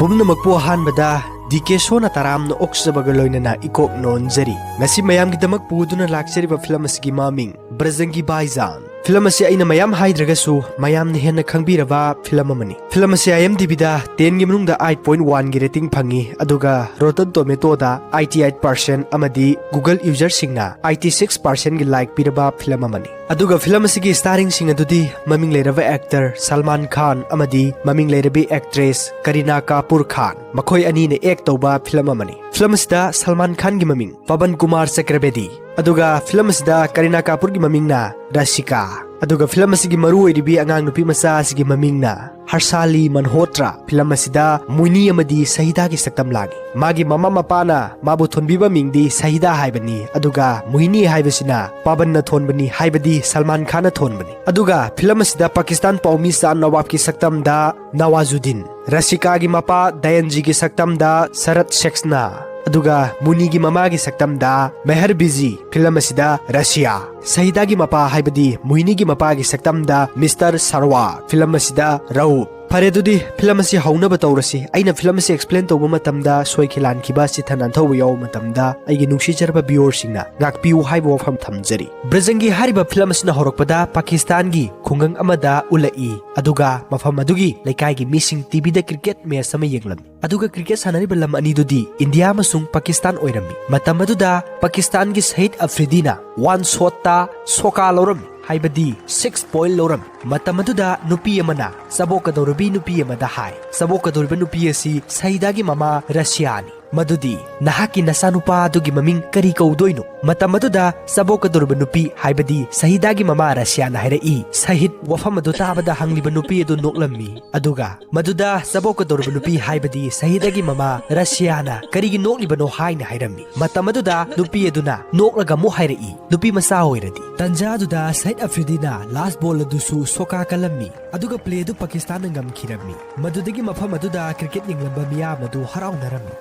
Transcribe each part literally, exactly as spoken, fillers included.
ꯄꯨꯝꯅꯃꯛꯄꯨ ꯑꯍꯥꯟꯕꯗ D K ꯁꯣꯅ ꯇꯔꯥꯝꯅ ꯑꯣꯛꯆꯕꯒ ꯂꯣꯏꯅꯅ ꯏꯀꯣꯛ ꯅꯣꯟꯖꯔꯤ꯫ ꯉꯁꯤ ꯃꯌꯥꯝꯒꯤꯗꯃꯛ ꯄꯨꯗꯨꯅ ꯂꯥꯛꯆꯔꯤꯕ ꯐꯤꯂꯝ ꯑꯁꯤꯒꯤ ꯃꯃꯤꯡ ꯕ꯭ꯔꯖꯪꯒꯤ ꯚꯥꯏꯖꯥꯟ꯫ ꯐꯤꯂꯝ ꯑꯁꯤ ꯑꯩꯅ ꯃꯌꯥꯝ ꯍꯥꯏꯗ꯭ꯔꯒꯁꯨ ꯃꯌꯥꯝꯅ ꯍꯦꯟꯅ ꯈꯪꯕꯤꯔꯕ ꯐꯤꯂꯝ ꯑꯃꯅꯤ꯫ ꯐꯤꯂꯝ ꯑꯁꯤ IMDbꯗ tenꯒꯤ ꯃꯅꯨꯡꯗ eight point oneꯒꯤ rating ꯐꯪꯉꯤ, ꯑꯗꯨꯒ Rotten Tomatoꯗ eighty eight percent ꯑꯃꯗꯤ Google userꯁꯤꯡꯅ eighty six percentꯒꯤ like ꯄꯤꯔꯕ ꯐꯤꯂꯝ ꯑꯃꯅꯤ꯫ ꯑꯗꯨꯒ ꯐꯤꯂꯝ ꯑꯁꯤꯒꯤ starringꯁꯤꯡ ꯑꯗꯨꯗꯤ ꯃꯃꯤꯡ ꯂꯩꯔꯕ actor ꯁꯜꯃꯥꯟ ꯈꯥꯟ ꯑꯃꯗꯤ ꯃꯃꯤꯡ ꯂꯩꯔꯕꯤ actress ꯀꯔꯤꯅꯥ ꯀꯥꯄꯨꯔ ꯈꯥꯟ, ꯃꯈꯣꯏ ꯑꯅꯤꯅ act ꯇꯧꯕ ꯐꯤꯂꯝ ꯑꯃꯅꯤ꯫ ꯐꯤꯂꯝ ꯑꯁꯤꯗ ꯁꯜꯃꯥꯟ ꯈꯥꯟꯒꯤ ꯃꯃꯤꯡ ꯄꯕꯟ ꯀꯨꯃꯥꯔ ꯆꯀ꯭ꯔꯕꯦꯗꯤ, ꯑꯗꯨꯒ ꯐꯤꯂꯝ ꯑꯁꯤꯗ ꯀꯔꯤꯅꯥ ꯀꯥꯄꯨꯔꯒꯤ ꯃꯃꯤꯡꯅ ꯔꯁꯤꯀꯥ, ꯑꯗꯨꯒ ꯐꯤꯂꯝ ꯑꯁꯤꯒꯤ ꯃꯔꯨ ꯑꯣꯏꯔꯤꯕꯤ ꯑꯉꯥꯡ ꯅꯨꯄꯤ ꯃꯆꯥ ꯑꯁꯤꯒꯤ ꯃꯃꯤꯡꯅ ꯍꯔꯁꯥꯂꯤ ꯃꯜꯍꯣꯇ꯭ꯔꯥ꯫ ꯐꯤꯂꯝ ꯑꯁꯤꯗ ꯃꯣꯏꯅꯤ ꯑꯃꯗꯤ ꯁꯍꯤꯗꯥꯒꯤ ꯁꯛꯇꯝ ꯂꯥꯡꯉꯤ꯫ ꯃꯥꯒꯤ ꯃꯃꯥ ꯃꯄꯥꯅ ꯃꯥꯕꯨ ꯊꯣꯟꯕꯤꯕ ꯃꯤꯡꯗꯤ ꯁꯍꯤꯗꯥ ꯍꯥꯏꯕꯅꯤ, ꯑꯗꯨꯒ ꯃꯣꯏꯅꯤ ꯍꯥꯏꯕꯁꯤꯅ ꯄꯥꯕꯟꯅ ꯊꯣꯟꯕꯅꯤ, ꯍꯥꯏꯕꯗꯤ ꯁꯜꯃꯥꯟ ꯈꯥꯟꯅ ꯊꯣꯟꯕꯅꯤ꯫ ꯑꯗꯨꯒ ꯐꯤꯂꯝ ꯑꯁꯤꯗ ꯄꯥꯀꯤꯁꯇꯥꯟ ꯄꯥꯎꯃꯤ ꯁꯥꯟ ꯅꯋꯥꯕꯀꯤ ꯁꯛꯇꯝꯗ ꯅꯋꯥꯖꯨꯗꯤꯟ, ꯔꯁꯤꯀꯥꯒꯤ ꯃꯄꯥ ꯗꯌꯟꯖꯤꯒꯤ ꯁꯛꯇꯝꯗ ꯁꯔꯠ ꯁꯦꯛꯁꯅꯥ, ꯑꯗꯨꯒ ꯃꯨꯅꯤꯒꯤ ꯃꯃꯥꯒꯤ ꯁꯛꯇꯝꯗ ꯃꯦꯍꯔ ꯕꯤꯖꯤ꯫ ꯐꯤꯂꯝ ꯑꯁꯤꯗ ꯔꯁꯤꯌꯥ, ꯁꯍꯤꯗꯥꯒꯤ ꯃꯄꯥ ꯍꯥꯏꯕꯗꯤ ꯃꯣꯍꯤꯅꯤꯒꯤ ꯃꯄꯥꯒꯤ ꯁꯛꯇꯝꯗ ꯃꯤꯁꯇꯔ ꯁꯔꯋꯥ꯫ ꯐꯤꯂꯝ ꯑꯁꯤꯗ ꯔꯎꯐ꯫ ꯐꯔꯦ, ꯑꯗꯨꯗꯤ ꯐꯤꯂꯝ ꯑꯁꯤ ꯍꯧꯅꯕ ꯇꯧꯔꯁꯤ꯫ ꯑꯩꯅ ꯐꯤꯂꯝ ꯑꯁꯤ explain ꯇꯧꯕ ꯃꯇꯝꯗ ꯁꯣꯏꯈꯤ ꯂꯥꯟꯈꯤꯕ, ꯆꯤꯠꯊ ꯅꯥꯟꯊꯧꯕ ꯌꯥꯎꯕ ꯃꯇꯝꯗ ꯑꯩꯒꯤ ꯅꯨꯡꯁꯤꯖꯔꯕ viewerꯁꯤꯡꯅ ꯉꯥꯛꯄꯤꯌꯨ ꯍꯥꯏꯕ ꯋꯥꯐꯝ ꯊꯝꯖꯔꯤ꯫ ꯕ꯭ꯔꯖꯪꯒꯤ ꯍꯥꯏꯔꯤꯕ ꯐꯤꯂꯝ ꯑꯁꯤꯅ ꯍꯧꯔꯛꯄꯗ ꯄꯥꯀꯤꯁꯇꯥꯟꯒꯤ ꯈꯨꯡꯒꯪ ꯑꯃꯗ ꯎꯠꯂꯛꯏ, ꯑꯗꯨꯒ ꯃꯐꯝ ꯑꯗꯨꯒꯤ ꯂꯩꯀꯥꯏꯒꯤ ꯃꯤꯁꯤꯡ TVꯗ cricket match ꯑꯃ ꯌꯦꯡꯂꯝꯃꯤ꯫ ꯑꯗꯨꯒ cricket ꯁꯥꯟꯅꯔꯤꯕ ꯂꯝ ꯑꯅꯤꯗꯨꯗꯤ ꯏꯟꯗꯤꯌꯥ ꯑꯃꯁꯨꯡ ꯄꯥꯀꯤꯁꯇꯥꯟ ꯑꯣꯏꯔꯝꯃꯤ꯫ ꯃꯇꯝ ꯑꯗꯨꯗ ꯄꯥꯀꯤꯁꯇꯥꯟꯒꯤ ꯁꯍꯤꯗ ꯑꯐ꯭ꯔꯤꯗꯤꯅ one shotꯇ ꯁꯣꯀꯥ ꯂꯧꯔꯝꯃꯤ, ꯍꯥꯏꯕꯗꯤ six point ꯂꯧꯔꯝꯃꯤ꯫ ꯃꯇꯝ ꯑꯗꯨꯗ ꯅꯨꯄꯤ ꯑꯃꯅ ꯆꯕꯣꯛꯀꯗꯧꯔꯤꯕꯤ ꯅꯨꯄꯤ ꯑꯃꯗ ꯍꯥꯏ, ꯆꯕꯣꯛꯀꯗꯧꯔꯤꯕ ꯅꯨꯄꯤ ꯑꯁꯤ ꯁꯍꯤꯗꯥꯒꯤ ꯃꯃꯥ ꯔꯁꯤꯌꯥꯅꯤ, ꯃꯗꯨꯗꯤ ꯅꯍꯥꯛꯀꯤ ꯅꯆꯥꯅꯨꯄꯥ ꯑꯗꯨꯒꯤ ꯃꯃꯤꯡ ꯀꯔꯤ ꯀꯧꯗꯣꯏꯅꯣ? ꯃꯇꯝ ꯑꯗꯨꯗ ꯆꯕꯣꯛꯀꯗꯧꯔꯤꯕ ꯅꯨꯄꯤ, ꯍꯥꯏꯕꯗꯤ ꯁꯍꯤꯗꯥꯒꯤ ꯃꯃꯥ ꯔꯁꯤꯌꯥꯅ ꯍꯥꯏꯔꯛꯏ, ꯁꯍꯤꯗ꯫ ꯋꯥꯐꯝ ꯑꯗꯨ ꯇꯥꯕꯗ ꯍꯪꯂꯤꯕ ꯅꯨꯄꯤ ꯑꯗꯨ ꯅꯣꯛꯂꯝꯃꯤ, ꯑꯗꯨꯒ ꯃꯗꯨꯗ ꯆꯕꯣꯛꯀꯗꯧꯔꯤꯕ ꯅꯨꯄꯤ, ꯍꯥꯏꯕꯗꯤ ꯁꯍꯤꯗꯥꯒꯤ ꯃꯃꯥ ꯔꯁꯤꯌꯥꯅ ꯀꯔꯤꯒꯤ ꯅꯣꯛꯂꯤꯕꯅꯣ ꯍꯥꯏꯅ ꯍꯥꯏꯔꯝꯃꯤ꯫ ꯃꯇꯝ ꯑꯗꯨꯗ ꯅꯨꯄꯤ ꯑꯗꯨꯅ ꯅꯣꯛꯂꯒ ꯑꯃꯨꯛ ꯍꯥꯏꯔꯛꯏ, ꯅꯨꯄꯤ ꯃꯆꯥ ꯑꯣꯏꯔꯗꯤ꯫ ꯇꯟꯖꯥ ꯑꯗꯨꯗ ꯁꯍꯤꯗ ꯑꯐ꯭ꯔꯤꯗꯤꯅ last ball ꯑꯗꯨꯁꯨ ꯁꯣꯀꯥ ꯀꯜꯂꯝꯃꯤ, ꯑꯗꯨꯒ play ꯑꯗꯨ ꯄꯥꯀꯤꯁꯇꯥꯟꯅ ꯉꯝꯈꯤꯔꯝꯃꯤ꯫ ꯃꯗꯨꯗꯒꯤ ꯃꯐꯝ ꯑꯗꯨꯗ cricket ꯌꯦꯡꯂꯝꯕ ꯃꯤꯌꯥꯝ ꯑꯗꯨ ꯍꯔꯥꯎꯅꯔꯝꯃꯤ꯫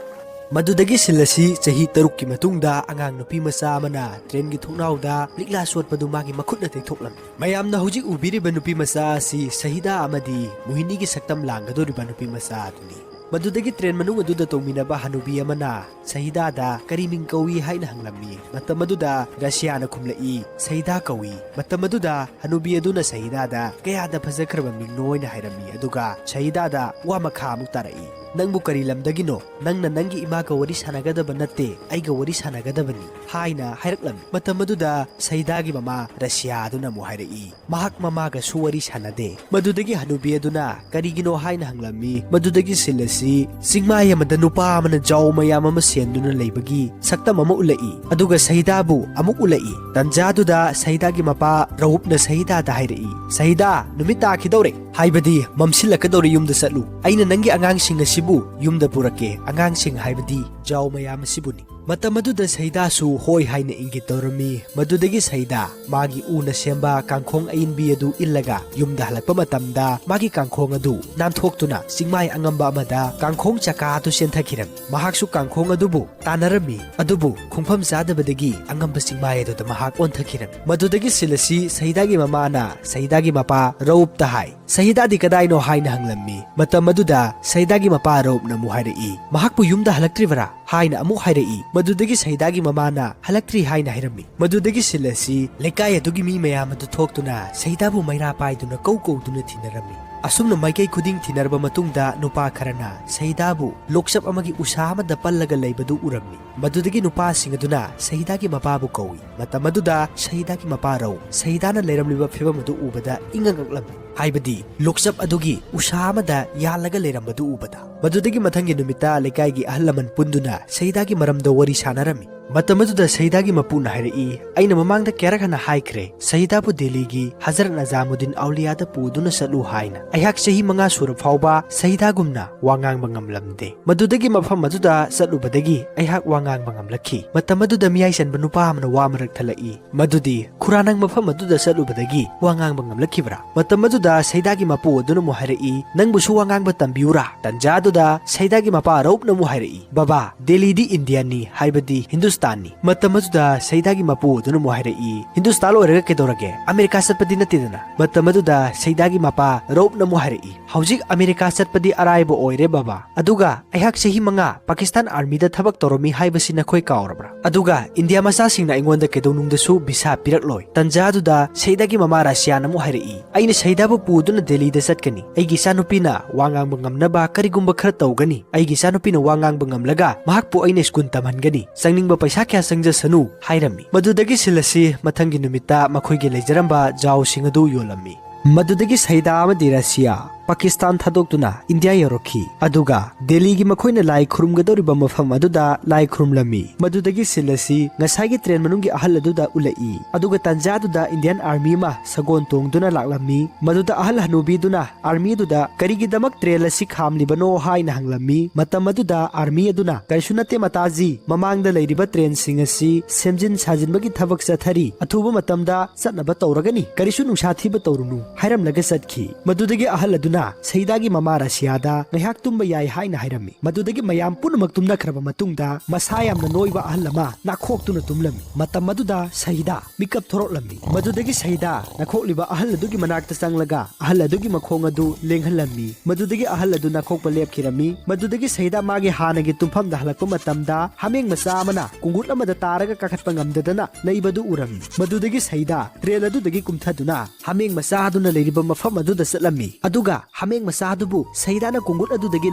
ꯃꯗꯨꯗꯒꯤ scene ꯑꯁꯤ ꯆꯍꯤ ꯇꯔꯨꯛꯀꯤ ꯃꯇꯨꯡꯗ ꯑꯉꯥꯡ ꯅꯨꯄꯤ ꯃꯆꯥ ꯑꯃꯅ trainꯒꯤ ꯊꯣꯡꯅꯥꯎꯗ ꯂꯤꯛꯂꯥ ꯆꯣꯠꯄꯗꯨ ꯃꯥꯒꯤ ꯃꯈꯨꯠꯅ ꯇꯩꯊꯣꯛꯂꯝꯃꯤ꯫ ꯃꯌꯥꯝꯅ ꯍꯧꯖꯤꯛ ꯎꯕꯤꯔꯤꯕ ꯅꯨꯄꯤ ꯃꯆꯥ ꯑꯁꯤ ꯁꯍꯤꯗꯥ ꯑꯃꯗꯤ ꯃꯣꯍꯤꯅꯤꯒꯤ ꯁꯛꯇꯝ ꯂꯥꯡꯒꯗꯧꯔꯤꯕ ꯅꯨꯄꯤ ꯃꯆꯥ ꯑꯗꯨꯅꯤ꯫ ꯃꯗꯨꯗꯒꯤ ꯇ꯭ꯔꯦꯟ ꯃꯅꯨꯡ ꯑꯗꯨꯗ ꯇꯣꯡꯃꯤꯟꯅꯕ ꯍꯅꯨꯕꯤ ꯑꯃꯅ ꯁꯍꯤꯗꯥꯗ ꯀꯔꯤ ꯃꯤꯡ ꯀꯧꯏ ꯍꯥꯏꯅ ꯍꯪꯂꯝꯃꯤ꯫ ꯃꯇꯝ ꯑꯗꯨꯗ ꯔꯁꯤꯌꯥꯅ ꯈꯨꯝꯂꯛꯏ, "ꯁꯍꯤꯗꯥ ꯀꯧꯏ"꯫ ꯃꯇꯝ ꯑꯗꯨꯗ ꯍꯅꯨꯕꯤ ꯑꯗꯨꯅ ꯁꯍꯤꯗꯥꯗ ꯀꯌꯥꯗ ꯐꯖꯈ꯭ꯔꯕ ꯃꯤꯡꯅꯣ ꯍꯥꯏꯅ ꯍꯥꯏꯔꯝꯃꯤ꯫ ꯑꯗꯨꯒ ꯁꯍꯤꯗꯥꯗ ꯋꯥ ꯃꯈꯥ ꯑꯃꯨꯛ ꯇꯥꯔꯛꯏ, "ꯅꯪꯕꯨ ꯀꯔꯤ ꯂꯝꯗꯒꯤꯅꯣ? ꯅꯪꯅ ꯅꯪꯒꯤ ꯏꯃꯥꯒ ꯋꯥꯔꯤ ꯁꯥꯟꯅꯒꯗꯕ ꯅꯠꯇꯦ, ꯑꯩꯒ ꯋꯥꯔꯤ ꯁꯥꯟꯅꯒꯗꯕꯅꯤ" ꯍꯥꯏꯅ ꯍꯥꯏꯔꯛꯂꯝꯃꯤ꯫ ꯃꯇꯝ ꯑꯗꯨꯗ ꯁꯍꯤꯗꯥꯒꯤ ꯃꯃꯥ ꯔꯁꯤꯌꯥ ꯑꯗꯨꯅ ꯑꯃꯨꯛ ꯍꯥꯏꯔꯛꯏ, ꯃꯍꯥꯛ ꯃꯃꯥꯒꯁꯨ ꯋꯥꯔꯤ ꯁꯥꯟꯅꯗꯦ꯫ ꯃꯗꯨꯗꯒꯤ ꯍꯅꯨꯕꯤ ꯑꯗꯨꯅ ꯀꯔꯤꯒꯤꯅꯣ ꯍꯥꯏꯅ ꯍꯪꯂꯝꯃꯤ꯫ ꯃꯗꯨꯗꯒꯤ ꯁꯤꯟ ꯑꯁꯤ ꯆꯤꯡꯃꯥꯏ ꯑꯃꯗ ꯅꯨꯄꯥ ꯑꯃꯅ ꯖꯥꯎ ꯃꯌꯥꯝ ꯑꯃ ꯁꯦꯟꯗꯨꯅ ꯂꯩꯕꯒꯤ ꯁꯛꯇꯝ ꯑꯃ ꯎꯠꯂꯛꯏ꯫ ꯑꯗꯨꯒ ꯁꯍꯤꯗꯥꯕꯨ ꯑꯃꯨꯛ ꯎꯠꯂꯛꯏ꯫ ꯇꯟꯖꯥꯗꯨꯗ ꯁꯍꯤꯗꯥꯒꯤ ꯃꯄꯥ ꯔꯧꯞꯅ ꯁꯍꯤꯗꯥꯗ ꯍꯥꯏꯔꯛꯏ, "ꯁꯍꯤꯗꯥ, ꯅꯨꯃꯤꯠ ꯇꯥꯈꯤꯗꯧꯔꯦ, ꯍꯥꯏꯕꯗꯤ ꯃꯝꯁꯤꯜꯂꯛꯀꯗꯧꯔꯦ, ꯌꯨꯝꯗ ꯆꯠꯂꯨ꯫ ꯑꯩꯅ ꯅꯪꯒꯤ ꯑꯉꯥꯡꯁꯤꯡ ꯑꯁꯤꯕꯨ ꯌꯨꯝꯗ ꯄꯨꯔꯛꯀꯦ, ꯑꯉꯥꯡꯁꯤꯡ ꯍꯥꯏꯕꯗꯤ ꯖꯥꯎ ꯃꯌꯥꯝ ꯑꯁꯤꯕꯨꯅꯤ"꯫ ꯃꯇꯝ ꯑꯗꯨꯗ ꯁꯍꯤꯗꯥꯁꯨ ꯍꯣꯏ ꯍꯥꯏꯅ ꯏꯪꯒꯤꯠ ꯇꯧꯔꯝꯃꯤ꯫ ꯃꯗꯨꯗꯒꯤ ꯁꯍꯤꯗꯥ ꯃꯥꯒꯤ ꯎꯅ ꯁꯦꯝꯕ ꯀꯥꯡꯈꯣꯡ ꯑꯏꯟꯕꯤ ꯑꯗꯨ ꯏꯜꯂꯒ ꯌꯨꯝꯗ ꯍꯜꯂꯛꯄ ꯃꯇꯝꯗ, ꯃꯥꯒꯤ ꯀꯥꯡꯈꯣꯡ ꯑꯗꯨ ꯅꯥꯟꯊꯣꯛꯇꯨꯅ ꯆꯤꯡꯃꯥꯏ ꯑꯉꯝꯕ ꯑꯃꯗ ꯀꯥꯡꯈꯣꯡ ꯆꯀꯥ ꯑꯗꯨ ꯆꯦꯟꯊꯈꯤꯔꯝꯃꯤ꯫ ꯃꯍꯥꯛꯁꯨ ꯀꯥꯡꯈꯣꯡ ꯑꯗꯨꯕꯨ ꯇꯥꯟꯅꯔꯝꯃꯤ, ꯑꯗꯨꯕꯨ ꯈꯣꯡꯐꯝ ꯆꯥꯗꯕꯗꯒꯤ ꯑꯉꯝꯕ ꯆꯤꯡꯃꯥꯏ ꯑꯗꯨꯗ ꯃꯍꯥꯛ ꯑꯣꯟꯊꯈꯤꯔꯝꯃꯤ꯫ ꯃꯗꯨꯗꯒꯤ ꯁꯤꯟ ꯑꯁꯤ ꯁꯍꯤꯗꯥꯒꯤ ꯃꯃꯥꯅ ꯁꯍꯤꯗꯥꯒꯤ ꯃꯄꯥ ꯔꯧꯞꯇ ꯍꯥꯏ, "ꯁꯍꯤꯗꯥꯗꯤ ꯀꯗꯥꯏꯅꯣ?" ꯍꯥꯏꯅ ꯍꯪꯂꯝꯃꯤ꯫ ꯃꯇꯝ ꯑꯗꯨꯗ ꯁꯍꯤꯗꯥꯒꯤ ꯃꯄꯥ ꯔꯧꯞꯅ ꯑꯃꯨꯛ ꯍꯥꯏꯔꯛꯏ, "ꯃꯍꯥꯛꯄꯨ ꯌꯨꯝꯗ ꯍꯜꯂꯛꯇ꯭ꯔꯤꯕꯔꯥ?" ꯍꯥꯏꯅ ꯑꯃꯨꯛ ꯍꯥꯏꯔꯛꯏ꯫ ꯃꯗꯨꯗꯒꯤ ꯁꯍꯤꯗꯥꯒꯤ ꯃꯃꯥꯅ ꯍꯜꯂꯛꯇ꯭ꯔꯤ ꯍꯥꯏꯅ ꯍꯥꯏꯔꯝꯃꯤ꯫ ꯃꯗꯨꯗꯒꯤ ꯁꯤꯟ ꯑꯁꯤ ꯂꯩꯀꯥꯏ ꯑꯗꯨꯒꯤ ꯃꯤ ꯃꯌꯥꯝ ꯑꯗꯨ ꯊꯣꯛꯇꯨꯅ ꯁꯍꯤꯗꯥꯕꯨ ꯃꯩꯔꯥ ꯄꯥꯏꯗꯨꯅ ꯀꯧ ꯀꯧꯗꯨꯅ ꯊꯤꯅꯔꯝꯃꯤ꯫ ꯑꯁꯨꯝꯅ ꯃꯥꯏꯀꯩ ꯈꯨꯗꯤꯡ ꯊꯤꯅꯔꯕ ꯃꯇꯨꯡꯗ, ꯅꯨꯄꯥ ꯈꯔꯅ ꯁꯍꯤꯗꯥꯕꯨ ꯂꯣꯛꯆꯞ ꯑꯃꯒꯤ ꯎꯁꯥ ꯑꯃꯗ ꯄꯜꯂꯒ ꯂꯩꯕꯗꯨ ꯎꯔꯝꯃꯤ꯫ ꯃꯗꯨꯗꯒꯤ ꯅꯨꯄꯥꯁꯤꯡ ꯑꯗꯨꯅ ꯁꯍꯤꯗꯥꯒꯤ ꯃꯄꯥꯕꯨ ꯀꯧꯏ꯫ ꯃꯇꯝ ꯑꯗꯨꯗ ꯁꯍꯤꯗꯥꯒꯤ ꯃꯄꯥ ꯔꯧ ꯁꯍꯤꯗꯥꯅ ꯂꯩꯔꯝꯂꯤꯕ ꯐꯤꯕꯝ ꯑꯗꯨ ꯎꯕꯗ ꯏꯉꯛ ꯉꯛꯂꯝꯃꯤ, ꯍꯥꯏꯕꯗꯤ ꯂꯣꯛꯆꯞ ꯑꯗꯨꯒꯤ ꯎꯁꯥ ꯑꯃꯗ ꯌꯥꯜꯂꯒ ꯂꯩꯔꯝꯕꯗꯨ ꯎꯕꯗ꯫ ꯃꯗꯨꯗꯒꯤ ꯃꯊꯪꯒꯤ ꯅꯨꯃꯤꯠꯇ ꯂꯩꯀꯥꯏꯒꯤ ꯑꯍꯜ ꯂꯃꯟ ꯄꯨꯟꯗꯨꯅ ꯁꯍꯤꯗꯥꯒꯤ ꯃꯔꯝꯗ ꯋꯥꯔꯤ ꯁꯥꯟꯅꯔꯝꯃꯤ꯫ ꯃꯇꯝ ꯑꯗꯨꯗ ꯁꯍꯤꯗꯥꯒꯤ ꯃꯄꯨꯅ ꯍꯥꯏꯔꯛꯏ, "ꯑꯩꯅ ꯃꯃꯥꯡꯗ ꯀꯌꯥꯔꯛ ꯍꯟꯅ ꯍꯥꯏꯈ꯭ꯔꯦ, ꯁꯍꯤꯗꯥꯕꯨ ꯗꯦꯜꯂꯤꯒꯤ ꯍꯖꯔꯠ ꯅꯖꯥꯃꯨꯗꯤꯟ ꯑꯧꯂꯤꯌꯥꯗ ꯄꯨꯗꯨꯅ ꯆꯠꯂꯨ ꯍꯥꯏꯅ꯫ ꯑꯩꯍꯥꯛ ꯆꯍꯤ ꯃꯉꯥ ꯁꯨꯔ ꯐꯥꯎꯕ ꯁꯍꯤꯗꯥꯒꯨꯝꯅ ꯋꯥ ꯉꯥꯡꯕ ꯉꯝꯂꯝꯗꯦ꯫ ꯃꯗꯨꯗꯒꯤ ꯃꯐꯝ ꯑꯗꯨꯗ ꯆꯠꯂꯨꯕꯗꯒꯤ ꯑꯩꯍꯥꯛ ꯋꯥ ꯉꯥꯡꯕ ꯉꯝꯂꯛꯈꯤ"꯫ ꯃꯇꯝ ꯑꯗꯨꯗ ꯃꯤꯌꯥꯏ ꯆꯟꯕ ꯅꯨꯄꯥ ꯑꯃꯅ ꯋꯥ ꯃꯔꯛ ꯊꯠꯂꯛꯏ, ꯃꯗꯨꯗꯤ, "ꯈꯨꯔꯥ, ꯅꯪ ꯃꯐꯝ ꯑꯗꯨꯗ ꯆꯠꯂꯨꯕꯗꯒꯤ ꯋꯥ ꯉꯥꯡꯕ ꯉꯝꯂꯛꯈꯤꯕ꯭ꯔꯥ?" ꯃꯇꯝ ꯑꯗꯨꯗ ꯁꯍꯤꯗꯥꯒꯤ ꯃꯄꯨ ꯑꯗꯨꯅ ꯑꯃꯨꯛ ꯍꯥꯏꯔꯛꯏ, "ꯅꯪꯕꯨꯁꯨ ꯋꯥ ꯉꯥꯡꯕ ꯇꯝꯕꯤꯌꯨꯔꯥ?" ꯇꯟꯖꯥ ꯑꯗꯨꯗ ꯁꯍꯤꯗꯥꯒꯤ ꯃꯄꯥ ꯔꯧꯞꯅ ꯑꯃꯨꯛ ꯍꯥꯏꯔꯛꯏ, "ꯕꯕꯥ, ꯗꯦꯜꯂꯤꯗꯤ ꯏꯟꯗꯤꯌꯥꯅꯤ, ꯍꯥꯏꯕꯗꯤ ꯍꯤꯟꯗꯨꯁꯇꯥꯟꯅꯤ"꯫ ꯃꯇꯝ ꯑꯗꯨꯗ ꯁꯍꯤꯗꯥꯒꯤ ꯃꯄꯨ ꯑꯗꯨꯅ ꯑꯃꯨꯛ ꯍꯥꯏꯔꯛꯏ, "ꯍꯤꯟꯗꯨꯁꯇꯥꯟ ꯑꯣꯏꯔꯒ ꯀꯩꯗꯧꯔꯒꯦ? ꯑꯃꯦꯔꯤꯀꯥ ꯆꯠꯄꯗꯤ ꯅꯠꯇꯦꯗꯅ"꯫ ꯃꯇꯝ ꯑꯗꯨꯗ ꯁꯍꯤꯗꯥꯒꯤ ꯃꯄꯥ ꯔꯧꯞꯅ ꯑꯃꯨꯛ ꯍꯥꯏꯔꯛꯏ, ꯍꯧꯖꯤꯛ ꯑꯃꯦꯔꯤꯀꯥ ꯆꯠꯄꯗꯤ ꯑꯔꯥꯏꯕ ꯑꯣꯏꯔꯦ ꯕꯕꯥ꯫ ꯑꯗꯨꯒ ꯑꯩꯍꯥꯛ ꯆꯍꯤ ꯃꯉꯥ ꯄꯥꯀꯤꯁꯇꯥꯟ ꯑꯥꯔꯃꯤꯗ ꯊꯕꯛ ꯇꯧꯔꯝꯃꯤ ꯍꯥꯏꯕꯁꯤ ꯅꯈꯣꯏ ꯀꯥꯎꯔꯕ꯭ꯔꯥ? ꯑꯗꯨꯒ ꯏꯟꯗꯤꯌꯥ ꯃꯆꯥꯁꯤꯡꯅ ꯑꯩꯉꯣꯟꯗ ꯀꯩꯗꯧꯅꯨꯡꯗꯁꯨ ꯚꯤꯁꯥ ꯄꯤꯔꯛꯂꯣꯏ꯫ ꯇꯟꯖꯥꯗꯨꯗ ꯁꯩꯗꯥꯒꯤ ꯃꯃꯥ ꯔꯥꯁꯤꯌꯥꯅ ꯑꯃꯨꯛ ꯍꯥꯏꯔꯛꯏ, "ꯑꯩꯅ ꯁꯩꯗꯥꯕꯨ ꯄꯨꯗꯨꯅ ꯗꯦꯜꯂꯤꯗ ꯆꯠꯀꯅꯤ꯫ ꯑꯩꯒꯤ ꯏꯆꯥꯅꯨꯄꯤꯅ ꯋꯥ ꯉꯥꯡꯕ ꯉꯝꯅꯕ ꯀꯔꯤꯒꯨꯝꯕ ꯈꯔ ꯇꯧꯒꯅꯤ꯫ ꯑꯩꯒꯤ ꯏꯆꯥꯅꯨꯄꯤꯅ ꯋꯥ ꯉꯥꯡꯕ ꯉꯝꯂꯒ ꯃꯍꯥꯛꯄꯨ ꯑꯩꯅ ꯁ꯭ꯀꯨꯜ ꯇꯝꯍꯟꯒꯅꯤ꯫ ꯆꯪꯅꯤꯡꯕ ꯄꯩꯁꯥ ꯀꯌꯥ ꯆꯪꯖꯁꯅꯨ" ꯍꯥꯏꯔꯝꯃꯤ꯫ ꯃꯗꯨꯗꯒꯤ ꯁꯤꯜ ꯑꯁꯤ ꯃꯊꯪꯒꯤ ꯅꯨꯃꯤꯠꯇ ꯃꯈꯣꯏꯒꯤ ꯂꯩꯖꯔꯝꯕ ꯖꯥꯎꯁꯤꯡ ꯑꯗꯨ ꯌꯣꯜꯂꯝꯃꯤ꯫ ꯃꯗꯨꯗꯒꯤ ꯁꯩꯗꯥ ꯑꯃꯗꯤ ꯔꯁꯤꯌꯥ ꯄꯥꯀꯤꯁꯇꯥꯟ ꯊꯥꯗꯣꯛꯇꯨꯅ ꯏꯟꯗꯤꯌꯥ ꯌꯧꯔꯛꯈꯤ꯫ ꯑꯗꯨꯒ ꯗꯦꯜꯂꯤꯒꯤ ꯃꯈꯣꯏꯅ ꯂꯥꯏ ꯈꯨꯔꯨꯝꯒꯗꯧꯔꯤꯕ ꯃꯐꯝ ꯑꯗꯨꯗ ꯂꯥꯏ ꯈꯨꯔꯨꯝꯂꯝꯃꯤ꯫ ꯃꯗꯨꯗꯒꯤ ꯁꯤꯜ ꯑꯁꯤ ꯉꯁꯥꯏꯒꯤ ꯇ꯭ꯔꯦꯟ ꯃꯅꯨꯡꯒꯤ ꯑꯍꯜ ꯑꯗꯨꯗ ꯎꯠꯂꯛꯏ꯫ ꯑꯗꯨꯒ ꯇꯟꯖꯥꯗꯨꯗ ꯏꯟꯗꯤꯌꯥꯟ ꯑꯥꯔꯃꯤ ꯑꯃ ꯁꯒꯣꯜ ꯇꯣꯡꯗꯨꯅ ꯂꯥꯛꯂꯝꯃꯤ꯫ ꯃꯗꯨꯗ ꯑꯍꯜ ꯍꯅꯨꯕꯤꯗꯨꯅ ꯑꯥꯔꯃꯤꯗꯨꯗ ꯀꯔꯤꯒꯤꯗꯃꯛ ꯇ꯭ꯔꯦꯟ ꯑꯁꯤ ꯈꯥꯝꯂꯤꯕꯅꯣ ꯍꯥꯏꯅ ꯍꯪꯂꯝꯃꯤ꯫ ꯃꯇꯝ ꯑꯗꯨꯗ ꯑꯥꯔꯃꯤ ꯑꯗꯨꯅ "ꯀꯔꯤꯁꯨ ꯅꯠꯇꯦ ꯃꯇꯥꯖꯤ, ꯃꯃꯥꯡꯗ ꯂꯩꯔꯤꯕ ꯇ꯭ꯔꯦꯟꯁꯤꯡ ꯑꯁꯤ ꯁꯦꯝꯖꯤꯟ ꯁꯥꯖꯤꯟꯕꯒꯤ ꯊꯕꯛ ꯆꯠꯊꯔꯤ, ꯑꯊꯨꯕ ꯃꯇꯝꯗ ꯆꯠꯅꯕ ꯇꯧꯔꯒꯅꯤ, ꯀꯔꯤꯁꯨ ꯅꯨꯡꯁꯥ ꯊꯤꯕ ꯇꯧꯔꯨꯅꯨ" ꯍꯥꯏꯔꯝꯂꯒ ꯆꯠꯈꯤ꯫ ꯃꯗꯨꯗꯒꯤ ꯑꯍꯜ ꯑꯗꯨꯅ ꯁꯍꯤꯗꯥꯒꯤ ꯃꯃꯥ ꯔꯁꯤꯌꯥꯗ ꯉꯥꯏꯍꯥꯛ ꯇꯨꯝꯕ ꯌꯥꯏ ꯍꯥꯏꯅ ꯍꯥꯏꯔꯝꯃꯤ꯫ ꯃꯗꯨꯗꯒꯤ ꯃꯌꯥꯝ ꯄꯨꯝꯅꯃꯛ ꯇꯨꯝꯅꯈ꯭ꯔꯕ ꯃꯇꯨꯡꯗ ꯃꯁꯥ ꯌꯥꯝꯅ ꯅꯣꯏꯕ ꯑꯍꯜ ꯑꯃ ꯅꯥꯈꯣꯛꯇꯨꯅ ꯇꯨꯝꯂꯝꯃꯤ꯫ ꯃꯇꯝ ꯑꯗꯨꯗ ꯁꯍꯤꯗꯥ ꯃꯤꯀꯞ ꯊꯣꯔꯛꯂꯝꯃꯤ꯫ ꯃꯗꯨꯗꯒꯤ ꯁꯍꯤꯗꯥ ꯅꯥꯈꯣꯛꯂꯤꯕ ꯑꯍꯜ ꯑꯗꯨꯒꯤ ꯃꯅꯥꯛꯇ ꯆꯪꯂꯒ ꯑꯍꯜ ꯑꯗꯨꯒꯤ ꯃꯈꯣꯡ ꯑꯗꯨ ꯂꯦꯡꯍꯜꯂꯝꯃꯤ꯫ ꯃꯗꯨꯗꯒꯤ ꯑꯍꯜ ꯑꯗꯨ ꯅꯥꯈꯣꯛꯄ ꯂꯦꯞꯈꯤꯔꯝꯃꯤ꯫ ꯃꯗꯨꯗꯒꯤ ꯁꯍꯤꯗꯥ ꯃꯥꯒꯤ ꯍꯥꯟꯅꯒꯤ ꯇꯨꯝꯐꯝꯗ ꯍꯜꯂꯛꯄ ꯃꯇꯝꯗ ꯍꯥꯃꯦꯡ ꯃꯆꯥ ꯑꯃꯅ ꯀꯣꯡꯒꯨꯠ ꯑꯃꯗ ꯇꯥꯔꯒ ꯀꯥꯈꯠꯄ ꯉꯝꯗꯗꯅ ꯂꯩꯕꯗꯨ ꯎꯔꯝꯃꯤ꯫ ꯃꯗꯨꯗꯒꯤ ꯁꯍꯤꯗꯥ ꯇ꯭ꯔꯦꯟ ꯑꯗꯨꯗꯒꯤ ꯀꯨꯝꯊꯗꯨꯅ ꯍꯥꯃꯦꯡ ꯃꯆꯥ ꯑꯗꯨꯅ ꯂꯩꯔꯤꯕ ꯃꯐꯝ ꯑꯗꯨꯗ ꯆꯠꯂꯝꯃꯤ꯫ ꯑꯗꯨꯒ ꯍꯥꯃꯦꯡ ꯃꯆꯥ ꯑꯗꯨꯕꯨ ꯁꯍꯤꯗꯥꯅ ꯀꯣꯡꯒꯨꯠ ꯑꯗꯨꯗꯒꯤ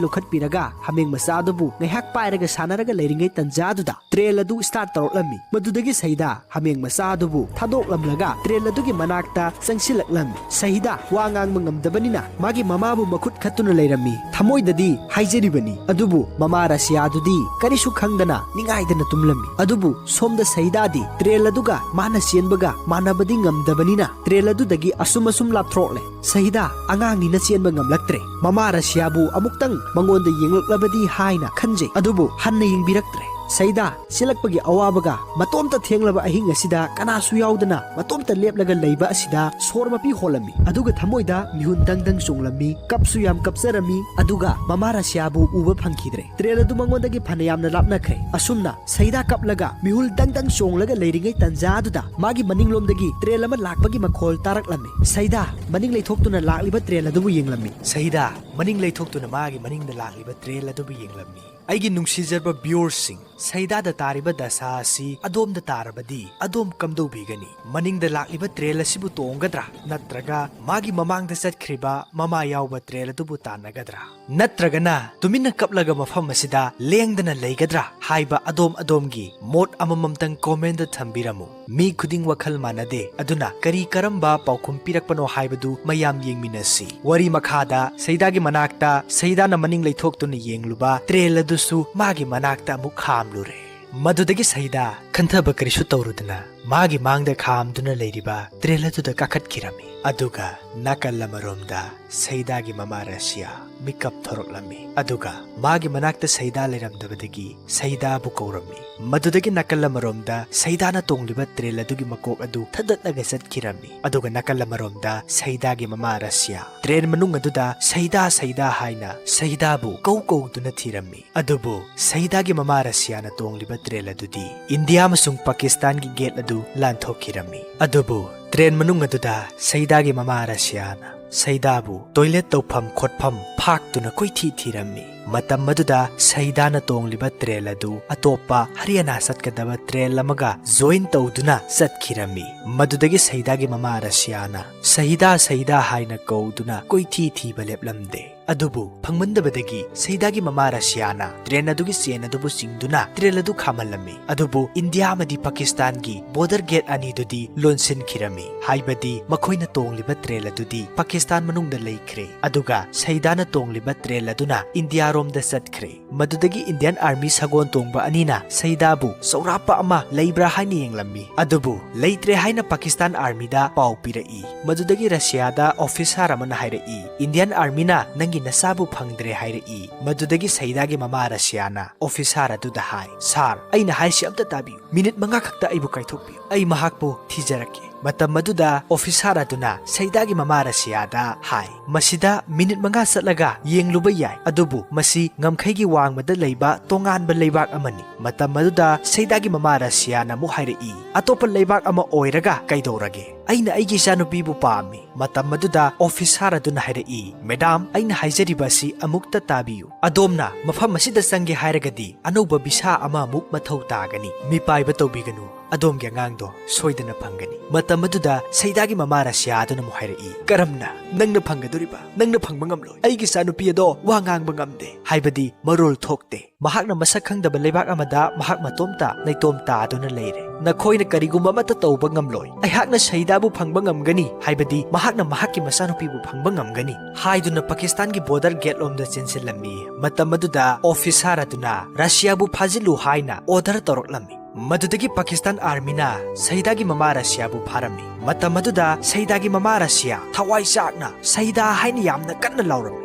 ꯂꯧꯈꯠꯄꯤꯔꯒ ꯍꯥꯃꯦꯡ ꯃꯆꯥ ꯑꯗꯨꯕꯨ ꯉꯥꯏꯍꯥꯛ ꯄꯥꯏꯔꯒ ꯁꯥꯟꯅꯔꯒ ꯂꯩꯔꯤꯉꯩ ꯇꯟꯖꯥ ꯑꯗꯨꯗ ꯇ꯭ꯔꯦꯟ ꯑꯗꯨ ꯁ꯭ꯇꯥꯔꯠ ꯇꯧꯔꯛꯂꯝꯃꯤ꯫ ꯃꯗꯨꯗꯒꯤ ꯁꯍꯤꯗꯥ ꯍꯥꯃꯦꯡ ꯃꯆꯥ ꯑꯗꯨꯕꯨ ꯊꯥꯗꯣꯛꯂꯝꯂꯒ ꯇ꯭ꯔꯦꯟ ꯑꯗꯨꯒꯤ ꯃꯅꯥꯛꯇ ꯆꯪꯁꯤꯜꯂꯛꯂꯝꯃꯤ꯫ ꯁꯍꯤꯗꯥ ꯋꯥ ꯉꯥꯡꯕ ꯉꯝꯗꯕꯅꯤꯅ ꯃꯥꯒꯤ ꯃꯃꯥꯕꯨ ꯃꯈꯨꯠ ꯈꯠꯇꯨꯅ ꯂꯩꯔꯝꯃꯤ꯫ ꯊꯃꯣꯏꯗꯗꯤ ꯍꯥꯏꯖꯔꯤꯕꯅꯤ, ꯑꯗꯨꯕꯨ ꯃꯃꯥ ꯔꯁꯤꯌꯥꯗꯨꯗꯤ ꯀꯔꯤꯁꯨ ꯈꯪꯗꯅ ꯅꯤꯡꯉꯥꯏꯗꯅ ꯇꯨꯝꯂꯝꯃꯤ꯫ ꯑꯗꯨꯕꯨ ꯁꯣꯝꯗ ꯁꯍꯤꯗꯥꯗꯤ ꯇ꯭ꯔꯦꯟ ꯑꯗꯨꯒ ꯃꯥꯅ ꯆꯦꯟꯕꯒ ꯃꯥꯟꯅꯕꯗꯤ ꯉꯝꯗꯕꯅꯤꯅ ꯇ꯭ꯔꯦꯟ ꯑꯗꯨꯗꯒꯤ ꯑꯁꯨꯝ ꯑꯁꯨꯝ ꯂꯥꯞꯊꯣꯛꯂꯦ꯫ ꯁꯍꯤꯗꯥ ꯑꯉꯥꯡꯅꯤꯅ ꯆꯦꯟꯕ ꯉꯝꯂꯛꯇ꯭ꯔꯦ꯫ ꯃꯃꯥ ꯔꯁꯤꯌꯥꯕꯨ ꯑꯃꯨꯛꯇꯪ ꯃꯉꯣꯟꯗ ꯌꯦꯡꯂꯛꯂꯕꯗꯤ ꯍꯥꯏꯅ ꯈꯟꯖꯩ, ꯑꯗꯨꯕꯨ ꯍꯟꯅ ꯌꯦꯡꯕꯤꯔꯛꯇ꯭ꯔꯦ꯫ ꯁꯩꯗꯥ ꯆꯦꯜꯂꯛꯄꯒꯤ ꯑꯋꯥꯕꯒ ꯃꯇꯣꯝꯇ ꯊꯦꯡꯂꯕ ꯑꯍꯤꯡ ꯑꯁꯤꯗ ꯀꯅꯥꯁꯨ ꯌꯥꯎꯗꯅ ꯃꯇꯣꯝꯇ ꯂꯦꯞꯂꯒ ꯂꯩꯕ ꯑꯁꯤꯗ ꯁꯣꯔ ꯃꯄꯤ ꯍꯣꯜꯂꯝꯃꯤ꯫ ꯑꯗꯨꯒ ꯊꯃꯣꯏꯗ ꯃꯤꯍꯨꯟ ꯗꯪ ꯗꯪ ꯆꯣꯡꯂꯝꯃꯤ, ꯀꯞꯁꯨ ꯌꯥꯝ ꯀꯞꯆꯔꯝꯃꯤ꯫ ꯑꯗꯨꯒ ꯃꯃꯥ ꯔꯁꯤꯌꯥꯕꯨ ꯎꯕ ꯐꯪꯈꯤꯗ꯭ꯔꯦ꯫ ꯇ꯭ꯔꯦꯟ ꯑꯗꯨ ꯃꯉꯣꯟꯗꯒꯤ ꯐꯅ ꯌꯥꯝꯅ ꯂꯥꯞꯅꯈ꯭ꯔꯦ꯫ ꯑꯁꯨꯝꯅ ꯁꯩꯗꯥ ꯀꯞꯂꯒ ꯃꯤꯍꯨꯜ ꯗꯪ ꯗꯪ ꯆꯣꯡꯂꯒ ꯂꯩꯔꯤꯉꯩ ꯇꯟꯖꯥ ꯑꯗꯨꯗ ꯃꯥꯒꯤ ꯃꯅꯤꯡꯂꯣꯝꯗꯒꯤ ꯇ꯭ꯔꯦꯟ ꯑꯃ ꯂꯥꯛꯄꯒꯤ ꯃꯈꯣꯜ ꯇꯥꯔꯛꯂꯝꯃꯤ꯫ ꯁꯩꯗꯥ ꯃꯅꯤꯡ ꯂꯩꯊꯣꯛꯇꯨꯅ ꯂꯥꯛꯂꯤꯕ ꯇ꯭ꯔꯦꯟ ꯑꯗꯨꯕꯨ ꯌꯦꯡꯂꯝꯃꯤ꯫ ꯁꯩꯗꯥ ꯃꯅꯤꯡ ꯂꯩꯊꯣꯛꯇꯨꯅ ꯃꯥꯒꯤ ꯃꯅꯤꯡꯗ ꯂꯥꯛꯂꯤꯕ ꯇ꯭ꯔꯦꯟ ꯑꯗꯨꯕꯨ ꯌꯦꯡꯂꯝꯃꯤ꯫ ꯑꯩꯒꯤ ꯅꯨꯡꯁꯤꯖꯔꯕ ꯚ꯭ꯌꯨꯋꯔꯁꯤꯡ, ꯁꯩꯗꯥꯗ ꯇꯥꯔꯤꯕ ꯗꯁꯥ ꯑꯁꯤ ꯑꯗꯣꯝꯗ ꯇꯥꯔꯕꯗꯤ ꯑꯗꯣꯝ ꯀꯝꯗꯧꯕꯤꯒꯅꯤ? ꯃꯅꯤꯡꯗ ꯂꯥꯛꯂꯤꯕ ꯇ꯭ꯔꯦꯟ ꯑꯁꯤꯕꯨ ꯇꯣꯡꯒꯗ꯭ꯔꯥ, ꯅꯠꯇ꯭ꯔꯒ ꯃꯥꯒꯤ ꯃꯃꯥꯡꯗ ꯆꯠꯈ꯭ꯔꯤꯕ ꯃꯃꯥ ꯌꯥꯎꯕ ꯇ꯭ꯔꯦꯟ ꯑꯗꯨꯕꯨ ꯇꯥꯟꯅꯒꯗ꯭ꯔꯥ? ꯅꯠꯇ꯭ꯔꯒꯅ ꯇꯨꯃꯤꯟꯅ ꯀꯞꯂꯒ ꯃꯐꯝ ꯑꯁꯤꯗ ꯂꯦꯡꯗꯅ ꯂꯩꯒꯗ꯭ꯔꯥ ꯍꯥꯏꯕ ꯑꯗꯣꯝ ꯑꯗꯣꯝꯒꯤ ꯃꯣꯠ ꯑꯃꯃꯝꯇꯪ ꯀꯣꯃꯦꯟꯗ ꯊꯝꯕꯤꯔꯝꯃꯨ꯫ ꯃꯤ ꯈꯨꯗꯤꯡ ꯋꯥꯈꯜ ꯃꯥꯟꯅꯗꯦ, ꯑꯗꯨꯅ ꯀꯔꯤ ꯀꯔꯝꯕ ꯄꯥꯎꯈꯨꯝ ꯄꯤꯔꯛꯄꯅꯣ ꯍꯥꯏꯕꯗꯨ ꯃꯌꯥꯝ ꯌꯦꯡꯃꯤꯟꯅꯁꯤ꯫ ꯋꯥꯔꯤ ꯃꯈꯥꯗ ꯁꯩꯗꯥꯒꯤ ꯃꯅꯥꯛꯇ ꯁꯩꯗꯥꯅ ꯃꯅꯤꯡ ꯂꯩꯊꯣꯛꯇꯨꯅ ꯌꯦꯡꯂꯨꯕ ꯇ꯭ꯔꯦꯟ ꯑꯗꯨꯁꯨ ꯃꯥꯒꯤ ꯃꯅꯥꯛꯇ ꯑꯃꯨꯛ ꯈꯥꯝꯂꯨꯔꯦ꯫ ꯃꯗꯨꯗꯒꯤ ꯁꯩꯗꯥ ꯈꯟꯊꯕ ꯀꯔꯤꯁꯨ ꯇꯧꯔꯨꯗꯅ ꯃꯥꯒꯤ ꯃꯥꯡꯗ ꯈꯥꯝꯗꯨꯅ ꯂꯩꯔꯤꯕ ꯇ꯭ꯔꯦꯟ ꯑꯗꯨꯗ ꯀꯥꯈꯠꯈꯤꯔꯝꯃꯤ꯫ ꯑꯗꯨꯒ ꯅꯥꯀꯜ ꯑꯃꯔꯣꯝꯗ ꯁꯩꯗꯥꯒꯤ ꯃꯃꯥ ꯔꯁꯤꯌꯥ ꯃꯤꯀꯞ ꯊꯣꯔꯛꯂꯝꯃꯤ꯫ ꯑꯗꯨꯒ ꯃꯥꯒꯤ ꯃꯅꯥꯛꯇ ꯁꯩꯗꯥ ꯂꯩꯔꯝꯗꯕꯗꯒꯤ ꯁꯩꯗꯥꯕꯨ ꯀꯧꯔꯝꯃꯤ꯫ ꯃꯗꯨꯗꯒꯤ ꯅꯥꯀꯜ ꯑꯃꯔꯣꯝꯗ ꯁꯩꯗꯥꯅ ꯇꯣꯡꯂꯤꯕ ꯇ꯭ꯔꯦꯟ ꯑꯗꯨꯒꯤ ꯃꯀꯣꯛ ꯑꯗꯨ ꯊꯗꯠꯂꯒ ꯆꯠꯈꯤꯔꯝꯃꯤ꯫ ꯑꯗꯨꯒ ꯅꯥꯀꯜ ꯑꯃꯔꯣꯝꯗ ꯁꯩꯗꯥꯒꯤ ꯃꯃꯥ ꯔꯁꯤꯌꯥ ꯇ꯭ꯔꯦꯟ ꯃꯅꯨꯡ ꯑꯗꯨꯗ ꯁꯩꯗꯥ, ꯁꯩꯗꯥ ꯍꯥꯏꯅ ꯁꯩꯗꯥꯕꯨ ꯀꯧ ꯀꯧꯗꯨꯅ ꯊꯤꯔꯝꯃꯤ꯫ ꯑꯗꯨꯕꯨ ꯁꯩꯗꯥꯒꯤ ꯃꯃꯥ ꯔꯁꯤꯌꯥꯅ ꯇꯣꯡꯂꯤꯕ ꯇ꯭ꯔꯦꯟ ꯑꯗꯨꯗꯤ ꯏꯟꯗꯤꯌꯥ ꯑꯃꯁꯨꯡ ꯄꯥꯀꯤꯁꯇꯥꯟꯒꯤ ꯒꯦꯠ ꯑꯗꯨ ꯂꯥꯟꯊꯣꯛꯈꯤꯔꯝꯃꯤ꯫ ꯑꯗꯨꯕꯨ ꯇ꯭ꯔꯦꯟ ꯃꯅꯨꯡ ꯑꯗꯨꯗ ꯁꯩꯗꯥꯒꯤ ꯃꯃꯥ ꯔꯁꯤꯌꯥꯅ ꯁꯩꯗꯥꯕꯨ ꯇꯣꯏꯂꯦꯠ ꯇꯧꯐꯝ ꯈꯣꯠꯐꯝ ꯐꯥꯛꯇꯨꯅ ꯀꯣꯏꯊꯤ ꯊꯤꯔꯝꯃꯤ꯫ ꯃꯇꯝ ꯑꯗꯨꯗ ꯁꯩꯗꯥꯅ ꯇꯣꯡꯂꯤꯕ ꯇ꯭ꯔꯦꯟ ꯑꯗꯨ ꯑꯇꯣꯞꯄ ꯍꯔꯤꯌꯥꯅꯥ ꯆꯠꯀꯗꯕ ꯇ꯭ꯔꯦꯟ ꯑꯃꯒ ꯖꯣꯏꯟ ꯇꯧꯗꯨꯅ ꯆꯠꯈꯤꯔꯝꯃꯤ꯫ ꯃꯗꯨꯗꯒꯤ ꯁꯩꯗꯥꯒꯤ ꯃꯃꯥ ꯔꯁꯤꯌꯥꯅ ꯁꯩꯗꯥ, ꯁꯩꯗꯥ ꯍꯥꯏꯅ ꯀꯧꯗꯨꯅ ꯀꯣꯏꯊꯤ ꯊꯤꯕ ꯂꯦꯞꯂꯝꯗꯦ꯫ ꯑꯗꯨꯕꯨ ꯐꯪꯃꯟꯗꯕꯗꯒꯤ ꯁꯩꯗꯥꯒꯤ ꯃꯃꯥ ꯔꯁꯤꯌꯥꯅ ꯇ꯭ꯔꯦꯟ ꯑꯗꯨꯒꯤ ꯆꯦꯟ ꯑꯗꯨꯕꯨ ꯆꯤꯡꯗꯨꯅ ꯇ꯭ꯔꯦꯟ ꯑꯗꯨ ꯈꯥꯝꯍꯜꯂꯝꯃꯤ꯫ ꯑꯗꯨꯕꯨ ꯏꯟꯗꯤꯌꯥ ꯑꯃꯗꯤ ꯄꯥꯀꯤꯁꯇꯥꯟꯒꯤ ꯕꯣꯔꯗꯔ ꯒꯦꯠ ꯑꯅꯤꯗꯨꯗꯤ ꯂꯣꯟꯁꯤꯟꯈꯤꯔꯝꯃꯤ, ꯍꯥꯏꯕꯗꯤ ꯃꯈꯣꯏꯅ ꯇꯣꯡꯂꯤꯕ ꯇ꯭ꯔꯦꯟ ꯑꯗꯨꯗꯤ ꯄꯥꯀꯤꯁꯇꯥꯟ ꯃꯅꯨꯡꯗ ꯂꯩꯈ꯭ꯔꯦ꯫ ꯑꯗꯨꯒ ꯁꯩꯗꯥꯅ ꯇꯣꯡꯂꯤꯕ ꯇ꯭ꯔꯦꯟ ꯑꯗꯨꯅ ꯏꯟꯗꯤꯌꯥꯔꯣꯝꯗ ꯆꯠꯈ꯭ꯔꯦ꯫ ꯃꯗꯨꯗꯒꯤ Indian Army ꯁꯒꯣꯜ ꯇꯣꯡꯕ ꯑꯅꯤꯅ ꯁꯩꯗꯥꯕꯨ ꯆꯥꯎꯔꯥꯛꯄ ꯑꯃ ꯂꯩꯕ꯭ꯔꯥ ꯍꯥꯏꯅ ꯌꯦꯡꯂꯝꯃꯤ꯫ ꯑꯗꯨꯕꯨ ꯂꯩꯇ꯭ꯔꯦ ꯍꯥꯏꯅ Pakistan Armyꯗ ꯄꯥꯎ ꯄꯤꯔꯛꯏ꯫ ꯃꯗꯨꯗꯒꯤ ꯔꯁꯤꯌꯥꯗ officer ꯑꯃꯅ ꯍꯥꯏꯔꯛꯏ, "Indian Armyꯅ ꯅꯪꯒꯤ ꯅꯆꯥꯕꯨ ꯐꯪꯗ꯭ꯔꯦ" ꯍꯥꯏꯔꯛꯏ꯫ ꯃꯗꯨꯗꯒꯤ ꯁꯩꯗꯥꯒꯤ ꯃꯃꯥ ꯔꯁꯤꯌꯥꯅ officer ꯑꯗꯨꯗ ꯍꯥꯏ, "Sir, ꯑꯩꯅ ꯍꯥꯏꯁꯤ ꯑꯝꯇ ꯇꯥꯕꯤꯌꯨ꯫ ꯃꯤꯅꯤꯠ ꯃꯉꯥ ꯈꯛꯇ ꯑꯩꯕꯨ ꯀꯥꯏꯊꯣꯛꯄꯤꯌꯨ꯫ ꯑꯩ ꯃꯍꯥꯛꯄꯨ ꯊꯤꯖꯔꯛꯀꯦ꯫" ꯃꯇꯝ ꯑꯗꯨꯗ officer ꯑꯗꯨꯅ ꯁꯩꯗꯥꯒꯤ ꯃꯃꯥ ꯔꯁꯤꯌꯥꯗ ꯍꯥꯏ, "ꯃꯁꯤꯗ ꯃꯤꯅꯤꯠ ꯃꯉꯥ ꯆꯠꯂꯒ ꯌꯦꯡꯂꯨꯕ ꯌꯥꯏ, ꯑꯗꯨꯕꯨ ꯃꯁꯤ ꯉꯝꯈꯩꯒꯤ ꯋꯥꯡꯃꯗ ꯂꯩꯕ ꯇꯣꯉꯥꯟꯕ ꯂꯩꯕꯥꯛ ꯑꯃꯅꯤ꯫" ꯃꯇꯝ ꯑꯗꯨꯗ ꯁꯩꯗꯥꯒꯤ ꯃꯃꯥ ꯔꯁꯤꯌꯥꯅ ꯑꯃꯨꯛ ꯍꯥꯏꯔꯛꯏ, "ꯑꯇꯣꯞꯄ ꯂꯩꯕꯥꯛ ꯑꯃ ꯑꯣꯏꯔꯒ ꯀꯩꯗꯧꯔꯒꯦ? ꯑꯩꯅ ꯑꯩꯒꯤ ꯏꯆꯥꯅꯨꯄꯤꯕꯨ ꯄꯥꯝꯃꯤ꯫" ꯃꯇꯝ ꯑꯗꯨꯗ officer ꯑꯗꯨꯅ ꯍꯥꯏꯔꯛꯏ, "Madam, ꯑꯩꯅ ꯍꯥꯏꯖꯔꯤꯕ ꯑꯁꯤ ꯑꯃꯨꯛꯇ ꯇꯥꯕꯤꯌꯨ꯫ ꯑꯗꯣꯝꯅ ꯃꯐꯝ ꯑꯁꯤꯗ ꯆꯪꯒꯦ ꯍꯥꯏꯔꯒꯗꯤ ꯑꯅꯧꯕ visa ꯑꯃ ꯑꯃꯨꯛ ꯃꯊꯧ ꯇꯥꯒꯅꯤ꯫ ꯃꯤꯄꯥꯏꯕ ꯇꯧꯕꯤꯒꯅꯨ꯫ ꯑꯗꯣꯝꯒꯤ ꯑꯉꯥꯡꯗꯣ ꯁꯣꯏꯗꯅ ꯐꯪꯒꯅꯤ꯫" ꯃꯇꯝ ꯑꯗꯨꯗ ꯁꯩꯗꯥꯒꯤ ꯃꯃꯥ ꯔꯁꯤꯌꯥ ꯑꯗꯨꯅ ꯑꯃꯨꯛ ꯍꯥꯏꯔꯛꯏ, "ꯀꯔꯝꯅ? ꯅꯪꯅ ꯐꯪꯒꯗꯧꯔꯤꯕ? ꯅꯪꯅ ꯐꯪꯕ ꯉꯝꯂꯣꯏ꯫ ꯑꯩꯒꯤ ꯏꯆꯥꯅꯨꯄꯤ ꯑꯗꯣ ꯋꯥ ꯉꯥꯡꯕ ꯉꯝꯗꯦ, ꯍꯥꯏꯕꯗꯤ ꯃꯔꯣꯜ ꯊꯣꯛꯇꯦ꯫ ꯃꯍꯥꯛꯅ ꯃꯁꯛ ꯈꯪꯗꯕ ꯂꯩꯕꯥꯛ ꯑꯃꯗ ꯃꯍꯥꯛ ꯃꯇꯣꯝꯇ ꯅꯩꯇꯣꯝ ꯇꯥꯗꯨꯅ ꯂꯩꯔꯦ꯫ ꯅꯈꯣꯏꯅ ꯀꯔꯤꯒꯨꯝꯕ ꯑꯃꯠꯇ ꯇꯧꯕ ꯉꯝꯂꯣꯏ꯫ ꯑꯩꯍꯥꯛꯅ ꯁꯩꯗꯥꯕꯨ ꯐꯪꯕ ꯉꯝꯒꯅꯤ, ꯍꯥꯏꯕꯗꯤ ꯃꯍꯥꯛꯅ ꯃꯍꯥꯛꯀꯤ ꯃꯆꯥꯅꯨꯄꯤꯕꯨ ꯐꯪꯕ ꯉꯝꯒꯅꯤ" ꯍꯥꯏꯗꯨꯅ Pakistanꯒꯤ border gate ꯂꯣꯝꯗ ꯆꯦꯟꯁꯤꯜꯂꯝꯃꯤ꯫ ꯃꯇꯝ ꯑꯗꯨꯗ officer ꯑꯗꯨꯅ ꯔꯁꯤꯌꯥꯕꯨ ꯐꯥꯖꯤꯜꯂꯨ ꯍꯥꯏꯅ order ꯇꯧꯔꯛꯂꯝꯃꯤ꯫ ꯃꯗꯨꯗꯒꯤ Pakistan Armyꯅ ꯁꯩꯗꯥꯒꯤ ꯃꯃꯥ ꯔꯁꯤꯌꯥꯕꯨ ꯐꯥꯔꯝꯃꯤ꯫ ꯃꯇꯝ ꯑꯗꯨꯗ ꯁꯩꯗꯥꯒꯤ ꯃꯃꯥ ꯔꯁꯤꯌꯥ ꯊꯋꯥꯏ ꯆꯥꯛꯅ "ꯁꯩꯗꯥ" ꯍꯥꯏꯅ ꯌꯥꯝꯅ ꯀꯟꯅ ꯂꯥꯎꯔꯝꯃꯤ꯫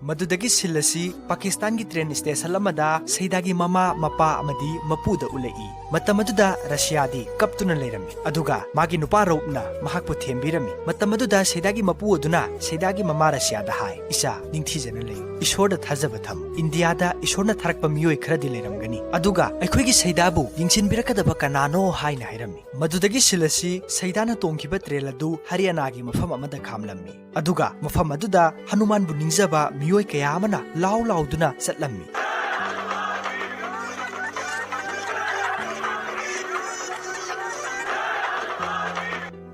ꯃꯗꯨꯗꯒꯤ scene ꯑꯁꯤ Pakistanꯒꯤ train station ꯑꯃꯗ ꯁꯩꯗꯥꯒꯤ ꯃꯃꯥ, ꯃꯄꯥ ꯑꯃꯗꯤ ꯃꯄꯨꯗ ꯎꯠꯂꯛꯏ꯫ ꯃꯇꯝ ꯑꯗꯨꯗ ꯔꯁꯤꯌꯥꯗꯤ ꯀꯞꯇꯨꯅ ꯂꯩꯔꯝꯃꯤ, ꯑꯗꯨꯒ ꯃꯥꯒꯤ ꯅꯨꯄꯥ ꯔꯧꯞꯅ ꯃꯍꯥꯛꯄꯨ ꯊꯦꯝꯕꯤꯔꯝꯃꯤ꯫ ꯃꯇꯝ ꯑꯗꯨꯗ ꯁꯩꯗꯥꯒꯤ ꯃꯄꯨ ꯑꯗꯨꯅ ꯁꯩꯗꯥꯒꯤ ꯃꯃꯥ ꯔꯁꯤꯌꯥꯗ ꯍꯥꯏ, "ꯏꯆꯥ, ꯅꯤꯡꯊꯤꯖꯅ ꯂꯩꯌꯨ꯫ ꯏꯁꯣꯔꯗ ꯊꯥꯖꯕ ꯊꯝꯃꯨ꯫ ꯏꯟꯗꯤꯌꯥꯗ ꯏꯁꯣꯔꯅ ꯊꯥꯔꯛꯄ ꯃꯤꯑꯣꯏ ꯈꯔꯗꯤ ꯂꯩꯔꯝꯒꯅꯤ, ꯑꯗꯨꯒ ꯑꯩꯈꯣꯏꯒꯤ ꯁꯩꯗꯥꯕꯨ ꯌꯦꯡꯁꯤꯟꯕꯤꯔꯛꯀꯗꯕ ꯀꯅꯥꯅꯣ?" ꯍꯥꯏꯅ ꯍꯥꯏꯔꯝꯃꯤ꯫ ꯃꯗꯨꯗꯒꯤ scene ꯑꯁꯤ ꯁꯩꯗꯥꯅ ꯇꯣꯡꯈꯤꯕ train ꯑꯗꯨ ꯍꯔꯤꯌꯥꯅꯥꯒꯤ ꯃꯐꯝ ꯑꯃꯗ ꯈꯥꯝꯂꯝꯃꯤ꯫ ꯑꯗꯨꯒ ꯃꯐꯝ ꯑꯗꯨꯗ ꯍꯅꯨꯃꯥꯟꯕꯨ ꯅꯤꯡꯖꯕ ꯃꯤꯑꯣꯏ ꯀꯌꯥ ꯑꯃꯅ ꯂꯥꯎ ꯂꯥꯎꯗꯨꯅ ꯆꯠꯂꯝꯃꯤ꯫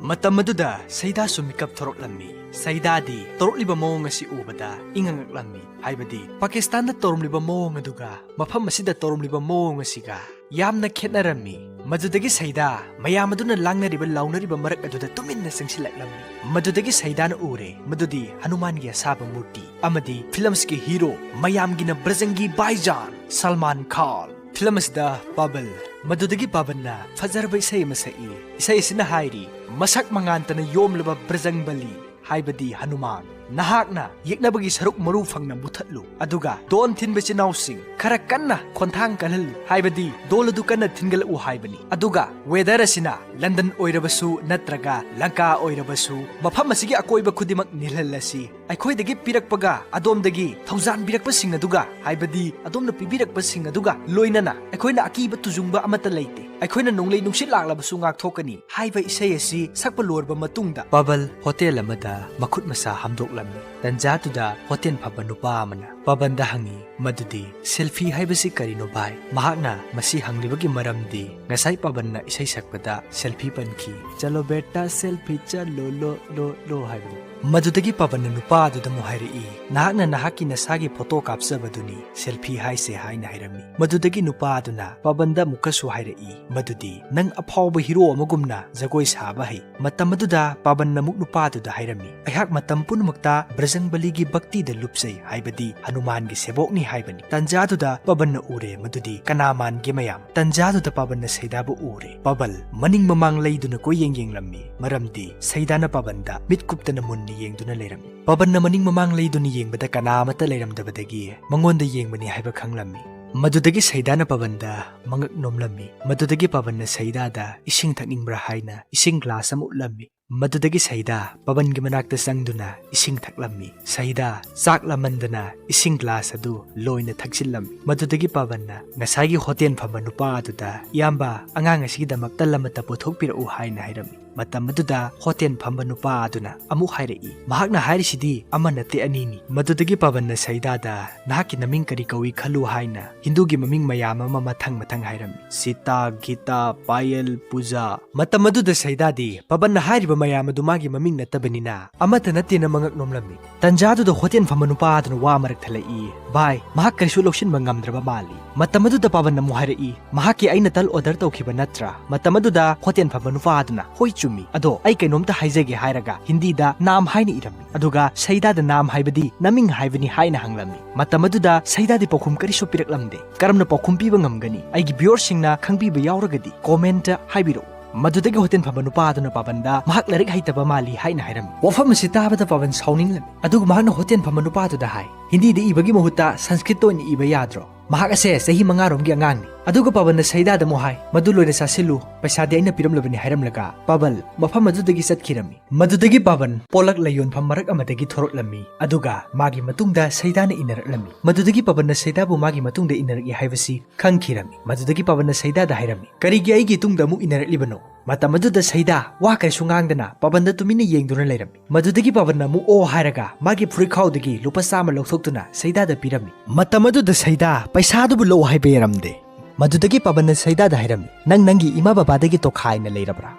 ꯃꯇꯝ ꯑꯗꯨꯗ ꯁꯩꯗꯥꯁꯨ ꯃꯤꯀꯞ ꯊꯣꯔꯛꯂꯝꯃꯤ꯫ ꯁꯩꯗꯥꯗꯤ ꯇꯧꯔꯛꯂꯤꯕ ꯃꯑꯣꯡ ꯑꯁꯤ ꯎꯕꯗ ꯏꯉꯛ ꯉꯛꯂꯝꯃꯤ꯫ ꯍꯥꯏꯕꯗꯤ Pakistanꯗ ꯇꯧꯔꯝꯂꯤꯕ ꯃꯑꯣꯡ ꯑꯗꯨꯒ ꯃꯐꯝ ꯑꯁꯤꯗ ꯇꯧꯔꯝꯂꯤꯕ ꯃꯑꯣꯡ ꯑꯁꯤꯒ ꯌꯥꯝꯅ ꯈꯦꯠꯅꯔꯝꯃꯤ꯫ ꯃꯗꯨꯗꯒꯤ ꯁꯩꯗꯥ ꯃꯌꯥꯝ ꯑꯗꯨꯅ ꯂꯥꯡꯅꯔꯤꯕ ꯂꯥꯎꯅꯔꯤꯕ ꯃꯔꯛ ꯑꯗꯨꯗ ꯇꯨꯃꯤꯟꯅ ꯆꯪꯁꯤꯜꯂꯛꯂꯝꯃꯤ꯫ ꯃꯗꯨꯗꯒꯤ ꯁꯩꯗꯥꯅ ꯎꯔꯦ ꯃꯗꯨꯗꯤ ꯍꯅꯨꯃꯥꯟꯒꯤ ꯑꯁꯥꯕ ꯃꯨꯔꯇꯤ ꯑꯃꯗꯤ ꯐꯤꯂꯝꯁꯀꯤ ꯍꯤꯔꯣ ꯃꯌꯥꯝꯒꯤꯅ ꯕ꯭ꯔꯖꯪꯒꯤ ꯕꯥꯏꯖꯥꯟ ꯁꯜꯃꯥꯟ ꯈꯥꯟ꯫ ꯐꯤꯂꯝ ꯑꯁꯤꯗ ꯄꯥꯕꯜ, ꯃꯗꯨꯗꯒꯤ ꯄꯥꯕꯜꯅ ꯐꯖꯔꯕ ꯏꯁꯩ ꯑꯃ ꯁꯛꯏ꯫ ꯏꯁꯩ ꯑꯁꯤꯅ ꯍꯥꯏꯔꯤ, ꯃꯁꯛ ꯃꯉꯥꯟꯇꯅ ꯌꯣꯝꯂꯕ ꯕ꯭ꯔꯖꯪꯕꯂꯤ, ꯍꯥꯏꯕꯗꯤ ꯍꯅꯨꯃꯥꯟ, ꯅꯍꯥꯛꯅ ꯌꯦꯛꯅꯕꯒꯤ ꯁꯔꯨꯛ ꯃꯔꯨ ꯐꯪꯅ ꯃꯨꯊꯠꯂꯨ, ꯑꯗꯨꯒ ꯗꯣꯟ ꯊꯤꯟꯕ ꯏꯆꯤꯟ ꯏꯅꯥꯎꯁꯤꯡ ꯈꯔ ꯀꯟꯅ ꯈꯣꯟꯊꯥꯡ ꯀꯜꯍꯜꯂꯨ, ꯍꯥꯏꯕꯗꯤ ꯗꯣꯜ ꯑꯗꯨ ꯀꯟꯅ ꯊꯤꯟꯒꯠꯂꯛꯎ ꯍꯥꯏꯕꯅꯤ꯫ ꯑꯗꯨꯒ ꯋꯦꯗꯔ ꯑꯁꯤꯅ ꯂꯟꯗꯟ ꯑꯣꯏꯔꯕꯁꯨ ꯅꯠꯇ꯭ꯔꯒ ꯂꯪꯀꯥ ꯑꯣꯏꯔꯕꯁꯨ, ꯃꯐꯝ ꯑꯁꯤꯒꯤ ꯑꯀꯣꯏꯕ ꯈꯨꯗꯤꯡꯃꯛ ꯅꯤꯜꯍꯜꯂꯁꯤ꯫ ꯑꯩꯈꯣꯏꯗꯒꯤ ꯄꯤꯔꯛꯄꯒ ꯑꯗꯣꯝꯗꯒꯤ ꯊꯧꯖꯥꯟꯕꯤꯔꯛꯄꯁꯤꯡ ꯑꯗꯨꯒ, ꯍꯥꯏꯕꯗꯤ ꯑꯗꯣꯝꯅ ꯄꯤꯕꯤꯔꯛꯄꯁꯤꯡ ꯑꯗꯨꯒ ꯂꯣꯏꯅꯅ ꯑꯩꯈꯣꯏꯅ ꯑꯀꯤꯕ ꯇꯨꯖꯨꯡꯕ ꯑꯃꯠꯇ ꯂꯩꯇꯦ꯫ ꯑꯩꯈꯣꯏꯅ ꯅꯣꯡꯂꯩ ꯅꯨꯡꯁꯤꯠ ꯂꯥꯛꯂꯕꯁꯨ ꯉꯥꯛꯊꯣꯛꯀꯅꯤ ꯍꯥꯏꯕ ꯏꯁꯩ ꯑꯁꯤ ꯁꯛꯄ ꯂꯣꯏꯔꯕ ꯃꯇꯨꯡꯗ, ꯄꯥꯕꯜ ꯍꯣꯇꯦꯜ ꯑꯃꯗ ꯃꯈꯨꯠ ꯃꯁꯥ ꯍꯥꯝꯗꯣꯛꯂꯝꯃꯤ꯫ ꯇꯟꯖꯥꯗꯨꯗ ꯍꯣꯇꯦꯜ ꯐꯝꯕ ꯅꯨꯄꯥ ꯑꯃꯅ ꯄꯥꯕꯟꯗ ꯍꯪꯉꯤ, "ꯃꯗꯨꯗꯤ ꯁꯦꯜꯐꯤ ꯍꯥꯏꯕꯁꯤ ꯀꯔꯤꯅꯣ ꯚꯥꯏ?" ꯃꯍꯥꯛꯅ ꯃꯁꯤ ꯍꯪꯂꯤꯕꯒꯤ ꯃꯔꯝꯗꯤ ꯉꯁꯥꯏ ꯄꯥꯕꯟꯅ ꯏꯁꯩ ꯁꯛꯄꯗ ꯁꯦꯜꯐꯤ ꯄꯟꯈꯤ꯫ "ꯆꯂꯣ ꯕꯦꯇꯥ ꯁꯦꯜꯐꯤ ꯆꯠꯂꯣ ꯂꯣ ꯂꯣ ꯂꯣ" ꯍꯥꯏꯕꯅꯤ꯫ ꯃꯗꯨꯗꯒꯤ ꯄꯥꯕꯟꯅ ꯅꯨꯄꯥ ꯑꯗꯨꯗ ꯑꯃꯨꯛ ꯍꯥꯏꯔꯛꯏ, "ꯅꯍꯥꯛꯅ ꯅꯍꯥꯛꯀꯤ ꯅꯁꯥꯒꯤ ꯐꯣꯇꯣ ꯀꯥꯞꯆꯕꯗꯨꯅꯤ ꯁꯦꯜꯐꯤ ꯍꯥꯏꯁꯦ" ꯍꯥꯏꯅ ꯍꯥꯏꯔꯝꯃꯤ꯫ ꯃꯗꯨꯗꯒꯤ ꯅꯨꯄꯥ ꯑꯗꯨꯅ ꯄꯥꯕꯟꯗ ꯑꯃꯨꯛꯀꯁꯨ ꯍꯥꯏꯔꯛꯏ, "ꯃꯗꯨꯗꯤ ꯅꯪ ꯑꯐꯥꯎꯕ ꯍꯤꯔꯣ ꯑꯃꯒꯨꯝꯅ ꯖꯒꯣꯏ ꯁꯥꯕ ꯍꯩ"꯫ ꯃꯇꯝ ꯑꯗꯨꯗ ꯄꯥꯕꯟꯅ ꯑꯃꯨꯛ ꯅꯨꯄꯥ ꯑꯗꯨꯗ ꯍꯥꯏꯔꯝꯃꯤ, "ꯑꯩꯍꯥꯛ ꯃꯇꯝ ꯄꯨꯝꯅꯃꯛꯇ ꯕ꯭ꯔꯖꯪꯕꯂꯤꯒꯤ ꯚꯛꯇꯤꯗ ꯂꯨꯞꯆꯩ, ꯍꯥꯏꯕꯗꯤ ꯍꯅꯨꯃꯥꯟꯒꯤ ꯁꯦꯕꯣꯛꯅꯤ" ꯍꯥꯏꯕꯅꯤ꯫ ꯇꯟꯖꯥꯗꯨꯗ ꯄꯥꯕꯟꯅ ꯎꯔꯦ ꯃꯗꯨꯗꯤ ꯀꯅꯥ ꯃꯥꯟꯒꯦ ꯃꯌꯥꯝ꯫ ꯇꯟꯖꯥꯗꯨꯗ ꯄꯥꯕꯟꯅ ꯁꯩꯗꯥꯕꯨ ꯎꯔꯦ꯫ ꯄꯥꯕꯜ ꯃꯅꯤꯡ ꯃꯃꯥꯡ ꯂꯩꯗꯨꯅ ꯀꯣꯏꯌꯦꯡ ꯌꯦꯡꯂꯝꯃꯤ, ꯃꯔꯝꯗꯤ ꯁꯩꯗꯥꯅ ꯄꯥꯕꯟꯗ ꯃꯤꯠ ꯀꯨꯞꯇꯅ ꯃꯨꯟꯅ ꯌꯦꯡꯗꯨꯅ ꯂꯩꯔꯝꯃꯤ꯫ ꯄꯥꯕꯟꯅ ꯃꯅꯤꯡ ꯃꯃꯥꯡ ꯂꯩꯗꯨꯅ ꯌꯦꯡꯕꯗ ꯀꯅꯥ ꯑꯃꯠꯇ ꯂꯩꯔꯝꯗꯕꯗꯒꯤ ꯃꯉꯣꯟꯗ ꯌꯦꯡꯕꯅꯤ ꯍꯥꯏꯕ ꯈꯪꯂꯝꯃꯤ꯫ ꯃꯗꯨꯗꯒꯤ ꯁꯩꯗꯥꯅ ꯄꯥꯕꯟꯗ ꯃꯉꯛ ꯅꯣꯝꯂꯝꯃꯤ꯫ ꯃꯗꯨꯗꯒꯤ ꯄꯥꯕꯟꯅ ꯁꯩꯗꯥꯗ ꯏꯁꯤꯡ ꯊꯛꯅꯤꯡꯕ꯭ꯔꯥ ꯍꯥꯏꯅ ꯏꯁꯤꯡ ꯒ꯭ꯂꯥꯁ ꯑꯃ ꯎꯠꯂꯝꯃꯤ꯫ ꯃꯗꯨꯗꯒꯤ ꯁꯩꯗꯥ ꯄꯥꯕꯟꯒꯤ ꯃꯅꯥꯛꯇ ꯆꯪꯗꯨꯅ ꯏꯁꯤꯡ ꯊꯛꯂꯝꯃꯤ꯫ ꯁꯩꯗꯥ ꯆꯥꯛ ꯂꯥꯝꯃꯟꯗꯅ ꯏꯁꯤꯡ ꯒ꯭ꯂꯥꯁ ꯑꯗꯨ ꯂꯣꯏꯅ ꯊꯛꯆꯤꯜꯂꯝꯃꯤ꯫ ꯃꯗꯨꯗꯒꯤ ꯄꯥꯕꯟꯅ ꯉꯁꯥꯏꯒꯤ ꯍꯣꯇꯦꯜ ꯐꯝꯕ ꯅꯨꯄꯥ ꯑꯗꯨꯗ, "ꯏꯌꯥꯝꯕ, ꯑꯉꯥꯡ ꯑꯁꯤꯒꯤꯗꯃꯛ ꯇꯜ ꯑꯃꯠꯇ ꯄꯨꯊꯣꯛꯄꯤꯔꯛꯎ" ꯍꯥꯏꯅ ꯍꯥꯏꯔꯝꯃꯤ꯫ ꯃꯇꯝ ꯑꯗꯨꯗ ꯍꯣꯇꯦꯜ ꯐꯝꯕ ꯅꯨꯄꯥ ꯑꯗꯨꯅ ꯑꯃꯨꯛ ꯍꯥꯏꯔꯛꯏ, ꯃꯍꯥꯛꯅ ꯍꯥꯏꯔꯤꯁꯤꯗꯤ ꯑꯃ ꯅꯠꯇꯦ, ꯑꯅꯤꯅꯤ꯫ ꯃꯗꯨꯗꯒꯤ ꯄꯕꯟꯅ ꯁꯩꯗꯥꯗ, "ꯅꯍꯥꯛꯀꯤ ꯅꯃꯤꯡ ꯀꯔꯤ ꯀꯧꯏ ꯈꯜꯂꯨ" ꯍꯥꯏꯅ ꯍꯤꯟꯗꯨꯒꯤ ꯃꯃꯤꯡ ꯃꯌꯥꯝ ꯑꯃ ꯃꯊꯪ ꯃꯊꯪ ꯍꯥꯏꯔꯝꯃꯤ꯫ ꯁꯤꯇꯥ, ꯒꯤꯇꯥ, ꯄꯥꯌꯦꯜ, ꯄꯨꯖꯥ꯫ ꯃꯇꯝ ꯑꯗꯨꯗ ꯁꯩꯗꯥꯗꯤ ꯄꯕꯟꯅ ꯍꯥꯏꯔꯤꯕ ꯃꯌꯥꯝ ꯑꯗꯨ ꯃꯥꯒꯤ ꯃꯃꯤꯡ ꯅꯠꯇꯕꯅꯤꯅ ꯑꯃꯠꯇ ꯅꯠꯇꯦꯅ ꯃꯉꯛ ꯅꯣꯝꯂꯝꯃꯤ꯫ ꯇꯟꯖꯥꯗꯨꯗ ꯍꯣꯇꯦꯜ ꯐꯝꯕ ꯅꯨꯄꯥ ꯑꯗꯨꯅ ꯋꯥ ꯃꯔꯛ ꯊꯠꯂꯛꯏ, "ꯚꯥꯏ, ꯃꯍꯥꯛ ꯀꯔꯤꯁꯨ ꯂꯧꯁꯤꯟꯕ ꯉꯝꯗ꯭ꯔꯕ ꯃꯥꯜꯂꯤ꯫" ꯃꯇꯝ ꯑꯗꯨꯗ ꯄꯕꯟꯅ ꯑꯃꯨꯛ ꯍꯥꯏꯔꯛꯏ, "ꯃꯍꯥꯛꯀꯤ ꯑꯩꯅ ꯇꯜ order ꯇꯧꯈꯤꯕ ꯅꯠꯇ꯭ꯔꯥ?" ꯃꯇꯝ ꯑꯗꯨꯗ ꯍꯣꯇꯦꯜ ꯐꯝꯕ ꯅꯨꯄꯥ ꯑꯗꯨꯅ, "ꯍꯣꯏ, ꯆꯨꯝꯃꯤ꯫ ꯑꯗꯣ ꯑꯩ ꯀꯩꯅꯣꯝꯇ ꯍꯥꯏꯖꯒꯦ" ꯍꯥꯏꯔꯒ ꯍꯤꯟꯗꯤꯗ ꯅꯥꯝ ꯍꯥꯏꯅ ꯏꯔꯝꯃꯤ꯫ ꯑꯗꯨꯒ ꯁꯩꯗꯥꯗ ꯅꯥꯝ ꯍꯥꯏꯕꯗꯤ ꯅꯃꯤꯡ ꯍꯥꯏꯕꯅꯤ ꯍꯥꯏꯅ ꯍꯪꯂꯝꯃꯤ꯫ ꯃꯇꯝ ꯑꯗꯨꯗ ꯁꯩꯗꯥꯗꯤ ꯄꯥꯎꯈꯨꯝ ꯀꯔꯤꯁꯨ ꯄꯤꯔꯛꯂꯝꯗꯦ꯫ ꯀꯔꯝꯅ ꯄꯥꯎꯈꯨꯝ ꯄꯤꯕ ꯉꯝꯒꯅꯤ? ꯑꯩꯒꯤ viewerꯁꯤꯡꯅ ꯈꯪꯕꯤꯕ ꯌꯥꯎꯔꯒꯗꯤ comment ꯍꯥꯏꯕꯤꯔꯛꯎ꯫ ꯃꯗꯨꯗꯒꯤ ꯍꯣꯇꯦꯜ ꯐꯝꯕ ꯅꯨꯄꯥ ꯑꯗꯨꯅ ꯄꯕꯟꯗ ꯃꯍꯥꯛ ꯂꯥꯏꯔꯤꯛ ꯍꯩꯇꯕ ꯃꯥꯜꯂꯤ ꯍꯥꯏꯅ ꯍꯥꯏꯔꯝꯃꯤ꯫ ꯋꯥꯐꯝ ꯑꯁꯤ ꯇꯥꯕꯗ ꯄꯕꯟ ꯁꯥꯎꯅꯤꯡꯂꯝꯃꯤ꯫ ꯑꯗꯨꯒ ꯃꯍꯥꯛꯅ ꯍꯣꯇꯦꯜ ꯐꯝꯕ ꯅꯨꯄꯥ ꯑꯗꯨꯗ ꯍꯥꯏ, "ꯍꯤꯟꯗꯤꯗ ꯏꯕꯒꯤ ꯃꯍꯨꯠꯇ ꯁꯪꯁꯀ꯭ꯔꯤꯠꯇ ꯑꯣꯏꯅ ꯏꯕ ꯌꯥꯗ꯭ꯔꯣ? ꯃꯍꯥꯛ ꯑꯁꯦ ꯆꯍꯤ ꯃꯉꯥꯔꯣꯝꯒꯤ ꯑꯉꯥꯡꯅꯤ꯫" ꯑꯗꯨꯒ ꯄꯕꯟꯅ ꯁꯩꯗꯥꯗ ꯑꯃꯨꯛ ꯍꯥꯏ, "ꯃꯗꯨ ꯂꯣꯏꯅ ꯆꯥꯁꯤꯜꯂꯨ, ꯄꯩꯁꯥꯗꯤ ꯑꯩꯅ ꯄꯤꯔꯝꯂꯕꯅꯤ" ꯍꯥꯏꯔꯝꯂꯒ ꯄꯕꯟ ꯃꯐꯝ ꯑꯗꯨꯗꯒꯤ ꯆꯠꯈꯤꯔꯝꯃꯤ꯫ ꯃꯗꯨꯗꯒꯤ ꯄꯕꯟ ꯄꯣꯂꯛ ꯂꯩ ꯌꯣꯟꯐꯝ ꯃꯔꯛ ꯑꯃꯗꯒꯤ ꯊꯣꯔꯛꯂꯝꯃꯤ, ꯑꯗꯨꯒ ꯃꯥꯒꯤ ꯃꯇꯨꯡꯗ ꯁꯩꯗꯥꯅ ꯏꯟꯅꯔꯛꯂꯝꯃꯤ꯫ ꯃꯗꯨꯗꯒꯤ ꯄꯕꯟꯅ ꯁꯩꯗꯥꯕꯨ ꯃꯥꯒꯤ ꯃꯇꯨꯡꯗ ꯏꯟꯅꯔꯛꯏ ꯍꯥꯏꯕꯁꯤ ꯈꯪꯈꯤꯔꯝꯃꯤ꯫ ꯃꯗꯨꯗꯒꯤ ꯄꯕꯟꯅ ꯁꯩꯗꯥꯗ ꯍꯥꯏꯔꯝꯃꯤ, "ꯀꯔꯤꯒꯤ ꯑꯩꯒꯤ ꯇꯨꯡꯗ ꯑꯃꯨꯛ ꯏꯟꯅꯔꯛꯂꯤꯕꯅꯣ?" ꯃꯇꯝ ꯑꯗꯨꯗ ꯁꯩꯗꯥ ꯋꯥ ꯀꯔꯤꯁꯨ ꯉꯥꯡꯗꯅ ꯄꯕꯟꯗ ꯇꯨꯃꯤꯟꯅ ꯌꯦꯡꯗꯨꯅ ꯂꯩꯔꯝꯃꯤ꯫ ꯃꯗꯨꯗꯒꯤ ꯄꯕꯟꯅ ꯑꯃꯨꯛ "ꯑꯣ" ꯍꯥꯏꯔꯒ ꯃꯥꯒꯤ ꯐꯨꯔꯤꯠꯈꯥꯎꯗꯒꯤ ꯂꯨꯄꯥ ꯆꯥꯝꯃ ꯂꯧꯊꯣꯛꯇꯨꯅ ꯁꯩꯗꯥꯗ ꯄꯤꯔꯝꯃꯤ꯫ ꯃꯇꯝ ꯑꯗꯨꯗ ꯁꯩꯗꯥ ꯄꯩꯁꯥꯗꯨꯕꯨ ꯂꯧ ꯍꯥꯏꯕ ꯌꯥꯔꯝꯗꯦ꯫ ꯃꯗꯨꯗꯒꯤ ꯄꯕꯟꯅ ꯁꯩꯗꯥꯗ ꯍꯥꯏꯔꯝꯃꯤ, "ꯅꯪ ꯅꯪꯒꯤ ꯏꯃꯥ ꯕꯕꯥꯗꯒꯤ ꯇꯣꯈꯥꯏꯅ ꯂꯩꯔꯕ꯭ꯔꯥ?"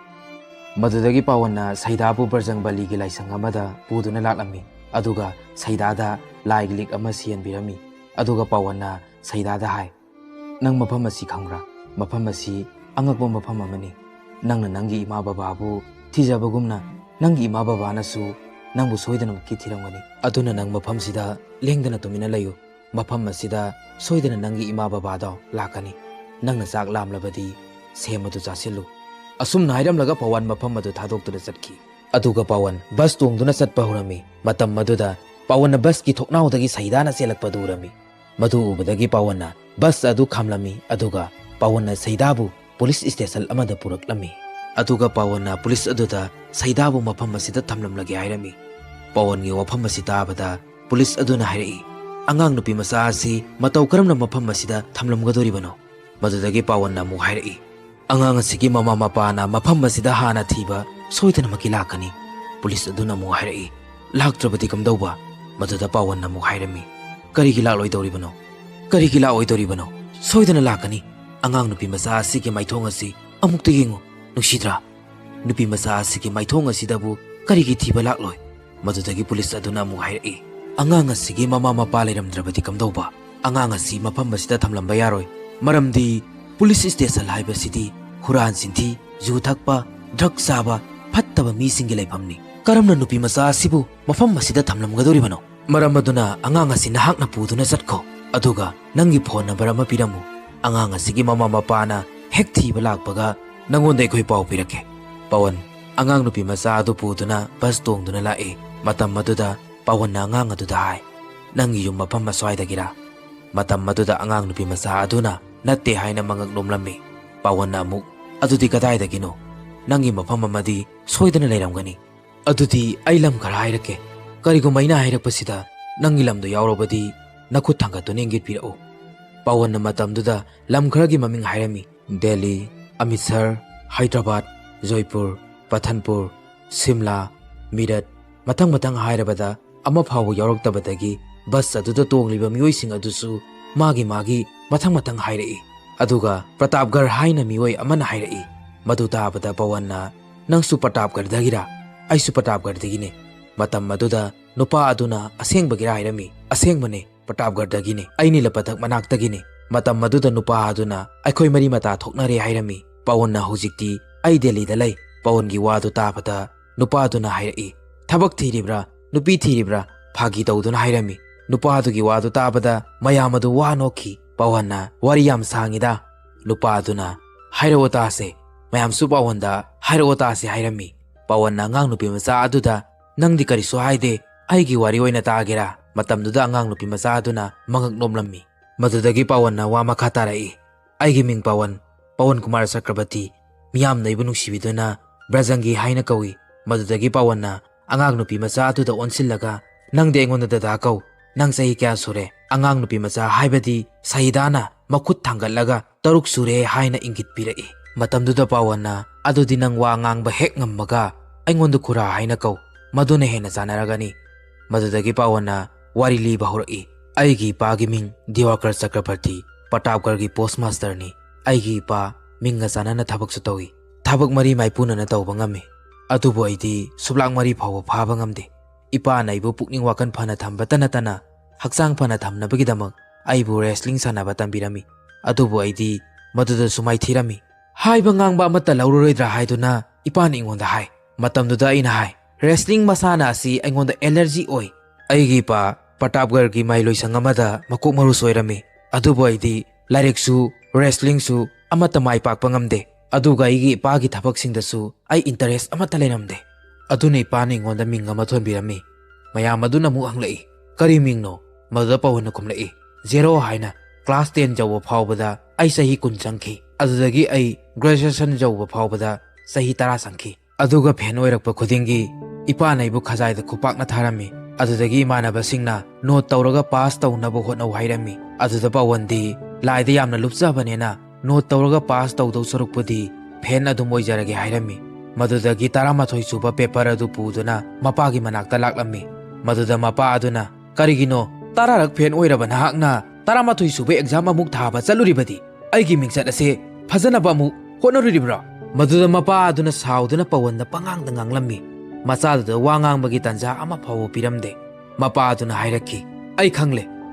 ꯃꯗꯨꯗꯒꯤ ꯄꯥꯋꯟꯅ ꯁꯩꯗꯥꯕꯨ ꯕ꯭ꯔꯖꯪꯕꯂꯤꯒꯤ ꯂꯥꯏꯁꯪ ꯑꯃꯗ ꯄꯨꯗꯨꯅ ꯂꯥꯛꯂꯝꯃꯤ, ꯑꯗꯨꯒ ꯁꯩꯗꯥꯗ ꯂꯥꯏꯒꯤ ꯂꯤꯛ ꯑꯃ ꯁꯤꯍꯟꯕꯤꯔꯝꯃꯤ꯫ ꯑꯗꯨꯒ ꯄꯥꯋꯟꯅ ꯁꯩꯗꯥꯗ ꯍꯥꯏ, "ꯅꯪ ꯃꯐꯝ ꯑꯁꯤ ꯈꯪꯕ꯭ꯔꯥ? ꯃꯐꯝ ꯑꯁꯤ ꯑꯉꯛꯄ ꯃꯐꯝ ꯑꯃꯅꯤ꯫ ꯅꯪꯅ ꯅꯪꯒꯤ ꯏꯃꯥ ꯕꯕꯥꯕꯨ ꯊꯤꯖꯕꯒꯨꯝꯅ ꯅꯪꯒꯤ ꯏꯃꯥ ꯕꯕꯥꯅꯁꯨ ꯅꯪꯕꯨ ꯁꯣꯏꯗꯅꯃꯛꯀꯤ ꯊꯤꯔꯝꯒꯅꯤ꯫ ꯑꯗꯨꯅ ꯅꯪ ꯃꯐꯝꯁꯤꯗ ꯂꯦꯡꯗꯅ ꯇꯨꯃꯤꯟꯅ ꯂꯩꯌꯨ꯫ ꯃꯐꯝ ꯑꯁꯤꯗ ꯁꯣꯏꯗꯅ ꯅꯪꯒꯤ ꯏꯃꯥ ꯕꯕꯥꯗꯣ ꯂꯥꯛꯀꯅꯤ꯫ ꯅꯪꯅ ꯆꯥꯛ ꯂꯥꯝꯂꯕꯗꯤ ꯁꯦꯝ ꯑꯗꯨ ꯆꯥꯁꯤꯜꯂꯨ꯫" ꯑꯁꯨꯝꯅ ꯍꯥꯏꯔꯝꯂꯒ ꯄꯋꯟ ꯃꯐꯝ ꯑꯗꯨ ꯊꯥꯗꯣꯛꯇꯨꯅ ꯆꯠꯈꯤ꯫ ꯑꯗꯨꯒ ꯄꯋꯟ ꯕꯁ ꯇꯣꯡꯗꯨꯅ ꯆꯠꯄ ꯍꯧꯔꯝꯃꯤ꯫ ꯃꯇꯝ ꯑꯗꯨꯗ ꯄꯋꯟꯅ ꯕꯁꯀꯤ ꯊꯣꯛꯅꯥꯎꯗꯒꯤ ꯁꯩꯗꯥꯅ ꯆꯦꯜꯂꯛꯄꯗꯨ ꯎꯔꯝꯃꯤ꯫ ꯃꯗꯨ ꯎꯕꯗꯒꯤ ꯄꯋꯟꯅ ꯕꯁ ꯑꯗꯨ ꯈꯥꯝꯂꯝꯃꯤ, ꯑꯗꯨꯒ ꯄꯋꯟꯅ ꯁꯩꯗꯥꯕꯨ ꯄꯨꯂꯤꯁ ꯁ꯭ꯇꯦꯁꯟ ꯑꯃꯗ ꯄꯨꯔꯛꯂꯝꯃꯤ꯫ ꯑꯗꯨꯒ ꯄꯋꯟꯅ ꯄꯨꯂꯤꯁ ꯑꯗꯨꯗ ꯁꯩꯗꯥꯕꯨ ꯃꯐꯝ ꯑꯁꯤꯗ ꯊꯝꯂꯝꯂꯒꯦ ꯍꯥꯏꯔꯝꯃꯤ꯫ ꯄꯋꯟꯒꯤ ꯋꯥꯐꯝ ꯑꯁꯤ ꯇꯥꯕꯗ ꯄꯨꯂꯤꯁ ꯑꯗꯨꯅ ꯍꯥꯏꯔꯛꯏ, "ꯑꯉꯥꯡ ꯅꯨꯄꯤ ꯃꯆꯥ ꯑꯁꯤ ꯃꯇꯧ ꯀꯔꯝꯅ ꯃꯐꯝ ꯑꯁꯤꯗ ꯊꯝꯂꯝꯒꯗꯧꯔꯤꯕꯅꯣ?" ꯃꯗꯨꯗꯒꯤ ꯄꯋꯟꯅ ꯑꯃꯨꯛ ꯍꯥꯏꯔꯛꯏ, ꯑꯉꯥꯡ ꯑꯁꯤꯒꯤ ꯃꯃꯥ ꯃꯄꯥꯅ ꯃꯐꯝ ꯑꯁꯤꯗ ꯍꯥꯟꯅ ꯊꯤꯕ ꯁꯣꯏꯗꯅꯃꯛꯀꯤ ꯂꯥꯛꯀꯅꯤ꯫ ꯄꯨꯂꯤꯁ ꯑꯗꯨꯅ ꯑꯃꯨꯛ ꯍꯥꯏꯔꯛꯏ, "ꯂꯥꯛꯇ꯭ꯔꯕꯗꯤ ꯀꯝꯗꯧꯕ?" ꯃꯗꯨꯗ ꯄꯥꯋꯟꯅ ꯑꯃꯨꯛ ꯍꯥꯏꯔꯝꯃꯤ, "ꯀꯔꯤꯒꯤ ꯂꯥꯛꯂꯣꯏꯗꯧꯔꯤꯕꯅꯣ? ꯀꯔꯤꯒꯤ ꯂꯥꯛꯑꯣꯏꯗꯧꯔꯤꯕꯅꯣ? ꯁꯣꯏꯗꯅ ꯂꯥꯛꯀꯅꯤ꯫ ꯑꯉꯥꯡ ꯅꯨꯄꯤ ꯃꯆꯥ ꯑꯁꯤꯒꯤ ꯃꯥꯏꯊꯣꯡ ꯑꯁꯤ ꯑꯃꯨꯛꯇ ꯌꯦꯡꯉꯨ, ꯅꯨꯡꯁꯤꯗ꯭ꯔꯥ? ꯅꯨꯄꯤ ꯃꯆꯥ ꯑꯁꯤꯒꯤ ꯃꯥꯏꯊꯣꯡ ꯑꯁꯤꯗꯕꯨ ꯀꯔꯤꯒꯤ ꯊꯤꯕ ꯂꯥꯛꯂꯣꯏ?" ꯃꯗꯨꯗꯒꯤ ꯄꯨꯂꯤꯁ ꯑꯗꯨꯅ ꯑꯃꯨꯛ ꯍꯥꯏꯔꯛꯏ, "ꯑꯉꯥꯡ ꯑꯁꯤꯒꯤ ꯃꯃꯥ ꯃꯄꯥ ꯂꯩꯔꯝꯗ꯭ꯔꯕꯗꯤ ꯀꯝꯗꯧꯕ? ꯑꯉꯥꯡ ꯑꯁꯤ ꯃꯐꯝ ꯑꯁꯤꯗ ꯊꯝꯂꯝꯕ ꯌꯥꯔꯣꯏ, ꯃꯔꯝꯗꯤ ꯄꯨꯂꯤꯁ ꯁ꯭ꯇꯦꯁꯟ ꯍꯥꯏꯕꯁꯤꯗꯤ ꯍꯨꯔꯥꯟ ꯆꯤꯟꯊꯤ, ꯌꯨ ꯊꯛꯄ, ꯗ꯭ꯔꯒ ꯆꯥꯕ, ꯐꯠꯇꯕ ꯃꯤꯁꯤꯡꯒꯤ ꯂꯩꯐꯝꯅꯤ꯫ ꯀꯔꯝꯅ ꯅꯨꯄꯤ ꯃꯆꯥ ꯑꯁꯤꯕꯨ ꯃꯐꯝ ꯑꯁꯤꯗ ꯊꯝꯂꯝꯒꯗꯧꯔꯤꯕꯅꯣ? ꯃꯔꯝ ꯑꯗꯨꯅ ꯑꯉꯥꯡ ꯑꯁꯤ ꯅꯍꯥꯛꯅ ꯄꯨꯗꯨꯅ ꯆꯠꯈꯣ, ꯑꯗꯨꯒ ꯅꯪꯒꯤ ꯐꯣꯟ ꯅꯝꯕꯔ ꯑꯃ ꯄꯤꯔꯝꯃꯨ꯫ ꯑꯉꯥꯡ ꯑꯁꯤꯒꯤ ꯃꯃꯥ ꯃꯄꯥꯅ ꯍꯦꯛ ꯊꯤꯕ ꯂꯥꯛꯄꯒ ꯅꯪꯉꯣꯟꯗ ꯑꯩꯈꯣꯏ ꯄꯥꯎ ꯄꯤꯔꯛꯀꯦ꯫" ꯄꯋꯟ ꯑꯉꯥꯡ ꯅꯨꯄꯤ ꯃꯆꯥ ꯑꯗꯨ ꯄꯨꯗꯨꯅ ꯕꯁ ꯇꯣꯡꯗꯨꯅ ꯂꯥꯛꯏ꯫ ꯃꯇꯝ ꯑꯗꯨꯗ ꯄꯋꯟꯅ ꯑꯉꯥꯡ ꯑꯗꯨꯗ ꯍꯥꯏ, "ꯅꯪꯒꯤ ꯌꯨꯝ ꯃꯐꯝ ꯑꯁ꯭ꯋꯥꯏꯗꯒꯤꯔꯥ?" ꯃꯇꯝ ꯑꯗꯨꯗ ꯑꯉꯥꯡ ꯅꯨꯄꯤ ꯃꯆꯥ ꯑꯗꯨꯅ "ꯅꯠꯇꯦ" ꯍꯥꯏꯅ ꯃꯉꯛ ꯅꯣꯝꯂꯝꯃꯤ꯫ ꯄꯋꯟꯅ ꯑꯃꯨꯛ, "ꯑꯗꯨꯗꯤ ꯀꯗꯥꯏꯗꯒꯤꯅꯣ? ꯅꯪꯒꯤ ꯃꯐꯝ ꯑꯃꯗꯤ ꯁꯣꯏꯗꯅ ꯂꯩꯔꯝꯒꯅꯤ꯫ ꯑꯗꯨꯗꯤ ꯑꯩ ꯂꯝ ꯈꯔ ꯍꯥꯏꯔꯛꯀꯦ꯫ ꯀꯔꯤꯒꯨꯝꯕ ꯑꯩꯅ ꯍꯥꯏꯔꯛꯄꯁꯤꯗ ꯅꯪꯒꯤ ꯂꯝꯗꯣ ꯌꯥꯎꯔꯕꯗꯤ ꯅꯈꯨꯠ ꯊꯥꯡꯒꯠꯇꯨꯅ ꯏꯪꯒꯤꯠ ꯄꯤꯔꯛꯎ꯫" ꯄꯋꯟꯅ ꯃꯇꯝꯗꯨꯗ ꯂꯝ ꯈꯔꯒꯤ ꯃꯃꯤꯡ ꯍꯥꯏꯔꯝꯃꯤ꯫ ꯗꯦꯜꯂꯤ, ꯑꯃꯤꯠꯁꯔ, ꯍꯥꯏꯗ꯭ꯔꯕꯥꯗ, ꯖꯣꯏꯄꯨꯔ, ꯄꯊꯟꯄꯨꯔ, ꯁꯤꯝꯂꯥ, ꯃꯤꯔꯠ, ꯃꯊꯪ ꯃꯊꯪ ꯍꯥꯏꯔꯕꯗ ꯑꯃ ꯐꯥꯎꯕ ꯌꯥꯎꯔꯛꯇꯕꯗꯒꯤ ꯕꯁ ꯑꯗꯨꯗ ꯇꯣꯡꯂꯤꯕ ꯃꯤꯑꯣꯏꯁꯤꯡ ꯑꯗꯨꯁꯨ ꯃꯥꯒꯤ ꯃꯥꯒꯤ ꯃꯊꯪ ꯃꯊꯪ ꯍꯥꯏꯔꯛꯏ꯫ ꯑꯗꯨꯒ ꯄ꯭ꯔꯇꯥꯞꯒꯔ ꯍꯥꯏꯅ ꯃꯤꯑꯣꯏ ꯑꯃꯅ ꯍꯥꯏꯔꯛꯏ꯫ ꯃꯗꯨ ꯇꯥꯕꯗ ꯄꯋꯟꯅ, "ꯅꯪꯁꯨ ꯄ꯭ꯔꯇꯥꯞꯒꯔꯗꯒꯤꯔꯥ?" "ꯑꯩꯁꯨ ꯄ꯭ꯔꯇꯥꯞꯒꯔꯗꯒꯤꯅꯦ꯫" ꯃꯇꯝ ꯑꯗꯨꯗ ꯅꯨꯄꯥ ꯑꯗꯨꯅ ꯑꯁꯦꯡꯕꯒꯤꯔꯥ ꯍꯥꯏꯔꯝꯃꯤ꯫ "ꯑꯁꯦꯡꯕꯅꯦ, ꯄ꯭ꯔꯇꯥꯞꯒꯔꯗꯒꯤꯅꯦ꯫ ꯑꯩ ꯅꯤꯂꯄꯊꯛ ꯃꯅꯥꯛꯇꯒꯤꯅꯦ꯫" ꯃꯇꯝ ꯑꯗꯨꯗ ꯅꯨꯄꯥ ꯑꯗꯨꯅ, "ꯑꯩꯈꯣꯏ ꯃꯔꯤ ꯃꯇꯥ ꯊꯣꯛꯅꯔꯦ" ꯍꯥꯏꯔꯝꯃꯤ꯫ ꯄꯋꯟꯅ, "ꯍꯧꯖꯤꯛꯇꯤ ꯑꯩ ꯗꯦꯜꯂꯤꯗ ꯂꯩ꯫" ꯄꯋꯟꯒꯤ ꯋꯥꯗꯨ ꯇꯥꯕꯗ ꯅꯨꯄꯥ ꯑꯗꯨꯅ ꯍꯥꯏꯔꯛꯏ, "ꯊꯕꯛ ꯊꯤꯔꯤꯕ꯭ꯔꯥ? ꯅꯨꯄꯤ ꯊꯤꯔꯤꯕ꯭ꯔꯥ?" ꯐꯥꯒꯤ ꯇꯧꯗꯨꯅ ꯍꯥꯏꯔꯝꯃꯤ꯫ ꯅꯨꯄꯥ ꯑꯗꯨꯒꯤ ꯋꯥꯗꯨ ꯇꯥꯕꯗ ꯃꯌꯥꯝ ꯑꯗꯨ ꯋꯥ ꯅꯣꯛꯈꯤ꯫ ꯄꯋꯟꯅ, "ꯋꯥꯔꯤ ꯌꯥꯝ ꯁꯥꯡꯉꯤꯗ꯫" ꯅꯨꯄꯥ ꯑꯗꯨꯅ, "ꯍꯥꯏꯔꯛꯑꯣ ꯇꯥꯁꯦ꯫" ꯃꯌꯥꯝꯁꯨ ꯄꯋꯟꯗ, "ꯍꯥꯏꯔꯛꯑꯣ ꯇꯥꯁꯦ" ꯍꯥꯏꯔꯝꯃꯤ꯫ ꯄꯋꯟꯅ ꯑꯉꯥꯡ ꯅꯨꯄꯤ ꯃꯆꯥ ꯑꯗꯨꯗ, "ꯅꯪꯗꯤ ꯀꯔꯤꯁꯨ ꯍꯥꯏꯗꯦ, ꯑꯩꯒꯤ ꯋꯥꯔꯤ ꯑꯣꯏꯅ ꯇꯥꯒꯦꯔꯥ?" ꯃꯇꯝꯗꯨꯗ ꯑꯉꯥꯡ ꯅꯨꯄꯤ ꯃꯆꯥ ꯑꯗꯨꯅ ꯃꯉꯛ ꯅꯣꯝꯂꯝꯃꯤ꯫ ꯃꯗꯨꯗꯒꯤ ꯄꯋꯟꯅ ꯋꯥ ꯃꯈꯥ ꯇꯥꯔꯛꯏ, "ꯑꯩꯒꯤ ꯃꯤꯡ ꯄꯋꯟ, ꯄꯋꯟ ꯀꯨꯃꯥꯔ ꯆꯀ꯭ꯔꯕꯔꯇꯤ꯫ ꯃꯤꯌꯥꯝꯅ ꯑꯩꯕꯨ ꯅꯨꯡꯁꯤꯕꯤꯗꯨꯅ ꯕ꯭ꯔꯖꯪꯒꯤ ꯍꯥꯏꯅ ꯀꯧꯏ꯫" ꯃꯗꯨꯗꯒꯤ ꯄꯋꯟꯅ ꯑꯉꯥꯡ ꯅꯨꯄꯤ ꯃꯆꯥ ꯑꯗꯨꯗ ꯑꯣꯟꯁꯤꯜꯂꯒ, "ꯅꯪꯗꯤ ꯑꯩꯉꯣꯟꯗ ꯗꯗꯥ ꯀꯧ꯫ ꯅꯪ ꯆꯍꯤ ꯀꯌꯥ ꯁꯨꯔꯦ?" ꯑꯉꯥꯡ ꯅꯨꯄꯤ ꯃꯆꯥ ꯍꯥꯏꯕꯗꯤ ꯁꯍꯤꯗꯥꯅ ꯃꯈꯨꯠ ꯊꯥꯡꯒꯠꯂꯒ, "ꯇꯔꯨꯛ ꯁꯨꯔꯦ" ꯍꯥꯏꯅ ꯏꯪꯒꯤꯠ ꯄꯤꯔꯛꯏ꯫ ꯃꯇꯝꯗꯨꯗ ꯄꯥꯋꯟꯅ, "ꯑꯗꯨꯗꯤ ꯅꯪ ꯋꯥ ꯉꯥꯡꯕ ꯍꯦꯛ ꯉꯝꯃꯒ ꯑꯩꯉꯣꯟꯗ ꯈꯨꯔꯥ ꯍꯥꯏꯅ ꯀꯧ, ꯃꯗꯨꯅ ꯍꯦꯟꯅ ꯆꯥꯟꯅꯔꯒꯅꯤ꯫" ꯃꯗꯨꯗꯒꯤ ꯄꯥꯋꯟꯅ ꯋꯥꯔꯤ ꯂꯤꯕ ꯍꯧꯔꯛꯏ꯫ "ꯑꯩꯒꯤ ꯏꯄꯥꯒꯤ ꯃꯤꯡ ꯗꯤꯋꯥꯀꯔ ꯆꯀ꯭ꯔꯕꯔꯇꯤ, ꯄꯇꯥꯞꯒꯔꯒꯤ ꯄꯣꯁꯃꯥꯁꯇꯔꯅꯤ꯫ ꯑꯩꯒꯤ ꯏꯄꯥ ꯃꯤꯡꯒ ꯆꯥꯟꯅꯅ ꯊꯕꯛꯁꯨ ꯇꯧꯏ꯫ ꯊꯕꯛ ꯃꯔꯤ ꯃꯥꯏꯄꯨꯅꯅ ꯇꯧꯕ ꯉꯝꯃꯤ꯫ ꯑꯗꯨꯕꯨ ꯑꯩꯗꯤ ꯁꯨꯞꯂꯥꯛ ꯃꯔꯤ ꯐꯥꯎꯕ ꯐꯥꯕ ꯉꯝꯗꯦ꯫ ꯏꯄꯥꯅ ꯑꯩꯕꯨ ꯄꯨꯛꯅꯤꯡ ꯋꯥꯈꯜ ꯐꯅ ꯊꯝꯕꯇ ꯅꯠꯇꯅ ꯍꯛꯆꯥꯡ ꯐꯅ ꯊꯝꯅꯕꯒꯤꯗꯃꯛ ꯑꯩꯕꯨ wrestling ꯁꯥꯟꯅꯕ ꯇꯝꯕꯤꯔꯝꯃꯤ꯫ ꯑꯗꯨꯕꯨ ꯑꯩꯗꯤ ꯃꯗꯨꯗꯁꯨ ꯃꯥꯏꯊꯤꯔꯝꯃꯤ꯫" ꯍꯥꯏꯕ ꯉꯥꯡꯕ ꯑꯃꯠꯇ ꯂꯧꯔꯔꯣꯏꯗ꯭ꯔꯥ ꯍꯥꯏꯗꯨꯅ ꯏꯄꯥꯅ ꯑꯩꯉꯣꯟꯗ ꯍꯥꯏ꯫ ꯃꯇꯝꯗꯨꯗ ꯑꯩꯅ ꯍꯥꯏ, "Wrestling ꯃꯁꯥꯟꯅ ꯑꯁꯤ ꯑꯩꯉꯣꯟꯗ allergy ꯑꯣꯏ꯫ ꯑꯩꯒꯤ ꯏꯄꯥ ꯄꯇꯥꯞꯒꯔꯒꯤ ꯃꯍꯩꯂꯣꯏꯁꯪ ꯑꯃꯗ ꯃꯀꯣꯛ ꯃꯔꯨ ꯁꯣꯏꯔꯝꯃꯤ꯫ ꯑꯗꯨꯕꯨ ꯑꯩꯗꯤ ꯂꯥꯏꯔꯤꯛꯁꯨ, wrestlingꯁꯨ ꯑꯃꯠꯇ ꯃꯥꯏ ꯄꯥꯛꯄ ꯉꯝꯗꯦ꯫ ꯑꯗꯨꯒ ꯑꯩꯒꯤ ꯏꯄꯥꯒꯤ ꯊꯕꯛꯁꯤꯡꯗꯁꯨ ꯑꯩ interest ꯑꯃꯠꯇ ꯂꯩꯔꯝꯗꯦ꯫" ꯑꯗꯨꯅ ꯏꯄꯥꯅ ꯑꯩꯉꯣꯟꯗ ꯃꯤꯡ ꯑꯃ ꯊꯣꯟꯕꯤꯔꯝꯃꯤ꯫ ꯃꯌꯥꯝ ꯑꯗꯨꯅ ꯑꯃꯨꯛ ꯍꯪꯂꯛꯏ, "ꯀꯔꯤ ꯃꯤꯡꯅꯣ?" ꯃꯗꯨꯗ ꯄꯋꯟꯅ ꯈꯨꯝꯂꯛꯏ, "Zero" ꯍꯥꯏꯅ꯫ Class ten ꯌꯧꯕ ꯐꯥꯎꯕꯗ ꯑꯩ ꯆꯍꯤ ꯀꯨꯟ ꯆꯪꯈꯤ꯫ ꯑꯗꯨꯗꯒꯤ ꯑꯩ graduation ꯌꯧꯕ ꯐꯥꯎꯕꯗ ꯆꯍꯤ ꯇꯔꯥ ꯆꯪꯈꯤ꯫ ꯑꯗꯨꯒ ꯐꯦꯟ ꯑꯣꯏꯔꯛꯄ ꯈꯨꯗꯤꯡꯒꯤ ꯏꯄꯥꯅ ꯑꯩꯕꯨ ꯈꯖꯥꯏꯗ ꯈꯨꯄꯥꯛꯅ ꯊꯥꯔꯝꯃꯤ꯫ ꯑꯗꯨꯗꯒꯤ ꯏꯃꯥꯟꯅꯕꯁꯤꯡꯅ note ꯇꯧꯔꯒ pass ꯇꯧꯅꯕ ꯍꯣꯠꯅꯧ ꯍꯥꯏꯔꯝꯃꯤ꯫ ꯑꯗꯨꯗ ꯄꯋꯟꯗꯤ ꯂꯥꯏꯗ ꯌꯥꯝꯅ ꯂꯨꯞꯆꯕꯅꯤꯅ note ꯇꯧꯔꯒ pass ꯇꯧꯗꯧ ꯁꯔꯨꯛꯄꯨꯗꯤ ꯐꯦꯟ ꯑꯗꯨꯝ ꯑꯣꯏꯖꯔꯒꯦ ꯍꯥꯏꯔꯝꯃꯤ꯫ ꯃꯗꯨꯗꯒꯤ ꯇꯔꯥꯃꯥꯊꯣꯏ ꯁꯨꯕ paper ꯑꯗꯨ ꯄꯨꯗꯨꯅ ꯃꯄꯥꯒꯤ ꯃꯅꯥꯛꯇ ꯂꯥꯛꯂꯝꯃꯤ꯫ ꯃꯗꯨꯗ ꯃꯄꯥ ꯑꯗꯨꯅ, "ꯀꯔꯤꯒꯤꯅꯣ ꯇꯔꯥꯔꯛ ꯐꯦꯟ ꯑꯣꯏꯔꯕ ꯅꯍꯥꯛꯅ ꯇꯔꯥꯃꯥꯊꯣꯏ ꯁꯨꯕ exam ꯑꯃꯨꯛ ꯊꯥꯕ ꯆꯠꯂꯨꯔꯤꯕꯗꯤ? ꯑꯩꯒꯤ ꯃꯤꯡꯆꯠ ꯑꯁꯦ ꯐꯖꯅꯕ ꯑꯃꯨꯛ ꯍꯣꯠꯅꯔꯨꯔꯤꯕ꯭ꯔꯣ?" ꯃꯗꯨꯗ ꯃꯄꯥ ꯑꯗꯨꯅ ꯁꯥꯎꯗꯨꯅ ꯄꯋꯟꯗ ꯄꯉꯥꯡꯗ ꯉꯥꯡꯂꯝꯃꯤ꯫ ꯃꯆꯥꯗꯨꯗ ꯋꯥ ꯉꯥꯡꯕꯒꯤ ꯇꯥꯟꯖꯥ ꯑꯃ ꯐꯥꯎꯕ ꯄꯤꯔꯝꯗꯦ꯫ ꯃꯄꯥ ꯑꯗꯨꯅ ꯍꯥꯏꯔꯛꯈꯤ, "ꯑꯩ ꯈꯪꯂꯦ꯫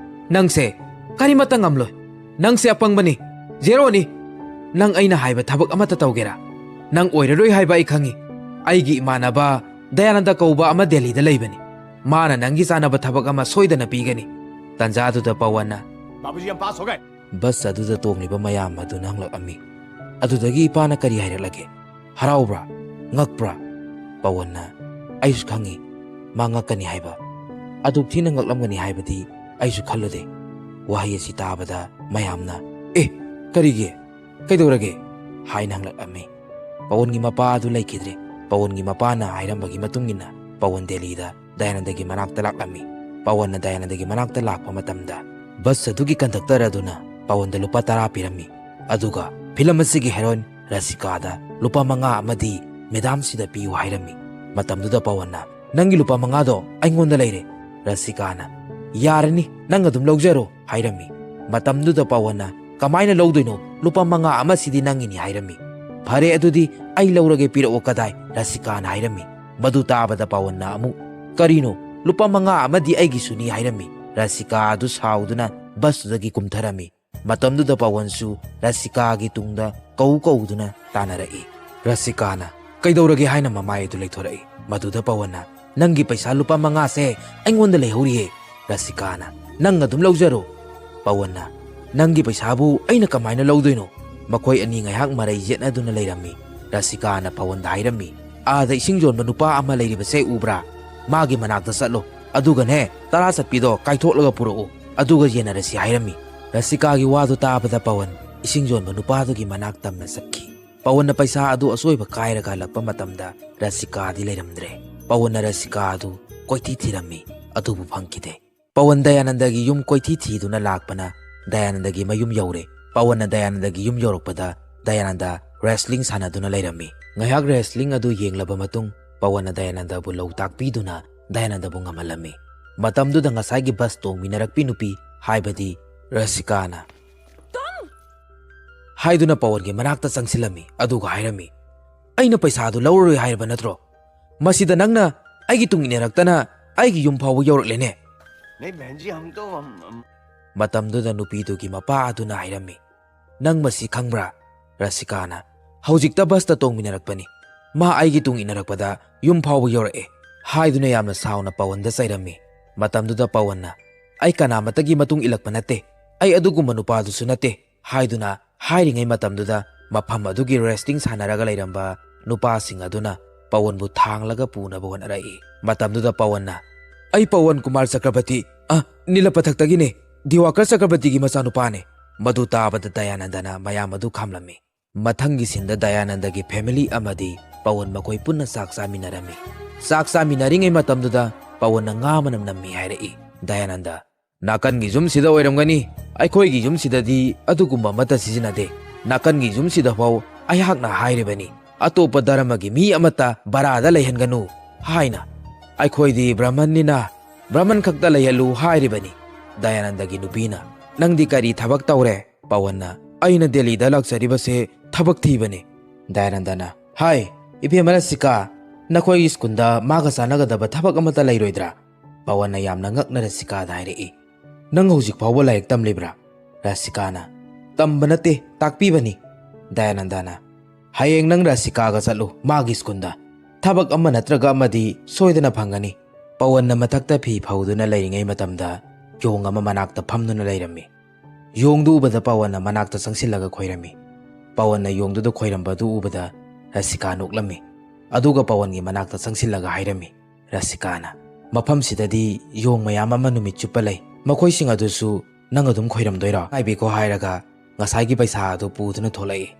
ꯅꯪꯁꯦ ꯀꯔꯤꯃꯠꯇ ꯉꯝꯂꯣꯏ꯫ ꯅꯪꯁꯦ ꯑꯄꯪꯕꯅꯤ, Zeroꯅꯤ꯫ ꯅꯪ ꯑꯩꯅ ꯍꯥꯏꯕ ꯊꯕꯛ ꯑꯃꯠꯇ ꯇꯧꯒꯦꯔꯥ? ꯅꯪ ꯑꯣꯏꯔꯔꯣꯏ ꯍꯥꯏꯕ ꯑꯩ ꯈꯪꯏ꯫ ꯑꯩꯒꯤ ꯏꯃꯥꯟꯅꯕ ꯗꯌꯥꯅꯟꯗ ꯀꯧꯕ ꯑꯃ ꯗꯦꯜꯂꯤꯗ ꯂꯩꯕꯅꯤ꯫ ꯃꯥꯅ ꯅꯪꯒꯤ ꯆꯥꯅꯕ ꯊꯕꯛ ꯑꯃ ꯁꯣꯏꯗꯅ ꯄꯤꯒꯅꯤ꯫" ꯇꯥꯟꯖꯥꯗꯨꯗ ꯄꯋꯟꯅ, "बाबूजी, हम पास हो गए।" ꯕꯁ ꯑꯗꯨꯗ ꯇꯣꯡꯂꯤꯕ ꯃꯌꯥꯝ ꯑꯗꯨꯅ ꯍꯪꯂꯛꯂꯝꯃꯤ꯫ ꯑꯗꯨꯗꯒꯤ ꯏꯄꯥꯅ ꯀꯔꯤ ꯍꯥꯏꯔꯛꯂꯒꯦ? ꯍꯔꯥꯎꯕ꯭ꯔꯥ? ꯉꯛꯄ꯭ꯔꯥ? ꯄꯋꯟꯅ, "ꯑꯩꯁꯨ ꯈꯪꯏ, ꯃꯥ ꯉꯛꯀꯅꯤ ꯍꯥꯏꯕ꯫ ꯑꯗꯨꯛ ꯊꯤꯅ ꯉꯛꯂꯝꯒꯅꯤ ꯍꯥꯏꯕꯗꯤ ꯑꯩꯁꯨ ꯈꯜꯂꯨꯗꯦ꯫" ꯋꯥꯍꯩ ꯑꯁꯤ ꯇꯥꯕꯗ ꯃꯌꯥꯝꯅ, "ꯑꯦ, ꯀꯔꯤꯒꯤ? ꯀꯩꯗꯧꯔꯒꯦ?" ꯍꯥꯏꯅ ꯍꯪꯂꯛꯂꯝꯃꯤ꯫ ꯄꯋꯟꯒꯤ ꯃꯄꯥ ꯑꯗꯨ ꯂꯩꯈꯤꯗ꯭ꯔꯦ꯫ ꯄꯋꯟꯒꯤ ꯃꯄꯥꯅ ꯍꯥꯏꯔꯝꯕꯒꯤ ꯃꯇꯨꯡ ꯏꯟꯅ ꯄꯋꯟ ꯗꯦꯜꯂꯤꯗ ꯗꯌꯥꯅꯟꯗꯒꯤ ꯃꯅꯥꯛꯇ ꯂꯥꯛꯂꯝꯃꯤ꯫ ꯄꯋꯟꯅ ꯗꯌꯥꯅꯟꯗꯒꯤ ꯃꯅꯥꯛꯇ ꯂꯥꯛꯄ ꯃꯇꯝꯗ ꯕꯁ ꯑꯗꯨꯒꯤ conductor ꯑꯗꯨꯅ ꯄꯋꯟꯗ ꯂꯨꯄꯥ ꯇꯔꯥ ꯄꯤꯔꯝꯃꯤ꯫ ꯑꯗꯨꯒ film ꯑꯁꯤꯒꯤ heroine ꯔꯁꯤꯀꯥꯗ ꯂꯨꯄꯥ ꯃꯉꯥ ꯑꯃꯗꯤ ꯃꯦꯗꯥꯝꯁꯤꯗ ꯄꯤꯌꯨ ꯍꯥꯏꯔꯝꯃꯤ꯫ ꯃꯇꯝꯗꯨꯗ ꯄꯋꯟꯅ, "ꯅꯪꯒꯤ ꯂꯨꯄꯥ ꯃꯉꯥꯗꯣ ꯑꯩꯉꯣꯟꯗ ꯂꯩꯔꯦ"꯫ ꯔꯁꯤꯀꯥꯅ, "ꯌꯥꯔꯅꯤ, ꯅꯪ ꯑꯗꯨꯝ ꯂꯧꯖꯔꯣ" ꯍꯥꯏꯔꯝꯃꯤ꯫ ꯃꯇꯝꯗꯨꯗ ꯄꯋꯟꯅ, "ꯀꯃꯥꯏꯅ ꯂꯧꯗꯣꯏꯅꯣ? ꯂꯨꯄꯥ ꯃꯉꯥ ꯑꯃꯁꯤꯗꯤ ꯅꯪꯒꯤꯅꯤ" ꯍꯥꯏꯔꯝꯃꯤ꯫ "ꯐꯔꯦ, ꯑꯗꯨꯗꯤ ꯑꯩ ꯂꯧꯔꯒꯦ, ꯄꯤꯔꯛꯑꯣ ꯀꯗꯥꯏ?" ꯔꯁꯤꯀꯥꯅ ꯍꯥꯏꯔꯝꯃꯤ꯫ ꯃꯗꯨ ꯇꯥꯕꯗ ꯄꯋꯟꯅ ꯑꯃꯨꯛ, "ꯀꯔꯤꯅꯣ? ꯂꯨꯄꯥ ꯃꯉꯥ ꯑꯃꯗꯤ ꯑꯩꯒꯤꯁꯨꯅꯤ" ꯍꯥꯏꯔꯝꯃꯤ꯫ ꯔꯁꯤꯀꯥ ꯑꯗꯨ ꯁꯥꯎꯗꯨꯅ ꯕꯁꯇꯨꯗꯒꯤ ꯀꯨꯝꯊꯔꯝꯃꯤ꯫ ꯃꯇꯝꯗꯨꯗ ꯄꯋꯟꯁꯨ ꯔꯁꯤꯀꯥꯒꯤ ꯇꯨꯡꯗ ꯀꯧ ꯀꯧꯗꯨꯅ ꯇꯥꯟꯅꯔꯛꯏ꯫ ꯔꯁꯤꯀꯥꯅ, "ꯀꯩꯗꯧꯔꯒꯦ?" ꯍꯥꯏꯅ ꯃꯃꯥꯏ ꯑꯗꯨ ꯂꯩꯊꯣꯔꯛꯏ꯫ ꯃꯗꯨꯗ ꯄꯋꯟꯅ, "ꯅꯪꯒꯤ ꯄꯩꯁꯥ ꯂꯨꯄꯥ ꯃꯉꯥꯁꯦ ꯑꯩꯉꯣꯟꯗ ꯂꯩꯍꯧꯔꯤꯌꯦ"꯫ ꯔꯁꯤꯀꯥꯅ, "ꯅꯪ ꯑꯗꯨꯝ ꯂꯧꯖꯔꯣ"꯫ ꯄꯋꯟꯅ, "ꯅꯪꯒꯤ ꯄꯩꯁꯥꯕꯨ ꯑꯩꯅ ꯀꯃꯥꯏꯅ ꯂꯧꯗꯣꯏꯅꯣ?" ꯃꯈꯣꯏ ꯑꯅꯤ ꯉꯥꯏꯍꯥꯛ ꯃꯔꯩ ꯌꯦꯠꯅꯗꯨꯅ ꯂꯩꯔꯝꯃꯤ꯫ ꯔꯁꯤꯀꯥꯅ ꯄꯋꯟꯗ ꯍꯥꯏꯔꯝꯃꯤ, "ꯑꯥꯗ ꯏꯁꯤꯡ ꯌꯣꯟꯕ ꯅꯨꯄꯥ ꯑꯃ ꯂꯩꯔꯤꯕꯁꯦ ꯎꯕ꯭ꯔꯥ? ꯃꯥꯒꯤ ꯃꯅꯥꯛꯇ ꯆꯠꯂꯣ, ꯑꯗꯨꯒꯅꯦ, ꯇꯔꯥ ꯆꯠꯄꯤꯗꯣ ꯀꯥꯏꯊꯣꯛꯂꯒ ꯄꯨꯔꯛꯎ, ꯑꯗꯨꯒ ꯌꯦꯟꯅꯔꯁꯤ" ꯍꯥꯏꯔꯝꯃꯤ꯫ ꯔꯁꯤꯀꯥꯒꯤ ꯋꯥꯗꯨ ꯇꯥꯕꯗ ꯄꯋꯟ ꯏꯁꯤꯡ ꯌꯣꯟꯕ ꯅꯨꯄꯥꯗꯨꯒꯤ ꯃꯅꯥꯛ ꯇꯝꯅ ꯆꯠꯈꯤ꯫ ꯄꯋꯟꯅ ꯄꯩꯁꯥ ꯑꯗꯨ ꯑꯆꯣꯏꯕ ꯀꯥꯏꯔꯒ ꯍꯜꯂꯛꯄ ꯃꯇꯝꯗ ꯔꯁꯤꯀꯥꯗꯤ ꯂꯩꯔꯝꯗ꯭ꯔꯦ꯫ ꯄꯋꯟꯅ ꯔꯁꯤꯀꯥ ꯑꯗꯨ ꯀꯣꯏꯊꯤ ꯊꯤꯔꯝꯃꯤ, ꯑꯗꯨꯕꯨ ꯐꯪꯈꯤꯗꯦ꯫ ꯄꯋꯟ ꯗꯌꯥꯅꯟꯗꯒꯤ ꯌꯨꯝ ꯀꯣꯏꯊꯤ ꯊꯤꯗꯨꯅ ꯂꯥꯛꯄꯅ ꯗꯌꯥꯅꯟꯗꯒꯤ ꯃꯌꯨꯝ ꯌꯧꯔꯦ꯫ ꯄꯋꯟꯅ ꯗꯌꯥꯅꯟꯗꯒꯤ ꯌꯨꯝ ꯌꯧꯔꯛꯄꯗ ꯗꯌꯥꯅꯟꯗ wrestling ꯁꯥꯟꯅꯗꯨꯅ ꯂꯩꯔꯝꯃꯤ꯫ ꯉꯥꯏꯍꯥꯛ wrestling ꯑꯗꯨ ꯌꯦꯡꯂꯕ ꯃꯇꯨꯡ ꯄꯋꯟꯅ ꯗꯌꯥꯅꯟꯗꯕꯨ ꯂꯧ ꯇꯥꯛꯄꯤꯗꯨꯅ ꯗꯌꯥꯅꯟꯗꯕꯨ ꯉꯝꯍꯜꯂꯝꯃꯤ꯫ ꯃꯇꯝꯗꯨꯗ ꯉꯁꯥꯏꯒꯤ ꯕꯁ ꯇꯣꯡꯃꯤꯟꯅꯔꯛꯄꯤ ꯅꯨꯄꯤ, ꯍꯥꯏꯕꯗꯤ ꯔꯁꯤꯀꯥꯅ, "ꯇꯣꯝ!" ꯍꯥꯏꯗꯨꯅ ꯄꯋꯟꯒꯤ ꯃꯅꯥꯛꯇ ꯆꯪꯁꯤꯜꯂꯝꯃꯤ, ꯑꯗꯨꯒ ꯍꯥꯏꯔꯝꯃꯤ, "ꯑꯩꯅ ꯄꯩꯁꯥꯗꯨ ꯂꯧꯔꯔꯣꯏ ꯍꯥꯏꯔꯕ ꯅꯠꯇ꯭ꯔꯣ? ꯃꯁꯤꯗ ꯅꯪꯅ ꯑꯩꯒꯤ ꯇꯨꯡ ꯏꯟꯅꯔꯛꯇꯅ ꯑꯩꯒꯤ ꯌꯨꯝ ꯐꯥꯎꯕ ꯌꯧꯔꯛꯂꯦꯅꯦ"꯫ "नहीं बहन जी, हम तो, हम, हम" ꯃꯇꯝꯗꯨꯗ ꯅꯨꯄꯤꯗꯨꯒꯤ ꯃꯄꯥ ꯑꯗꯨꯅ ꯍꯥꯏꯔꯝꯃꯤ, "ꯅꯪ ꯃꯁꯤ ꯈꯪꯕ꯭ꯔꯥ?" ꯔꯁꯤꯀꯥꯅ, "ꯍꯧꯖꯤꯛꯇ ꯕꯁꯇ ꯇꯣꯡꯃꯤꯟꯅꯔꯛꯄꯅꯤ꯫ ꯃꯥ ꯑꯩꯒꯤ ꯇꯨꯡ ꯏꯟꯅꯔꯛꯄꯗ ꯌꯨꯝ ꯐꯥꯎꯕ ꯌꯧꯔꯛꯑꯦ" ꯍꯥꯏꯗꯨꯅ ꯌꯥꯝꯅ ꯁꯥꯎꯅ ꯄꯋꯟꯗ ꯆꯩꯔꯝꯃꯤ꯫ ꯃꯇꯝꯗꯨꯗ ꯄꯋꯟꯅ, "ꯑꯩ ꯀꯅꯥꯃꯠꯇꯒꯤ ꯃꯇꯨꯡ ꯏꯜꯂꯛꯄ ꯅꯠꯇꯦ, ꯑꯩ ꯑꯗꯨꯒꯨꯝꯕ ꯅꯨꯄꯥꯗꯨꯁꯨ ꯅꯠꯇꯦ" ꯍꯥꯏꯗꯨꯅ ꯍꯥꯏꯔꯤꯉꯩ ꯃꯇꯝꯗꯨꯗ ꯃꯐꯝ ꯑꯗꯨꯒꯤ wrestling ꯁꯥꯟꯅꯔꯒ ꯂꯩꯔꯝꯕ ꯅꯨꯄꯥꯁꯤꯡ ꯑꯗꯨꯅ ꯄꯋꯟꯕꯨ ꯊꯥꯡꯂꯒ ꯄꯨꯅꯕ ꯍꯣꯠꯅꯔꯛꯏ꯫ ꯃꯇꯝꯗꯨꯗ ꯄꯋꯟꯅ, "ꯑꯩ ꯄꯋꯟ ꯀꯨꯃꯥꯔ ꯆꯀ꯭ꯔꯕꯇꯤ, ꯑ, ꯅꯤꯂꯄꯊꯛꯇꯒꯤꯅꯦ, ꯗꯤꯋꯥꯀꯔ ꯆꯀ꯭ꯔꯕꯇꯤꯒꯤ ꯃꯆꯥꯅꯨꯄꯥꯅꯦ"꯫ ꯃꯗꯨ ꯇꯥꯕꯗ ꯗꯌꯥꯅꯟꯗꯅ ꯃꯌꯥꯝ ꯑꯗꯨ ꯈꯥꯝꯂꯝꯃꯤ꯫ ꯃꯊꯪꯒꯤ ꯁꯤꯟꯗ ꯗꯌꯥꯅꯟꯗꯒꯤ family ꯑꯃꯗꯤ ꯄꯋꯟ ꯃꯈꯣꯏ ꯄꯨꯟꯅ ꯆꯥꯛ ꯆꯥꯃꯤꯟꯅꯔꯝꯃꯤ꯫ ꯆꯥꯛ ꯆꯥꯃꯤꯟꯅꯔꯤꯉꯩ ꯃꯇꯝꯗꯨꯗ ꯄꯋꯟꯅ ꯉꯥ ꯃꯅꯝ ꯅꯝꯃꯤ ꯍꯥꯏꯔꯛꯏ꯫ ꯗꯌꯥꯅꯟꯗ, "ꯅꯥꯀꯟꯒꯤ ꯌꯨꯝꯁꯤꯗ ꯑꯣꯏꯔꯝꯒꯅꯤ, ꯑꯩꯈꯣꯏꯒꯤ ꯌꯨꯝꯁꯤꯗꯗꯤ ꯑꯗꯨꯒꯨꯝꯕ ꯑꯃꯠꯇ ꯁꯤꯖꯤꯟꯅꯗꯦ, ꯅꯥꯀꯟꯒꯤ ꯌꯨꯝꯁꯤꯗ ꯐꯥꯎ ꯑꯩꯍꯥꯛꯅ ꯍꯥꯏꯔꯤꯕꯅꯤ, ꯑꯇꯣꯞꯄ ꯙꯔꯃꯒꯤ ꯃꯤ ꯑꯃꯠꯇ ꯚꯔꯥꯗ ꯂꯩꯍꯟꯒꯅꯨ ꯍꯥꯏꯅ꯫ ꯑꯩꯈꯣꯏꯗꯤ ꯕ꯭ꯔꯍꯃꯟꯅꯤꯅ ꯕ꯭ꯔꯍꯃꯟ ꯈꯛꯇ ꯂꯩꯍꯜꯂꯨ ꯍꯥꯏꯔꯤꯕꯅꯤ꯫ ꯗꯌꯥꯅꯟꯗꯒꯤ ꯅꯨꯄꯤꯅ, "ꯅꯪꯗꯤ ꯀꯔꯤ ꯊꯕꯛ ꯇꯧꯔꯦ?" ꯄꯋꯟꯅ, "ꯑꯩꯅ ꯗꯦꯜꯂꯤꯗ ꯂꯥꯛꯆꯔꯤꯕꯁꯦ ꯊꯕꯛ ꯊꯤꯕꯅꯤ꯫" ꯗꯌꯥꯅꯟꯗꯅ, "ꯍꯥꯏ, ꯏꯕꯦꯝꯃ ꯔꯁꯤꯀꯥ, ꯅꯈꯣꯏꯒꯤ ꯁ꯭ꯀꯨꯜꯗ ꯃꯥꯒ ꯆꯥꯟꯅꯒꯗꯕ ꯊꯕꯛ ꯑꯃꯠꯇ ꯂꯩꯔꯣꯏꯗ꯭ꯔꯥ?" ꯄꯋꯟꯅ ꯌꯥꯝꯅ ꯉꯛꯅ ꯔꯁꯤꯀꯥꯗ ꯍꯥꯏꯔꯛꯏ, "ꯅꯪ ꯍꯧꯖꯤꯛ ꯐꯥꯎꯕ ꯂꯥꯏꯔꯤꯛ ꯇꯝꯂꯤꯕ꯭ꯔꯥ?" ꯔꯁꯤꯀꯥꯅ, "ꯇꯝꯕ ꯅꯠꯇꯦ, ꯇꯥꯛꯄꯤꯕꯅꯤ꯫" ꯗꯌꯥꯅꯟꯗꯅ, "ꯍꯌꯦꯡ ꯅꯪ ꯔꯁꯤꯀꯥꯒ ꯆꯠꯂꯨ ꯃꯥꯒꯤ ꯁ꯭ꯀꯨꯜꯗ꯫ ꯊꯕꯛ ꯑꯃ ꯅꯠꯇ꯭ꯔꯒ ꯑꯃꯗꯤ ꯁꯣꯏꯗꯅ ꯐꯪꯒꯅꯤ꯫" ꯄꯋꯟꯅ ꯃꯊꯛꯇ ꯐꯤ ꯐꯧꯗꯨꯅ ꯂꯩꯔꯤꯉꯩ ꯃꯇꯝꯗ ꯌꯣꯡ ꯑꯃ ꯃꯅꯥꯛꯇ ꯐꯝꯗꯨꯅ ꯂꯩꯔꯝꯃꯤ꯫ ꯌꯣꯡꯗꯨ ꯎꯕꯗ ꯄꯋꯟꯅ ꯃꯅꯥꯛꯇ ꯆꯪꯁꯤꯜꯂꯒ ꯈꯣꯏꯔꯝꯃꯤ꯫ ꯄꯋꯟꯅ ꯌꯣꯡꯗꯨꯗ ꯈꯣꯏꯔꯝꯕꯗꯨ ꯎꯕꯗ ꯔꯁꯤꯀꯥ ꯅꯣꯛꯂꯝꯃꯤ꯫ ꯑꯗꯨꯒ ꯄꯋꯟꯒꯤ ꯃꯅꯥꯛꯇ ꯆꯪꯁꯤꯜꯂꯒ ꯍꯥꯏꯔꯝꯃꯤ꯫ ꯔꯁꯤꯀꯥꯅ, "ꯃꯐꯝꯁꯤꯗꯗꯤ ꯌꯣꯡ ꯃꯌꯥꯝ ꯑꯃ ꯅꯨꯃꯤꯠ ꯆꯨꯞꯄ ꯂꯩ꯫ ꯃꯈꯣꯏꯁꯤꯡ ꯑꯗꯨꯁꯨ ꯅꯪ ꯑꯗꯨꯝ ꯈꯣꯏꯔꯝꯗꯣꯏꯔꯣ?" "ꯉꯥꯏꯕꯤꯈꯣ" ꯍꯥꯏꯔꯒ ꯉꯁꯥꯏꯒꯤ ꯄꯩꯁꯥ ꯑꯗꯨ ꯄꯨꯗꯨꯅ ꯊꯣꯛꯂꯛꯏ꯫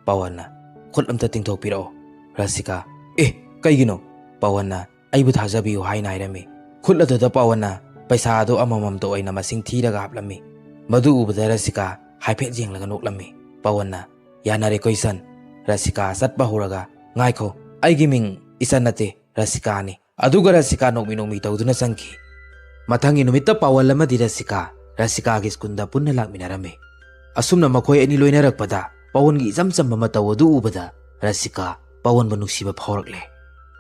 ꯄꯋꯟꯅ, "ꯈꯨꯠ ꯑꯝꯇ ꯇꯤꯡꯊꯣꯛꯄꯤꯔꯛꯑꯣ꯫" ꯔꯁꯤꯀꯥ, "ꯑꯦ, ꯀꯩꯒꯤꯅꯣ?" ꯄꯋꯟꯅ, "ꯑꯩꯕꯨ ꯊꯥꯖꯕꯤꯌꯨ" ꯍꯥꯏꯅ ꯍꯥꯏꯔꯝꯃꯤ꯫ ꯈꯨꯠ ꯑꯗꯨꯗ ꯄꯋꯟꯅ ꯄꯩꯁꯥ ꯑꯗꯨ ꯑꯃꯃꯝꯇ ꯑꯣꯏꯅ ꯃꯁꯤꯡ ꯊꯤꯔꯒ ꯍꯥꯞꯂꯝꯃꯤ꯫ ꯃꯗꯨ ꯎꯕꯗ ꯔꯁꯤꯀꯥ ꯍꯥꯏꯐꯦꯠ ꯌꯦꯡꯂꯒ ꯅꯣꯛꯂꯝꯃꯤ꯫ ꯄꯋꯟꯅ, "ꯌꯥꯅꯔꯦꯀꯣ ꯏꯆꯟ꯫" ꯔꯁꯤꯀꯥ ꯆꯠꯄ ꯍꯧꯔꯒ, "ꯉꯥꯏꯈꯣ, ꯑꯩꯒꯤ ꯃꯤꯡ ꯏꯆꯟ ꯅꯠꯇꯦ, ꯔꯁꯤꯀꯥꯅꯤ꯫" ꯑꯗꯨꯒ ꯔꯁꯤꯀꯥ ꯅꯣꯛꯃꯤ ꯅꯣꯛꯃꯤ ꯇꯧꯗꯨꯅ ꯆꯪꯈꯤ꯫ ꯃꯊꯪꯒꯤ ꯅꯨꯃꯤꯠꯇ ꯄꯋꯟ ꯑꯃꯗꯤ ꯔꯁꯤꯀꯥ, ꯔꯁꯤꯀꯥꯒꯤ ꯁ꯭ꯀꯨꯜꯗ ꯄꯨꯟꯅ ꯂꯥꯛꯃꯤꯟꯅꯔꯝꯃꯤ꯫ ꯑꯁꯨꯝꯅ ꯃꯈꯣꯏ ꯑꯅꯤ ꯂꯣꯏꯅꯔꯛꯄꯗ ꯄꯋꯟꯒꯤ ꯏꯆꯝ ꯆꯝꯕ ꯃꯇꯧ ꯑꯗꯨ ꯎꯕꯗ ꯔꯁꯤꯀꯥ ꯄꯋꯟꯕꯨ ꯅꯨꯡꯁꯤꯕ ꯐꯥꯎꯔꯛꯂꯦ꯫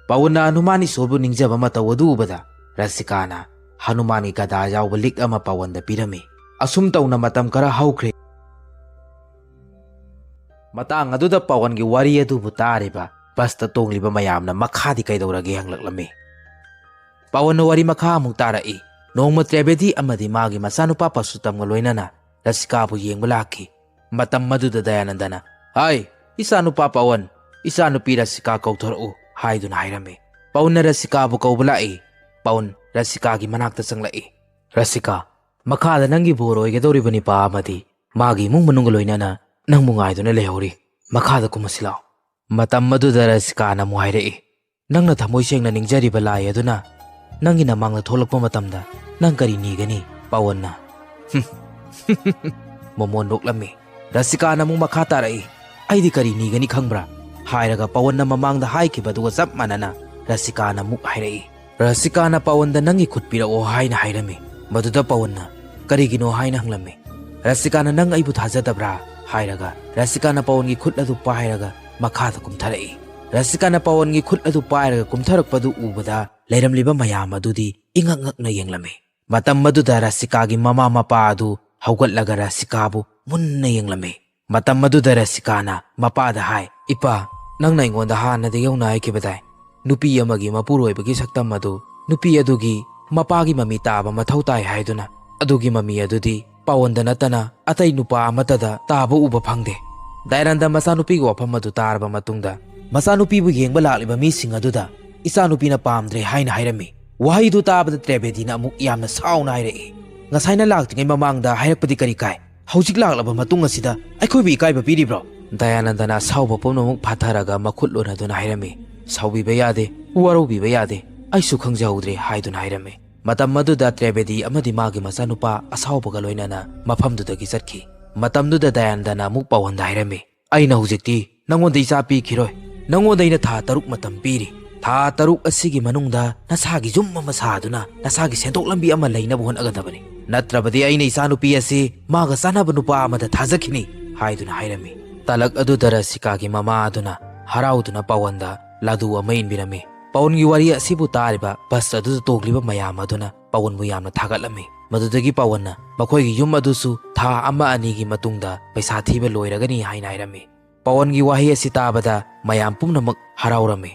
ꯄꯋꯟꯅ ꯍꯅꯨꯃꯥꯟ ꯏꯁꯣꯔꯕꯨ ꯅꯤꯡꯖꯕ ꯃꯇꯧ ꯑꯗꯨ ꯎꯕꯗ ꯔꯁꯤꯀꯥꯅ ꯍꯅꯨꯃꯥꯟꯒꯤ ꯒꯗꯥ ꯌꯥꯎꯕ ꯂꯤꯛ ꯑꯃ ꯄꯋꯟꯗ ꯄꯤꯔꯝꯃꯤ꯫ ꯑꯁꯨꯝ ꯇꯧꯅ ꯃꯇꯝ ꯈꯔ ꯍꯧꯈ꯭ꯔꯦ꯫ ꯃꯇꯥꯡ ꯑꯗꯨꯗ ꯄꯋꯟꯒꯤ ꯋꯥꯔꯤ ꯑꯗꯨꯕꯨ ꯇꯥꯔꯤꯕ ꯕꯁꯇ ꯇꯣꯡꯂꯤꯕ ꯃꯌꯥꯝꯅ ꯃꯈꯥꯗꯤ ꯀꯩꯗꯧꯔꯒꯦ ꯍꯪꯂꯛꯂꯝꯃꯤ꯫ ꯄꯋꯟꯅ ꯋꯥꯔꯤ ꯃꯈꯥ ꯑꯃꯨꯛ ꯇꯥꯔꯛꯏ꯫ ꯅꯣꯡꯃ ꯇ꯭ꯔꯦꯕꯦꯗꯤ ꯑꯃꯗꯤ ꯃꯥꯒꯤ ꯃꯆꯥꯅꯨꯄꯥ ꯄꯁꯨꯇꯝꯒ ꯂꯣꯏꯅꯅ ꯔꯁꯤꯀꯥꯕꯨ ꯌꯦꯡꯕ ꯂꯥꯛꯈꯤ꯫ ꯃꯇꯝ ꯑꯗꯨꯗ ꯗꯌꯥꯅꯟꯗꯅ, "ꯍꯥꯏ, ꯏꯆꯥꯅꯨꯄꯥ ꯄꯋꯟ, ꯏꯆꯥꯅꯨꯄꯤ ꯔꯁꯤꯀꯥ ꯀꯧꯊꯣꯔꯛꯎ" ꯍꯥꯏꯗꯨꯅ ꯍꯥꯏꯔꯝꯃꯤ꯫ ꯄꯋꯟꯅ ꯔꯁꯤꯀꯥꯕꯨ ꯀꯧꯕ ꯂꯥꯛꯏ꯫ ꯄꯋꯟ ꯔꯁꯤꯀꯥꯒꯤ ꯃꯅꯥꯛꯇ ꯆꯪꯂꯛꯏ꯫ "ꯔꯁꯤꯀꯥ, ꯃꯈꯥꯗ ꯅꯪꯒꯤ ꯕꯣꯔ ꯑꯣꯏꯒꯗꯧꯔꯤꯕ ꯅꯤꯄꯥ ꯑꯃꯗꯤ ꯃꯥꯒꯤ ꯏꯃꯨꯡ ꯃꯅꯨꯡꯒ ꯂꯣꯏꯅꯅ ꯅꯪꯕꯨ ꯉꯥꯏꯗꯨꯅ ꯂꯩꯍꯧꯔꯤ꯫ ꯃꯈꯥꯗ ꯀꯨꯝꯃꯁꯤ ꯂꯥꯛꯑꯣ꯫" ꯃꯇꯝ ꯑꯗꯨꯗ ꯔꯁꯤꯀꯥꯅ ꯑꯃꯨꯛ ꯍꯥꯏꯔꯛꯏ, "ꯅꯪꯅ ꯊꯃꯣꯏ ꯁꯦꯡꯅ ꯅꯤꯡꯖꯔꯤꯕ ꯂꯥꯏ ꯑꯗꯨꯅ ꯅꯪꯒꯤ ꯅꯃꯥꯡꯗ ꯊꯣꯛꯂꯛꯄ ꯃꯇꯝꯗ ꯅꯪ ꯀꯔꯤ ꯅꯤꯒꯅꯤ?" ꯄꯋꯟꯅ, "ꯍꯨꯝ꯫" ꯃꯣꯃꯣꯟ ꯅꯣꯛꯂꯝꯃꯤ꯫ ꯔꯁꯤꯀꯥꯅ ꯑꯃꯨꯛ ꯃꯈꯥ ꯇꯥꯔꯛꯏ, ꯑꯩꯗꯤ ꯀꯔꯤ ꯅꯤꯒꯅꯤ ꯈꯪꯕ꯭ꯔꯥ?" ꯍꯥꯏꯔꯒ ꯄꯋꯟꯅ ꯃꯃꯥꯡꯗ ꯍꯥꯏꯈꯤꯕꯗꯨꯒ ꯆꯞ ꯃꯥꯟꯅꯅ ꯔꯁꯤꯀꯥꯅ ꯑꯃꯨꯛ ꯍꯥꯏꯔꯛꯏ꯫ ꯔꯁꯤꯀꯥꯅ ꯄꯋꯟꯗ "ꯅꯪꯒꯤ ꯈꯨꯠ ꯄꯤꯔꯛꯑꯣ" ꯍꯥꯏꯅ ꯍꯥꯏꯔꯝꯃꯤ꯫ ꯃꯗꯨꯗ ꯄꯋꯟꯅ "ꯀꯔꯤꯒꯤꯅꯣ?" ꯍꯥꯏꯅ ꯍꯪꯂꯝꯃꯤ꯫ ꯔꯁꯤꯀꯥꯅ "ꯅꯪ ꯑꯩꯕꯨ ꯊꯥꯖꯗꯕ꯭ꯔꯥ?" ꯍꯥꯏꯔꯒ ꯔꯁꯤꯀꯥꯅ ꯄꯋꯟꯒꯤ ꯈꯨꯠ ꯑꯗꯨ ꯄꯥꯏꯔꯒ ꯃꯈꯥꯗ ꯀꯨꯝꯊꯔꯛꯏ꯫ ꯔꯁꯤꯀꯥꯅ ꯄꯋꯟꯒꯤ ꯈꯨꯠ ꯑꯗꯨ ꯄꯥꯏꯔꯒ ꯀꯨꯝꯊꯔꯛꯄꯗꯨ ꯎꯕꯗ ꯂꯩꯔꯝꯂꯤꯕ ꯃꯌꯥꯝ ꯑꯗꯨꯗꯤ ꯏꯉꯛ ꯉꯛꯅ ꯌꯦꯡꯂꯝꯃꯤ꯫ ꯃꯇꯝ ꯑꯗꯨꯗ ꯔꯁꯤꯀꯥꯒꯤ ꯃꯃꯥ ꯃꯄꯥ ꯑꯗꯨ ꯍꯧꯒꯠꯂꯒ ꯔꯁꯤꯀꯥꯕꯨ ꯃꯨꯟꯅ ꯌꯦꯡꯂꯝꯃꯤ꯫ ꯃꯇꯝ ꯑꯗꯨꯗ ꯔꯁꯤꯀꯥꯅ ꯃꯄꯥꯗ ꯍꯥꯏ, "ꯏꯄꯥ, ꯅꯪꯅ ꯑꯩꯉꯣꯟꯗ ꯍꯥꯟꯅꯗꯒꯤ ꯍꯧꯅ ꯍꯥꯏꯈꯤꯕꯗꯥꯏ, ꯅꯨꯄꯤ ꯑꯃꯒꯤ ꯃꯄꯨꯔꯣꯏꯕꯒꯤ ꯁꯛꯇꯝ ꯑꯗꯨ ꯅꯨꯄꯤ ꯑꯗꯨꯒꯤ ꯃꯄꯥꯒꯤ ꯃꯃꯤ ꯇꯥꯕ ꯃꯊꯧ ꯇꯥꯏ ꯍꯥꯏꯗꯨꯅ? ꯑꯗꯨꯒꯤ ꯃꯃꯤ ꯑꯗꯨꯗꯤ ꯄꯥꯋꯟꯗ ꯅꯠꯇꯅ ꯑꯇꯩ ꯅꯨꯄꯥ ꯑꯃꯠꯇꯗ ꯇꯥꯕ ꯎꯕ ꯐꯪꯗꯦ꯫" ꯗꯌꯥꯅꯟꯗ ꯃꯆꯥꯅꯨꯄꯤꯒꯤ ꯋꯥꯐꯝ ꯑꯗꯨ ꯇꯥꯔꯕ ꯃꯇꯨꯡꯗ, ꯃꯆꯥꯅꯨꯄꯤꯕꯨ ꯌꯦꯡꯕ ꯂꯥꯛꯂꯤꯕ ꯃꯤꯁꯤꯡ ꯑꯗꯨꯗ "ꯏꯆꯥꯅꯨꯄꯤꯅ ꯄꯥꯝꯗ꯭ꯔꯦ" ꯍꯥꯏꯅ ꯍꯥꯏꯔꯝꯃꯤ꯫ ꯋꯥꯍꯩꯗꯨ ꯇꯥꯕꯗ ꯇ꯭ꯔꯦꯕꯦꯗꯤꯅ ꯑꯃꯨꯛ ꯌꯥꯝꯅ ꯁꯥꯎꯅ ꯍꯥꯏꯔꯛꯏ, "ꯉꯁꯥꯏꯅ ꯂꯥꯛꯇ꯭ꯔꯤꯉꯩ ꯃꯃꯥꯡꯗ ꯍꯥꯏꯔꯛꯄꯗꯤ ꯀꯔꯤ ꯀꯥꯏ? ꯍꯧꯖꯤꯛ ꯂꯥꯛꯂꯕ ꯃꯇꯨꯡ ꯑꯁꯤꯗ ꯑꯩꯈꯣꯏꯕꯨ ꯏꯀꯥꯏꯕ ꯄꯤꯔꯤꯕ꯭ꯔꯣ?" ꯗꯌꯥꯅꯟꯗꯅ ꯑꯁꯥꯎꯕ ꯄꯨꯝꯅꯃꯛ ꯐꯥꯊꯔꯒ ꯃꯈꯨꯠ ꯂꯣꯟꯅꯗꯨꯅ ꯍꯥꯏꯔꯝꯃꯤ, "ꯁꯥꯎꯕꯤꯕ ꯌꯥꯗꯦ, ꯋꯥꯔꯧꯕꯤꯕ ꯌꯥꯗꯦ, ꯑꯩꯁꯨ ꯈꯪꯖꯍꯧꯗ꯭ꯔꯦ" ꯍꯥꯏꯗꯨꯅ ꯍꯥꯏꯔꯝꯃꯤ꯫ ꯃꯇꯝ ꯑꯗꯨꯗ ꯇ꯭ꯔꯦꯕꯦꯗꯤ ꯑꯃꯗꯤ ꯃꯥꯒꯤ ꯃꯆꯥꯅꯨꯄꯥ ꯑꯁꯥꯎꯕꯒ ꯂꯣꯏꯅꯅ ꯃꯐꯝꯗꯨꯗꯒꯤ ꯆꯠꯈꯤ꯫ ꯃꯇꯝꯗꯨꯗ ꯗꯌꯥꯅꯟꯗꯅ ꯑꯃꯨꯛ ꯄꯥꯋꯟꯗ ꯍꯥꯏꯔꯝꯃꯤ, "ꯑꯩꯅ ꯍꯧꯖꯤꯛꯇꯤ ꯅꯪꯉꯣꯟꯗ ꯏꯆꯥ ꯄꯤꯈꯤꯔꯣꯏ꯫ ꯅꯪꯉꯣꯟꯗ ꯑꯩꯅ ꯊꯥ ꯇꯔꯨꯛ ꯃꯇꯝ ꯄꯤꯔꯤ꯫ ꯊꯥ ꯇꯔꯨꯛ ꯑꯁꯤꯒꯤ ꯃꯅꯨꯡꯗ ꯅꯁꯥꯒꯤ ꯌꯨꯝ ꯑꯃ ꯁꯥꯗꯨꯅ ꯅꯁꯥꯒꯤ ꯁꯦꯟꯊꯣꯛ ꯂꯝꯕꯤ ꯑꯃ ꯂꯩꯅꯕ ꯍꯣꯠꯅꯒꯗꯕꯅꯤ꯫ ꯅꯠꯇ꯭ꯔꯕꯗꯤ ꯑꯩꯅ ꯏꯆꯥꯅꯨꯄꯤ ꯑꯁꯤ ꯃꯥꯒ ꯆꯥꯟꯅꯕ ꯅꯨꯄꯥ ꯑꯃꯗ ꯊꯥꯖꯈꯤꯅꯤ" ꯍꯥꯏꯗꯨꯅ ꯍꯥꯏꯔꯝꯃꯤ꯫ ꯇꯂꯛ ꯑꯗꯨꯗ ꯔꯁꯤꯀꯥꯒꯤ ꯃꯃꯥ ꯑꯗꯨꯅ ꯍꯔꯥꯎꯗꯨꯅ ꯄꯥꯋꯟꯗ ꯂꯥꯗꯨ ꯑꯃ ꯏꯟꯕꯤꯔꯝꯃꯤ꯫ ꯄꯥꯋꯟꯒꯤ ꯋꯥꯔꯤ ꯑꯁꯤꯕꯨ ꯇꯥꯔꯤꯕ ꯕꯁ ꯑꯗꯨꯗ ꯇꯣꯡꯂꯤꯕ ꯃꯌꯥꯝ ꯑꯗꯨꯅ ꯄꯥꯋꯟꯕꯨ ꯌꯥꯝꯅ ꯊꯥꯒꯠꯂꯝꯃꯤ꯫ ꯃꯗꯨꯗꯒꯤ ꯄꯥꯋꯟꯅ ꯃꯈꯣꯏꯒꯤ ꯌꯨꯝ ꯑꯗꯨꯁꯨ ꯊꯥ ꯑꯃ ꯑꯅꯤꯒꯤ ꯃꯇꯨꯡꯗ ꯄꯩꯁꯥ ꯊꯤꯕ ꯂꯣꯏꯔꯒꯅꯤ ꯍꯥꯏꯅ ꯍꯥꯏꯔꯝꯃꯤ꯫ ꯄꯥꯋꯟꯒꯤ ꯋꯥꯍꯩ ꯑꯁꯤ ꯇꯥꯕꯗ ꯃꯌꯥꯝ ꯄꯨꯝꯅꯃꯛ ꯍꯔꯥꯎꯔꯝꯃꯤ꯫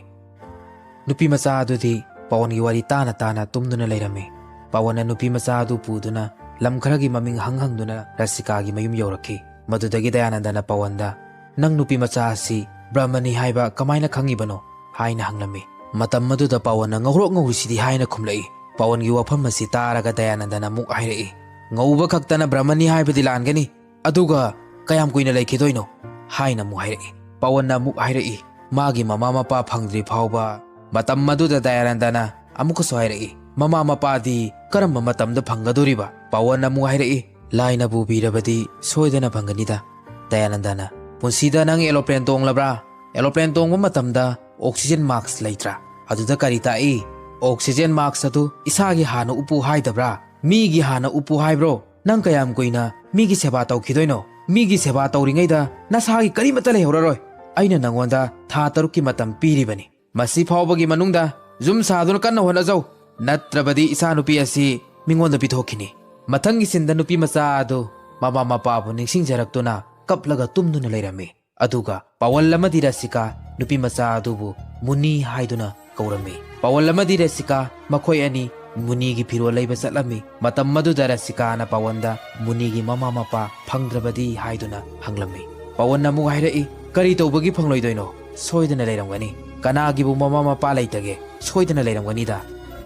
ꯅꯨꯄꯤ ꯃꯆꯥ ꯑꯗꯨꯗꯤ ꯄꯥꯋꯟꯒꯤ ꯋꯥꯔꯤ ꯇꯥꯅ ꯇꯥꯅ ꯇꯨꯝꯗꯨꯅ ꯂꯩꯔꯝꯃꯤ꯫ ꯄꯥꯋꯟꯅ ꯅꯨꯄꯤ ꯃꯆꯥ ꯑꯗꯨ ꯄꯨꯗꯨꯅ ꯂꯝ ꯈꯔꯒꯤ ꯃꯃꯤꯡ ꯍꯪ ꯍꯪꯗꯨꯅ ꯔꯁꯤꯀꯥꯒꯤ ꯃꯌꯨꯝ ꯌꯧꯔꯛꯈꯤ꯫ ꯃꯗꯨꯗꯒꯤ ꯗꯌꯥꯅꯟꯗꯅ ꯄꯥꯋꯟꯗ, "ꯅꯪ ꯅꯨꯄꯤ ꯃꯆꯥ ꯑꯁꯤ ꯕ꯭ꯔꯍꯃꯅꯤ ꯍꯥꯏꯕ ꯀꯃꯥꯏꯅ ꯈꯪꯉꯤꯕꯅꯣ?" ꯍꯥꯏꯅ ꯍꯪꯂꯝꯃꯤ꯫ ꯃꯇꯝ ꯑꯗꯨꯗ ꯄꯥꯋꯟꯅ ꯉꯧꯔꯣꯛ ꯉꯧꯔꯤꯁꯤꯗꯤ ꯍꯥꯏꯅ ꯈꯨꯝꯂꯛꯏ꯫ ꯄꯥꯋꯟꯒꯤ ꯋꯥꯐꯝ ꯑꯁꯤ ꯇꯥꯔꯒ ꯗꯌꯥꯅꯟꯗꯅ ꯑꯃꯨꯛ ꯍꯥꯏꯔꯛꯏ, "ꯉꯧꯕ ꯈꯛꯇꯅ ꯕ꯭ꯔꯍꯃꯅꯤ ꯍꯥꯏꯕꯗꯤ ꯂꯥꯟꯒꯅꯤ꯫ ꯑꯗꯨꯒ ꯀꯌꯥꯝ ꯀꯨꯏꯅ ꯂꯩꯈꯤꯗꯣꯏꯅꯣ?" ꯍꯥꯏꯅ ꯑꯃꯨꯛ ꯍꯥꯏꯔꯛꯏ꯫ ꯄꯥꯋꯟꯅ ꯑꯃꯨꯛ ꯍꯥꯏꯔꯛꯏ, ꯃꯥꯒꯤ ꯃꯃꯥ ꯃꯄꯥ ꯐꯪꯗ꯭ꯔꯤ ꯐꯥꯎꯕ꯫ ꯃꯇꯝ ꯑꯗꯨꯗ ꯗꯌꯥꯅꯟꯗꯅ ꯑꯃꯨꯛꯀꯁꯨ ꯍꯥꯏꯔꯛꯏ, "ꯃꯃꯥ ꯃꯄꯥꯗꯤ ꯀꯔꯝꯕ ꯃꯇꯝꯗ ꯐꯪꯒꯗꯣꯔꯤꯕ?" ꯄꯥꯋꯟꯅ ꯑꯃꯨꯛ ꯍꯥꯏꯔꯛꯏ, "ꯂꯥꯏꯅꯕꯨ ꯄꯤꯔꯕꯗꯤ ꯁꯣꯏꯗꯅ ꯐꯪꯒꯅꯤꯗ꯫" ꯗꯌꯥꯅꯟꯗꯅ, "ꯄꯨꯟꯁꯤꯗ ꯅꯪ ꯑꯦꯔꯣꯄ꯭ꯂꯦꯟ ꯇꯣꯡꯂꯕ꯭ꯔꯥ? ꯑꯦꯔꯣꯄ꯭ꯂꯦꯟ ꯇꯣꯡꯕ ꯃꯇꯝꯗ ꯑꯣꯛꯁꯤꯖꯦꯟ ꯃꯥꯛꯁ ꯂꯩꯇ꯭ꯔꯥ? ꯑꯗꯨꯗ ꯀꯔꯤ ꯇꯥꯛꯏ? ꯑꯣꯛꯁꯤꯖꯦꯟ ꯃꯥꯛꯁ ꯑꯗꯨ ꯏꯁꯥꯒꯤ ꯍꯥꯟꯅ ꯎꯞꯄꯨ ꯍꯥꯏꯗꯕ꯭ꯔꯥ? ꯃꯤꯒꯤ ꯍꯥꯟꯅ ꯎꯞꯄꯨ ꯍꯥꯏꯕ꯭ꯔꯣ? ꯅꯪ ꯀꯌꯥꯝ ꯀꯨꯏꯅ ꯃꯤꯒꯤ ꯁꯦꯕꯥ ꯇꯧꯈꯤꯗꯣꯏꯅꯣ? ꯃꯤꯒꯤ ꯁꯦꯕꯥ ꯇꯧꯔꯤꯉꯩꯗ ꯅꯁꯥꯒꯤ ꯀꯔꯤꯃꯠꯇ ꯂꯩꯍꯧꯔꯔꯣꯏ꯫ ꯑꯩꯅ ꯅꯪꯉꯣꯟꯗ ꯊꯥ ꯇꯔꯨꯛꯀꯤ ꯃꯇꯝ ꯄꯤꯔꯤꯕꯅꯤ꯫ ꯃꯁꯤ ꯐꯥꯎꯕꯒꯤ ꯃꯅꯨꯡꯗ ꯌꯨꯝ ꯁꯥꯗꯨꯅ ꯀꯟꯅ ꯍꯣꯠꯅꯖꯧ, ꯅꯠꯇ꯭ꯔꯕꯗꯤ ꯏꯆꯥꯅꯨꯄꯤ ꯑꯁꯤ ꯃꯤꯉꯣꯟꯗ ꯄꯤꯊꯣꯛꯈꯤꯅꯤ꯫" ꯃꯊꯪꯒꯤ ꯁꯤꯟꯗ ꯅꯨꯄꯤ ꯃꯆꯥ ꯑꯗꯨ ꯃꯃꯥ ꯃꯄꯥꯕꯨ ꯅꯤꯡꯁꯤꯡꯖꯔꯛꯇꯨꯅ ꯀꯞꯂꯒ ꯇꯨꯝꯗꯨꯅ ꯂꯩꯔꯝꯃꯤ꯫ ꯑꯗꯨꯒ ꯄꯋꯟ ꯑꯃꯗꯤ ꯔꯁꯤꯀꯥ ꯅꯨꯄꯤ ꯃꯆꯥ ꯑꯗꯨꯕꯨ ꯃꯨꯅꯤ ꯍꯥꯏꯗꯨꯅ ꯀꯧꯔꯝꯃꯤ꯫ ꯄꯋꯟ ꯑꯃꯗꯤ ꯔꯁꯤꯀꯥ ꯃꯈꯣꯏ ꯑꯅꯤ ꯃꯨꯅꯤꯒꯤ ꯐꯤꯔꯣꯜ ꯂꯩꯕ ꯆꯠꯂꯝꯃꯤ꯫ ꯃꯇꯝ ꯑꯗꯨꯗ ꯔꯁꯤꯀꯥꯅ ꯄꯋꯟꯗ ꯃꯨꯅꯤꯒꯤ ꯃꯃꯥ ꯃꯄꯥ ꯐꯪꯗ꯭ꯔꯕꯗꯤ ꯍꯥꯏꯗꯨꯅ ꯍꯪꯂꯝꯃꯤ꯫ ꯄꯋꯟꯅ ꯑꯃꯨꯛ ꯍꯥꯏꯔꯛꯏ, "ꯀꯔꯤ ꯇꯧꯕꯒꯤ ꯐꯪꯂꯣꯏꯗꯣꯏꯅꯣ? ꯁꯣꯏꯗꯅ ꯂꯩꯔꯝꯒꯅꯤ꯫ ꯀꯅꯥꯒꯤꯕꯨ ꯃꯃꯥ ꯃꯄꯥ ꯂꯩꯇꯒꯦ? ꯁꯣꯏꯗꯅ ꯂꯩꯔꯝꯒꯅꯤꯗ꯫"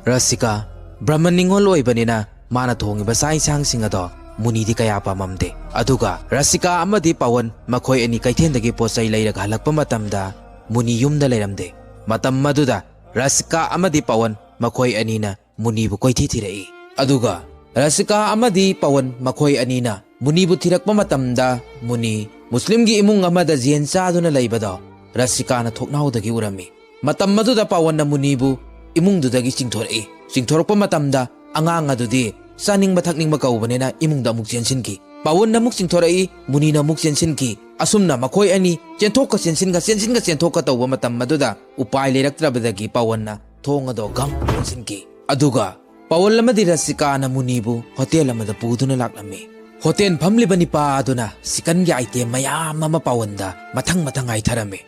ꯔꯁꯤꯀꯥ ꯕ꯭ꯔꯍꯃꯟ ꯅꯤꯉꯣꯜ ꯑꯣꯏꯕꯅꯤꯅ ꯃꯥꯅ ꯊꯣꯡꯉꯤꯕ ꯆꯥꯛ ꯏꯟꯁꯥꯡꯁꯤꯡ ꯑꯗꯣ ꯃꯨꯅꯤꯗꯤ ꯀꯌꯥ ꯄꯥꯝꯃꯝꯗꯦ꯫ ꯑꯗꯨꯒ ꯔꯁꯤꯀꯥ ꯑꯃꯗꯤ ꯄꯋꯟ ꯃꯈꯣꯏ ꯑꯅꯤ ꯀꯩꯊꯦꯜꯗꯒꯤ ꯄꯣꯠ ꯆꯩ ꯂꯩꯔꯒ ꯍꯜꯂꯛꯄ ꯃꯇꯝꯗ ꯃꯨꯅꯤ ꯌꯨꯝꯗ ꯂꯩꯔꯝꯗꯦ꯫ ꯃꯇꯝ ꯑꯗꯨꯗ ꯔꯁꯤꯀꯥ ꯑꯃꯗꯤ ꯄꯋꯟ ꯃꯈꯣꯏ ꯑꯅꯤꯅ ꯃꯨꯅꯤꯕꯨ ꯀꯣꯏꯊꯤ ꯊꯤꯔꯛꯏ꯫ ꯑꯗꯨꯒ ꯔꯁꯤꯀꯥ ꯑꯃꯗꯤ ꯄꯋꯟ ꯃꯈꯣꯏ ꯑꯅꯤꯅ ꯃꯨꯅꯤꯕꯨ ꯊꯤꯔꯛꯄ ꯃꯇꯝꯗ ꯃꯨꯅꯤ ꯃꯨꯁꯂꯤꯝꯒꯤ ꯏꯃꯨꯡ ꯑꯃꯗ ꯖꯦꯟ ꯆꯥꯗꯨꯅ ꯂꯩꯕꯗꯣ ꯔꯁꯤꯀꯥꯅ ꯊꯣꯛꯅꯥꯎꯗꯒꯤ ꯎꯔꯝꯃꯤ꯫ ꯃꯇꯝ ꯑꯗꯨꯗ ꯄꯋꯟꯅ ꯃꯨꯅꯤꯕꯨ ꯏꯃꯨꯡꯗꯨꯗꯒꯤ ꯆꯤꯡꯊꯣꯔꯛꯏ꯫ ꯆꯤꯡꯊꯣꯔꯛꯄ ꯃꯇꯝꯗ ꯑꯉꯥꯡ ꯑꯗꯨꯗꯤ ꯆꯥꯅꯤꯡꯕ ꯊꯛꯅꯤꯡꯕ ꯀꯧꯕꯅꯤꯅ ꯏꯃꯨꯡꯗ ꯑꯃꯨꯛ ꯆꯦꯟꯁꯤꯟꯈꯤ꯫ ꯄꯋꯟꯅ ꯑꯃꯨꯛ ꯆꯤꯡꯊꯣꯔꯛꯏ, ꯃꯨꯅꯤꯅ ꯑꯃꯨꯛ ꯆꯦꯟꯁꯤꯟꯈꯤ꯫ ꯑꯁꯨꯝꯅ ꯃꯈꯣꯏ ꯑꯅꯤ ꯆꯦꯟꯊꯣꯛꯀ ꯆꯦꯟꯁꯤꯟꯒ, ꯆꯦꯟꯁꯤꯟꯒ ꯆꯦꯟꯊꯣꯛꯀ ꯇꯧꯕ ꯃꯇꯝ ꯑꯗꯨꯗ ꯎꯄꯥꯏ ꯂꯩꯔꯛꯇ꯭ꯔꯕꯗꯒꯤ ꯄꯋꯟꯅ ꯊꯣꯡ ꯑꯗꯣ ꯒꯝ ꯂꯣꯟꯁꯤꯟꯈꯤ꯫ ꯑꯗꯨꯒ ꯄꯋꯟ ꯑꯃꯗꯤ ꯔꯁꯤꯀꯥꯅ ꯃꯨꯅꯤꯕꯨ ꯍꯣꯇꯦꯜ ꯑꯃꯗ ꯄꯨꯗꯨꯅ ꯂꯥꯛꯂꯝꯃꯤ꯫ ꯍꯣꯇꯦꯜ ꯐꯝꯂꯤꯕ ꯅꯤꯄꯥ ꯑꯗꯨꯅ ꯆꯤꯀꯟꯒꯤ ꯑꯥꯏꯇꯦꯝ ꯃꯌꯥꯝ ꯑꯃ ꯄꯋꯟꯗ ꯃꯊꯪ ꯃꯊꯪ ꯍꯥꯏꯊꯔꯝꯃꯤ꯫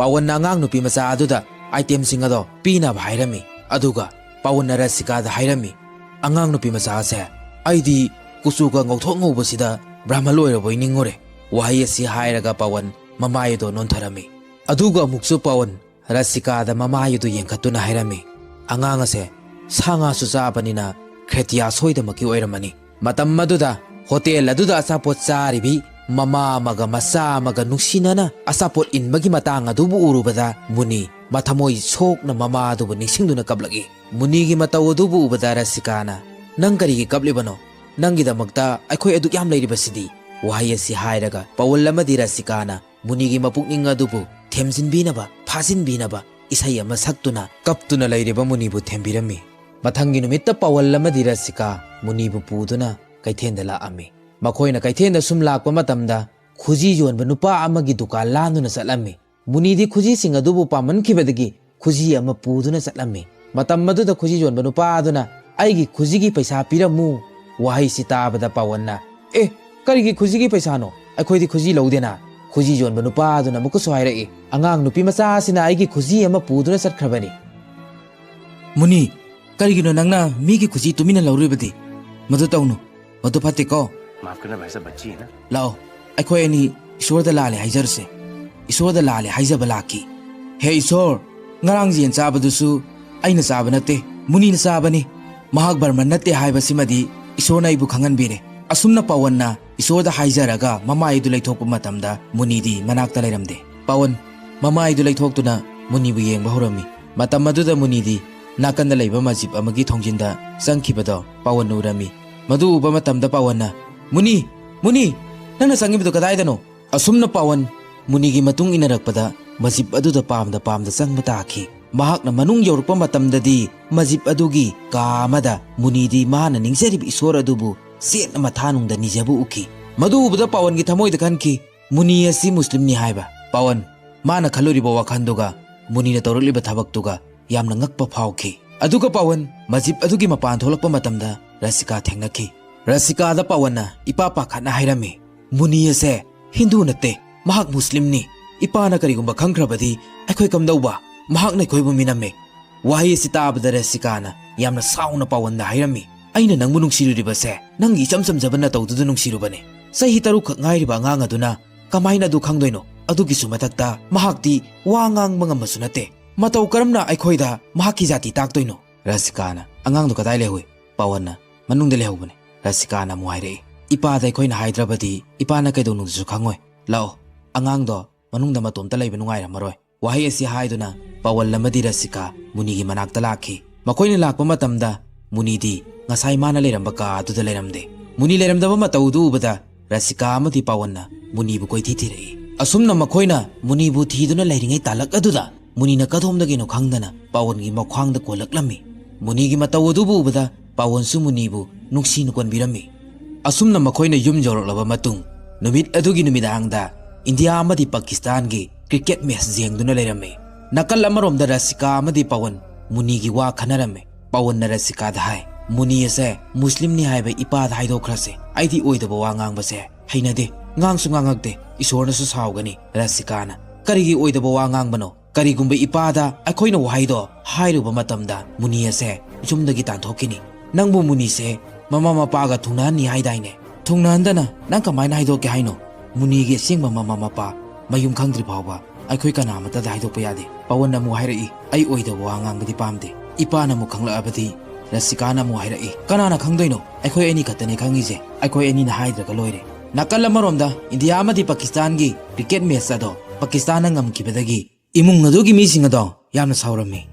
ꯄꯋꯟꯅ ꯑꯉꯥꯡ ꯅꯨꯄꯤ ꯃꯆꯥ ꯑꯗꯨꯗ ꯑꯥꯏꯇꯦꯝꯁꯤꯡ ꯑꯗꯣ ꯄꯤꯅꯕ ꯍꯥꯏꯔꯝꯃꯤ꯫ ꯑꯗꯨꯒ ꯄꯋꯟꯅ ꯔꯁꯤꯀꯥꯗ ꯍꯥꯏꯔꯝꯃꯤ, "ꯑꯉꯥꯡ ꯅꯨꯄꯤ ꯃꯆꯥ ꯑꯁꯦ, ꯑꯩꯗꯤ ꯀꯨꯆꯨꯒ ꯉꯧꯊꯣꯛ ꯉꯧꯕꯁꯤꯗ ꯕ꯭ꯔꯥꯍꯃꯟ ꯑꯣꯏꯔꯕꯣꯏ ꯅꯤꯡꯉꯨꯔꯦ꯫" ꯋꯥꯍꯩ ꯑꯁꯤ ꯍꯥꯏꯔꯒ ꯄꯋꯟ ꯃꯃꯥꯏ ꯑꯗꯣ ꯅꯣꯟꯊꯔꯝꯃꯤ꯫ ꯑꯗꯨꯒ ꯑꯃꯨꯛꯁꯨ ꯄꯋꯟ ꯔꯁꯤꯀꯥꯗ ꯃꯃꯥꯏ ꯑꯗꯨ ꯌꯦꯡꯈꯠꯇꯨꯅ ꯍꯥꯏꯔꯝꯃꯤ, "ꯑꯉꯥꯡ ꯑꯁꯦ ꯁꯥ ꯉꯥꯁꯨ ꯆꯥꯕꯅꯤꯅ ꯈ꯭ꯔꯦꯇꯤꯌꯥ ꯁꯣꯏꯗꯃꯛꯀꯤ ꯑꯣꯏꯔꯝꯃꯅꯤ꯫" ꯃꯇꯝ ꯑꯗꯨꯗ ꯍꯣꯇꯦꯜ ꯑꯗꯨꯗ ꯑꯆꯥꯄꯣꯠ ꯆꯥꯔꯤꯕꯤ ꯃꯃꯥ ꯑꯃꯒ ꯃꯆꯥ ꯑꯃꯒ ꯅꯨꯡꯁꯤꯅꯅ ꯑꯆꯥꯄꯣꯠ ꯏꯟꯕꯒꯤ ꯃꯇꯥꯡ ꯑꯗꯨꯕꯨ ꯎꯔꯨꯕꯗ ꯃꯨꯅꯤ ꯃꯊꯃꯣꯏ ꯁꯣꯛꯅ ꯃꯃꯥ ꯑꯗꯨꯕꯨ ꯅꯤꯡꯁꯤꯡꯗꯨꯅ ꯀꯞꯂꯛꯏ꯫ ꯃꯨꯅꯤꯒꯤ ꯃꯇꯧ ꯑꯗꯨꯕꯨ ꯎꯕꯗ ꯔꯁꯤꯀꯥꯅ, "ꯅꯪ ꯀꯔꯤꯒꯤ ꯀꯞꯂꯤꯕꯅꯣ? ꯅꯪꯒꯤꯗꯃꯛꯇ ꯑꯩꯈꯣꯏ ꯑꯗꯨꯛ ꯌꯥꯝ ꯂꯩꯔꯤꯕꯁꯤꯗꯤ꯫" ꯋꯥꯍꯩ ꯑꯁꯤ ꯍꯥꯏꯔꯒ ꯄꯋꯜ ꯑꯃꯗꯤ ꯔꯁꯤꯀꯥꯅ ꯃꯨꯅꯤꯒꯤ ꯃꯄꯨꯛꯅꯤꯡ ꯑꯗꯨꯕꯨ ꯊꯦꯝꯖꯤꯟꯕꯤꯅꯕ, ꯐꯥꯖꯤꯟꯕꯤꯅꯕ ꯏꯁꯩ ꯑꯃ ꯁꯛꯇꯨꯅ ꯀꯞꯇꯨꯅ ꯂꯩꯔꯤꯕ ꯃꯨꯅꯤꯕꯨ ꯊꯦꯝꯕꯤꯔꯝꯃꯤ꯫ ꯃꯊꯪꯒꯤ ꯅꯨꯃꯤꯠꯇ ꯄꯋꯜ ꯑꯃꯗꯤ ꯔꯁꯤꯀꯥ ꯃꯨꯅꯤꯕꯨ ꯄꯨꯗꯨꯅ ꯀꯩꯊꯦꯜꯗ ꯂꯥꯛꯑꯝꯃꯤ꯫ ꯃꯈꯣꯏꯅ ꯀꯩꯊꯦꯜꯗ ꯁꯨꯝ ꯂꯥꯛꯄ ꯃꯇꯝꯗ ꯈꯨꯖꯤ ꯌꯣꯟꯕ ꯅꯨꯄꯥ ꯑꯃꯒꯤ ꯗꯨꯀꯥꯟ ꯂꯥꯟꯗꯨꯅ ꯆꯠꯂꯝꯃꯤ꯫ ꯃꯨꯅꯤꯗꯤ ꯈꯨꯖꯤꯁꯤꯡ ꯑꯗꯨꯕꯨ ꯄꯥꯝꯃꯟꯈꯤꯕꯗꯒꯤ ꯈꯨꯖꯤ ꯑꯃ ꯄꯨꯗꯨꯅ ꯆꯠꯂꯝꯃꯤ꯫ ꯃꯇꯝ ꯑꯗꯨꯗ ꯈꯨꯖꯤ ꯌꯣꯟꯕ ꯅꯨꯄꯥ ꯑꯗꯨꯅ, "ꯑꯩꯒꯤ ꯈꯨꯖꯤꯒꯤ ꯄꯩꯁꯥ ꯄꯤꯔꯝꯃꯨ"꯫ ꯋꯥꯍꯩꯁꯤ ꯇꯥꯕꯗ ꯄꯋꯟꯅ, "ꯑꯦ, ꯀꯔꯤꯒꯤ ꯈꯨꯖꯤꯒꯤ ꯄꯩꯁꯥꯅꯣ? ꯑꯩꯈꯣꯏꯗꯤ ꯈꯨꯖꯤ ꯂꯧꯗꯦꯅ"꯫ ꯈꯨꯖꯤ ꯌꯣꯟꯕ ꯅꯨꯄꯥ ꯑꯗꯨꯅ ꯑꯃꯨꯛꯀꯁꯨ ꯍꯥꯏꯔꯛꯏ, "ꯑꯉꯥꯡ ꯅꯨꯄꯤ ꯃꯆꯥ ꯑꯁꯤꯅ ꯑꯩꯒꯤ ꯈꯨꯖꯤ ꯑꯃ ꯄꯨꯗꯨꯅ ꯆꯠꯈ꯭ꯔꯕꯅꯤ"꯫ ꯃꯨꯅꯤ, ꯀꯔꯤꯒꯤꯅꯣ ꯅꯪꯅ ꯃꯤꯒꯤ ꯈꯨꯖꯤ ꯇꯨꯃꯤꯟꯅ ꯂꯧꯔꯤꯕꯗꯤ? ꯃꯗꯨ ꯇꯧꯅꯨ, ꯃꯗꯨ ꯐꯠꯇꯦꯀꯣ꯫ ꯃꯥꯐ ꯀꯔꯅꯥ ꯚꯥꯏ ꯁꯥꯍꯕ, ꯕꯆꯤ ꯍꯥꯏ ꯅꯥ꯫ ꯂꯥꯛꯑꯣ, ꯑꯩꯈꯣꯏ ꯑꯅꯤ ꯏꯁꯣꯔꯗ ꯂꯥꯜꯂꯦ ꯍꯥꯏꯖꯔꯨꯁꯦ꯫ ꯏꯁꯣꯔꯗ ꯂꯥꯜꯂꯦ ꯍꯥꯏꯖꯕ ꯂꯥꯛꯈꯤ꯫ ꯍꯦ ꯏꯁꯣꯔ, ꯉꯔꯥꯡ ꯌꯦꯟ ꯆꯥꯕꯗꯨꯁꯨ ꯑꯩꯅ ꯆꯥꯕ ꯅꯠꯇꯦ, ꯃꯨꯅꯤꯅ ꯆꯥꯕꯅꯤ꯫ ꯃꯍꯥꯛ ꯕꯔꯃꯟ ꯅꯠꯇꯦ ꯍꯥꯏꯕꯁꯤꯃꯗꯤ ꯏꯁꯣꯔꯅ ꯑꯩꯕꯨ ꯈꯪꯍꯟꯕꯤꯔꯦ꯫ ꯑꯁꯨꯝꯅ ꯄꯋꯟꯅ ꯏꯁꯣꯔꯗ ꯍꯥꯏꯖꯔꯒ ꯃꯃꯥꯏ ꯑꯗꯨ ꯂꯩꯊꯣꯛꯄ ꯃꯇꯝꯗ ꯃꯨꯅꯤꯗꯤ ꯃꯅꯥꯛꯇ ꯂꯩꯔꯝꯗꯦ꯫ ꯄꯋꯟ ꯃꯃꯥꯏ ꯑꯗꯨ ꯂꯩꯊꯣꯛꯇꯨꯅ ꯃꯨꯅꯤꯕꯨ ꯌꯦꯡꯕ ꯍꯧꯔꯝꯃꯤ꯫ ꯃꯇꯝ ꯑꯗꯨꯗ ꯃꯨꯅꯤꯗꯤ ꯅꯥꯀꯟꯗ ꯂꯩꯕ ꯃꯁꯖꯤꯗ ꯑꯃꯒꯤ ꯊꯣꯡꯖꯤꯟꯗ ꯆꯪꯈꯤꯕꯗꯣ ꯄꯋꯟꯅ ꯎꯔꯝꯃꯤ꯫ ꯃꯗꯨ ꯎꯕ ꯃꯇꯝꯗ ꯄꯋꯟꯅ, "ꯃꯨꯅꯤ, ꯃꯨꯅꯤ, ꯅꯪꯅ ꯆꯪꯉꯤꯕꯗꯨ ꯀꯗꯥꯏꯗꯅꯣ?" ꯑꯁꯨꯝꯅ ꯄꯋꯟ ꯃꯨꯅꯤꯒꯤ ꯃꯇꯨꯡ ꯏꯟꯅꯔꯛꯄꯗ ꯃꯁꯖꯤꯗ ꯑꯗꯨꯗ ꯄꯥꯝꯗ ꯄꯥꯝꯗ ꯆꯪꯕ ꯇꯥꯈꯤ꯫ ꯃꯍꯥꯛꯅ ꯃꯅꯨꯡ ꯌꯧꯔꯛꯄ ꯃꯇꯝꯗꯗꯤ ꯃꯁꯖꯤꯗ ꯑꯗꯨꯒꯤ ꯀꯥ ꯑꯃꯗ ꯃꯨꯅꯤꯗꯤ ꯃꯥꯅ ꯅꯤꯡꯖꯔꯤꯕ ꯏꯁꯣꯔ ꯑꯗꯨꯕꯨ ꯆꯦꯠꯅ ꯃꯊꯥꯅꯨꯡꯗ ꯅꯤꯖꯕ ꯎꯈꯤ꯫ ꯃꯗꯨ ꯎꯕꯗ ꯄꯋꯟꯒꯤ ꯊꯃꯣꯏꯗ ꯈꯟꯈꯤ, "ꯃꯨꯅꯤ ꯑꯁꯤ ꯃꯨꯁꯂꯤꯝꯅꯤ" ꯍꯥꯏꯕ꯫ ꯄꯋꯟ, ꯃꯥꯅ ꯈꯜꯂꯨꯔꯤꯕ ꯋꯥꯈꯜꯗꯨꯒ ꯃꯨꯅꯤꯅ ꯇꯧꯔꯛꯂꯤꯕ ꯊꯕꯛꯇꯨꯒ ꯌꯥꯝꯅ ꯉꯛꯄ ꯐꯥꯎꯈꯤ꯫ ꯑꯗꯨꯒ ꯄꯋꯟ ꯃꯁꯖꯤꯗ ꯑꯗꯨꯒꯤ ꯃꯄꯥꯟ ꯊꯣꯛꯂꯛꯄ ꯃꯇꯝꯗ ꯔꯁꯤꯀꯥ ꯊꯦꯡꯅꯈꯤ꯫ ꯔꯁꯤꯀꯥꯗ ꯄꯋꯟꯅ ꯏꯄꯥ ꯄꯥꯈꯠꯅ ꯍꯥꯏꯔꯝꯃꯤ, "ꯃꯨꯅꯤ ꯑꯁꯦ ꯍꯤꯟꯗꯨ ꯅꯠꯇꯦ, ꯃꯍꯥꯛ ꯃꯨꯁꯂꯤꯝꯅꯤ꯫ ꯏꯄꯥꯅ ꯀꯔꯤꯒꯨꯝꯕ ꯈꯪꯈ꯭ꯔꯕꯗꯤ ꯑꯩꯈꯣꯏ ꯀꯝꯗꯧꯕ? ꯃꯍꯥꯛꯅ ꯑꯩꯈꯣꯏꯕꯨ ꯃꯤꯅꯝꯃꯦ"꯫ ꯋꯥꯍꯩ ꯑꯁꯤ ꯇꯥꯕꯗ ꯔꯁꯤꯀꯥꯅ ꯌꯥꯝꯅ ꯁꯥꯎꯅ ꯄꯋꯟꯗ ꯍꯥꯏꯔꯝꯃꯤ, "ꯑꯩꯅ ꯅꯪꯕꯨ ꯅꯨꯡꯁꯤꯔꯨꯔꯤꯕꯁꯦ ꯅꯪꯒꯤ ꯏꯆꯝ ꯆꯝꯖꯕ ꯅꯇꯧꯗꯨꯗ ꯅꯨꯡꯁꯤꯔꯨꯕꯅꯤ꯫ ꯆꯍꯤ ꯇꯔꯨꯛꯈꯛ ꯉꯥꯏꯔꯤꯕ ꯑꯉꯥꯡ ꯑꯗꯨꯅ ꯀꯃꯥꯏꯅ ꯑꯗꯨ ꯈꯪꯗꯣꯏꯅꯣ? ꯑꯗꯨꯒꯤꯁꯨ ꯃꯊꯛꯇ ꯃꯍꯥꯛꯇꯤ ꯋꯥ ꯉꯥꯡꯕ ꯉꯝꯕꯁꯨ ꯅꯠꯇꯦ꯫ ꯃꯇꯧ ꯀꯔꯝꯅ ꯑꯩꯈꯣꯏꯗ ꯃꯍꯥꯛꯀꯤ ꯖꯥꯇꯤ ꯇꯥꯛꯇꯣꯏꯅꯣ?" ꯔꯁꯤꯀꯥꯅ, "ꯑꯉꯥꯡꯗꯣ ꯀꯗꯥꯏ ꯂꯩꯍꯧꯏ?" ꯄꯋꯟꯅ, "ꯃꯅꯨꯡꯗ ꯂꯩꯍꯧꯕꯅꯤ"꯫ ꯔꯁꯤꯀꯥꯅ ꯑꯃꯨꯛ ꯍꯥꯏꯔꯛꯏ, "ꯏꯄꯥꯗ ꯑꯩꯈꯣꯏꯅ ꯍꯥꯏꯗ꯭ꯔꯕꯗꯤ ꯏꯄꯥꯅ ꯀꯩꯗꯧꯅꯨꯡꯗꯁꯨ ꯈꯪꯉꯣꯏ꯫ ꯂꯥꯛꯑꯣ, ꯑꯉꯥꯡꯗꯣ ꯃꯅꯨꯡꯗ ꯃꯇꯣꯝꯇ ꯂꯩꯕ ꯅꯨꯡꯉꯥꯏꯔꯝꯃꯔꯣꯏ"꯫ ꯋꯥꯍꯩ ꯑꯁꯤ ꯍꯥꯏꯗꯨꯅ ꯄꯋꯜ ꯑꯃꯗꯤ ꯔꯁꯤꯀꯥ ꯃꯨꯅꯤꯒꯤ ꯃꯅꯥꯛꯇ ꯂꯥꯛꯈꯤ꯫ ꯃꯈꯣꯏꯅ ꯂꯥꯛꯄ ꯃꯇꯝꯗ ꯃꯨꯅꯤꯗꯤ ꯉꯁꯥꯏ ꯃꯥꯅ ꯂꯩꯔꯝꯕ ꯀꯥ ꯑꯗꯨꯗ ꯂꯩꯔꯝꯗꯦ꯫ ꯃꯨꯅꯤ ꯂꯩꯔꯝꯗꯕ ꯃꯇꯧꯗꯨ ꯎꯕꯗ ꯔꯁꯤꯀꯥ ꯑꯃꯗꯤ ꯄꯥꯋꯟꯅ ꯃꯨꯅꯤꯕꯨ ꯀꯣꯏꯊꯤ ꯊꯤꯔꯛꯏ꯫ ꯑꯁꯨꯝꯅ ꯃꯈꯣꯏꯅ ꯃꯨꯅꯤꯕꯨ ꯊꯤꯗꯨꯅ ꯂꯩꯔꯤꯉꯩ ꯇꯥꯂꯛ ꯑꯗꯨꯗ ꯃꯨꯅꯤꯅ ꯀꯗꯣꯝꯗꯒꯤꯅꯣ ꯈꯪꯗꯅ ꯄꯥꯋꯟꯒꯤ ꯃꯈ꯭ꯋꯥꯡꯗ ꯀꯣꯜꯂꯛꯂꯝꯃꯤ꯫ ꯃꯨꯅꯤꯒꯤ ꯃꯇꯧ ꯑꯗꯨꯕꯨ ꯎꯕꯗ ꯄꯥꯋꯟꯁꯨ ꯃꯨꯅꯤꯕꯨ ꯅꯨꯡꯁꯤꯅ ꯀꯣꯟꯕꯤꯔꯝꯃꯤ꯫ ꯑꯁꯨꯝꯅ ꯃꯈꯣꯏꯅ ꯌꯨꯝ ꯌꯧꯔꯛꯂꯕ ꯃꯇꯨꯡ, ꯅꯨꯃꯤꯠ ꯑꯗꯨꯒꯤ ꯅꯨꯃꯤꯗꯥꯡꯗ ꯏꯟꯗꯤꯌꯥ ꯑꯃꯗꯤ ꯄꯥꯀꯤꯁꯇꯥꯟꯒꯤ ꯀ꯭ꯔꯤꯀꯦꯠ ꯃꯦꯆ ꯌꯦꯡꯗꯨꯅ ꯂꯩꯔꯝꯃꯤ꯫ ꯅꯥꯀꯜ ꯑꯃꯔꯣꯝꯗ ꯔꯁꯤꯀꯥ ꯑꯃꯗꯤ ꯄꯥꯋꯟ ꯃꯨꯅꯤꯒꯤ ꯋꯥ ꯈꯟꯅꯔꯝꯃꯤ꯫ ꯄꯥꯋꯟꯅ ꯔꯁꯤꯀꯥꯗ ꯍꯥꯏ, "ꯃꯨꯅꯤ ꯑꯁꯦ ꯃꯨꯁꯂꯤꯝꯅꯤ ꯍꯥꯏꯕ ꯏꯄꯥꯗ ꯍꯥꯏꯗꯣꯛꯈ꯭ꯔꯁꯦ꯫ ꯑꯩꯗꯤ ꯑꯣꯏꯗꯕ ꯋꯥ ꯉꯥꯡꯕꯁꯦ ꯍꯩꯅꯗꯦ꯫ ꯉꯥꯡꯁꯨ ꯉꯥꯡꯉꯛꯇꯦ꯫ ꯏꯁꯣꯔꯅꯁꯨ ꯁꯥꯎꯒꯅꯤ꯫" ꯔꯁꯤꯀꯥꯅ, "ꯀꯔꯤꯒꯤ ꯑꯣꯏꯗꯕ ꯋꯥ ꯉꯥꯡꯕꯅꯣ? ꯀꯔꯤꯒꯨꯝꯕ ꯏꯄꯥꯗ ꯑꯩꯈꯣꯏꯅ ꯋꯥꯍꯩꯗꯣ ꯍꯥꯏꯔꯨꯕ ꯃꯇꯝꯗ ꯃꯨꯅꯤ ꯑꯁꯦ ꯌꯨꯝꯗꯒꯤ ꯇꯥꯟꯊꯣꯛꯈꯤꯅꯤ꯫ ꯅꯪꯕꯨ ꯃꯨꯅꯤꯁꯦ ꯃꯃꯥ ꯃꯄꯥꯒ ꯊꯨꯡꯅꯍꯟꯅꯤ ꯍꯥꯏꯗꯥꯏꯅꯦ? ꯊꯨꯡꯅꯍꯟꯗꯅ ꯅꯪ ꯀꯃꯥꯏꯅ ꯍꯥꯏꯗꯣꯛꯀꯦ ꯍꯥꯏꯅꯣ? ꯃꯨꯅꯤꯒꯤ ꯑꯁꯦꯡꯕ ꯃꯃꯥ ꯃꯄꯥ ꯃꯌꯨꯝ ꯈꯪꯗ꯭ꯔꯤ ꯐꯥꯎꯕ ꯑꯩꯈꯣꯏ ꯀꯅꯥꯃꯠꯇꯗ ꯍꯥꯏꯗꯣꯛꯄ ꯌꯥꯗꯦ꯫" ꯄꯋꯟꯅ ꯑꯃꯨꯛ ꯍꯥꯏꯔꯛꯏ, "ꯑꯩ ꯑꯣꯏꯗꯕ ꯋꯥ ꯉꯥꯡꯕꯗꯤ ꯄꯥꯝꯗꯦ꯫" ꯏꯄꯥꯅ ꯑꯃꯨꯛ ꯈꯪꯂꯛꯑꯕꯗꯤ? ꯔꯁꯤꯀꯥꯅ ꯑꯃꯨꯛ ꯍꯥꯏꯔꯛꯏ, "ꯀꯅꯥꯅ ꯈꯪꯗꯣꯏꯅꯣ? ꯑꯩꯈꯣꯏ ꯑꯅꯤ ꯈꯛꯇꯅꯦ ꯈꯪꯉꯤꯁꯦ꯫ ꯑꯩꯈꯣꯏ ꯑꯅꯤꯅ ꯍꯥꯏꯗ꯭ꯔꯒ ꯂꯣꯏꯔꯦ꯫" ꯅꯥꯀꯜ ꯑꯃꯔꯣꯝꯗ ꯏꯟꯗꯤꯌꯥ ꯑꯃꯗꯤ ꯄꯥꯀꯤꯁꯇꯥꯟꯒꯤ ꯀ꯭ꯔꯤꯀꯦꯠ ꯃꯦꯆ ꯑꯗꯣ ꯄꯥꯀꯤꯁꯇꯥꯟꯅ ꯉꯝꯈꯤꯕꯗꯒꯤ ꯏꯃꯨꯡ ꯑꯗꯨꯒꯤ ꯃꯤꯁꯤꯡ ꯑꯗꯣ ꯌꯥꯝꯅ ꯁꯥꯎꯔꯝꯃꯤ꯫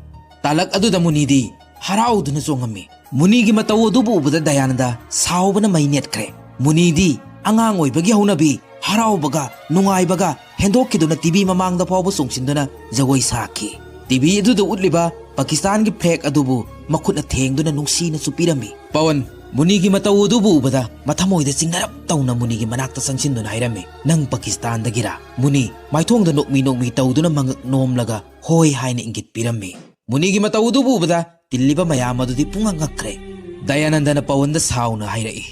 ꯇꯥꯂꯛ ꯑꯗꯨꯗ ꯃꯨꯅꯤꯗꯤ ꯍꯔꯥꯎꯗꯨꯅ ꯆꯣꯡꯉꯝꯃꯤ꯫ ꯃꯨꯅꯤꯒꯤ ꯃꯇꯧ ꯑꯗꯨꯕꯨ ꯎꯕꯗ ꯗꯌꯥꯅꯟꯗ ꯁꯥꯎꯕꯅ ꯃꯩ ꯅꯦꯠꯈ꯭ꯔꯦ꯫ ꯃꯨꯅꯤꯗꯤ ꯑꯉꯥꯡ ꯑꯣꯏꯕꯒꯤ ꯍꯧꯅꯕꯤ ꯍꯔꯥꯎꯕꯒ ꯅꯨꯡꯉꯥꯏꯕꯒ ꯍꯦꯟꯗꯣꯛꯈꯤꯗꯨꯅ ꯇꯤꯚꯤ ꯃꯃꯥꯡꯗ ꯐꯥꯎꯕ ꯆꯣꯡꯁꯤꯟꯗꯨꯅ ꯖꯒꯣꯏ ꯁꯥꯈꯤ꯫ ꯇꯤꯚꯤ ꯑꯗꯨꯗ ꯎꯠꯂꯤꯕ ꯄꯥꯀꯤꯁꯇꯥꯟꯒꯤ ꯐ꯭ꯂꯦꯒ ꯑꯗꯨꯕꯨ ꯃꯈꯨꯠꯅ ꯊꯦꯡꯗꯨꯅ ꯅꯨꯡꯁꯤꯅꯁꯨ ꯄꯤꯔꯝꯃꯤ꯫ ꯄꯋꯟ ꯃꯨꯅꯤꯒꯤ ꯃꯇꯧ ꯑꯗꯨꯕꯨ ꯎꯕꯗ ꯃꯊꯃꯣꯏꯗ ꯆꯤꯡꯅꯔꯞ ꯇꯧꯅ ꯃꯨꯅꯤꯒꯤ ꯃꯅꯥꯛꯇ ꯆꯪꯁꯤꯟꯗꯨꯅ ꯍꯥꯏꯔꯝꯃꯤ, "ꯅꯪ ꯄꯥꯀꯤꯁꯇꯥꯟꯗꯒꯤꯔꯥ?" ꯃꯨꯅꯤ ꯃꯥꯏꯊꯣꯡꯗ ꯅꯣꯛꯃꯤ ꯅꯣꯛꯃꯤ ꯇꯧꯗꯨꯅ ꯃꯉꯛ ꯅꯣꯝꯂꯒ ꯍꯣꯏ ꯍꯥꯏꯅ ꯏꯪꯒꯤꯠ ꯄꯤꯔꯝꯃꯤ꯫ ꯃꯨꯅꯤꯒꯤ ꯃꯇꯧ ꯑꯗꯨꯕꯨ ꯎꯕꯗ ꯇꯤꯜꯂꯤꯕ ꯃꯌꯥꯝ ꯑꯗꯨꯗꯤ ꯄꯨꯡꯉꯛ ꯉꯛꯈ꯭ꯔꯦ꯫ ꯗꯌꯥꯅꯟꯗꯅ ꯄꯋꯟꯗ ꯁꯥꯎꯅ ꯍꯥꯏꯔꯛꯏ,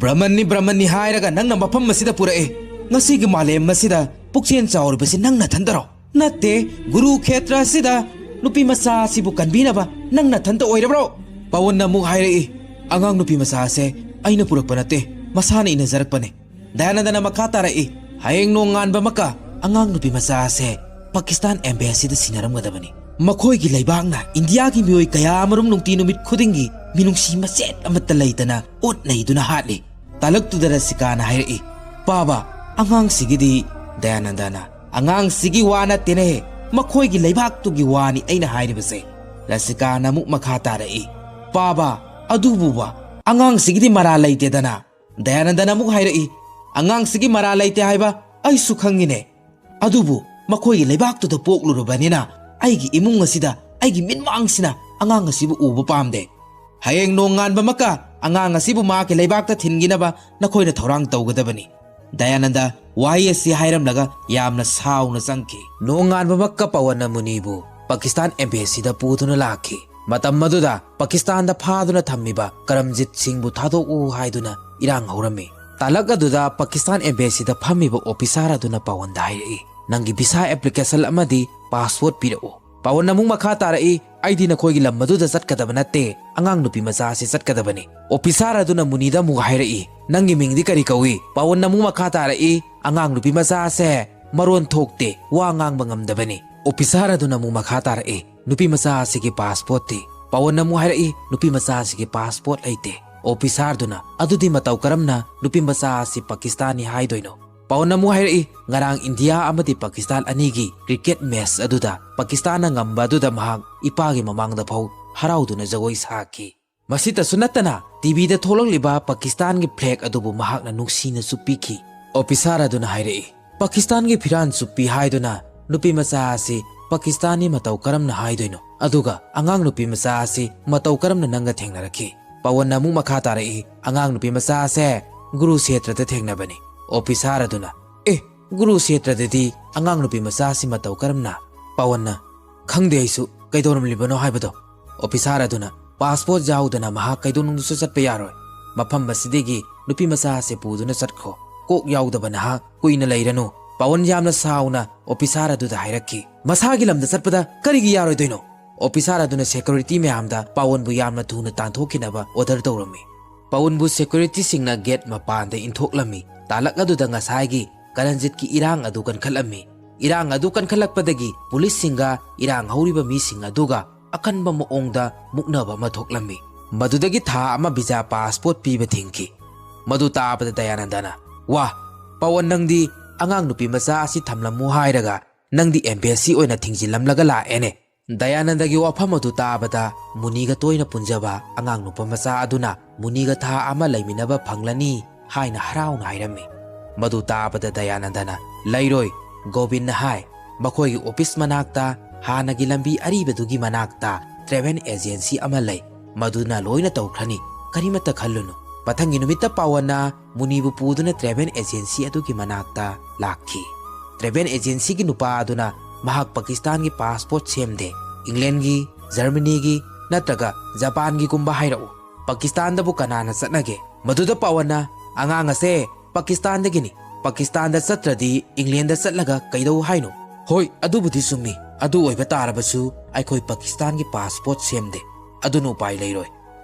"ꯕ꯭ꯔꯃꯟꯅꯤ, ꯕ꯭ꯔꯃꯟꯅꯤ ꯍꯥꯏꯔꯒ ꯅꯪꯅ ꯃꯐꯝ ꯑꯁꯤꯗ ꯄꯨꯔꯛꯑꯦ꯫ ꯉꯁꯤꯒꯤ ꯃꯥꯂꯦꯝ ꯑꯁꯤꯗ ꯄꯨꯛꯆꯦꯜ ꯆꯥꯎꯔꯤꯕꯁꯤ ꯅꯪ ꯅꯊꯟꯇꯔꯣ?" "ꯅꯠꯇꯦ, ꯒꯨꯔꯨ ꯈꯦꯇ꯭ꯔ ꯑꯁꯤꯗ ꯅꯨꯄꯤ ꯃꯆꯥ ꯑꯁꯤꯕꯨ ꯀꯟꯕꯤꯅꯕ ꯅꯪ ꯅꯊꯟꯇ ꯑꯣꯏꯔꯕ꯭ꯔꯣ?" ꯄꯋꯟꯅ ꯑꯃꯨꯛ ꯍꯥꯏꯔꯛꯏ, "ꯑꯉꯥꯡ ꯅꯨꯄꯤ ꯃꯆꯥ ꯑꯁꯦ ꯑꯩꯅ ꯄꯨꯔꯛꯄ ꯅꯠꯇꯦ, ꯃꯁꯥꯅ ꯏꯅꯖꯔꯛꯄꯅꯦ꯫" ꯗꯌꯥꯅꯟꯗꯅ ꯃꯈꯥ ꯇꯥꯔꯛꯏ, "ꯍꯌꯦꯡ ꯅꯣꯡꯉꯥꯟꯕꯃꯛꯀ ꯑꯉꯥꯡ ꯅꯨꯄꯤ ꯃꯆꯥ ꯑꯁꯦ ꯄꯥꯀꯤꯁꯇꯥꯟ ꯑꯦꯝꯕꯦꯁꯤꯗ ꯁꯤꯟꯅꯔꯝꯒꯗꯕꯅꯤ꯫ ꯃꯈꯣꯏꯒꯤ ꯂꯩꯕꯥꯛꯅ ꯏꯟꯗꯤꯌꯥꯒꯤ ꯃꯤꯑꯣꯏ ꯀꯌꯥ ꯑꯃꯔꯨꯝ ꯅꯨꯡꯇꯤ ꯅꯨꯃꯤꯠ ꯈꯨꯗꯤꯡꯒꯤ ꯃꯤꯅꯨꯡꯁꯤ ꯃꯆꯦꯠ ꯑꯃꯠꯇ ꯂꯩꯇꯅ ꯑꯣꯠ ꯅꯩꯗꯨꯅ ꯍꯥꯠꯂꯤ꯫" ꯇꯥꯂꯛꯇꯨꯗ ꯔꯁꯤꯀꯥꯅ ꯍꯥꯏꯔꯛꯏ, "ꯄꯥꯕ, ꯑꯉꯥꯡꯁꯤꯒꯤꯗꯤ꯫" ꯗꯌꯥꯅꯟꯗꯅ, "ꯑꯉꯥꯡꯁꯤꯒꯤ ꯋꯥ ꯅꯠꯇꯦꯅꯦ, ꯃꯈꯣꯏꯒꯤ ꯂꯩꯕꯥꯛꯇꯨꯒꯤ ꯋꯥꯅꯤ ꯑꯩꯅ ꯍꯥꯏꯔꯤꯕꯁꯦ꯫" ꯔꯁꯤꯀꯥꯅ ꯑꯃꯨꯛ ꯃꯈꯥ ꯇꯥꯔꯛꯏ, "ꯄꯥꯕ, ꯑꯗꯨꯕꯨꯕ ꯑꯉꯥꯡꯁꯤꯒꯤꯗꯤ ꯃꯔꯥꯜ ꯂꯩꯇꯦꯗꯅ?" ꯗꯌꯥꯅꯟꯗꯅ ꯑꯃꯨꯛ ꯍꯥꯏꯔꯛꯏ, ꯑꯉꯥꯡꯁꯤꯒꯤ ꯃꯔꯥꯜ ꯂꯩꯇꯦ ꯍꯥꯏꯕ ꯑꯩꯁꯨ ꯈꯪꯉꯤꯅꯦ꯫ ꯑꯗꯨꯕꯨ ꯃꯈꯣꯏꯒꯤ ꯂꯩꯕꯥꯛꯇꯨꯗ ꯄꯣꯛꯂꯨꯔꯕꯅꯤꯅ ꯑꯩꯒꯤ ꯏꯃꯨꯡ ꯑꯁꯤꯗ ꯑꯩꯒꯤ ꯃꯤꯠꯃꯥꯡꯁꯤꯅ ꯑꯉꯥꯡ ꯑꯁꯤꯕꯨ ꯎꯕ ꯄꯥꯝꯗꯦ꯫ ꯍꯌꯦꯡ ꯅꯣꯡꯉꯥꯟꯕꯃꯛꯀ ꯑꯉꯥꯡ ꯑꯁꯤꯕꯨ ꯃꯍꯥꯛꯀꯤ ꯂꯩꯕꯥꯛꯇ ꯊꯤꯟꯈꯤꯅꯕ ꯅꯈꯣꯏꯅ ꯊꯧꯔꯥꯡ ꯇꯧꯒꯗꯕꯅꯤ꯫ ꯗꯌꯥꯅꯟꯗ ꯋꯥꯍꯩ ꯑꯁꯤ ꯍꯥꯏꯔꯝꯂꯒ ꯌꯥꯝꯅ ꯁꯥꯎꯅ ꯆꯪꯈꯤ꯫ ꯅꯣꯡꯉꯥꯟꯕꯃꯛꯀ ꯄꯋꯟꯅ ꯃꯨꯅꯤꯕꯨ ꯄꯥꯀꯤꯁꯇꯥꯟ ꯑꯦꯝꯕꯦꯁꯤꯗ ꯄꯨꯗꯨꯅ ꯂꯥꯛꯈꯤ꯫ ꯃꯇꯝ ꯑꯗꯨꯗ ꯄꯥꯀꯤꯁꯇꯥꯟꯗ ꯐꯥꯗꯨꯅ ꯊꯝꯃꯤꯕ ꯀꯔꯝꯖꯤꯠ ꯁꯤꯡꯕꯨ ꯊꯥꯗꯣꯛꯎ ꯍꯥꯏꯗꯨꯅ ꯏꯔꯥꯡ ꯍꯧꯔꯝꯃꯤ꯫ ꯇꯥꯂꯛ ꯑꯗꯨꯗ ꯄꯥꯀꯤꯁꯇꯥꯟ ꯑꯦꯝꯕꯦꯁꯤꯗ ꯐꯝꯃꯤꯕ ꯑꯣꯐꯤꯁꯥꯔ ꯑꯗꯨꯅ ꯄꯋꯟꯗ ꯍꯥꯏꯔꯛꯏ, "ꯅꯪꯒꯤ ꯚꯤꯁꯥ ꯑꯦꯄ꯭ꯂꯤꯀꯦꯁꯟ ꯑꯃꯗꯤ ꯄꯥꯁꯄꯣꯔꯠ ꯄꯤꯔꯛꯎ꯫" ꯄꯋꯟ ꯑꯃꯨꯛ ꯃꯈꯥ ꯇꯥꯔꯛꯏ, "ꯑꯩꯗꯤ ꯅꯈꯣꯏꯒꯤ ꯂꯝ ꯑꯗꯨꯗ ꯆꯠꯀꯗꯕ ꯅꯠꯇꯦ, ꯑꯉꯥꯡ ꯅꯨꯄꯤ ꯃꯆꯥ ꯑꯁꯤ ꯆꯠꯀꯗꯕꯅꯤ꯫" ꯑꯣꯐꯤꯁꯥꯔ ꯑꯗꯨꯅ ꯃꯨꯅꯤꯗ ꯑꯃꯨꯛ ꯍꯥꯏꯔꯛꯏ, "ꯅꯪꯒꯤ ꯃꯤꯡꯗꯤ ꯀꯔꯤ ꯀꯧꯏ?" ꯄꯋꯟ ꯑꯃꯨꯛ ꯃꯈꯥ ꯇꯥꯔꯛꯏ, "ꯑꯉꯥꯡ ꯅꯨꯄꯤ ꯃꯆꯥ ꯑꯁꯦ ꯃꯔꯣꯟ ꯊꯣꯛꯇꯦ, ꯋꯥ ꯉꯥꯡꯕ ꯉꯝꯗꯕꯅꯤ꯫" ꯑꯣꯐꯤꯁꯥꯔ ꯑꯗꯨꯅ ꯑꯃꯨꯛ ꯃꯈꯥ ꯇꯥꯔꯛꯏ, "ꯅꯨꯄꯤ ꯃꯆꯥ ꯑꯁꯤꯒꯤ ꯄꯥꯁꯄꯣꯔꯠꯇꯤ?" ꯄꯋꯟ ꯑꯃꯨꯛ ꯍꯥꯏꯔꯛꯏ, "ꯅꯨꯄꯤ ꯃꯆꯥ ꯑꯁꯤꯒꯤ ꯄꯥꯁꯄꯣꯔꯠ ꯂꯩꯇꯦ꯫" ꯑꯣꯐꯤꯁꯥꯔꯗꯨꯅ, "ꯑꯗꯨꯗꯤ ꯃꯇꯧ ꯀꯔꯝꯅ ꯅꯨꯄꯤ ꯃꯆꯥ ꯑꯁꯤ ꯄꯥꯀꯤꯁꯇꯥꯟꯅꯤ ꯍꯥꯏꯗꯣꯏꯅꯣ?" ꯄꯋꯟ ꯑꯃꯨꯛ ꯍꯥꯏꯔꯛꯏ, "ꯉꯔꯥꯡ ꯏꯟꯗꯤꯌꯥ ꯑꯃꯗꯤ ꯄꯥꯀꯤꯁꯇꯥꯟ ꯑꯅꯤꯒꯤ ꯀ꯭ꯔꯤꯀꯦꯠ ꯃꯦꯆ ꯑꯗꯨꯗ ꯄꯥꯀꯤꯁꯇꯥꯟꯅ ꯉꯝꯕ ꯑꯗꯨꯗ ꯃꯍꯥꯛ ꯏꯄꯥꯒꯤ ꯃꯃꯥꯡꯗ ꯐꯥꯎ ꯍꯔꯥꯎꯗꯨꯅ ꯖꯒꯣꯏ ꯁꯥꯈꯤ꯫ ꯃꯁꯤꯇꯁꯨ ꯅꯠꯇꯅ ꯇꯤꯚꯤꯗ ꯊꯣꯛꯂꯛꯂꯤꯕ ꯄꯥꯀꯤꯁꯇꯥꯟꯒꯤ ꯐ꯭ꯂꯦꯒ ꯑꯗꯨꯕꯨ ꯃꯍꯥꯛꯅ ꯅꯨꯡꯁꯤꯅꯁꯨ ꯄꯤꯈꯤ꯫" ꯑꯣꯐꯤꯁꯥꯔ ꯑꯗꯨꯅ ꯍꯥꯏꯔꯛꯏ, "ꯄꯥꯀꯤꯁꯇꯥꯟꯒꯤ ꯐꯤꯔꯥꯟ ꯆꯨꯞꯄꯤ ꯍꯥꯏꯗꯨꯅ ꯅꯨꯄꯤ ꯃꯆꯥ ꯑꯁꯤ ꯄꯥꯀꯤꯁꯇꯥꯟꯅꯤ ꯃꯇꯧ ꯀꯔꯝꯅ ꯍꯥꯏꯗꯣꯏꯅꯣ? ꯑꯗꯨꯒ ꯑꯉꯥꯡ ꯅꯨꯄꯤ ꯃꯆꯥ ꯑꯁꯤ ꯃꯇꯧ ꯀꯔꯝꯅ ꯅꯪꯒ ꯊꯦꯡꯅꯔꯛꯈꯤ?" ꯄꯋꯟꯅ ꯑꯃꯨꯛ ꯃꯈꯥ ꯇꯥꯔꯛꯏ, "ꯑꯉꯥꯡ ꯅꯨꯄꯤ ꯃꯆꯥ ꯑꯁꯦ ꯒꯨꯔꯨꯁꯦꯇ꯭ꯔꯗ ꯊꯦꯡꯅꯕꯅꯤ꯫" ꯑꯣꯐꯤꯁꯥꯔ ꯑꯗꯨꯅ, "ꯑꯦ, ꯒꯨꯔꯨꯁꯦꯇ꯭ꯔꯗꯗꯤ ꯑꯉꯥꯡ ꯅꯨꯄꯤ ꯃꯆꯥ ꯑꯁꯤ ꯃꯇꯧ ꯀꯔꯝꯅ?" ꯄꯋꯟꯅ, "ꯈꯪꯗꯦ ꯑꯩꯁꯨ ꯀꯩꯗꯧꯔꯝꯂꯤꯕꯅꯣ ꯍꯥꯏꯕꯗꯣ꯫" ꯑꯣꯐꯤꯁꯥꯔ ꯑꯗꯨꯅ, "ꯄꯥꯁꯄꯣꯔꯠ ꯌꯥꯎꯗꯅ ꯃꯍꯥꯛ ꯀꯩꯗꯧꯅꯨꯡꯗꯁꯨ ꯆꯠꯄ ꯌꯥꯔꯣꯏ꯫ ꯃꯐꯝ ꯑꯁꯤꯗꯒꯤ ꯅꯨꯄꯤ ꯃꯆꯥ ꯑꯁꯤ ꯄꯨꯗꯨꯅ ꯆꯠꯈꯣ꯫ ꯀꯣꯛ ꯌꯥꯎꯗꯕ ꯅꯍꯥꯛ ꯀꯨꯏꯅ ꯂꯩꯔꯅꯨ꯫" ꯄꯋꯟ ꯌꯥꯝꯅ ꯁꯥꯎꯅ ꯑꯣꯐꯤꯁꯥꯔ ꯑꯗꯨꯗ ꯍꯥꯏꯔꯛꯈꯤ, "ꯃꯁꯥꯒꯤ ꯂꯝꯗ ꯆꯠꯄꯗ ꯀꯔꯤꯒꯤ ꯌꯥꯔꯣꯏꯗꯣꯏꯅꯣ?" ꯑꯣꯐꯤꯁꯥꯔ ꯑꯗꯨꯅ ꯁꯦꯀ꯭ꯌꯨꯔꯤꯇꯤ ꯃꯌꯥꯝꯗ ꯄꯋꯟꯕꯨ ꯌꯥꯝꯅ ꯊꯨꯅ ꯇꯥꯟꯊꯣꯛꯈꯤꯅꯕ ꯑꯣꯔꯗꯔ ꯇꯧꯔꯝꯃꯤ꯫ ꯄꯋꯟꯕꯨ ꯁꯦꯀ꯭ꯌꯨꯔꯤꯇꯤꯁꯤꯡꯅ ꯒꯦꯠ ꯃꯄꯥꯟꯗ ꯏꯟꯊꯣꯛꯂꯝꯃꯤ꯫ ꯇꯥꯂꯛ ꯑꯗꯨꯗ ꯉꯁꯥꯏꯒꯤ ꯀꯔꯟꯖꯤꯠꯀꯤ ꯏꯔꯥꯡ ꯑꯗꯨ ꯀꯟꯈꯠꯂꯝꯃꯤ꯫ ꯏꯔꯥꯡ ꯑꯗꯨ ꯀꯟꯈꯠꯂꯛꯄꯗꯒꯤ ꯄꯨꯂꯤꯁꯁꯤꯡꯒ ꯏꯔꯥꯡ ꯍꯧꯔꯤꯕ ꯃꯤꯁꯤꯡ ꯑꯗꯨꯒ ꯑꯀꯟꯕ ꯃꯑꯣꯡꯗ ꯃꯨꯛꯅꯕ ꯑꯃ ꯊꯣꯛꯂꯝꯃꯤ꯫ ꯃꯗꯨꯗꯒꯤ ꯊꯥ ꯑꯃ ꯚꯤꯖꯥ ꯄꯥꯁꯄꯣꯔꯠ ꯄꯤꯕ ꯊꯤꯡꯈꯤ꯫ ꯃꯗꯨ ꯇꯥꯕꯗ ꯗꯌꯥꯅꯟꯗꯅ, "ꯋꯥ, ꯄꯋꯟ, ꯅꯪꯗꯤ ꯑꯉꯥꯡ ꯅꯨꯄꯤ ꯃꯆꯥ ꯑꯁꯤ ꯊꯝꯂꯝꯃꯨ ꯍꯥꯏꯔꯒ ꯅꯪꯗꯤ ꯑꯦꯝꯕꯦꯁꯤ ꯑꯣꯏꯅ ꯊꯤꯡꯖꯤꯜꯂꯝꯂꯒ ꯂꯥꯛꯑꯦꯅꯦ꯫" ꯗꯌꯥꯅꯟꯗꯒꯤ ꯋꯥꯐꯝ ꯑꯗꯨ ꯇꯥꯕꯗ ꯃꯨꯅꯤꯒ ꯇꯣꯏꯅ ꯄꯨꯟꯖꯕ ꯑꯉꯥꯡ ꯅꯨꯄꯥ ꯃꯆꯥ ꯑꯗꯨꯅ ꯃꯨꯅꯤꯒ ꯊꯥ ꯑꯃ ꯂꯩꯃꯤꯟꯅꯕ ꯐꯪꯂꯅꯤ ꯍꯥꯏꯅ ꯍꯔꯥꯎꯅ ꯍꯥꯏꯔꯝꯃꯤ꯫ ꯃꯗꯨ ꯇꯥꯕꯗ ꯗꯌꯥꯅꯟꯗꯅ, "ꯂꯩꯔꯣꯏ," ꯒꯣꯕꯤꯟꯅ ꯍꯥꯏ, "ꯃꯈꯣꯏꯒꯤ ꯑꯣꯐꯤꯁ ꯃꯅꯥꯛꯇ ꯍꯥꯟꯅꯒꯤ ꯂꯝꯕꯤ ꯑꯔꯤꯕꯗꯨꯒꯤ ꯃꯅꯥꯛꯇ ꯇ꯭ꯔꯦꯚꯦꯜ ꯑꯦꯖꯦꯟꯁꯤ ꯑꯃ ꯂꯩ, ꯃꯗꯨꯅ ꯂꯣꯏꯅ ꯇꯧꯈ꯭ꯔꯅꯤ, ꯀꯔꯤꯃꯠꯇ ꯈꯜꯂꯨꯅꯨ"꯫ ꯃꯊꯪꯒꯤ ꯅꯨꯃꯤꯠꯇ ꯄꯥꯋꯟꯅ ꯃꯨꯅꯤꯕꯨ ꯄꯨꯗꯨꯅ ꯇ꯭ꯔꯦꯚꯦꯜ ꯑꯦꯖꯦꯟꯁꯤ ꯑꯗꯨꯒꯤ ꯃꯅꯥꯛꯇ ꯂꯥꯛꯈꯤ꯫ ꯇ꯭ꯔꯦꯚꯦꯜ ꯑꯦꯖꯦꯟꯁꯤꯒꯤ ꯅꯨꯄꯥ ꯑꯗꯨꯅ ꯃꯍꯥꯛ ꯄꯥꯀꯤꯁꯇꯥꯟꯒꯤ ꯄꯥꯁꯄꯣꯔꯠ ꯁꯦꯝꯗꯦ, ꯏꯪꯂꯦꯟꯒꯤ, ꯖꯔꯃꯅꯤꯒꯤ ꯅꯠꯇ꯭ꯔꯒ ꯖꯄꯥꯟꯒꯤꯒꯨꯝꯕ ꯍꯥꯏꯔꯛꯎ꯫ ꯄꯥꯀꯤꯁꯇꯥꯟꯗꯕꯨ ꯀꯅꯥꯅ ꯆꯠꯅꯒꯦ? ꯃꯗꯨꯗ ꯄꯥꯋꯟꯅ, "ꯑꯉꯥꯡ ꯑꯁꯦ ꯄꯥꯀꯤꯁꯇꯥꯟꯗꯒꯤꯅꯤ꯫ ꯄꯥꯀꯤꯁꯇꯥꯟꯗ ꯆꯠꯇ꯭ꯔꯗꯤ ꯏꯪꯂꯦꯟꯗ ꯆꯠꯂꯒ ꯀꯩꯗꯧ ꯍꯥꯏꯅꯣ?" "ꯍꯣꯏ, ꯑꯗꯨꯕꯨꯗꯤ ꯆꯨꯝꯃꯤ꯫ ꯑꯗꯨ ꯑꯣꯏꯕ ꯇꯥꯔꯕꯁꯨ ꯑꯩꯈꯣꯏ ꯄꯥꯀꯤꯁꯇꯥꯟꯒꯤ ꯄꯥꯁꯄꯣꯔꯠ ꯁꯦꯝꯗꯦ꯫ ꯑꯗꯨꯅ ꯎꯄꯥꯏ ꯂꯩꯔꯣꯏ"꯫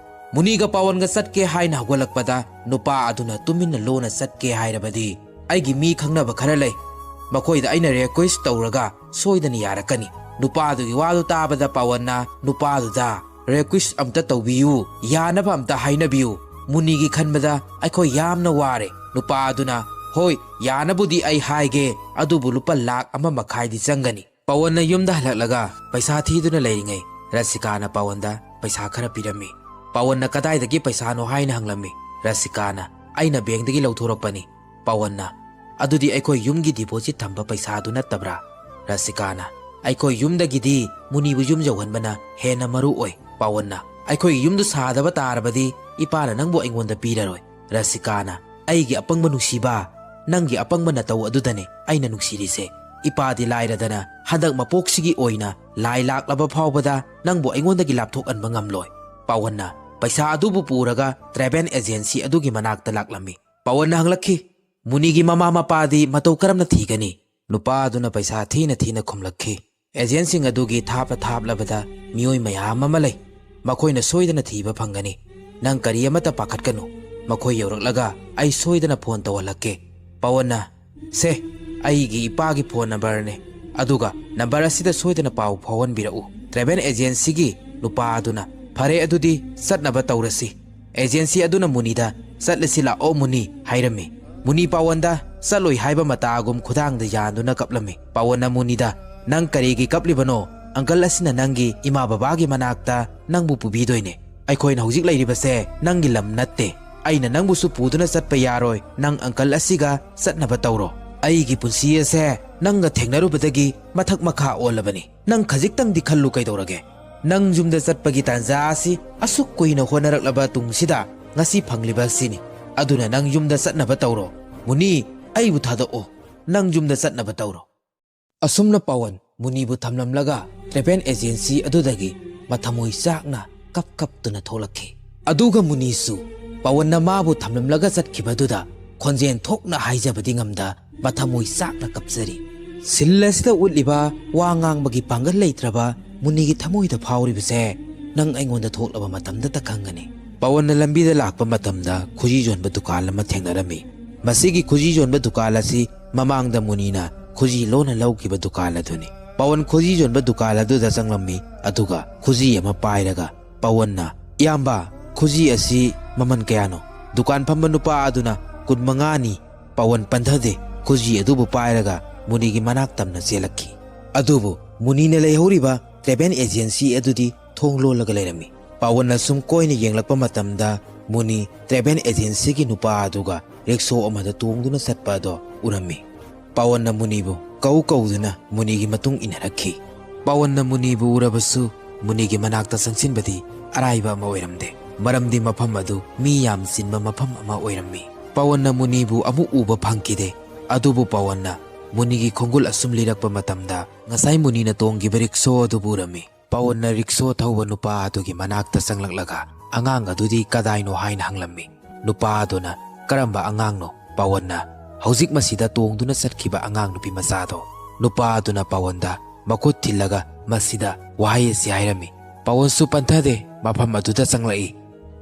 ꯃꯨꯅꯤꯒ ꯄꯥꯋꯟꯒ ꯆꯠꯀꯦ ꯍꯥꯏꯅ ꯍꯧꯒꯠꯂꯛꯄꯗ ꯅꯨꯄꯥ ꯑꯗꯨꯅ ꯇꯨꯃꯤꯟꯅ ꯂꯣꯟꯅ ꯆꯠꯀꯦ ꯍꯥꯏꯔꯕꯗꯤ ꯑꯩꯒꯤ ꯃꯤ ꯈꯪꯅꯕ ꯈꯔ ꯂꯩ, ꯃꯈꯣꯏꯗ ꯑꯩꯅ ꯔꯤꯀ꯭ꯋꯦꯁ ꯇꯧꯔꯒ ꯁꯣꯏꯗꯅ ꯌꯥꯔꯛꯀꯅꯤ꯫ ꯅꯨꯄꯥꯗꯨꯒꯤ ꯋꯥꯗꯨ ꯇꯥꯕꯗ ꯄꯥꯋꯟꯅ ꯅꯨꯄꯥꯗꯨꯗ, "ꯔꯤꯀ꯭ꯋꯦꯁ ꯑꯝꯇ ꯇꯧꯕꯤꯌꯨ, ꯌꯥꯅꯕ ꯑꯝꯇ ꯍꯥꯏꯅꯕꯤꯌꯨ꯫ ꯃꯨꯅꯤꯒꯤ ꯈꯟꯕꯗ ꯑꯩꯈꯣꯏ ꯌꯥꯝꯅ ꯋꯥꯔꯦ"꯫ ꯅꯨꯄꯥ ꯑꯗꯨꯅ, "ꯍꯣꯏ, ꯌꯥꯅꯕꯨꯗꯤ ꯑꯩ ꯍꯥꯏꯒꯦ, ꯑꯗꯨꯕꯨ ꯂꯨꯄꯥ ꯂꯥꯈ ꯑꯃ ꯃꯈꯥꯏꯗꯤ ꯆꯪꯒꯅꯤ"꯫ ꯄꯥꯋꯟꯅ ꯌꯨꯝꯗ ꯍꯜꯂꯛꯂꯒ ꯄꯩꯁꯥ ꯊꯤꯗꯨꯅ ꯂꯩꯔꯤꯉꯩ ꯔꯁꯤꯀꯥꯅ ꯄꯥꯋꯟꯗ ꯄꯩꯁꯥ ꯈꯔ ꯄꯤꯔꯝꯃꯤ꯫ ꯄꯥꯋꯟꯅ ꯀꯗꯥꯏꯗꯒꯤ ꯄꯩꯁꯥꯅꯣ ꯍꯥꯏꯅ ꯍꯪꯂꯝꯃꯤ꯫ ꯔꯁꯤꯀꯥꯅ, "ꯑꯩꯅ ꯕꯦꯡꯗꯒꯤ ꯂꯧꯊꯣꯔꯛꯄꯅꯤ"꯫ ꯄꯥꯋꯟꯅ, "ꯑꯗꯨꯗꯤ ꯑꯩꯈꯣꯏ ꯌꯨꯝꯒꯤ ꯗꯤꯄꯣꯖꯤꯠ ꯊꯝꯕ ꯄꯩꯁꯥꯗꯨ ꯅꯠꯇꯕ꯭ꯔꯥ?" ꯔꯁꯤꯀꯥꯅ, "ꯑꯩꯈꯣꯏ ꯌꯨꯝꯗꯒꯤꯗꯤ ꯃꯨꯅꯤꯕꯨ ꯌꯨꯝ ꯌꯧꯍꯟꯕꯅ ꯍꯦꯟꯅ ꯃꯔꯨ ꯑꯣꯏ"꯫ ꯄꯥꯋꯟꯅ, "ꯑꯩꯈꯣꯏꯒꯤ ꯌꯨꯝꯗꯨ ꯁꯥꯗꯕ ꯇꯥꯔꯕꯗꯤ ꯏꯄꯥꯅ ꯅꯪꯕꯨ ꯑꯩꯉꯣꯟꯗ ꯄꯤꯔꯔꯣꯏ"꯫ ꯔꯁꯤꯀꯥꯅ, "ꯑꯩꯒꯤ ꯑꯄꯪꯕ ꯅꯨꯡꯁꯤꯕ, ꯅꯪꯒꯤ ꯑꯄꯪꯕ ꯅꯇꯧ ꯑꯗꯨꯗꯅꯦ ꯑꯩꯅ ꯅꯨꯡꯁꯤꯔꯤꯁꯦ꯫ ꯏꯄꯥꯗꯤ ꯂꯥꯏꯔꯗꯅ ꯍꯟꯗꯛ ꯃꯄꯣꯛꯁꯤꯒꯤ ꯑꯣꯏꯅ ꯂꯥꯏ ꯂꯥꯛꯂꯕ ꯐꯥꯎꯕꯗ ꯅꯪꯕꯨ ꯑꯩꯉꯣꯟꯗꯒꯤ ꯂꯥꯞꯊꯣꯛꯍꯟꯕ ꯉꯝꯂꯣꯏ"꯫ ꯄꯥꯋꯟꯅ, ꯄꯩꯁꯥ ꯑꯗꯨꯕꯨ ꯄꯨꯔꯒ ꯇ꯭ꯔꯦꯚꯦꯜ ꯑꯦꯖꯦꯟꯁꯤ ꯑꯗꯨꯒꯤ ꯃꯅꯥꯛꯇ ꯂꯥꯛꯂꯝꯃꯤ꯫ ꯄꯥꯋꯟꯅ ꯍꯪꯂꯛꯈꯤ, "ꯃꯨꯅꯤꯒꯤ ꯃꯃꯥ ꯃꯄꯥꯗꯤ ꯃꯇꯧ ꯀꯔꯝꯅ ꯊꯤꯒꯅꯤ?" ꯅꯨꯄꯥ ꯑꯗꯨꯅ ꯄꯩꯁꯥ ꯊꯤꯅ ꯊꯤꯅ ꯈꯨꯝꯂꯛꯈꯤ, "ꯑꯦꯖꯦꯟꯁꯤꯡ ꯑꯗꯨꯒꯤ ꯊꯥꯞꯂ ꯊꯥꯞꯂꯕꯗ ꯃꯤꯑꯣꯏ ꯃꯌꯥꯝ ꯑꯃ ꯂꯩ꯫ ꯃꯈꯣꯏꯅ ꯁꯣꯏꯗꯅ ꯊꯤꯕ ꯐꯪꯒꯅꯤ꯫ ꯅꯪ ꯀꯔꯤ ꯑꯃꯠꯇ ꯄꯥꯈꯠꯀꯅꯨ꯫ ꯃꯈꯣꯏ ꯌꯧꯔꯛꯂꯒ ꯑꯩ ꯁꯣꯏꯗꯅ ꯐꯣꯟ ꯇꯧꯍꯜꯂꯛꯀꯦ"꯫ ꯄꯥꯋꯟꯅ, "ꯁꯦ, ꯑꯩꯒꯤ ꯏꯄꯥꯒꯤ ꯐꯣꯟ ꯅꯝꯕꯔꯅꯦ꯫ ꯑꯗꯨꯒ ꯅꯝꯕꯔ ꯑꯁꯤꯗ ꯁꯣꯏꯗꯅ ꯄꯥꯎ ꯐꯥꯎꯍꯟꯕꯤꯔꯛꯎ"꯫ ꯇ꯭ꯔꯦꯚꯦꯜ ꯑꯦꯖꯦꯟꯁꯤꯒꯤ ꯅꯨꯄꯥ ꯑꯗꯨꯅ, "ꯐꯔꯦ, ꯑꯗꯨꯗꯤ ꯆꯠꯅꯕ ꯇꯧꯔꯁꯤ"꯫ ꯑꯦꯖꯦꯟꯁꯤ ꯑꯗꯨꯅ ꯃꯨꯅꯤꯗ, "ꯆꯠꯂꯁꯤ ꯂꯥꯛꯑꯣ ꯃꯨꯅꯤ" ꯍꯥꯏꯔꯝꯃꯤ꯫ ꯃꯨꯅꯤ ꯄꯥꯋꯟꯗ ꯆꯠꯂꯣꯏ ꯍꯥꯏꯕ ꯃꯇꯥꯒꯨꯝ ꯈꯨꯗꯥꯡꯗ ꯌꯥꯟꯗꯨꯅ ꯀꯞꯂꯝꯃꯤ꯫ ꯄꯥꯋꯟꯅ ꯃꯨꯅꯤꯗ, "ꯅꯪ ꯀꯔꯤꯒꯤ ꯀꯞꯂꯤꯕꯅꯣ? ꯑꯪꯀꯜ ꯑꯁꯤꯅ ꯅꯪꯒꯤ ꯏꯃꯥ ꯕꯕꯥꯒꯤ ꯃꯅꯥꯛꯇ ꯅꯪꯕꯨ ꯄꯨꯕꯤꯗꯣꯏꯅꯦ꯫ ꯑꯩꯈꯣꯏꯅ ꯍꯧꯖꯤꯛ ꯂꯩꯔꯤꯕꯁꯦ ꯅꯪꯒꯤ ꯂꯝ ꯅꯠꯇꯦ"꯫ ꯑꯩꯅ ꯅꯪꯕꯨꯁꯨ ꯄꯨꯗꯨꯅ ꯆꯠꯄ ꯌꯥꯔꯣꯏ꯫ ꯅꯪ ꯑꯪꯀꯜ ꯑꯁꯤꯒ ꯆꯠꯅꯕ ꯇꯧꯔꯣ꯫ ꯑꯩꯒꯤ ꯄꯨꯟꯁꯤ ꯑꯁꯦ ꯅꯪꯒ ꯊꯦꯡꯅꯔꯨꯕꯗꯒꯤ ꯃꯊꯛ ꯃꯈꯥ ꯑꯣꯜꯂꯕꯅꯤ꯫ ꯅꯪ ꯈꯖꯤꯛꯇꯪꯗꯤ ꯈꯜꯂꯨ ꯀꯩꯗꯧꯔꯒꯦ? ꯅꯪ ꯌꯨꯝꯗ ꯆꯠꯄꯒꯤ ꯇꯥꯟꯖꯥ ꯑꯁꯤ ꯑꯁꯨꯛ ꯀꯨꯏꯅ ꯍꯣꯠꯅꯔꯛꯂꯕ ꯇꯨꯡꯁꯤꯗ ꯉꯁꯤ ꯐꯪꯂꯤꯕ ꯑꯁꯤꯅꯤ꯫ ꯑꯗꯨꯅ ꯅꯪ ꯌꯨꯝꯗ ꯆꯠꯅꯕ ꯇꯧꯔꯣ꯫ ꯃꯨꯅꯤ, ꯑꯩꯕꯨ ꯊꯥꯗꯣꯛꯑꯣ꯫ ꯅꯪ ꯌꯨꯝꯗ ꯆꯠꯅꯕ ꯇꯧꯔꯣ꯫ ꯑꯁꯨꯝꯅ ꯄꯋꯟ ꯃꯨꯅꯤꯕꯨ ꯊꯝꯂꯝꯂꯒ travel agency ꯑꯗꯨꯗꯒꯤ ꯃꯊꯃꯣꯏ ꯆꯥꯛꯅ ꯀꯞ ꯀꯞꯇꯨꯅ ꯊꯣꯛꯂꯛꯈꯤ꯫ ꯑꯗꯨꯒ ꯃꯨꯅꯤꯁꯨ ꯄꯋꯟꯅ ꯃꯥꯕꯨ ꯊꯝꯂꯝꯂꯒ ꯆꯠꯈꯤꯕꯗꯨꯗ ꯈꯣꯟꯖꯦꯜ ꯊꯣꯛꯅ ꯍꯥꯏꯖꯕꯗꯤ ꯉꯝꯗ ꯃꯊꯃꯣꯏ ꯆꯥꯛꯅ ꯀꯞꯆꯔꯤ꯫ Scene ꯑꯁꯤꯗ ꯎꯠꯂꯤꯕ ꯋꯥ ꯉꯥꯡꯕꯒꯤ ꯄꯥꯡꯒꯜ ꯂꯩꯇ꯭ꯔꯕ ꯃꯨꯅꯤꯒꯤ ꯊꯃꯣꯏꯗ ꯐꯥꯎꯔꯤꯕꯁꯦ ꯅꯪ ꯑꯩꯉꯣꯟꯗ ꯊꯣꯛꯂꯕ ꯃꯇꯝꯗꯇ ꯈꯪꯒꯅꯤ꯫ ꯄꯋꯟꯅ ꯂꯝꯕꯤꯗ ꯂꯥꯛꯄ ꯃꯇꯝꯗ ꯈꯨꯖꯤ ꯌꯣꯟꯕ ꯗꯨꯀꯥꯟ ꯑꯃ ꯊꯦꯡꯅꯔꯝꯃꯤ꯫ ꯃꯁꯤꯒꯤ ꯈꯨꯖꯤ ꯌꯣꯟꯕ ꯗꯨꯀꯥꯟ ꯑꯁꯤ ꯃꯃꯥꯡꯗ ꯃꯨꯅꯤꯅ ꯈꯨꯖꯤ ꯂꯣꯟꯅ ꯂꯧꯈꯤꯕ ꯗꯨꯀꯥꯟ ꯑꯗꯨꯅꯤ꯫ ꯄꯋꯟ ꯈꯨꯖꯤ ꯌꯣꯟꯕ ꯗꯨꯀꯥꯟ ꯑꯗꯨꯗ ꯆꯪꯂꯝꯃꯤ, ꯑꯗꯨꯒ ꯈꯨꯖꯤ ꯑꯃ ꯄꯥꯏꯔꯒ ꯄꯋꯟꯅ, "ꯏꯌꯥꯝꯕ, ꯈꯨꯖꯤ ꯑꯁꯤ ꯃꯃꯜ ꯀꯌꯥꯅꯣ?" ꯗꯨꯀꯥꯟ ꯐꯝꯕ ꯅꯨꯄꯥ ꯑꯗꯨꯅ, "ꯀꯨꯟꯃꯉꯥꯅꯤ"꯫ ꯄꯋꯟ ꯄꯟꯊꯗꯦ, ꯈꯨꯖꯤ ꯑꯗꯨꯕꯨ ꯄꯥꯏꯔꯒ ꯃꯨꯅꯤꯒꯤ ꯃꯅꯥꯛ ꯇꯝꯅ ꯆꯦꯜꯂꯛꯈꯤ꯫ ꯑꯗꯨꯕꯨ ꯃꯨꯅꯤꯅ ꯂꯩꯍꯧꯔꯤꯕ travel agency ꯑꯗꯨꯗꯤ ꯊꯣꯡ ꯂꯣꯜꯂꯒ ꯂꯩꯔꯝꯃꯤ꯫ ꯄꯋꯟꯅ ꯁꯨꯝ ꯀꯣꯏꯅ ꯌꯦꯡꯂꯛꯄ ꯃꯇꯝꯗ ꯃꯨꯅꯤ travel agencyꯒꯤ ꯅꯨꯄꯥ ꯑꯗꯨꯒ ꯔꯤꯛꯁꯣ ꯑꯃꯗ ꯇꯣꯡꯗꯨꯅ ꯆꯠꯄ ꯑꯗꯣ ꯎꯔꯝꯃꯤ꯫ ꯄꯋꯟꯅ ꯃꯨꯅꯤꯕꯨ ꯀꯧ ꯀꯧꯗꯨꯅ ꯃꯨꯅꯤꯒꯤ ꯃꯇꯨꯡ ꯏꯟꯅꯔꯛꯈꯤ꯫ ꯄꯋꯟꯅ ꯃꯨꯅꯤꯕꯨ ꯎꯔꯕꯁꯨ ꯃꯨꯅꯤꯒꯤ ꯃꯅꯥꯛꯇ ꯆꯪꯁꯤꯟꯕꯗꯤ ꯑꯔꯥꯏꯕ ꯑꯃ ꯑꯣꯏꯔꯝꯗꯦ, ꯃꯔꯝꯗꯤ ꯃꯐꯝ ꯑꯗꯨ ꯃꯤ ꯌꯥꯝ ꯆꯤꯟꯕ ꯃꯐꯝ ꯑꯃ ꯑꯣꯏꯔꯝꯃꯤ꯫ ꯄꯋꯟꯅ ꯃꯨꯅꯤꯕꯨ ꯑꯃꯨꯛ ꯎꯕ ꯐꯪꯈꯤꯗꯦ, ꯑꯗꯨꯕꯨ ꯄꯋꯟꯅ ꯃꯨꯅꯤꯒꯤ ꯈꯣꯡꯒꯨꯜ ꯑꯁꯨꯝ ꯂꯤꯔꯛꯄ ꯃꯇꯝꯗ ꯉꯁꯥꯏ ꯃꯨꯅꯤꯅ ꯇꯣꯡꯈꯤꯕ ꯔꯤꯛꯁꯣ ꯑꯗꯨꯕꯨ ꯎꯔꯝꯃꯤ꯫ ꯄꯋꯟꯅ ꯔꯤꯛꯁꯣ ꯊꯧꯕ ꯅꯨꯄꯥ ꯑꯗꯨꯒꯤ ꯃꯅꯥꯛꯇ ꯆꯪꯂꯛꯂꯒ ꯑꯉꯥꯡ ꯑꯗꯨꯗꯤ ꯀꯗꯥꯏꯅꯣ ꯍꯥꯏꯅ ꯍꯪꯂꯝꯃꯤ꯫ ꯅꯨꯄꯥ ꯑꯗꯨꯅ, "ꯀꯔꯝꯕ ꯑꯉꯥꯡꯅꯣ?" ꯄꯋꯟꯅ, "ꯍꯧꯖꯤꯛ ꯃꯁꯤꯗ ꯇꯣꯡꯗꯨꯅ ꯆꯠꯈꯤꯕ ꯑꯉꯥꯡ ꯅꯨꯄꯤ ꯃꯆꯥꯗꯣ?" ꯅꯨꯄꯥ ꯑꯗꯨꯅ ꯄꯋꯟꯗ ꯃꯈꯨꯠ ꯊꯤꯜꯂꯒ ꯃꯁꯤꯗ ꯋꯥꯍꯩ ꯑꯁꯤ ꯍꯥꯏꯔꯝꯃꯤ꯫ ꯄꯋꯟꯁꯨ ꯄꯟꯊꯗꯦ, ꯃꯐꯝ ꯑꯗꯨꯗ ꯆꯪꯂꯛꯏ꯫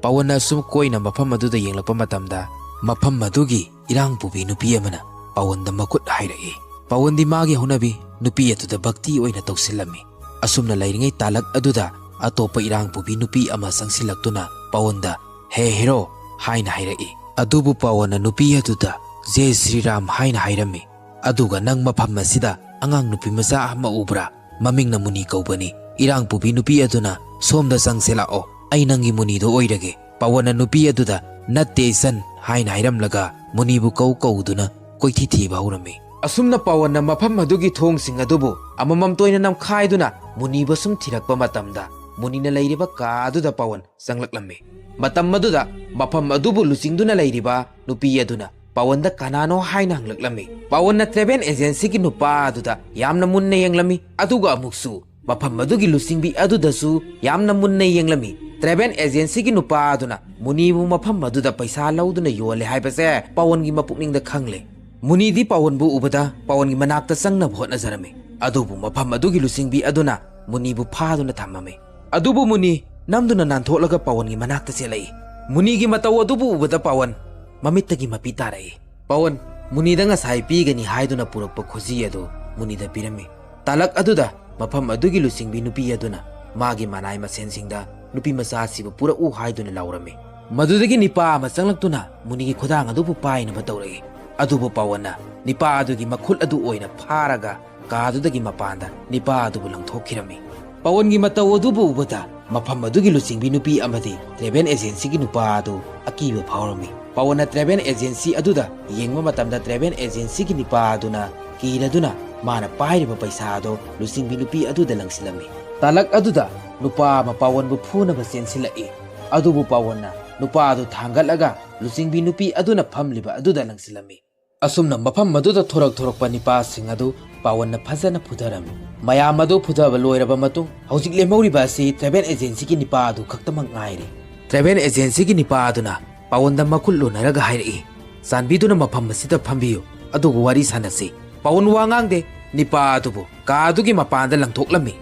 ꯄꯋꯟꯅ ꯑꯁꯨꯝ ꯀꯣꯏꯅ ꯃꯐꯝ ꯑꯗꯨꯗ ꯌꯦꯡꯂꯛꯄ ꯃꯇꯝꯗ ꯃꯐꯝ ꯑꯗꯨꯒꯤ ꯏꯔꯥꯡ ꯄꯨꯕꯤ ꯅꯨꯄꯤ ꯑꯃꯅ ꯄꯋꯟꯗ ꯃꯈꯨꯠ ꯍꯥꯏꯔꯛꯏ꯫ ꯄꯋꯟꯗꯤ ꯃꯥꯒꯤ ꯍꯧꯅꯕꯤ ꯅꯨꯄꯤ ꯑꯗꯨꯗ ꯚꯛꯇꯤ ꯑꯣꯏꯅ ꯇꯧꯁꯤꯜꯂꯝꯃꯤ꯫ ꯑꯁꯨꯝꯅ ꯂꯩꯔꯤꯉꯩ ꯇꯥꯂꯛ ꯑꯗꯨꯗ ꯑꯇꯣꯞꯄ ꯏꯔꯥꯡ ꯄꯨꯕꯤ ꯅꯨꯄꯤ ꯑꯃ ꯆꯪꯁꯤꯜꯂꯛꯇꯨꯅ ꯄꯋꯟꯗ, "ꯍꯦ ꯍꯦꯔꯣ" ꯍꯥꯏꯅ ꯍꯥꯏꯔꯛꯏ꯫ ꯑꯗꯨꯕꯨ ꯄꯋꯟꯅ ꯅꯨꯄꯤ ꯑꯗꯨꯗ "ꯖꯦ ꯁ꯭ꯔꯤ ꯔꯥꯝ" ꯍꯥꯏꯅ ꯍꯥꯏꯔꯝꯃꯤ꯫ ꯑꯗꯨꯒ, "ꯅꯪ ꯃꯐꯝ ꯑꯁꯤꯗ ꯑꯉꯥꯡ ꯅꯨꯄꯤ ꯃꯆꯥ ꯑꯃ ꯎꯕ꯭ꯔꯥ? ꯃꯃꯤꯡꯅ ꯃꯨꯅꯤ ꯀꯧꯕꯅꯤ꯫ ꯏꯔꯥꯡ ꯄꯨꯕꯤ ꯅꯨꯄꯤ ꯑꯗꯨꯅ ꯁꯣꯝꯗ ꯆꯪꯁꯦ ꯂꯥꯛꯑꯣ, ꯑꯩ ꯅꯪꯒꯤ ꯃꯨꯅꯤꯗꯣ ꯑꯣꯏꯔꯒꯦ"꯫ ꯄꯋꯟꯅ ꯅꯨꯄꯤ ꯑꯗꯨꯗ "ꯅꯠꯇꯦ ꯏꯆꯟ" ꯍꯥꯏꯅ ꯍꯥꯏꯔꯝꯂꯒ ꯃꯨꯅꯤꯕꯨ ꯀꯧ ꯀꯧꯗꯨꯅ ꯀꯣꯏꯊꯤ ꯊꯤꯕ ꯍꯧꯔꯝꯃꯤ꯫ ꯑꯁꯨꯝꯅ ꯄꯋꯟꯅ ꯃꯐꯝ ꯑꯗꯨꯒꯤ ꯊꯣꯡꯁꯤꯡ ꯑꯗꯨꯕꯨ ꯑꯃꯃꯝꯇ ꯑꯣꯏꯅ ꯅꯝꯈꯥꯏꯗꯨꯅ ꯃꯨꯅꯤꯕꯨ ꯁꯨꯝ ꯊꯤꯔꯛꯄ ꯃꯇꯝꯗ, ꯃꯨꯅꯤꯅ ꯂꯩꯔꯤꯕ ꯀꯥ ꯑꯗꯨꯗ ꯄꯋꯟ ꯆꯪꯂꯛꯂꯝꯃꯤ꯫ ꯃꯇꯝ ꯑꯗꯨꯗ ꯃꯐꯝ ꯑꯗꯨꯕꯨ ꯂꯨꯆꯤꯡꯗꯨꯅ ꯂꯩꯔꯤꯕ ꯅꯨꯄꯤ ꯑꯗꯨꯅ ꯄꯋꯟꯗ ꯀꯅꯥꯅꯣ ꯍꯥꯏꯅ ꯍꯪꯂꯛꯂꯝꯃꯤ꯫ ꯄꯋꯟꯅ ꯇ꯭ꯔꯦꯚꯦꯜ ꯑꯦꯖꯦꯟꯁꯤꯒꯤ ꯅꯨꯄꯥ ꯑꯗꯨꯗ ꯌꯥꯝꯅ ꯃꯨꯟꯅ ꯌꯦꯡꯂꯝꯃꯤ, ꯑꯗꯨꯒ ꯑꯃꯨꯛꯁꯨ ꯃꯐꯝ ꯑꯗꯨꯒꯤ ꯂꯨꯆꯤꯡꯕꯤ ꯑꯗꯨꯗꯁꯨ ꯌꯥꯝꯅ ꯃꯨꯟꯅ ꯌꯦꯡꯂꯝꯃꯤ꯫ ꯇ꯭ꯔꯦꯚꯦꯜ ꯑꯦꯖꯦꯟꯁꯤꯒꯤ ꯅꯨꯄꯥ ꯑꯗꯨꯅ ꯃꯨꯅꯤꯕꯨ ꯃꯐꯝ ꯑꯗꯨꯗ ꯄꯩꯁꯥ ꯂꯧꯗꯨꯅ ꯌꯣꯜꯂꯦ ꯍꯥꯏꯕꯁꯦ ꯄꯋꯟꯒꯤ ꯃꯄꯨꯛꯅꯤꯡꯗ ꯈꯪꯂꯦ꯫ ꯃꯨꯅꯤꯗꯤ ꯄꯋꯟꯕꯨ ꯎꯕꯗ ꯄꯋꯟꯒꯤ ꯃꯅꯥꯛꯇ ꯆꯪꯅꯕ ꯍꯣꯠꯅꯖꯔꯝꯃꯤ, ꯑꯗꯨꯕꯨ ꯃꯐꯝ ꯑꯗꯨꯒꯤ ꯂꯨꯆꯤꯡꯕꯤ ꯑꯗꯨꯅ ꯃꯨꯅꯤꯕꯨ ꯐꯥꯗꯨꯅ ꯊꯝꯃꯝꯃꯤ꯫ ꯑꯗꯨꯕꯨ ꯃꯨꯅꯤ ꯅꯝꯗꯨꯅ ꯅꯥꯟꯊꯣꯛꯂꯒ ꯄꯋꯟꯒꯤ ꯃꯅꯥꯛꯇ ꯆꯦꯜꯂꯛꯏ꯫ ꯃꯨꯅꯤꯒꯤ ꯃꯇꯧ ꯑꯗꯨꯕꯨ ꯎꯕꯗ ꯄꯋꯟ ꯃꯃꯤꯠꯇꯒꯤ ꯃꯄꯤ ꯇꯥꯔꯛꯏ꯫ ꯄꯋꯟ ꯃꯨꯅꯤꯗ ꯉꯁꯥꯏ ꯄꯤꯒꯅꯤ ꯍꯥꯏꯗꯨꯅ ꯄꯨꯔꯛꯄ ꯈꯨꯖꯤ ꯑꯗꯨ ꯃꯨꯅꯤꯗ ꯄꯤꯔꯝꯃꯤ꯫ ꯇꯥꯂꯛ ꯑꯗꯨꯗ ꯃꯐꯝ ꯑꯗꯨꯒꯤ ꯂꯨꯆꯤꯡꯕꯤ ꯅꯨꯄꯤ ꯑꯗꯨꯅ ꯃꯥꯒꯤ ꯃꯅꯥꯏ ꯃꯁꯦꯟꯁꯤꯡꯗ ꯅꯨꯄꯤ ꯃꯆꯥ ꯑꯁꯤꯕꯨ ꯄꯨꯔꯛꯎ ꯍꯥꯏꯗꯨꯅ ꯂꯥꯎꯔꯝꯃꯤ꯫ ꯃꯗꯨꯗꯒꯤ ꯅꯤꯄꯥ ꯑꯃ ꯆꯪꯂꯛꯇꯨꯅ ꯃꯨꯅꯤꯒꯤ ꯈꯨꯗꯥꯡ ꯑꯗꯨꯕꯨ ꯄꯥꯏꯅꯕ ꯇꯧꯔꯛꯏ꯫ ꯑꯗꯨꯕꯨ ꯄꯋꯟꯅ ꯅꯤꯄꯥ ꯑꯗꯨꯒꯤ ꯃꯈꯨꯠ ꯑꯗꯨ ꯑꯣꯏꯅ ꯐꯥꯔꯒ ꯀꯥꯗꯨꯗꯒꯤ ꯃꯄꯥꯟꯗ ꯅꯤꯄꯥ ꯑꯗꯨꯕꯨ ꯂꯪꯊꯣꯛꯈꯤꯔꯝꯃꯤ꯫ ꯄꯋꯟꯒꯤ ꯃꯇꯧ ꯑꯗꯨꯕꯨ ꯎꯕꯗ ꯃꯐꯝ ꯑꯗꯨꯒꯤ ꯂꯨꯆꯤꯡꯕꯤ ꯅꯨꯄꯤ ꯑꯃꯗꯤ ꯇ꯭ꯔꯦꯚꯦꯜ ꯑꯦꯖꯦꯟꯁꯤꯒꯤ ꯅꯨꯄꯥ ꯑꯗꯨ ꯑꯀꯤꯕ ꯐꯥꯎꯔꯝꯃꯤ꯫ ꯄꯋꯟꯅ ꯇ꯭ꯔꯦꯚꯦꯜ ꯑꯦꯖꯦꯟꯁꯤ ꯑꯗꯨꯗ ꯌꯦꯡꯕ ꯃꯇꯝꯗ ꯇ꯭ꯔꯦꯚꯦꯜ ꯑꯦꯖꯦꯟꯁꯤꯒꯤ ꯅꯨꯄꯥ ꯑꯗꯨꯅ ꯀꯤꯔꯗꯨꯅ ꯃꯥꯅ ꯄꯥꯏꯔꯤꯕ ꯄꯩꯁꯥ ꯑꯗꯨ ꯂꯨꯆꯤꯡꯕꯤ ꯅꯨꯄꯤ ꯑꯗꯨꯗ ꯂꯪꯁꯤꯜꯂꯝꯃꯤ꯫ ꯇꯥꯂꯛ ꯑꯗꯨꯗ ꯅꯨꯄꯥ ꯑꯃ ꯄꯋꯟꯕꯨ ꯐꯨꯅꯕ ꯆꯦꯟꯁꯤꯜꯂꯛꯏ꯫ ꯑꯗꯨꯕꯨ ꯄꯋꯟꯅ ꯅꯨꯄꯥ ꯑꯗꯨ ꯊꯥꯡꯒꯠꯂꯒ ꯂꯨꯆꯤꯡꯕꯤ ꯅꯨꯄꯤ ꯑꯗꯨꯅ ꯐꯝꯂꯤꯕ ꯑꯗꯨꯗ ꯂꯪꯁꯤꯜꯂꯝꯃꯤ꯫ ꯑꯁꯨꯝꯅ ꯃꯐꯝ ꯑꯗꯨꯗ ꯊꯣꯔꯛ ꯊꯣꯔꯛꯄ ꯅꯤꯄꯥꯁꯤꯡ ꯑꯗꯨ ꯄꯋꯟꯅ ꯐꯖꯅ ꯐꯨꯊꯔꯝꯃꯤ꯫ ꯃꯌꯥꯝ ꯑꯗꯨ ꯐꯨꯊꯕ ꯂꯣꯏꯔꯕ ꯃꯇꯨꯡ ꯍꯧꯖꯤꯛ ꯂꯦꯝꯍꯧꯔꯤꯕ ꯑꯁꯤ ꯇ꯭ꯔꯦꯚꯦꯜ ꯑꯦꯖꯦꯟꯁꯤꯒꯤ ꯅꯤꯄꯥ ꯑꯗꯨ ꯈꯛꯇꯃꯛ ꯉꯥꯏꯔꯦ꯫ ꯇ꯭ꯔꯦꯚꯦꯜ ꯑꯦꯖꯦꯟꯁꯤꯒꯤ ꯅꯤꯄꯥ ꯑꯗꯨꯅ ꯄꯋꯟꯗ ꯃꯈꯨꯠ ꯂꯣꯟꯅꯔꯒ ꯍꯥꯏꯔꯛꯏ, "ꯆꯥꯟꯕꯤꯗꯨꯅ ꯃꯐꯝ ꯑꯁꯤꯗ ꯐꯝꯕꯤꯌꯨ, ꯑꯗꯨꯒ ꯋꯥꯔꯤ ꯁꯥꯟꯅꯁꯤ꯫" ꯄꯋꯟ ꯋꯥ ꯉꯥꯡꯗꯦ꯫ ꯅꯤꯄꯥ ꯑꯗꯨꯕꯨ ꯀꯥ ꯑꯗꯨꯒꯤ ꯃꯄꯥꯟꯗ ꯂꯪꯊꯣꯛꯂꯝꯃꯤ꯫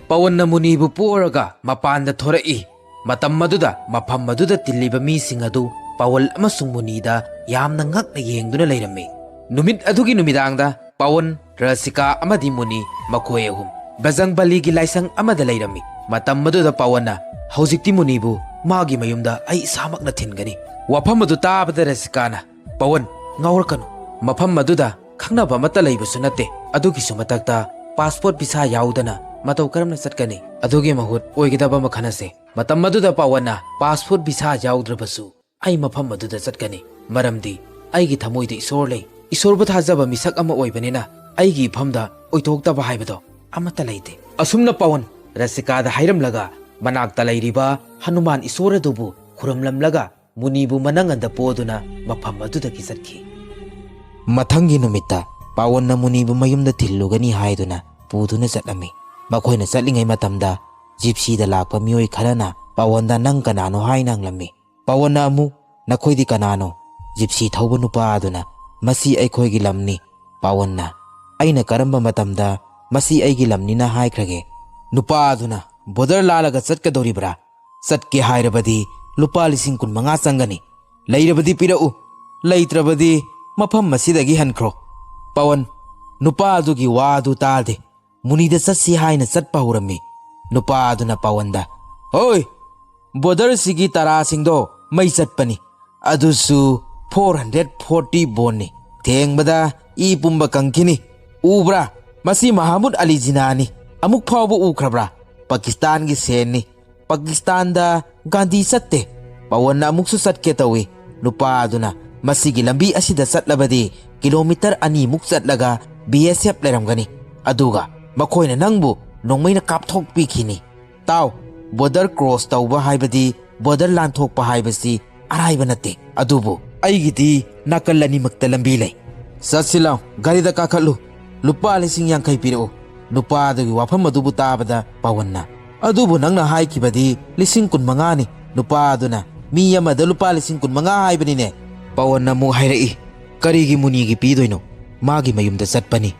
ꯄꯋꯟꯅ ꯃꯨꯅꯤꯕꯨ ꯄꯣꯔꯒ ꯃꯄꯥꯟꯗ ꯊꯣꯔꯛꯏ꯫ ꯃꯇꯝ ꯑꯗꯨꯗ ꯃꯐꯝ ꯑꯗꯨꯗ ꯇꯤꯜꯂꯤꯕ ꯃꯤꯁꯤꯡ ꯑꯗꯨ ꯄꯋꯟ ꯑꯃꯁꯨꯡ ꯃꯨꯅꯤꯗ ꯌꯥꯝꯅ ꯉꯛꯅ ꯌꯦꯡꯗꯨꯅ ꯂꯩꯔꯝꯃꯤ꯫ ꯅꯨꯃꯤꯠ ꯑꯗꯨꯒꯤ ꯅꯨꯃꯤꯗꯥꯡꯗ ꯄꯋꯟ, ꯔꯁꯤꯀꯥ ꯑꯃꯗꯤ ꯃꯨꯅꯤ, ꯃꯈꯣꯏ ꯑꯍꯨꯝ ꯕꯖꯪꯕꯂꯤꯒꯤ ꯂꯥꯏꯁꯪ ꯑꯃꯗ ꯂꯩꯔꯝꯃꯤ꯫ ꯃꯇꯝ ꯑꯗꯨꯗ ꯄꯋꯟꯅ, "ꯍꯧꯖꯤꯛꯇꯤ ꯃꯨꯅꯤꯕꯨ ꯃꯥꯒꯤ ꯃꯌꯨꯝꯗ ꯑꯩ ꯏꯁꯥꯃꯛꯅ ꯊꯤꯟꯒꯅꯤ꯫" ꯋꯥꯐꯝ ꯑꯗꯨ ꯇꯥꯕꯗ ꯔꯁꯤꯀꯥꯅ, "ꯄꯋꯟ, ꯉꯥꯎꯔꯛꯀꯅꯨ꯫ ꯃꯐꯝ ꯑꯗꯨꯗ ꯈꯪꯅꯕ ꯑꯃꯠꯇ ꯂꯩꯕꯁꯨ ꯅꯠꯇꯦ꯫ ꯑꯗꯨꯒꯤꯁꯨ ꯃꯊꯛꯇ ꯄꯥꯁꯄꯣꯔꯠ ꯚꯤꯁꯥ ꯌꯥꯎꯗꯅ ꯃꯇꯧ ꯀꯔꯝꯅ ꯆꯠꯀꯅꯤ? ꯑꯗꯨꯒꯤ ꯃꯍꯨꯠ ꯑꯣꯏꯒꯗꯕ ꯑꯃ ꯈꯟꯅꯁꯦ꯫" ꯃꯇꯝ ꯑꯗꯨꯗ ꯄꯋꯟꯅ ꯄꯥꯁꯄꯣꯔꯠ ꯚꯤꯁꯥ ꯌꯥꯎꯗ꯭ꯔꯕꯁꯨ ꯑꯩ ꯃꯐꯝ ꯑꯗꯨꯗ ꯆꯠꯀꯅꯤ꯫ ꯃꯔꯝꯗꯤ ꯑꯩꯒꯤ ꯊꯃꯣꯏꯗ ꯏꯁꯣꯔ ꯂꯩ꯫ ꯏꯁꯣꯔꯕꯨ ꯊꯥꯖꯕ ꯃꯤꯁꯛ ꯑꯃ ꯑꯣꯏꯕꯅꯤꯅ ꯑꯩꯒꯤ ꯏꯐꯝꯗ ꯑꯣꯏꯊꯣꯛꯇꯕ ꯍꯥꯏꯕꯗꯣ ꯑꯃꯠꯇ ꯂꯩꯇꯦ꯫ ꯑꯁꯨꯝꯅ ꯄꯋꯟ ꯔꯁꯤꯀꯥꯗ ꯍꯥꯏꯔꯝꯂꯒ ꯃꯅꯥꯛꯇ ꯂꯩꯔꯤꯕ ꯍꯅꯨꯃꯥꯟ ꯏꯁꯣꯔ ꯑꯗꯨꯕꯨ ꯈꯨꯔꯨꯝꯂꯝꯂꯒ ꯃꯨꯅꯤꯕꯨ ꯃꯅꯪꯒꯟꯗ ꯄꯣꯗꯨꯅ ꯃꯐꯝ ꯑꯗꯨꯗꯒꯤ ꯆꯠꯈꯤ꯫ ꯃꯊꯪꯒꯤ ꯅꯨꯃꯤꯠꯇ ꯄꯋꯟꯅ ꯃꯨꯅꯤꯕꯨ ꯃꯌꯨꯝꯗ ꯊꯤꯜꯂꯨꯒꯅꯤ ꯍꯥꯏꯗꯨꯅ ꯄꯨꯗꯨꯅ ꯆꯠꯂꯝꯃꯤ꯫ ꯃꯈꯣꯏꯅ ꯆꯠꯂꯤꯉꯩ ꯃꯇꯝꯗ ꯖꯤꯞꯁꯤꯗ ꯂꯥꯛꯄ ꯃꯤꯑꯣꯏ ꯈꯔꯅ ꯄꯋꯟꯗ "ꯅꯪ ꯀꯅꯥꯅꯣ?" ꯍꯥꯏꯅ ꯍꯪꯂꯝꯃꯤ꯫ ꯄꯋꯟꯅ ꯑꯃꯨꯛ "ꯅꯈꯣꯏꯗꯤ ꯀꯅꯥꯅꯣ?" ꯖꯤꯞꯁꯤ ꯊꯧꯕ ꯅꯨꯄꯥ ꯑꯗꯨꯅ "ꯃꯁꯤ ꯑꯩꯈꯣꯏꯒꯤ ꯂꯝꯅꯤ"꯫ ꯄꯋꯟꯅ "ꯑꯩꯅ ꯀꯔꯝꯕ ꯃꯇꯝꯗ ꯃꯁꯤ ꯑꯩꯒꯤ ꯂꯝꯅꯤꯅ ꯍꯥꯏꯈ꯭ꯔꯒꯦ?" ꯅꯨꯄꯥ ꯑꯗꯨꯅ "ꯕꯣꯔꯗꯔ ꯂꯥꯜꯂꯒ ꯆꯠꯀꯗꯧꯔꯤꯕ꯭ꯔꯥ? ꯆꯠꯀꯦ ꯍꯥꯏꯔꯕꯗꯤ ꯂꯨꯄꯥ ꯂꯤꯁꯤꯡ ꯀꯨꯟ ꯃꯉꯥ ꯆꯪꯒꯅꯤ꯫ ꯂꯩꯔꯕꯗꯤ ꯄꯤꯔꯛꯎ, ꯂꯩꯇ꯭ꯔꯕꯗꯤ ꯃꯐꯝ ꯑꯁꯤꯗꯒꯤ ꯍꯟꯈ꯭ꯔꯣ"꯫ ꯄꯋꯟ ꯅꯨꯄꯥ ꯑꯗꯨꯒꯤ ꯋꯥ ꯑꯗꯨ ꯇꯥꯗꯦ꯫ ꯃꯨꯅꯤꯗ ꯆꯠꯁꯤ ꯍꯥꯏꯅ ꯆꯠꯄ ꯍꯧꯔꯝꯃꯤ꯫ ꯅꯨꯄꯥ ꯑꯗꯨꯅ ꯄꯋꯟꯗ "ꯍꯣꯏ, ꯕꯣꯔꯗꯔꯁꯤꯒꯤ ꯇꯔꯥꯁꯤꯡꯗꯣ ꯃꯩ ꯆꯠꯄꯅꯤ, ꯑꯗꯨꯁꯨ ꯐꯣꯔ ꯍꯟꯗ꯭ꯔꯦꯠ ꯐꯣꯔꯇꯤ ꯕꯣꯟꯅꯤ꯫ ꯊꯦꯡꯕꯗ ꯏ ꯄꯨꯝꯕ ꯀꯪꯈꯤꯅꯤ꯫ ꯎꯕ꯭ꯔꯥ? ꯃꯁꯤ ꯃꯍꯥꯃꯨꯗ ꯑꯂꯤ ꯖꯤꯅꯥꯅꯤ꯫ ꯑꯃꯨꯛ ꯐꯥꯎꯕ ꯎꯈ꯭ꯔꯕ꯭ꯔꯥ? ꯄꯥꯀꯤꯁꯇꯥꯟꯒꯤ ꯁꯦꯟꯅꯤ꯫ ꯄꯥꯀꯤꯁꯇꯥꯟꯗ ꯒꯥꯟꯙꯤ ꯆꯠꯇꯦ"꯫ ꯄꯋꯟꯅ ꯑꯃꯨꯛꯁꯨ ꯆꯠꯀꯦ ꯇꯧꯏ꯫ ꯅꯨꯄꯥ ꯑꯗꯨꯅ "ꯃꯁꯤꯒꯤ ꯂꯝꯕꯤ ꯑꯁꯤꯗ ꯆꯠꯂꯕꯗꯤ ꯀꯤꯂꯣꯃꯤꯇꯔ ꯑꯅꯤꯃꯨꯛ ꯆꯠꯂꯒ ꯕꯤ ꯑꯦꯁ ꯑꯦꯐ ꯂꯩꯔꯝꯒꯅꯤ꯫ ꯑꯗꯨꯒ ꯃꯈꯣꯏꯅ ꯅꯪꯕꯨ ꯅꯣꯡꯃꯩꯅ ꯀꯥꯞꯊꯣꯛꯄꯤꯈꯤꯅꯤ꯫ ꯇꯥꯎ, ꯕꯣꯔꯗꯔ ꯀ꯭ꯔꯣꯁ ꯇꯧꯕ ꯍꯥꯏꯕꯗꯤ, ꯕꯣꯔꯗꯔ ꯂꯥꯟꯊꯣꯛꯄ ꯍꯥꯏꯕꯁꯤ ꯑꯔꯥꯏꯕ ꯅꯠꯇꯦ꯫ ꯑꯗꯨꯕꯨ ꯑꯩꯒꯤꯗꯤ ꯅꯥꯀꯜ ꯑꯅꯤꯃꯛꯇ ꯂꯝꯕꯤ ꯂꯩ꯫ ꯆꯠꯁꯤ ꯂꯥꯎ, ꯒꯥꯔꯤꯗ ꯀꯥꯈꯠꯂꯨ꯫ ꯂꯨꯄꯥ ꯂꯤꯁꯤꯡ ꯌꯥꯡꯈꯩ ꯄꯤꯔꯛꯎ"꯫ ꯅꯨꯄꯥ ꯑꯗꯨꯒꯤ ꯋꯥꯐꯝ ꯑꯗꯨꯕꯨ ꯇꯥꯕꯗ ꯄꯋꯟꯅ "ꯑꯗꯨꯕꯨ ꯅꯪꯅ ꯍꯥꯏꯈꯤꯕꯗꯤ ꯂꯤꯁꯤꯡ ꯀꯨꯟ ꯃꯉꯥꯅꯤ"꯫ ꯅꯨꯄꯥ ꯑꯗꯨꯅ "ꯃꯤ ꯑꯃꯗ ꯂꯨꯄꯥ ꯂꯤꯁꯤꯡ ꯀꯨꯟ ꯃꯉꯥ ꯍꯥꯏꯕꯅꯤꯅꯦ"꯫ ꯄꯋꯟꯅ ꯑꯃꯨꯛ ꯍꯥꯏꯔꯛꯏ, "ꯀꯔꯤꯒꯤ ꯃꯨꯅꯤꯒꯤ ꯄꯤꯗꯣꯏꯅꯣ? ꯃꯥꯒꯤ ꯃꯌꯨꯝꯗ ꯆꯠꯄꯅꯤ"꯫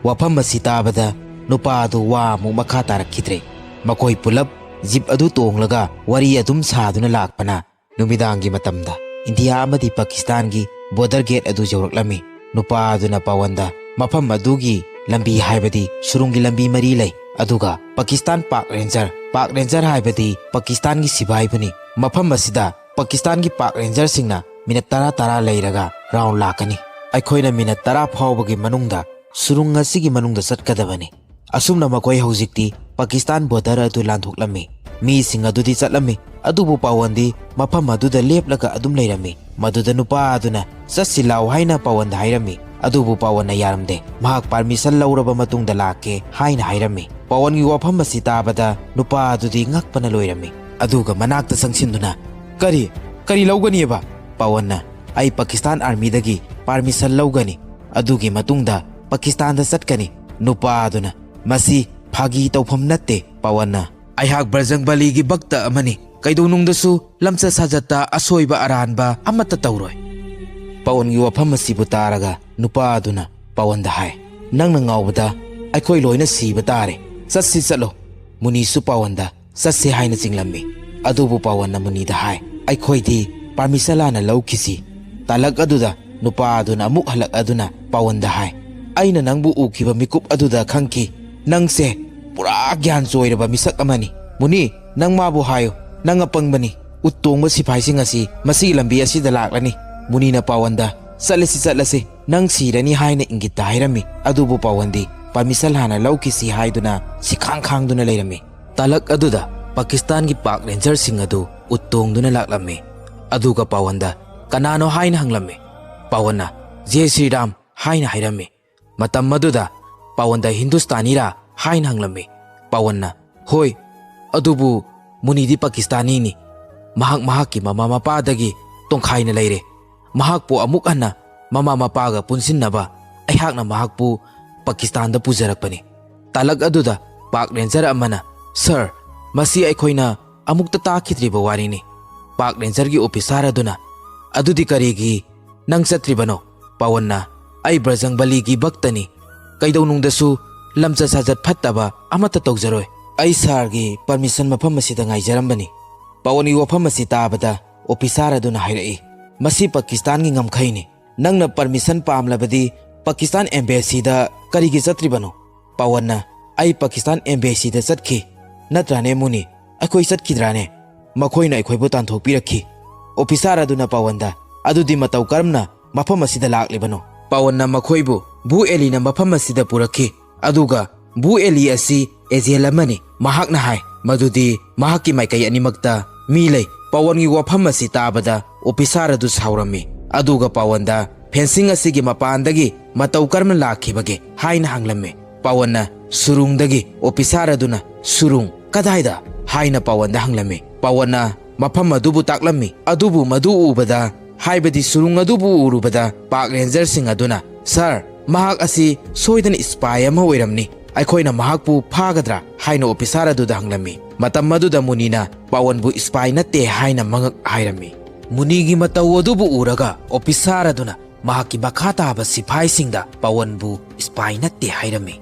ꯋꯥꯐꯝ ꯑꯁꯤ ꯇꯥꯕꯗ ꯅꯨꯄꯥ ꯑꯗꯨ ꯋꯥ ꯑꯃꯨꯛ ꯃꯈꯥ ꯇꯥꯔꯛꯈꯤꯗ꯭ꯔꯦ꯫ ꯃꯈꯣꯏ ꯄꯨꯂꯞ ꯖꯤꯞ ꯑꯗꯨ ꯇꯣꯡꯂꯒ ꯋꯥꯔꯤ ꯑꯗꯨꯝ ꯁꯥꯗꯨꯅ ꯂꯥꯛꯄꯅ ꯅꯨꯃꯤꯗꯥꯡꯒꯤ ꯃꯇꯝꯗ ꯏꯟꯗꯤꯌꯥ ꯑꯃꯗꯤ ꯄꯥꯀꯤꯁꯇꯥꯟꯒꯤ ꯕꯣꯔꯗꯔ ꯒꯦꯠ ꯑꯗꯨ ꯌꯧꯔꯛꯂꯝꯃꯤ꯫ ꯅꯨꯄꯥ ꯑꯗꯨꯅ ꯄꯋꯟꯗ ꯃꯐꯝ ꯑꯗꯨꯒꯤ ꯂꯝꯕꯤ, ꯍꯥꯏꯕꯗꯤ ꯁꯨꯔꯨꯡꯒꯤ ꯂꯝꯕꯤ ꯃꯔꯤ ꯂꯩ, ꯑꯗꯨꯒ ꯄꯥꯀꯤꯁꯇꯥꯟ ꯄꯥꯛ ꯔꯦꯟꯖꯔ, ꯄꯥꯛ ꯔꯦꯟꯖꯔ ꯍꯥꯏꯕꯗꯤ ꯄꯥꯀꯤꯁꯇꯥꯟꯒꯤ ꯁꯤꯐꯥꯏꯕꯨꯅꯤ꯫ ꯃꯐꯝ ꯑꯁꯤꯗ ꯄꯥꯀꯤꯁꯇꯥꯟꯒꯤ ꯄꯥꯛ ꯔꯦꯟꯖꯔꯁꯤꯡꯅ ꯃꯤꯅꯠ ꯇꯔꯥ ꯇꯔꯥ ꯂꯩꯔꯒ ꯔꯥꯎꯟ ꯂꯥꯛꯀꯅꯤ꯫ ꯑꯩꯈꯣꯏꯅ ꯃꯤꯅꯠ ꯇꯔꯥ ꯐꯥꯎꯕꯒꯤ ꯃꯅꯨꯡꯗ ꯁꯨꯔꯨꯡ ꯑꯁꯤꯒꯤ ꯃꯅꯨꯡꯗ ꯆꯠꯀꯗꯕꯅꯤ꯫ ꯑꯁꯨꯝꯅ ꯃꯈꯣꯏ ꯍꯧꯖꯤꯛꯇꯤ ꯄꯥꯀꯤꯁꯇꯥꯟ ꯕꯣꯔꯗꯔ ꯑꯗꯨ ꯂꯥꯟꯊꯣꯛꯂꯝꯃꯤ꯫ ꯃꯤꯁꯤꯡ ꯑꯗꯨꯗꯤ ꯆꯠꯂꯝꯃꯤ, ꯑꯗꯨꯕꯨ ꯄꯥꯋꯟꯗꯤ ꯃꯐꯝ ꯑꯗꯨꯗ ꯂꯦꯞꯂꯒ ꯑꯗꯨꯝ ꯂꯩꯔꯝꯃꯤ꯫ ꯃꯗꯨꯗ ꯅꯨꯄꯥ ꯑꯗꯨꯅ "ꯆꯠꯁꯤ ꯂꯥꯎ" ꯍꯥꯏꯅ ꯄꯥꯋꯟꯗ ꯍꯥꯏꯔꯝꯃꯤ, ꯑꯗꯨꯕꯨ ꯄꯥꯋꯟꯅ ꯌꯥꯔꯝꯗꯦ꯫ ꯃꯍꯥꯛ ꯄꯥꯔꯃꯤꯁꯟ ꯂꯧꯔꯕ ꯃꯇꯨꯡꯗ ꯂꯥꯛꯀꯦ ꯍꯥꯏꯅ ꯍꯥꯏꯔꯝꯃꯤ꯫ ꯄꯥꯋꯟꯒꯤ ꯋꯥꯐꯝ ꯑꯁꯤ ꯇꯥꯕꯗ ꯅꯨꯄꯥ ꯑꯗꯨꯗꯤ ꯉꯛꯄꯅ ꯂꯣꯏꯔꯝꯃꯤ, ꯑꯗꯨꯒ ꯃꯅꯥꯛꯇ ꯆꯪꯁꯤꯟꯗꯨꯅ, "ꯀꯔꯤ, ꯀꯔꯤ ꯂꯧꯒꯅꯤꯕ?" ꯄꯥꯋꯟꯅ, "ꯑꯩ ꯄꯥꯀꯤꯁꯇꯥꯟ ꯑꯥꯔꯃꯤꯗꯒꯤ ꯄꯥꯔꯃꯤꯁꯟ ꯂꯧꯒꯅꯤ, ꯑꯗꯨꯒꯤ ꯃꯇꯨꯡꯗ ꯄꯥꯀꯤꯁꯇꯥꯟꯗ ꯆꯠꯀꯅꯤ꯫" ꯅꯨꯄꯥ ꯑꯗꯨꯅ, "ꯃꯁꯤ ꯐꯥꯒꯤ ꯇꯧꯐꯝ ꯅꯠꯇꯦ, ꯄꯥꯋꯟꯅ꯫ ꯑꯩꯍꯥꯛ ꯕꯖꯔꯪꯕꯂꯤꯒꯤ ꯚꯛꯇ ꯑꯃꯅꯤ꯫ ꯀꯩꯗꯧꯅꯨꯡꯗꯁꯨ ꯂꯝꯆꯠ ꯁꯥꯖꯠꯇ ꯑꯁꯣꯏꯕ ꯑꯔꯥꯟꯕ ꯑꯃꯠꯇ ꯇꯧꯔꯣꯏ꯫" ꯄꯥꯋꯟꯒꯤ ꯋꯥꯐꯝ ꯑꯁꯤꯕꯨ ꯇꯥꯔꯒ ꯅꯨꯄꯥ ꯑꯗꯨꯅ ꯄꯥꯋꯟꯗ ꯍꯥꯏ, "ꯅꯪꯅ ꯉꯥꯎꯕꯗ ꯑꯩꯈꯣꯏ ꯂꯣꯏꯅ ꯁꯤꯕ ꯇꯥꯔꯦ꯫ ꯆꯠꯁꯤ ꯆꯠꯂꯣ꯫" ꯃꯨꯅꯤꯁꯨ ꯄꯥꯋꯟꯗ ꯆꯠꯁꯦ ꯍꯥꯏꯅ ꯆꯤꯡꯂꯝꯃꯤ꯫ ꯑꯗꯨꯕꯨ ꯄꯥꯋꯟꯅ ꯃꯨꯅꯤꯗ ꯍꯥꯏ, "ꯑꯩꯈꯣꯏꯗꯤ ꯄꯥꯔꯃꯤꯁꯟ ꯍꯥꯟꯅ ꯂꯧꯈꯤꯁꯤ꯫" ꯇꯥꯂꯛ ꯑꯗꯨꯗ ꯅꯨꯄꯥ ꯑꯗꯨꯅ ꯑꯃꯨꯛ ꯍꯜꯂꯛꯂꯗꯨꯅ ꯄꯥꯋꯟꯗ ꯍꯥꯏ, "ꯑꯩꯅ ꯅꯪꯕꯨ ꯎꯈꯤꯕ ꯃꯤꯀꯨꯞ ꯑꯗꯨꯗ ꯈꯪꯈꯤ, ꯅꯪꯁꯦ ꯄꯨꯔꯥ ꯒ꯭ꯌꯥꯟ ꯆꯣꯏꯔꯕ ꯃꯤꯁꯛ ꯑꯃꯅꯤ꯫ ꯃꯨꯅꯤ, ꯅꯪ ꯃꯥꯕꯨ ꯍꯥꯏꯌꯨ, ꯅꯪ ꯑꯄꯪꯕꯅꯤ꯫ ꯎꯠ ꯇꯣꯡꯕ ꯁꯤꯐꯥꯏꯁꯤꯡ ꯑꯁꯤ ꯃꯁꯤꯒꯤ ꯂꯝꯕꯤ ꯑꯁꯤꯗ ꯂꯥꯛꯂꯅꯤ꯫" ꯃꯨꯅꯤꯅ ꯄꯥꯋꯟꯗ, "ꯆꯠꯂꯁꯤ, ꯆꯠꯂꯁꯤ, ꯅꯪ ꯁꯤꯔꯅꯤ" ꯍꯥꯏꯅ ꯏꯪꯒꯤꯠꯇ ꯍꯥꯏꯔꯝꯃꯤ꯫ ꯑꯗꯨꯕꯨ ꯄꯥꯋꯟꯗꯤ ꯄꯥꯔꯃꯤꯁꯟ ꯍꯥꯟꯅ ꯂꯧꯈꯤꯁꯤ ꯍꯥꯏꯗꯨꯅ ꯁꯤꯈꯥꯡ ꯈꯥꯡꯗꯨꯅ ꯂꯩꯔꯝꯃꯤ꯫ ꯇꯥꯂꯛ ꯑꯗꯨꯗ ꯄꯥꯀꯤꯁꯇꯥꯟꯒꯤ ꯄꯥꯛ ꯔꯦꯟꯖꯔꯁꯤꯡ ꯑꯗꯨ ꯎꯠ ꯇꯣꯡꯗꯨꯅ ꯂꯥꯛꯂꯝꯃꯤ꯫ ꯑꯗꯨꯒ ꯄꯥꯋꯟꯗ, "ꯀꯅꯥꯅꯣ?" ꯍꯥꯏꯅ ꯍꯪꯂꯝꯃꯤ꯫ ꯄꯥꯋꯟꯅ, "ꯖꯦ ꯁ꯭ꯔꯤꯔꯥꯝ" ꯍꯥꯏꯅ ꯍꯥꯏꯔꯝꯃꯤ꯫ ꯃꯇꯝ ꯑꯗꯨꯗ ꯄꯥꯋꯟꯗ, "ꯍꯤꯟꯗꯨꯁꯇꯥꯅꯤꯔꯥ?" ꯍꯥꯏꯅ ꯍꯪꯂꯝꯃꯤ꯫ ꯄꯥꯋꯟꯅ, "ꯍꯣꯏ, ꯑꯗꯨꯕꯨ ꯃꯨꯅꯤꯗꯤ ꯄꯥꯀꯤꯁꯇꯥꯅꯤꯅꯤ꯫ ꯃꯍꯥꯛ ꯃꯍꯥꯛꯀꯤ ꯃꯃꯥ ꯃꯄꯥꯗꯒꯤ ꯇꯣꯡꯈꯥꯏꯅ ꯂꯩꯔꯦ꯫ ꯃꯍꯥꯛꯄꯨ ꯑꯃꯨꯛ ꯍꯟꯅ ꯃꯃꯥ ꯃꯄꯥꯒ ꯄꯨꯟꯁꯤꯟꯅꯕ ꯑꯩꯍꯥꯛꯅ ꯃꯍꯥꯛꯄꯨ ꯄꯥꯀꯤꯁꯇꯥꯟꯗ ꯄꯨꯖꯔꯛꯄꯅꯤ꯫" ꯇꯥꯂꯛ ꯑꯗꯨꯗ ꯄꯥꯛ ꯔꯦꯟꯖꯔ ꯑꯃꯅ, "ꯁꯔ, ꯃꯁꯤ ꯑꯩꯈꯣꯏꯅ ꯑꯃꯨꯛꯇ ꯇꯥꯈꯤꯗ꯭ꯔꯤꯕ ꯋꯥꯔꯤꯅꯤ꯫" ꯄꯥꯛ ꯔꯦꯟꯖꯔꯒꯤ ꯑꯣꯐꯤꯁꯥꯔ ꯑꯗꯨꯅ, "ꯑꯗꯨꯗꯤ ꯀꯔꯤꯒꯤ ꯅꯪ ꯆꯠꯇ꯭ꯔꯤꯕꯅꯣ?" ꯄꯥꯋꯟꯅ, "ꯑꯩ ꯕ꯭ꯔꯖꯪꯕꯂꯤꯒꯤ ꯚꯛꯇꯅꯤ꯫ ꯀꯩꯗꯧꯅꯨꯡꯗꯁꯨ ꯂꯝꯆꯠ ꯁꯥꯖꯠ ꯐꯠꯇꯕ ꯑꯃꯠꯇ ꯇꯧꯖꯔꯣꯏ꯫ ꯑꯩ ꯁꯥꯔꯒꯤ ꯄꯔꯃꯤꯁꯟ ꯃꯐꯝ ꯑꯁꯤꯗ ꯉꯥꯏꯖꯔꯝꯕꯅꯤ꯫" ꯄꯥꯋꯟꯒꯤ ꯋꯥꯐꯝ ꯑꯁꯤ ꯇꯥꯕꯗ ꯑꯣꯐꯤꯁꯥꯔ ꯑꯗꯨꯅ ꯍꯥꯏꯔꯛꯏ, "ꯃꯁꯤ ꯄꯥꯀꯤꯁꯇꯥꯟꯒꯤ ꯉꯝꯈꯩꯅꯤ꯫ ꯅꯪꯅ ꯄꯔꯃꯤꯁꯟ ꯄꯥꯝꯂꯕꯗꯤ ꯄꯥꯀꯤꯁꯇꯥꯟ ꯑꯦꯝꯕꯦꯁꯤꯗ ꯀꯔꯤꯒꯤ ꯆꯠꯇ꯭ꯔꯤꯕꯅꯣ?" ꯄꯥꯋꯟꯅ, "ꯑꯩ ꯄꯥꯀꯤꯁꯇꯥꯟ ꯑꯦꯝꯕꯦꯁꯤꯗ ꯆꯠꯈꯤ꯫ ꯅꯠꯇ꯭ꯔꯥꯅꯦ ꯃꯨꯅꯤ? ꯑꯩꯈꯣꯏ ꯆꯠꯈꯤꯗ꯭ꯔꯥꯅꯦ? ꯃꯈꯣꯏꯅ ꯑꯩꯈꯣꯏꯕꯨ ꯇꯥꯟꯊꯣꯛꯄꯤꯔꯛꯈꯤ꯫" ꯑꯣꯐꯤꯁꯥꯔ ꯑꯗꯨꯅ ꯄꯥꯋꯟꯗ, "ꯑꯗꯨꯗꯤ ꯃꯇꯧ ꯀꯔꯝꯅ ꯃꯐꯝ ꯑꯁꯤꯗ ꯂꯥꯛꯂꯤꯕꯅꯣ?" ꯄꯥꯋꯟꯅ ꯃꯈꯣꯏꯕꯨ ꯚꯨ ꯑꯦꯂꯤꯅ ꯃꯐꯝ ꯑꯁꯤꯗ ꯄꯨꯔꯛꯈꯤ, ꯑꯗꯨꯒ ꯚꯨ ꯑꯦꯂꯤ ꯑꯁꯤ ꯑꯦꯖꯦꯟ ꯑꯃꯅꯤ꯫ ꯃꯍꯥꯛꯅ ꯍꯥꯏ, ꯃꯗꯨꯗꯤ ꯃꯍꯥꯛꯀꯤ ꯃꯥꯏꯀꯩ ꯑꯅꯤꯃꯛꯇ ꯃꯤ ꯂꯩ꯫ ꯄꯋꯟꯒꯤ ꯋꯥꯐꯝ ꯑꯁꯤ ꯇꯥꯕꯗ ꯑꯣꯐꯤꯁꯥꯔ ꯑꯗꯨ ꯁꯥꯎꯔꯝꯃꯤ, ꯑꯗꯨꯒ ꯄꯋꯟꯗ ꯐꯦꯟꯁꯤꯡ ꯑꯁꯤꯒꯤ ꯃꯄꯥꯟꯗꯒꯤ ꯃꯇꯧ ꯀꯔꯝꯅ ꯂꯥꯛꯈꯤꯕꯒꯦ ꯍꯥꯏꯅ ꯍꯪꯂꯝꯃꯤ꯫ ꯄꯋꯟꯅ ꯁꯨꯔꯨꯡꯗꯒꯤ, ꯑꯣꯐꯤꯁꯥꯔ ꯑꯗꯨꯅ, "ꯁꯨꯔꯨꯡ ꯀꯗꯥꯏꯗ?" ꯍꯥꯏꯅ ꯄꯋꯟꯗ ꯍꯪꯂꯝꯃꯤ꯫ ꯄꯋꯟꯅ ꯃꯐꯝ ꯑꯗꯨꯕꯨ ꯇꯥꯛꯂꯝꯃꯤ, ꯑꯗꯨꯕꯨ ꯃꯗꯨ ꯎꯕꯗ, ꯍꯥꯏꯕꯗꯤ ꯁꯨꯔꯨꯡ ꯑꯗꯨꯕꯨ ꯎꯔꯨꯕꯗ, ꯄꯥꯛ ꯔꯦꯟꯖꯔꯁꯤꯡ ꯑꯗꯨꯅ, "ꯁꯥꯔ, ꯃꯍꯥꯛ ꯑꯁꯤ ꯁꯣꯏꯗꯅ ꯏꯁꯄꯥꯏ ꯑꯃ ꯑꯣꯏꯔꯝꯅꯤ, ꯑꯩꯈꯣꯏꯅ ꯃꯍꯥꯛꯄꯨ ꯐꯥꯒꯗ꯭ꯔꯥ?" ꯍꯥꯏꯅ ꯑꯣꯐꯤꯁꯥꯔ ꯑꯗꯨꯗ ꯍꯪꯂꯝꯃꯤ꯫ ꯃꯇꯝ ꯑꯗꯨꯗ ꯃꯨꯅꯤꯅ ꯄꯋꯟꯕꯨ ꯏꯁꯄꯥꯏ ꯅꯠꯇꯦ ꯍꯥꯏꯅ ꯃꯉꯛ ꯍꯥꯏꯔꯝꯃꯤ꯫ ꯃꯨꯅꯤꯒꯤ ꯃꯇꯧ ꯑꯗꯨꯕꯨ ꯎꯔꯒ ꯑꯣꯐꯤꯁꯥꯔ ꯑꯗꯨꯅ ꯃꯍꯥꯛꯀꯤ ꯃꯈꯥ ꯇꯥꯕ ꯁꯤꯐꯥꯏꯁꯤꯡꯗ ꯄꯋꯟꯕꯨ ꯏꯁꯄꯥꯏ ꯅꯠꯇꯦ ꯍꯥꯏꯔꯝꯃꯤ꯫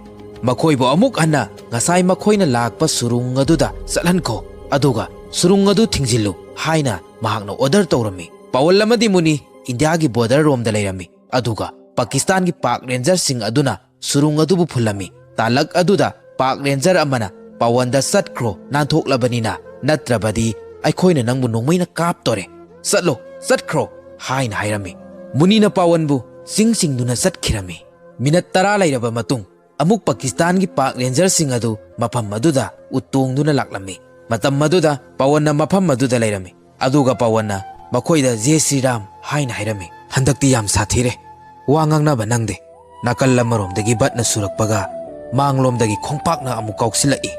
"ꯃꯈꯣꯏꯕꯨ ꯑꯃꯨꯛ ꯍꯟꯅ ꯉꯁꯥꯏ ꯃꯈꯣꯏꯅ ꯂꯥꯛꯄ ꯁꯨꯔꯨꯡ ꯑꯗꯨꯗ ꯆꯠꯍꯟꯈꯣ, ꯑꯗꯨꯒ ꯁꯨꯔꯨꯡ ꯑꯗꯨ ꯊꯤꯡꯖꯤꯜꯂꯨ" ꯍꯥꯏꯅ ꯃꯍꯥꯛꯅ ꯑꯣꯔꯗꯔ ꯇꯧꯔꯝꯃꯤ꯫ ꯄꯋꯟ ꯑꯃꯗꯤ ꯃꯨꯅꯤ ꯏꯟꯗꯤꯌꯥꯒꯤ ꯕꯣꯔꯗꯔ ꯔꯣꯝꯗ ꯂꯩꯔꯝꯃꯤ, ꯑꯗꯨꯒ ꯄꯥꯀꯤꯁꯇꯥꯟꯒꯤ ꯄꯥꯛ ꯔꯦꯟꯖꯔꯁꯤꯡ ꯑꯗꯨꯅ ꯁꯨꯔꯨꯡ ꯑꯗꯨꯕꯨ ꯐꯨꯜꯂꯝꯃꯤ꯫ ꯇꯥꯂꯛ ꯑꯗꯨꯗ ꯄꯥꯛ ꯔꯦꯟꯖꯔ ꯑꯃꯅ ꯄꯋꯟꯗ, "ꯆꯠꯈ꯭ꯔꯣ, ꯅꯥꯟꯊꯣꯛꯂꯕꯅꯤꯅ, ꯅꯠꯇ꯭ꯔꯕꯗꯤ ꯑꯩꯈꯣꯏꯅ ꯅꯪꯕꯨ ꯅꯣꯡꯃꯩꯅ ꯀꯥꯞꯇꯣꯔꯦ꯫ ꯆꯠꯂꯣ, ꯆꯠꯈ꯭ꯔꯣ" ꯍꯥꯏꯅ ꯍꯥꯏꯔꯝꯃꯤ꯫ ꯃꯨꯅꯤꯅ ꯄꯋꯟꯕꯨ ꯆꯤꯡꯁꯤꯡꯗꯨꯅ ꯆꯠꯈꯤꯔꯝꯃꯤ꯫ ꯃꯤꯅꯠ ꯇꯔꯥ ꯂꯩꯔꯕ ꯃꯇꯨꯡ, ꯑꯃꯨꯛ ꯄꯥꯀꯤꯁꯇꯥꯟꯒꯤ ꯄꯥꯛ ꯔꯦꯟꯖꯔꯁꯤꯡ ꯑꯗꯨ ꯃꯐꯝ ꯑꯗꯨꯗ ꯎꯠ ꯇꯣꯡꯗꯨꯅ ꯂꯥꯛꯂꯝꯃꯤ꯫ ꯃꯇꯝ ꯑꯗꯨꯗ ꯄꯋꯟꯅ ꯃꯐꯝ ꯑꯗꯨꯗ ꯂꯩꯔꯝꯃꯤ, ꯑꯗꯨꯒ ꯄꯋꯟꯅ ꯃꯈꯣꯏꯗ "ꯖꯦ ꯁ꯭ꯔꯤꯔꯥꯝ" ꯍꯥꯏꯅ ꯍꯥꯏꯔꯝꯃꯤ꯫ "ꯍꯟꯗꯛꯇꯤ ꯌꯥꯝ ꯁꯥꯊꯤꯔꯦ, ꯋꯥ ꯉꯥꯡꯅꯕ ꯅꯪꯗꯦ꯫ ꯅꯥꯀꯜ ꯑꯃꯔꯣꯝꯗꯒꯤ ꯕꯠꯅ ꯁꯨꯔꯛꯄꯒ ꯃꯥꯡꯂꯣꯝꯗꯒꯤ ꯈꯣꯡꯄꯥꯛꯅ ꯑꯃꯨꯛ ꯀꯥꯎꯁꯤꯜꯂꯛꯏ꯫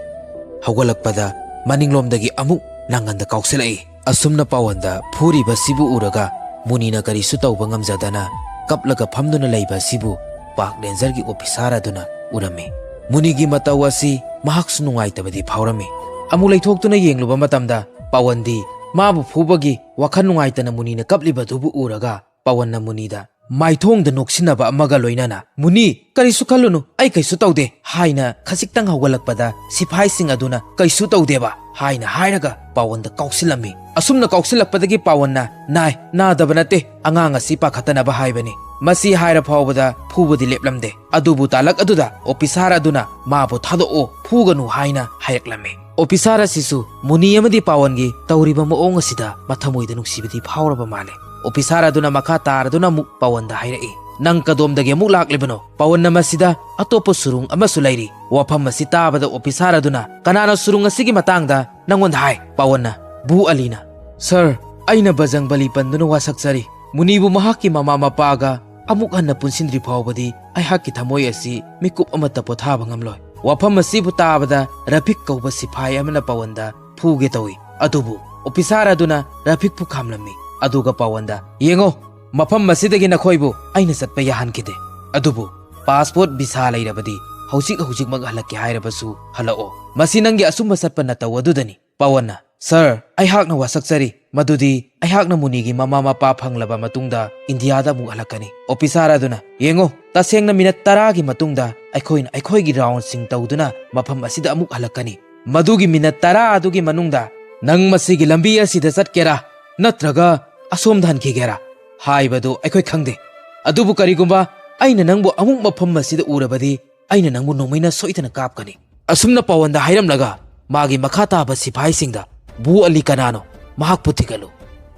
ꯍꯧꯒꯠꯂꯛꯄꯗ ꯃꯅꯤꯡꯂꯣꯝꯗꯒꯤ ꯑꯃꯨꯛ ꯅꯪꯒꯟꯗ ꯀꯥꯎꯁꯤꯜꯂꯛꯏ"꯫ ꯑꯁꯨꯝꯅ ꯄꯋꯟꯗ ꯐꯨꯔꯤꯕꯁꯤꯕꯨ ꯎꯔꯒ ꯃꯨꯅꯤꯅ ꯀꯔꯤꯁꯨ ꯇꯧꯕ ꯉꯝꯖꯗꯅ ꯀꯞꯂꯒ ꯐꯝꯗꯨꯅ ꯂꯩꯕ ꯑꯁꯤꯕꯨ ꯄꯥꯛ ꯔꯦꯟꯖꯔꯒꯤ ꯑꯣꯐꯤꯁꯥꯔ ꯑꯗꯨꯅ ꯎꯔꯝꯃꯤ꯫ ꯃꯨꯅꯤꯒꯤ ꯃꯇꯧ ꯑꯁꯤ ꯃꯍꯥꯛꯁꯨ ꯅꯨꯡꯉꯥꯏꯇꯕꯗꯤ ꯐꯥꯎꯔꯝꯃꯤ꯫ ꯑꯃꯨꯛ ꯂꯩꯊꯣꯛꯇꯨꯅ ꯌꯦꯡꯂꯨꯕ ꯃꯇꯝꯗ ꯄꯋꯟꯗꯤ ꯃꯥꯕꯨ ꯐꯨꯕꯒꯤ ꯋꯥꯈꯜ ꯅꯨꯡꯉꯥꯏꯇꯅ ꯃꯨꯅꯤꯅ ꯀꯞꯂꯤꯕꯗꯨꯕꯨ ꯎꯔꯒ ꯄꯋꯟꯅ ꯃꯨꯅꯤꯗ ꯃꯥꯏꯊꯣꯡꯗ ꯅꯣꯛꯁꯤꯟꯅꯕ ꯑꯃꯒ ꯂꯣꯏꯅꯅ, "ꯃꯨꯅꯤ, ꯀꯔꯤꯁꯨ ꯈꯜꯂꯨꯅꯨ, ꯑꯩ ꯀꯩꯁꯨ ꯇꯧꯗꯦ" ꯍꯥꯏꯅ ꯈꯖꯤꯛꯇꯪ ꯍꯧꯒꯠꯂꯛꯄꯗ ꯁꯤꯐꯥꯏꯁꯤꯡ ꯑꯗꯨꯅ "ꯀꯩꯁꯨ ꯇꯧꯗꯦꯕ" ꯍꯥꯏꯅ ꯍꯥꯏꯔꯒ ꯄꯋꯟꯗ ꯀꯥꯎꯁꯤꯜꯂꯝꯃꯤ꯫ ꯑꯁꯨꯝꯅ ꯀꯥꯎꯁꯤꯜꯂꯛꯄꯗꯒꯤ ꯄꯋꯟꯅ, "ꯅꯥꯏ, ꯅꯥꯗꯕ ꯅꯠꯇꯦ, ꯑꯉꯥꯡ ꯑꯁꯤ ꯄꯥꯈꯠꯇꯅꯕ ꯍꯥꯏꯕꯅꯤ"꯫ ꯃꯁꯤ ꯍꯥꯏꯔ ꯐꯥꯎꯕꯗ ꯐꯨꯕꯗꯤ ꯂꯦꯞꯂꯝꯗꯦ꯫ ꯑꯗꯨꯕꯨ ꯇꯥꯂꯛ ꯑꯗꯨꯗ ꯑꯣꯐꯤꯁꯥꯔ ꯑꯗꯨꯅ ꯃꯥꯕꯨ "ꯊꯥꯗꯣꯛꯑꯣ, ꯐꯨꯒꯅꯨ" ꯍꯥꯏꯅ ꯍꯥꯏꯔꯛꯂꯝꯃꯤ꯫ ꯑꯣꯐꯤꯁꯥꯔ ꯑꯁꯤꯁꯨ ꯃꯨꯅꯤ ꯑꯃꯗꯤ ꯄꯋꯟꯒꯤ ꯇꯧꯔꯤꯕ ꯃꯑꯣꯡ ꯑꯁꯤꯗ ꯃꯊꯃꯣꯏꯗ ꯅꯨꯡꯁꯤꯕꯗꯤ ꯐꯥꯎꯔꯕ ꯃꯥꯜꯂꯦ꯫ ꯑꯣꯐꯤꯁꯥꯔ ꯑꯗꯨꯅ ꯃꯈꯥ ꯇꯥꯔꯗꯨꯅ ꯑꯃꯨꯛ ꯄꯋꯟꯗ ꯍꯥꯏꯔꯛꯏ, "ꯅꯪ ꯀꯗꯣꯝꯗꯒꯤ ꯑꯃꯨꯛ ꯂꯥꯛꯂꯤꯕꯅꯣ?" ꯄꯋꯟꯅ ꯃꯁꯤꯗ, "ꯑꯇꯣꯞꯄ ꯁꯨꯔꯨꯡ ꯑꯃꯁꯨ ꯂꯩꯔꯤ꯫" ꯋꯥꯐꯝ ꯑꯁꯤ ꯇꯥꯕꯗ ꯑꯣꯐꯤꯁꯥꯔ ꯑꯗꯨꯅ, "ꯀꯅꯥꯅꯣ ꯁꯨꯔꯨꯡ ꯑꯁꯤꯒꯤ ꯃꯇꯥꯡꯗ ꯅꯪꯉꯣꯟꯗ ꯍꯥꯏ?" ꯄꯋꯟꯅ, "ꯚꯨ ꯑꯂꯤꯅ꯫" "ꯁꯥꯔ, ꯑꯩꯅ ꯕꯖꯪꯕꯂꯤ ꯄꯟꯗꯨꯅ ꯋꯥꯁꯛꯆꯔꯤ꯫ ꯃꯨꯅꯤꯕꯨ ꯃꯍꯥꯛꯀꯤ ꯃꯃꯥ ꯃꯄꯥꯒ ꯑꯃꯨꯛ ꯍꯟꯅ ꯄꯨꯟꯁꯤꯟꯗ꯭ꯔꯤ ꯐꯥꯎꯕꯗꯤ ꯑꯩꯍꯥꯛꯀꯤ ꯊꯃꯣꯏ ꯑꯁꯤ ꯃꯤꯀꯨꯞ ꯑꯃꯠꯇ ꯄꯣꯊꯥꯕ ꯉꯝꯂꯣꯏ꯫ ꯋꯥꯐꯝ ꯑꯁꯤꯕꯨ ꯇꯥꯕꯗ ꯔꯐꯤꯛ ꯀꯧꯕ ꯁꯤꯐꯥꯏ ꯑꯃꯅ ꯄꯋꯟꯗ ꯐꯨꯒꯦ ꯇꯧꯏ꯫ ꯑꯗꯨꯕꯨ ꯑꯣꯐꯤꯁꯥꯔ ꯑꯗꯨꯅ ꯔꯐꯤꯛꯄꯨ ꯈꯥꯝꯂꯝꯃꯤ꯫ ꯑꯗꯨꯒ ꯄꯋꯟꯗ, "ꯌꯦꯡꯉꯣ, ꯃꯐꯝ ꯑꯁꯤꯗꯒꯤ ꯅꯈꯣꯏꯕꯨ ꯑꯩꯅ ꯆꯠꯄ ꯌꯥꯍꯟꯈꯤꯗꯦ꯫ ꯑꯗꯨꯕꯨ ꯄꯥꯁꯄꯣꯔꯠ ꯚꯤꯁꯥ ꯂꯩꯔꯕꯗꯤ ꯍꯧꯖꯤꯛ ꯍꯧꯖꯤꯛꯃꯛ ꯍꯜꯂꯛꯀꯦ ꯍꯥꯏꯔꯕꯁꯨ ꯍꯜꯂꯛꯑꯣ꯫ ꯃꯁꯤ ꯅꯪꯒꯤ ꯑꯁꯨꯝꯕ ꯆꯠꯄ ꯅꯇꯧ ꯑꯗꯨꯗꯅꯤ꯫" ꯄꯋꯟꯅ, "ꯁꯥꯔ, ꯑꯩꯍꯥꯛꯅ ꯋꯥꯁꯛꯆꯔꯤ꯫ ꯃꯗꯨꯗꯤ ꯑꯩꯍꯥꯛꯅ ꯃꯨꯅꯤꯒꯤ ꯃꯃꯥ ꯃꯄꯥ ꯐꯪꯂꯕ ꯃꯇꯨꯡꯗ ꯏꯟꯗꯤꯌꯥꯗ ꯑꯃꯨꯛ ꯍꯜꯂꯛꯀꯅꯤ꯫" ꯑꯣꯐꯤꯁꯥꯔ ꯑꯗꯨꯅ, "ꯌꯦꯡꯉꯣ, ꯇꯁꯦꯡꯅ ꯃꯤꯅꯠ ꯇꯔꯥꯒꯤ ꯃꯇꯨꯡꯗ ꯑꯩꯈꯣꯏꯅ ꯑꯩꯈꯣꯏꯒꯤ ꯔꯥꯎꯟꯁꯤꯡ ꯇꯧꯗꯨꯅ ꯃꯐꯝ ꯑꯁꯤꯗ ꯑꯃꯨꯛ ꯍꯜꯂꯛꯀꯅꯤ꯫ ꯃꯗꯨꯒꯤ ꯃꯤꯅꯠ ꯇꯔꯥ ꯑꯗꯨꯒꯤ ꯃꯅꯨꯡꯗ ꯅꯪ ꯃꯁꯤꯒꯤ ꯂꯝꯕꯤ ꯑꯁꯤꯗ ꯆꯠꯀꯦꯔꯥ ꯅꯠꯇ꯭ꯔꯒ ꯑꯁꯣꯝꯗ ꯍꯟꯈꯤꯒꯦꯔꯥ ꯍꯥꯏꯕꯗꯨ ꯑꯩꯈꯣꯏ ꯈꯪꯗꯦ꯫ ꯑꯗꯨꯕꯨ ꯀꯔꯤꯒꯨꯝꯕ ꯑꯩꯅ ꯅꯪꯕꯨ ꯑꯃꯨꯛ ꯃꯐꯝ ꯑꯁꯤꯗ ꯎꯔꯕꯗꯤ ꯑꯩꯅ ꯅꯪꯕꯨ ꯅꯣꯡꯃꯩꯅ ꯁꯣꯏꯗꯅ ꯀꯥꯞꯀꯅꯤ꯫" ꯑꯁꯨꯝꯅ ꯄꯋꯟꯗ ꯍꯥꯏꯔꯝꯂꯒ ꯃꯥꯒꯤ ꯃꯈꯥ ꯇꯥꯕ ꯁꯤꯐꯥꯏꯁꯤꯡꯗ, "ꯚꯨ ꯑꯂꯤ ꯀꯅꯥꯅꯣ? ꯃꯍꯥꯛꯄꯨ ꯊꯤꯒꯠꯂꯨ꯫"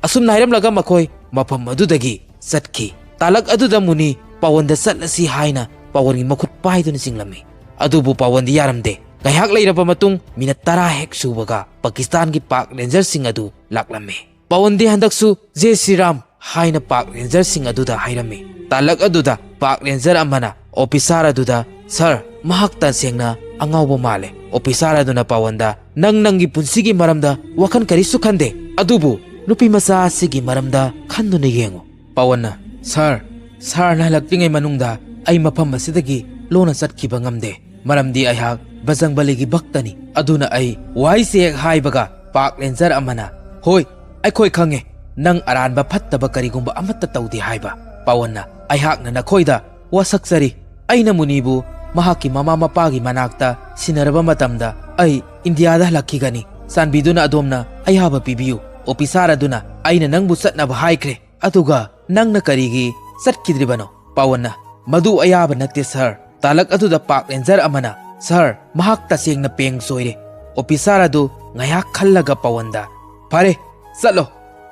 ꯑꯁꯨꯝꯅ ꯍꯥꯏꯔꯝꯂꯒ ꯃꯈꯣꯏ ꯃꯐꯝ ꯑꯗꯨꯗꯒꯤ ꯆꯠꯈꯤ꯫ ꯇꯥꯂꯛ ꯑꯗꯨꯗ ꯃꯨꯅꯤ ꯄꯋꯟꯗ ꯆꯠꯂꯁꯤ ꯍꯥꯏꯅ ꯄꯋꯟꯒꯤ ꯃꯈꯨꯠ ꯄꯥꯏꯗꯨꯅ ꯆꯤꯡꯂꯝꯃꯤ꯫ ꯑꯗꯨꯕꯨ ꯄꯋꯟꯗꯤ ꯌꯥꯔꯝꯗꯦ꯫ ꯉꯥꯏꯍꯥꯛ ꯂꯩꯔꯕ ꯃꯇꯨꯡ ꯃꯤꯅꯠ ꯇꯔꯥ ꯍꯦꯛ ꯁꯨꯕꯒ ꯄꯥꯀꯤꯁꯇꯥꯟꯒꯤ ꯄꯥꯛ ꯔꯦꯟꯖꯔꯁꯤꯡ ꯑꯗꯨ ꯂꯥꯛꯂꯝꯃꯤ꯫ ꯄꯋꯟꯗꯤ ꯍꯟꯗꯛꯁꯨ "ꯖꯦ ꯁ꯭ꯔꯤ ꯔꯥꯝ" ꯍꯥꯏꯅ ꯄꯥꯛ ꯔꯦꯟꯖꯔꯁꯤꯡ ꯑꯗꯨꯗ ꯍꯥꯏꯔꯝꯃꯤ꯫ ꯇꯥꯂꯛ ꯑꯗꯨꯗ ꯄꯥꯛ ꯔꯦꯟꯖꯔ ꯑꯃꯅ ꯑꯣꯐꯤꯁꯥꯔ ꯑꯗꯨꯗ, "ꯁꯥꯔ, ꯃꯍꯥꯛ ꯇꯁꯦꯡꯅ ꯑꯉꯥꯎꯕ ꯃꯥꯜꯂꯦ꯫" ꯑꯣꯐꯤꯁꯥꯔ ꯑꯗꯨꯅ ꯄꯋꯟꯗ, "ꯅꯪ ꯅꯪꯒꯤ ꯄꯨꯟꯁꯤꯒꯤ ꯃꯔꯝꯗ ꯋꯥꯈꯜ ꯀꯔꯤꯁꯨ ꯈꯟꯗꯦ, ꯑꯗꯨꯕꯨ ꯅꯨꯄꯤ ꯃꯆꯥ ꯑꯁꯤꯒꯤ ꯃꯔꯝꯗ ꯈꯟꯗꯨꯅ ꯌꯦꯡꯉꯨ꯫" ꯄꯋꯟꯅ, "ꯁꯥꯔ, ꯁꯥꯔꯅ ꯍꯜꯂꯛꯇ꯭ꯔꯤꯉꯩ ꯃꯅꯨꯡꯗ ꯑꯩ ꯃꯐꯝ ꯑꯁꯤꯗꯒꯤ ꯂꯣꯟꯅ ꯆꯠꯈꯤꯕ ꯉꯝꯗꯦ, ꯃꯔꯝꯗꯤ ꯑꯩꯍꯥꯛ ꯕꯖꯪꯕꯂꯤꯒꯤ ꯚꯛꯇꯅꯤ꯫ ꯑꯗꯨꯅ ꯑꯩ ꯋꯥꯍꯩꯁꯦ ꯍꯦꯛ ꯍꯥꯏꯕꯒ ꯄꯥꯛ ꯔꯦꯟꯖꯔ ꯑꯃꯅ, 'ꯍꯣꯏ, ꯑꯩꯈꯣꯏ ꯈꯪꯉꯦ, ꯅꯪ ꯑꯔꯥꯟꯕ ꯐꯠꯇꯕ ꯀꯔꯤꯒꯨꯝꯕ ꯑꯃꯠꯇ ꯇꯧꯗꯦ' ꯍꯥꯏꯕ꯫" ꯄꯋꯟꯅ, "ꯑꯩꯍꯥꯛꯅ ꯅꯈꯣꯏꯗ ꯋꯥꯁꯛꯆꯔꯤ꯫ ꯑꯩꯅ ꯃꯨꯅꯤꯕꯨ ꯃꯍꯥꯛꯀꯤ ꯃꯃꯥ ꯃꯄꯥꯒꯤ ꯃꯅꯥꯛꯇ ꯁꯤꯟꯅꯔꯕ ꯃꯇꯝꯗ ꯑꯩ ꯏꯟꯗꯤꯌꯥꯗ ꯍꯜꯂꯛꯈꯤꯒꯅꯤ꯫ ꯆꯥꯟꯕꯤꯗꯨꯅ ꯑꯗꯣꯝꯅ ꯑꯌꯥꯕ ꯄꯤꯕꯤꯌꯨ꯫" ꯑꯣꯐꯤꯁꯥꯔ ꯑꯗꯨꯅ, "ꯑꯩꯅ ꯅꯪꯕꯨ ꯆꯠꯅꯕ ꯍꯥꯏꯈ꯭ꯔꯦ, ꯑꯗꯨꯒ ꯅꯪꯅ ꯀꯔꯤꯒꯤ ꯆꯠꯈꯤꯗ꯭ꯔꯤꯕꯅꯣ?" ꯄꯋꯟꯅ, "ꯃꯗꯨ ꯑꯌꯥꯕ ꯅꯠꯇꯦ, ꯁꯥꯔ꯫" ꯇꯥꯂꯛ ꯑꯗꯨꯗ ꯄꯥꯛ ꯔꯦꯟꯖꯔ ꯑꯃꯅ, "ꯁꯥꯔ, ꯃꯍꯥꯛ ꯇꯁꯦꯡꯅ ꯄꯦꯡ ꯆꯣꯏꯔꯦ꯫" ꯑꯣꯐꯤꯁꯥꯔ ꯑꯗꯨ ꯉꯥꯏꯍꯥꯛ ꯈꯜꯂꯒ ꯄꯋꯟꯗ, "ꯐꯔꯦ, ꯆꯠꯂꯣ꯫"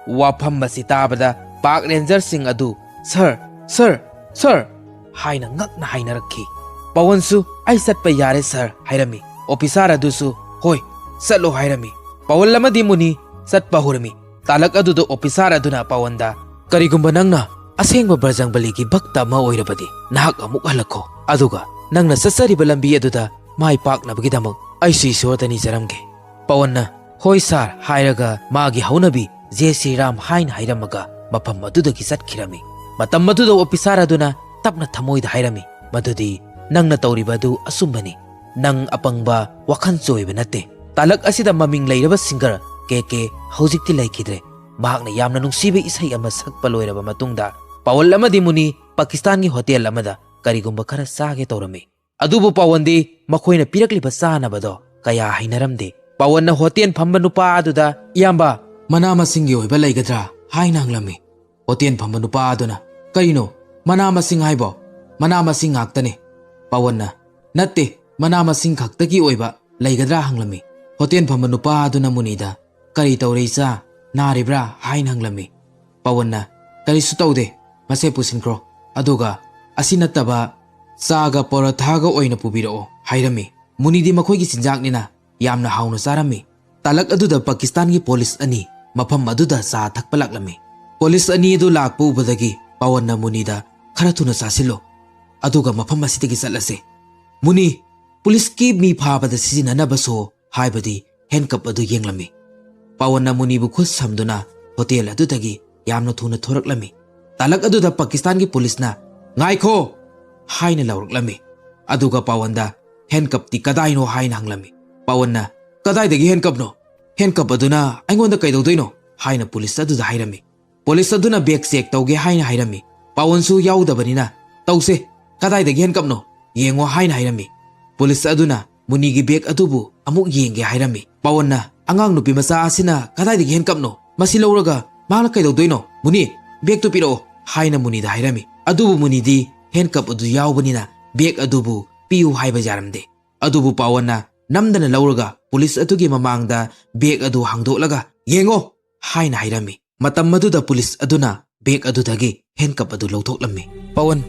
ꯋꯥꯐꯝ ꯑꯁꯤ ꯇꯥꯕꯗ ꯄꯥꯛ ꯔꯦꯟꯖꯔꯁꯤꯡ ꯑꯗꯨ, "ꯁꯥꯔ, ꯁꯥꯔ, "ꯁꯥꯔ!" ꯍꯥꯏꯅ ꯉꯛꯅ ꯍꯥꯏꯅꯔꯛꯈꯤ꯫ ꯄꯋꯟꯁꯨ, "ꯑꯩ ꯆꯠꯄ ꯌꯥꯔꯦ ꯁꯥꯔ" ꯍꯥꯏꯔꯝꯃꯤ꯫ ꯑꯣꯐꯤꯁꯥꯔ ꯑꯗꯨꯁꯨ, "ꯍꯣꯏ, ꯆꯠꯂꯣ" ꯍꯥꯏꯔꯝꯃꯤ꯫ ꯄꯋꯟ ꯑꯃꯗꯤ ꯃꯨꯅꯤ ꯆꯠꯄ ꯍꯧꯔꯝꯃꯤ꯫ ꯇꯥꯂꯛ ꯑꯗꯨꯗ ꯑꯣꯐꯤꯁꯥꯔ ꯑꯗꯨꯅ ꯄꯋꯟꯗ, "ꯀꯔꯤꯒꯨꯝꯕ ꯅꯪꯅ ꯑꯁꯦꯡꯕ ꯕ꯭ꯔꯖꯪꯕꯂꯤꯒꯤ ꯚꯛꯇ ꯑꯃ ꯑꯣꯏꯔꯕꯗꯤ, ꯅꯍꯥꯛ ꯑꯃꯨꯛ ꯍꯜꯂꯛꯈꯣ, ꯑꯗꯨꯒ ꯅꯪꯅ ꯆꯠꯆꯔꯤꯕ ꯂꯝꯕꯤ ꯑꯗꯨꯗ ꯃꯥꯏ ꯄꯥꯛꯅꯕꯒꯤꯗꯃꯛ ꯑꯩꯁꯨ ꯏꯁꯣꯔꯗ ꯅꯤꯖꯔꯝꯒꯦ"꯫ ꯄꯋꯟꯅ, "ꯍꯣꯏ ꯁꯥꯔ" ꯍꯥꯏꯔꯒ ꯃꯥꯒꯤ ꯍꯧꯅꯕꯤ "ꯖꯦ ꯁ꯭ꯔꯤ ꯔꯥꯝ" ꯍꯥꯏꯅ ꯍꯥꯏꯔꯝꯃꯒ ꯃꯐꯝ ꯑꯗꯨꯗꯒꯤ ꯆꯠꯈꯤꯔꯝꯃꯤ꯫ ꯃꯇꯝ ꯑꯗꯨꯗ ꯑꯣꯐꯤꯁꯥꯔ ꯑꯗꯨꯅ ꯇꯞꯅ ꯊꯃꯣꯏꯗ ꯍꯥꯏꯔꯝꯃꯤ ꯃꯗꯨꯗꯤ, "ꯅꯪꯅ ꯇꯧꯔꯤꯕ ꯑꯗꯨ ꯑꯆꯨꯝꯕꯅꯤ꯫ ꯅꯪ ꯑꯄꯪꯕ ꯋꯥꯈꯜ ꯆꯣꯏꯕ ꯅꯠꯇꯦ꯫ ꯇꯥꯂꯛ ꯑꯁꯤꯗ ꯃꯃꯤꯡ ꯂꯩꯔꯕ ꯁꯤꯡꯒꯔ ꯀꯦ ꯀꯦ ꯍꯧꯖꯤꯛꯇꯤ ꯂꯩꯈꯤꯗ꯭ꯔꯦ꯫ ꯃꯍꯥꯛꯅ ꯌꯥꯝꯅ ꯅꯨꯡꯁꯤꯕ ꯏꯁꯩ ꯑꯃ ꯁꯛꯄ ꯂꯣꯏꯔꯕ ꯃꯇꯨꯡꯗ ꯄꯥꯋꯜ ꯑꯃꯗꯤ ꯃꯨꯅꯤ ꯄꯥꯀꯤꯁꯇꯥꯟꯒꯤ ꯍꯣꯇꯦꯜ ꯑꯃꯗ ꯀꯔꯤꯒꯨꯝꯕ ꯈꯔ ꯆꯥꯒꯦ ꯇꯧꯔꯝꯃꯤ꯫ ꯑꯗꯨꯕꯨ ꯄꯥꯋꯟꯗꯤ ꯃꯈꯣꯏꯅ ꯄꯤꯔꯛꯂꯤꯕ ꯆꯥꯅꯕꯗꯣ ꯀꯌꯥ ꯍꯩꯅꯔꯝꯗꯦ꯫ ꯄꯥꯋꯟꯅ ꯍꯣꯇꯦꯜ ꯐꯝꯕ ꯅꯨꯄꯥ ꯑꯗꯨꯗ, "ꯏꯌꯥꯝꯕ, ꯃꯅꯥ ꯃꯁꯤꯡꯒꯤ ꯑꯣꯏꯕ ꯂꯩꯒꯗ꯭ꯔꯥ?" ꯍꯥꯏꯅ ꯍꯪꯂꯝꯃꯤ꯫ ꯍꯣꯇꯦꯜ ꯐꯝꯕ ꯅꯨꯄꯥ ꯑꯗꯨꯅ, "ꯀꯔꯤꯅꯣ? ꯃꯅꯥ ꯃꯁꯤꯡ ꯍꯥꯏꯕꯣ?" "ꯃꯅꯥ ꯃꯁꯤꯡ ꯉꯥꯛꯇꯅꯦ"꯫ ꯄꯥꯋꯟꯅ, "ꯅꯠꯇꯦ, ꯃꯅꯥ ꯃꯁꯤꯡ ꯈꯛꯇꯒꯤ ꯑꯣꯏꯕ ꯂꯩꯒꯗ꯭ꯔꯥ?" ꯍꯪꯂꯝꯃꯤ꯫ ꯍꯣꯇꯦꯜ ꯐꯝꯕ ꯅꯨꯄꯥ ꯑꯗꯨꯅ ꯃꯨꯅꯤꯗ, "ꯀꯔꯤ ꯇꯧꯔꯦ ꯏꯆꯥ? ꯅꯥꯔꯤꯕ꯭ꯔꯥ?" ꯍꯥꯏꯅ ꯍꯪꯂꯝꯃꯤ꯫ ꯄꯥꯋꯟꯅ, "ꯀꯔꯤꯁꯨ ꯇꯧꯗꯦ, ꯃꯁꯦ ꯄꯨꯁꯤꯟꯈ꯭ꯔꯣ, ꯑꯗꯨꯒ ꯑꯁꯤ ꯅꯠꯇꯕ ꯆꯥꯒ ꯄꯔꯣꯊꯥꯒ ꯑꯣꯏꯅ ꯄꯨꯕꯤꯔꯛꯑꯣ" ꯍꯥꯏꯔꯝꯃꯤ꯫ ꯃꯨꯅꯤꯗꯤ ꯃꯈꯣꯏꯒꯤ ꯆꯤꯟꯖꯥꯛꯅꯤꯅ ꯌꯥꯝꯅ ꯍꯥꯎꯅ ꯆꯥꯔꯝꯃꯤ꯫ ꯇꯥꯂꯛ ꯑꯗꯨꯗ ꯄꯥꯀꯤꯁꯇꯥꯟꯒꯤ ꯄꯨꯂꯤꯁ ꯑꯅꯤ ꯃꯐꯝ ꯑꯗꯨꯗ ꯆꯥ ꯊꯛꯄ ꯂꯥꯛꯂꯝꯃꯤ꯫ ꯄꯨꯂꯤꯁ ꯑꯅꯤ ꯑꯗꯨ ꯂꯥꯛꯄ ꯎꯕꯗꯒꯤ ꯄꯥꯋꯟꯅ ꯃꯨꯅꯤꯗ, "ꯈꯔ ꯊꯨꯅ ꯆꯥꯁꯤꯜꯂꯣ, ꯑꯗꯨꯒ ꯃꯐꯝ ꯑꯁꯤꯗꯒꯤ ꯆꯠꯂꯁꯦ"꯫ ꯃꯨꯅꯤ, ꯄꯨꯂꯤꯁꯀꯤ ꯃꯤ ꯐꯥꯕꯗ ꯁꯤꯖꯤꯟꯅꯅꯕ ꯁꯣ, ꯍꯥꯏꯕꯗꯤ ꯍꯦꯟꯀꯞ ꯑꯗꯨ ꯌꯦꯡꯂꯝꯃꯤ꯫ ꯄꯥꯋꯟꯅ ꯃꯨꯅꯤꯕꯨ ꯈꯨꯠ ꯁꯝꯗꯨꯅ ꯍꯣꯇꯦꯜ ꯑꯗꯨꯗꯒꯤ ꯌꯥꯝꯅ ꯊꯨꯅ ꯊꯣꯔꯛꯂꯝꯃꯤ꯫ ꯇꯥꯂꯛ ꯑꯗꯨꯗ ꯄꯥꯀꯤꯁꯇꯥꯟꯒꯤ ꯄꯨꯂꯤꯁꯅ, "ꯉꯥꯏꯈꯣ!" ꯍꯥꯏꯅ ꯂꯥꯎꯔꯛꯂꯝꯃꯤ꯫ ꯑꯗꯨꯒ ꯄꯥꯋꯟꯗ, "ꯍꯦꯟꯀꯞꯇꯤ ꯀꯗꯥꯏꯅꯣ?" ꯍꯥꯏꯅ ꯍꯪꯂꯝꯃꯤ꯫ ꯄꯥꯋꯟꯅ, "ꯀꯗꯥꯏꯗꯒꯤ ꯍꯦꯟꯀꯞꯅꯣ? ꯍꯦꯟꯀꯞ ꯑꯗꯨꯅ ꯑꯩꯉꯣꯟꯗ ꯀꯩꯗꯧꯗꯣꯏꯅꯣ?" ꯍꯥꯏꯅ ꯄꯨꯂꯤꯁ ꯑꯗꯨꯗ ꯍꯥꯏꯔꯝꯃꯤ꯫ ꯄꯨꯂꯤꯁ ꯑꯗꯨꯅ ꯕꯦꯒ ꯆꯦꯛ ꯇꯧꯒꯦ ꯍꯥꯏꯅ ꯍꯥꯏꯔꯝꯃꯤ꯫ ꯄꯥꯋꯟꯁꯨ ꯌꯥꯎꯗꯕꯅꯤꯅ, "ꯇꯧꯁꯦ, ꯀꯗꯥꯏꯗꯒꯤ ꯍꯦꯟꯀꯞꯅꯣ? ꯌꯦꯡꯉꯣ" ꯍꯥꯏꯅ ꯍꯥꯏꯔꯝꯃꯤ꯫ ꯄꯨꯂꯤꯁ ꯑꯗꯨꯅ ꯃꯨꯅꯤꯒꯤ ꯕꯦꯒ ꯑꯗꯨꯕꯨ ꯑꯃꯨꯛ ꯌꯦꯡꯒꯦ ꯍꯥꯏꯔꯝꯃꯤ꯫ ꯄꯥꯋꯟꯅ, "ꯑꯉꯥꯡ ꯅꯨꯄꯤ ꯃꯆꯥ ꯑꯁꯤꯅ ꯀꯗꯥꯏꯗꯒꯤ ꯍꯦꯟꯀꯞꯅꯣ? ꯃꯁꯤ ꯂꯧꯔꯒ ꯃꯍꯥꯛꯅ ꯀꯩꯗꯧꯗꯣꯏꯅꯣ? ꯃꯨꯅꯤ, ꯕꯦꯒꯇꯨ ꯄꯤꯔꯛꯑꯣ" ꯍꯥꯏꯅ ꯃꯨꯅꯤꯗ ꯍꯥꯏꯔꯝꯃꯤ꯫ ꯑꯗꯨꯕꯨ ꯃꯨꯅꯤꯗꯤ ꯍꯦꯟꯀꯞ ꯑꯗꯨ ꯌꯥꯎꯕꯅꯤꯅ ꯕꯦꯒ ꯑꯗꯨꯕꯨ ꯄꯤꯌꯨ ꯍꯥꯏꯕ ꯌꯥꯔꯝꯗꯦ꯫ ꯑꯗꯨꯕꯨ ꯄꯥꯋꯟꯅ ꯅꯝꯗꯅ ꯂꯧꯔꯒ ꯄꯨꯂꯤꯁ ꯑꯗꯨꯒꯤ ꯃꯃꯥꯡꯗ ꯕꯦꯒ ꯑꯗꯨ ꯍꯥꯡꯗꯣꯛꯂꯒ, "ꯌꯦꯡꯉꯣ" ꯍꯥꯏꯅ ꯍꯥꯏꯔꯝꯃꯤ꯫ ꯃꯇꯝ ꯑꯗꯨꯗ ꯄꯨꯂꯤꯁ ꯑꯗꯨꯅ ꯕꯦꯒ ꯑꯗꯨꯗꯒꯤ ꯍꯦꯟꯀꯞ ꯑꯗꯨ ꯂꯧꯊꯣꯛꯂꯝꯃꯤ꯫ ꯄꯋꯟ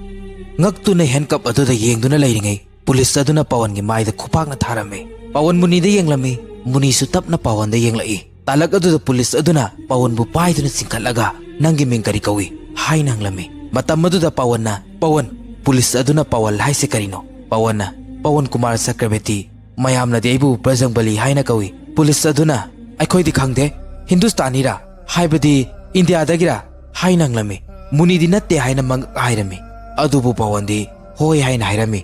ꯉꯛꯇꯨꯅ ꯍꯦꯟꯀꯞ ꯑꯗꯨꯗ ꯌꯦꯡꯗꯨꯅ ꯂꯩꯔꯤꯉꯩ ꯄꯨꯂꯤꯁ ꯑꯗꯨꯅ ꯄꯋꯟꯒꯤ ꯃꯥꯏꯗ ꯈꯨꯄꯥꯛꯅ ꯊꯥꯔꯝꯃꯤ꯫ ꯄꯋꯟ ꯃꯨꯅꯤꯗ ꯌꯦꯡꯂꯝꯃꯤ꯫ ꯃꯨꯅꯤꯁꯨ ꯇꯞꯅ ꯄꯋꯟꯗ ꯌꯦꯡꯂꯛꯏ꯫ ꯇꯥꯂꯛ ꯑꯗꯨꯗ ꯄꯨꯂꯤꯁ ꯑꯗꯨꯅ ꯄꯋꯟꯕꯨ ꯄꯥꯏꯗꯨꯅ ꯆꯤꯡꯈꯠꯂꯒ, "ꯅꯪꯒꯤ ꯃꯤꯡ ꯀꯔꯤ ꯀꯧꯏ?" ꯍꯥꯏꯅ ꯍꯪꯂꯝꯃꯤ꯫ ꯃꯇꯝ ꯑꯗꯨꯗ ꯄꯋꯟꯅ, "ꯄꯋꯟ, ꯄꯨꯂꯤꯁ ꯑꯗꯨꯅ ꯄꯋꯜ ꯍꯥꯏꯁꯦ ꯀꯔꯤꯅꯣ?" ꯄꯋꯟꯅ, "ꯄꯋꯟ ꯀꯨꯃꯥꯔ ꯆꯀ꯭ꯔꯕꯔꯇꯤ, ꯃꯌꯥꯝꯅꯗꯤ ꯑꯩꯕꯨ ꯕ꯭ꯔꯖꯪꯕꯂꯤ ꯍꯥꯏꯅ ꯀꯧꯏ꯫" ꯄꯨꯂꯤꯁ ꯑꯗꯨꯅ, "ꯑꯩꯈꯣꯏꯗꯤ ꯈꯪꯗꯦ, ꯍꯤꯟꯗꯨꯁꯇꯥꯅꯤꯔꯥ, ꯍꯥꯏꯕꯗꯤ ꯏꯟꯗꯤꯌꯥꯗꯒꯤꯔꯥ?" ꯍꯥꯏꯅ ꯍꯪꯂꯝꯃꯤ꯫ ꯃꯨꯅꯤꯗꯤ ꯅꯠꯇꯦ ꯍꯥꯏꯅ ꯃꯉꯛ ꯍꯥꯏꯔꯝꯃꯤ꯫ ꯑꯗꯨꯕꯨ ꯄꯋꯟꯗꯤ ꯍꯣꯏ ꯍꯥꯏꯅ ꯍꯥꯏꯔꯝꯃꯤ꯫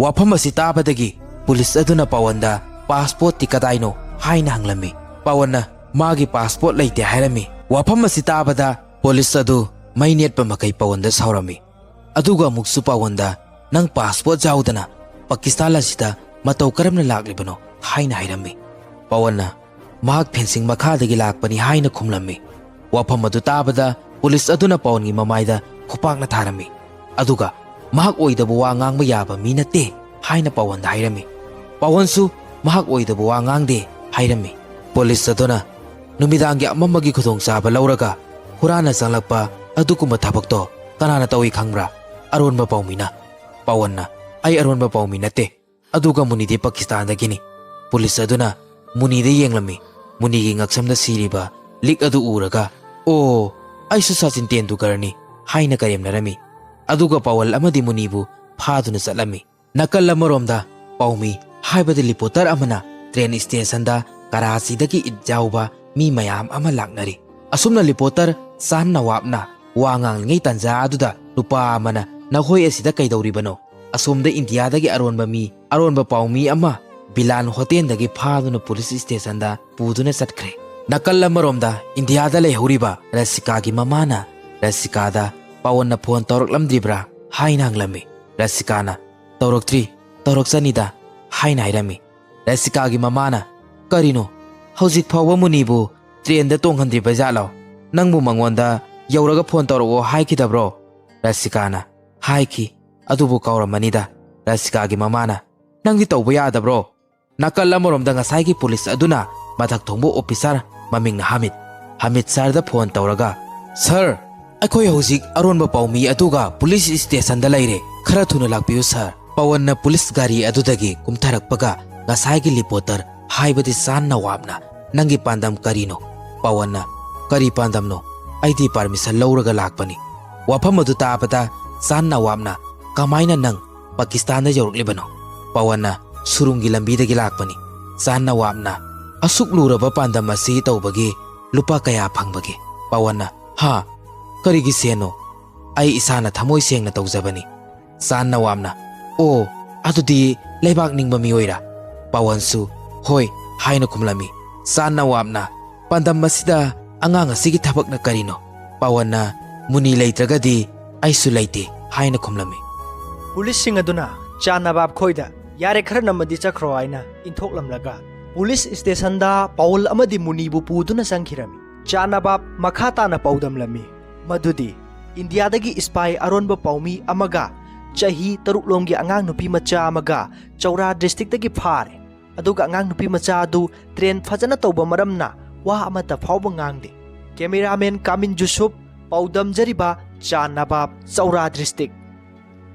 ꯋꯥꯐꯝ ꯑꯁꯤ ꯇꯥꯕꯗꯒꯤ ꯄꯨꯂꯤꯁ ꯑꯗꯨꯅ ꯄꯋꯟꯗ, "ꯄꯥꯁꯄꯣꯔꯠꯇꯤ ꯀꯗꯥꯏꯅꯣ?" ꯍꯥꯏꯅ ꯍꯪꯂꯝꯃꯤ꯫ ꯄꯋꯟꯅ ꯃꯥꯒꯤ ꯄꯥꯁꯄꯣꯔꯠ ꯂꯩꯇꯦ ꯍꯥꯏꯔꯝꯃꯤ꯫ ꯋꯥꯐꯝ ꯑꯁꯤ ꯇꯥꯕꯗ ꯄꯨꯂꯤꯁ ꯑꯗꯨ ꯃꯩ ꯅꯦꯠꯄ ꯃꯈꯩ ꯄꯋꯟꯗ ꯁꯥꯎꯔꯝꯃꯤ꯫ ꯑꯗꯨꯒ ꯑꯃꯨꯛꯁꯨ ꯄꯋꯟꯗ, "ꯅꯪ ꯄꯥꯁꯄꯣꯔꯠ ꯌꯥꯎꯗꯅ ꯄꯥꯀꯤꯁꯇꯥꯟ ꯑꯁꯤꯗ ꯃꯇꯧ ꯀꯔꯝꯅ ꯂꯥꯛꯂꯤꯕꯅꯣ?" ꯍꯥꯏꯅ ꯍꯥꯏꯔꯝꯃꯤ꯫ ꯄꯋꯟꯅ, "ꯃꯍꯥꯛ ꯐꯦꯟꯁꯤꯡ ꯃꯈꯥꯗꯒꯤ ꯂꯥꯛꯄꯅꯤ" ꯍꯥꯏꯅ ꯈꯨꯝꯂꯝꯃꯤ꯫ ꯋꯥꯐꯝ ꯑꯗꯨ ꯇꯥꯕꯗ ꯄꯨꯂꯤꯁ ꯑꯗꯨꯅ ꯄꯋꯟꯒꯤ ꯃꯃꯥꯏꯗ ꯈꯨꯄꯥꯛꯅ ꯊꯥꯔꯝꯃꯤ꯫ ꯑꯗꯨꯒ, "ꯃꯍꯥꯛ ꯑꯣꯏꯗꯕ ꯋꯥ ꯉꯥꯡꯕ ꯌꯥꯕ ꯃꯤ ꯅꯠꯇꯦ" ꯍꯥꯏꯅ ꯄꯋꯟꯗ ꯍꯥꯏꯔꯝꯃꯤ꯫ ꯄꯋꯟꯁꯨ ꯃꯍꯥꯛ ꯑꯣꯏꯗꯕ ꯋꯥ ꯉꯥꯡꯗꯦ ꯍꯥꯏꯔꯝꯃꯤ꯫ ꯄꯨꯂꯤꯁ ꯑꯗꯨꯅ, "ꯅꯨꯃꯤꯗꯥꯡꯒꯤ ꯑꯃꯝꯕꯒꯤ ꯈꯨꯗꯣꯡꯆꯥꯕ ꯂꯧꯔꯒ ꯍꯨꯔꯥꯟꯅ ꯆꯪꯂꯛꯄ ꯑꯗꯨꯒꯨꯝꯕ ꯊꯕꯛꯇꯣ ꯀꯅꯥꯅ ꯇꯧꯏ ꯈꯪꯕ꯭ꯔꯥ?" "ꯑꯔꯣꯟꯕ ꯄꯥꯎꯃꯤꯅ꯫" ꯄꯋꯟꯅ, "ꯑꯩ ꯑꯔꯣꯟꯕ ꯄꯥꯎꯃꯤ ꯅꯠꯇꯦ꯫ ꯑꯗꯨꯒ ꯃꯨꯅꯤꯗꯤ ꯄꯥꯀꯤꯁꯇꯥꯟꯗꯒꯤꯅꯤ꯫" ꯄꯨꯂꯤꯁ ꯑꯗꯨꯅ ꯃꯨꯅꯤꯗ ꯌꯦꯡꯂꯝꯃꯤ꯫ ꯃꯨꯅꯤꯒꯤ ꯉꯛꯁꯝꯗ ꯁꯤꯔꯤꯕ ꯂꯤꯛ ꯑꯗꯨ ꯎꯔꯒ, "ꯑꯣ, ꯑꯩꯁꯨ ꯁꯆꯤꯟ ꯇꯦꯟꯗꯨꯜꯀꯔꯅꯤ" ꯍꯥꯏꯅ ꯀꯔꯦꯝꯅꯔꯝꯃꯤ꯫ ꯑꯗꯨꯒ ꯄꯋꯜ ꯑꯃꯗꯤ ꯃꯨꯅꯤꯕꯨ ꯐꯥꯗꯨꯅ ꯆꯠꯂꯝꯃꯤ꯫ ꯅꯥꯀꯜ ꯑꯃꯔꯣꯝꯗ ꯄꯥꯎꯃꯤ ꯍꯥꯏꯕꯗꯤ ꯂꯤꯄꯣꯇꯔ ꯑꯃꯅ ꯇ꯭ꯔꯦꯟ ꯁ꯭ꯇꯦꯁꯟꯗ ꯀꯔꯥꯆꯤꯗꯒꯤ ꯏꯗ ꯌꯥꯎꯕ ꯃꯤ ꯃꯌꯥꯝ ꯑꯃ ꯂꯥꯛꯅꯔꯤ꯫ ꯑꯁꯨꯝꯅ ꯂꯤꯄꯣꯇꯔ ꯆꯥꯟ ꯅꯋꯥꯕꯅ ꯋꯥ ꯉꯥꯡꯂꯤꯉꯩ ꯇꯥꯟꯖꯥ ꯑꯗꯨꯗ ꯅꯨꯄꯥ ꯑꯃꯅ, "ꯅꯈꯣꯏ ꯑꯁꯤꯗ ꯀꯩꯗꯧꯔꯤꯕꯅꯣ? ꯑꯁꯣꯝꯗ ꯏꯟꯗꯤꯌꯥꯗꯒꯤ ꯑꯔꯣꯟꯕ ꯃꯤ, ꯑꯔꯣꯟꯕ ꯄꯥꯎꯃꯤ ꯑꯃ ꯕꯤꯂꯥꯟ ꯍꯣꯇꯦꯜꯗꯒꯤ ꯐꯥꯗꯨꯅ ꯄꯨꯂꯤꯁ ꯁ꯭ꯇꯦꯁꯟꯗ ꯄꯨꯗꯨꯅ ꯆꯠꯈ꯭ꯔꯦ꯫" ꯅꯥꯀꯜ ꯑꯃꯔꯣꯝꯗ ꯏꯟꯗꯤꯌꯥꯗ ꯂꯩꯍꯧꯔꯤꯕ ꯔꯁꯤꯀꯥꯒꯤ ꯃꯃꯥꯅ ꯔꯁꯤꯀꯥꯗ, "ꯄꯋꯟꯅ ꯐꯣꯟ ꯇꯧꯔꯛꯂꯝꯗ꯭ꯔꯤꯕ꯭ꯔꯥ?" ꯍꯥꯏꯅ ꯍꯪꯂꯝꯃꯤ꯫ ꯔꯁꯤꯀꯥꯅ, "ꯇꯧꯔꯛꯇ꯭ꯔꯤ, ꯇꯧꯔꯛꯆꯅꯤꯗ" ꯍꯥꯏꯅ ꯍꯥꯏꯔꯝꯃꯤ꯫ ꯔꯁꯤꯀꯥꯒꯤ ꯃꯃꯥꯅ, "ꯀꯔꯤꯅꯣ? ꯍꯧꯖꯤꯛ ꯐꯥꯎꯕ ꯃꯨꯅꯤꯕꯨ ꯇ꯭ꯔꯦꯟꯗ ꯇꯣꯡꯍꯟꯗ꯭ꯔꯤꯕ ꯖꯥꯠꯂꯣ? ꯅꯪꯕꯨ ꯃꯉꯣꯟꯗ ꯌꯧꯔꯒ ꯐꯣꯟ ꯇꯧꯔꯛꯑꯣ ꯍꯥꯏꯈꯤꯗꯕ꯭ꯔꯣ?" ꯔꯁꯤꯀꯥꯅ, "ꯍꯥꯏꯈꯤ, ꯑꯗꯨꯕꯨ ꯀꯥꯎꯔꯝꯃꯅꯤꯗ꯫" ꯔꯁꯤꯀꯥꯒꯤ ꯃꯃꯥꯅ, "ꯅꯪꯗꯤ ꯇꯧꯕ ꯌꯥꯗꯕ꯭ꯔꯣ?" ꯅꯥꯀꯜ ꯑꯃꯔꯣꯝꯗ ꯉꯁꯥꯏꯒꯤ ꯄꯨꯂꯤꯁ ꯑꯗꯨꯅ ꯃꯊꯛ ꯊꯣꯡꯕ ꯑꯣꯐꯤꯁꯥꯔ ꯃꯃꯤꯡꯅ ꯍꯥꯃꯤꯗ, ꯍꯥꯃꯤꯗ ꯁꯥꯔꯗ ꯐꯣꯟ ꯇꯧꯔꯒ, "ꯁꯥꯔ, ꯑꯩꯈꯣꯏ ꯍꯧꯖꯤꯛ ꯑꯔꯣꯟꯕ ꯄꯥꯎꯃꯤ ꯑꯗꯨꯒ ꯄꯨꯂꯤꯁ ꯁ꯭ꯇꯦꯁꯟꯗ ꯂꯩꯔꯦ꯫ ꯈꯔ ꯊꯨꯅ ꯂꯥꯛꯄꯤꯌꯨ, ꯁꯥꯔ꯫ ꯄꯋꯟꯅ ꯄꯨꯂꯤꯁ ꯒꯥꯔꯤ ꯑꯗꯨꯗꯒꯤ ꯀꯨꯝꯊꯔꯛꯄꯒ ꯉꯁꯥꯏꯒꯤ ꯔꯤꯄꯣꯔꯇꯔ, ꯍꯥꯏꯕꯗꯤ ꯆꯥꯟ ꯅꯋꯥꯕꯅ, "ꯅꯪꯒꯤ ꯄꯥꯟꯗꯝ ꯀꯔꯤꯅꯣ?" ꯄꯋꯟꯅ, "ꯀꯔꯤ ꯄꯥꯟꯗꯝꯅꯣ? ꯑꯩꯗꯤ ꯄꯥꯔꯃꯤꯁꯟ ꯂꯧꯔꯒ ꯂꯥꯛꯄꯅꯤ꯫" ꯋꯥꯐꯝ ꯑꯗꯨ ꯇꯥꯕꯗ ꯆꯥꯟ ꯅꯋꯥꯕꯅ, "ꯀꯃꯥꯏꯅ ꯅꯪ ꯄꯥꯀꯤꯁꯇꯥꯟꯗ ꯌꯧꯔꯛꯂꯤꯕꯅꯣ?" ꯄꯋꯟꯅ, "ꯁꯨꯔꯨꯡꯒꯤ ꯂꯝꯕꯤꯗꯒꯤ ꯂꯥꯛꯄꯅꯤ꯫" ꯆꯥꯟ ꯅꯋꯥꯕꯅ, "ꯑꯁꯨꯛ ꯂꯨꯔꯕ ꯄꯥꯟꯗꯝ ꯑꯁꯤ ꯇꯧꯕꯒꯤ ꯂꯨꯄꯥ ꯀꯌꯥ ꯐꯪꯕꯒꯦ?" ꯄꯋꯟꯅ, "ꯍꯥ? ꯀꯔꯤꯒꯤ ꯁꯦꯟꯅꯣ? ꯑꯩ ꯏꯁꯥꯅ ꯊꯃꯣꯏ ꯁꯦꯡꯅ ꯇꯧꯖꯕꯅꯤ꯫" ꯆꯥꯟ ꯅꯋꯥꯕꯅ, "ꯑꯣ, ꯑꯗꯨꯗꯤ ꯂꯩꯕꯥꯛ ꯅꯤꯡꯕ ꯃꯤꯑꯣꯏꯔꯥ?" ꯄꯋꯟꯁꯨ, "ꯍꯣꯏ" ꯍꯥꯏꯅ ꯈꯨꯝꯂꯝꯃꯤ꯫ ꯆꯥꯟ ꯅꯋꯥꯕꯅ, "ꯄꯥꯟꯗꯝ ꯑꯁꯤꯗ ꯑꯉꯥꯡ ꯑꯁꯤꯒꯤ ꯊꯕꯛꯅ ꯀꯔꯤꯅꯣ?" ꯄꯋꯟꯅ, "ꯃꯨꯅꯤ ꯂꯩꯇ꯭ꯔꯒꯗꯤ ꯑꯩꯁꯨ ꯂꯩꯇꯦ" ꯍꯥꯏꯅ ꯈꯨꯝꯂꯝꯃꯤ꯫ ꯄꯨꯂꯤꯁꯁꯤꯡ ꯑꯗꯨꯅ ꯆꯥꯟ ꯅꯕꯥꯕ ꯈꯣꯏꯗ, "ꯌꯥꯔꯦ, ꯈꯔ ꯅꯝꯃꯗꯤ ꯆꯠꯈ꯭ꯔꯣ" ꯍꯥꯏꯅ ꯏꯟꯊꯣꯛꯂꯝꯂꯒ ꯄꯨꯂꯤꯁ ꯁ꯭ꯇꯦꯁꯟꯗ ꯄꯥꯎꯜ ꯑꯃꯗꯤ ꯃꯨꯅꯤꯕꯨ ꯄꯨꯗꯨꯅ ꯆꯪꯈꯤꯔꯝꯃꯤ꯫ ꯆꯥꯟ ꯅꯕꯥꯕ ꯃꯈꯥ ꯇꯥꯅ ꯄꯥꯎꯗꯝꯂꯝꯃꯤ ꯃꯗꯨꯗꯤ ꯏꯟꯗꯤꯌꯥꯗꯒꯤ ꯏꯁꯄꯥꯏ ꯑꯔꯣꯟꯕ ꯄꯥꯎꯃꯤ ꯑꯃꯒ ꯆꯍꯤ ꯇꯔꯨꯛ ꯂꯣꯝꯒꯤ ꯑꯉꯥꯡ ꯅꯨꯄꯤ ꯃꯆꯥ ꯑꯃꯒ ꯆꯧꯔꯥ ꯗꯤꯁꯇ꯭ꯔꯤꯛꯇꯒꯤ ꯐꯥꯔꯦ꯫ ꯑꯗꯨꯒ ꯑꯉꯥꯡ ꯅꯨꯄꯤ ꯃꯆꯥ ꯑꯗꯨ ꯇ꯭ꯔꯦꯟ ꯐꯖꯅ ꯇꯧꯕ ꯃꯔꯝꯅ ꯋꯥ ꯑꯃꯠꯇ ꯐꯥꯎꯕ ꯉꯥꯡꯗꯦ꯫ ꯀꯦꯃꯦꯔꯥꯃꯦꯟ ꯀꯥꯃꯤꯟ ꯖꯨꯁꯨꯞ, ꯄꯥꯎꯗꯝꯖꯔꯤꯕ ꯆꯥꯟ ꯅꯕꯥꯕ, ꯆꯧꯔꯥ ꯗꯤꯁꯇ꯭ꯔꯤꯛ꯫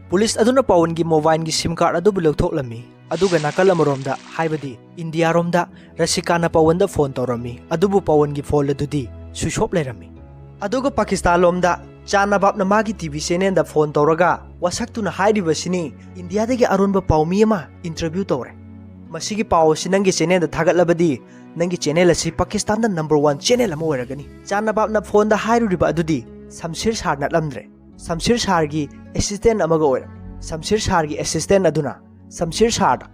ꯄꯨꯂꯤꯁ ꯑꯗꯨꯅ ꯄꯥꯎꯟꯒꯤ ꯃꯣꯕꯥꯏꯜꯒꯤ ꯁꯤꯝ ꯀꯥꯔꯗ ꯑꯗꯨꯕꯨ ꯂꯧꯊꯣꯛꯂꯝꯃꯤ, ꯑꯗꯨꯒ ꯅꯥꯀꯜ ꯑꯃꯔꯣꯝꯗ, ꯍꯥꯏꯕꯗꯤ ꯏꯟꯗꯤꯌꯥꯔꯣꯝꯗ, ꯔꯁꯤꯀꯥꯅ ꯄꯥꯎꯟꯗ ꯐꯣꯟ ꯇꯧꯔꯝꯃꯤ, ꯑꯗꯨꯕꯨ ꯄꯥꯎꯟꯒꯤ ꯐꯣꯟ ꯑꯗꯨꯗꯤ ꯁ꯭ꯋꯤꯆ ꯑꯣꯐ ꯂꯩꯔꯝꯃꯤ꯫ ꯑꯗꯨꯒ ꯄꯥꯀꯤꯁꯇꯥꯟꯂꯣꯝꯗ ꯆꯥꯟ ꯅꯕꯥꯕꯅ ꯃꯥꯒꯤ ꯇꯤ ꯚꯤ ꯆꯦꯅꯦꯜꯗ ꯐꯣꯟ ꯇꯧꯔꯒ ꯋꯥꯁꯛꯇꯨꯅ ꯍꯥꯏꯔꯤꯕꯁꯤꯅꯤ, "ꯏꯟꯗꯤꯌꯥꯗꯒꯤ ꯑꯔꯣꯟꯕ ꯄꯥꯎꯃꯤ ꯑꯃ ꯏꯟꯇꯔꯚ꯭ꯌꯨ ꯇꯧꯔꯦ꯫ ꯃꯁꯤꯒꯤ ꯄꯥꯎ ꯑꯁꯤ ꯅꯪꯒꯤ ꯆꯦꯅꯦꯜꯗ ꯊꯥꯒꯠꯂꯕꯗꯤ ꯅꯪꯒꯤ ꯆꯦꯅꯦꯜ ꯑꯁꯤ ꯄꯥꯀꯤꯁꯇꯥꯟꯗ ꯅꯝꯕꯔ ꯋꯥꯟ ꯆꯦꯅꯦꯜ ꯑꯃ ꯑꯣꯏꯔꯒꯅꯤ꯫" ꯆꯥꯟ ꯅꯕꯥꯕꯅ ꯐꯣꯟꯗ ꯍꯥꯏꯔꯨꯔꯤꯕ ꯑꯗꯨꯗꯤ ꯁꯝꯁꯤꯔ ꯁꯥꯔ ꯅꯠꯂꯝꯗ꯭ꯔꯦ꯫ ꯁꯝꯁꯤꯔ ꯁꯥꯔꯒꯤ ꯑꯦꯁꯤꯁꯇꯦꯟ ꯑꯃꯒ ꯑꯣꯏꯔꯝꯃꯤ꯫ ꯁꯝꯁꯤꯔ ꯁꯥꯔꯒꯤ ꯑꯦꯁꯤꯁꯇꯦꯟ ꯑꯗꯨꯅ ꯁꯝꯁꯤꯔ ꯁꯥꯔꯗ,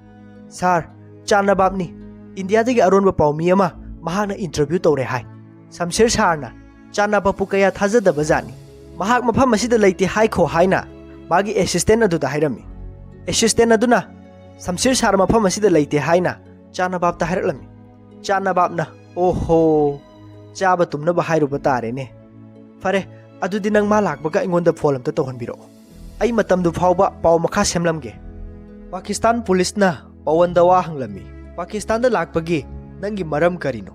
"ꯁꯥꯔ, ꯆꯥꯟ ꯅꯕꯥꯕꯅꯤ, ꯏꯟꯗꯤꯌꯥꯗꯒꯤ ꯑꯔꯣꯟꯕ ꯄꯥꯎꯃꯤ ꯑꯃ ꯃꯍꯥꯛꯅ ꯏꯟꯇꯔꯚ꯭ꯌꯨ ꯇꯧꯔꯦ" ꯍꯥꯏ꯫ ꯁꯝꯁꯤꯔ ꯁꯥꯔꯅ ꯆꯥꯟ ꯅꯕꯥꯕꯄꯨ ꯀꯌꯥ ꯊꯥꯖꯗꯕ ꯖꯥꯠꯅꯤ꯫ "ꯃꯍꯥꯛ ꯃꯐꯝ ꯑꯁꯤꯗ ꯂꯩꯇꯦ ꯍꯥꯏꯈꯣ" ꯍꯥꯏꯅ ꯃꯥꯒꯤ ꯑꯦꯁꯤꯁꯇꯦꯟ ꯑꯗꯨꯗ ꯍꯥꯏꯔꯝꯃꯤ꯫ ꯑꯦꯁꯤꯁꯇꯦꯟ ꯑꯗꯨꯅ ꯁꯝꯁꯤꯔ ꯁꯥꯔ ꯃꯐꯝ ꯑꯁꯤꯗ ꯂꯩꯇꯦ ꯍꯥꯏꯅ ꯆꯥꯟ ꯅꯕꯥꯕꯇ ꯍꯥꯏꯔꯛꯂꯝꯃꯤ꯫ ꯆꯥꯟ ꯅꯕꯥꯕꯅ, "ꯑꯣꯍꯣ, ꯆꯥꯕ ꯇꯨꯝꯅꯕ ꯍꯥꯏꯔꯨꯕ ꯇꯥꯔꯦꯅꯦ꯫ ꯐꯔꯦ, ꯑꯗꯨꯗꯤ ꯅꯪ ꯃꯥ ꯂꯥꯛꯄꯒ ꯑꯩꯉꯣꯟꯗ ꯐꯣꯟ ꯑꯝꯇ ꯇꯧꯍꯟꯕꯤꯔꯛꯑꯣ꯫ ꯑꯩ ꯃꯇꯝꯗꯨ ꯐꯥꯎꯕ ꯄꯥꯎ ꯃꯈꯥ ꯁꯦꯝꯂꯝꯒꯦ꯫" ꯄꯥꯀꯤꯁꯇꯥꯟ ꯄꯨꯂꯤꯁꯅ ꯄꯋꯟꯗ ꯋꯥ ꯍꯪꯂꯝꯃꯤ, "ꯄꯥꯀꯤꯁꯇꯥꯟꯗ ꯂꯥꯛꯄꯒꯤ ꯅꯪꯒꯤ ꯃꯔꯝ ꯀꯔꯤꯅꯣ?"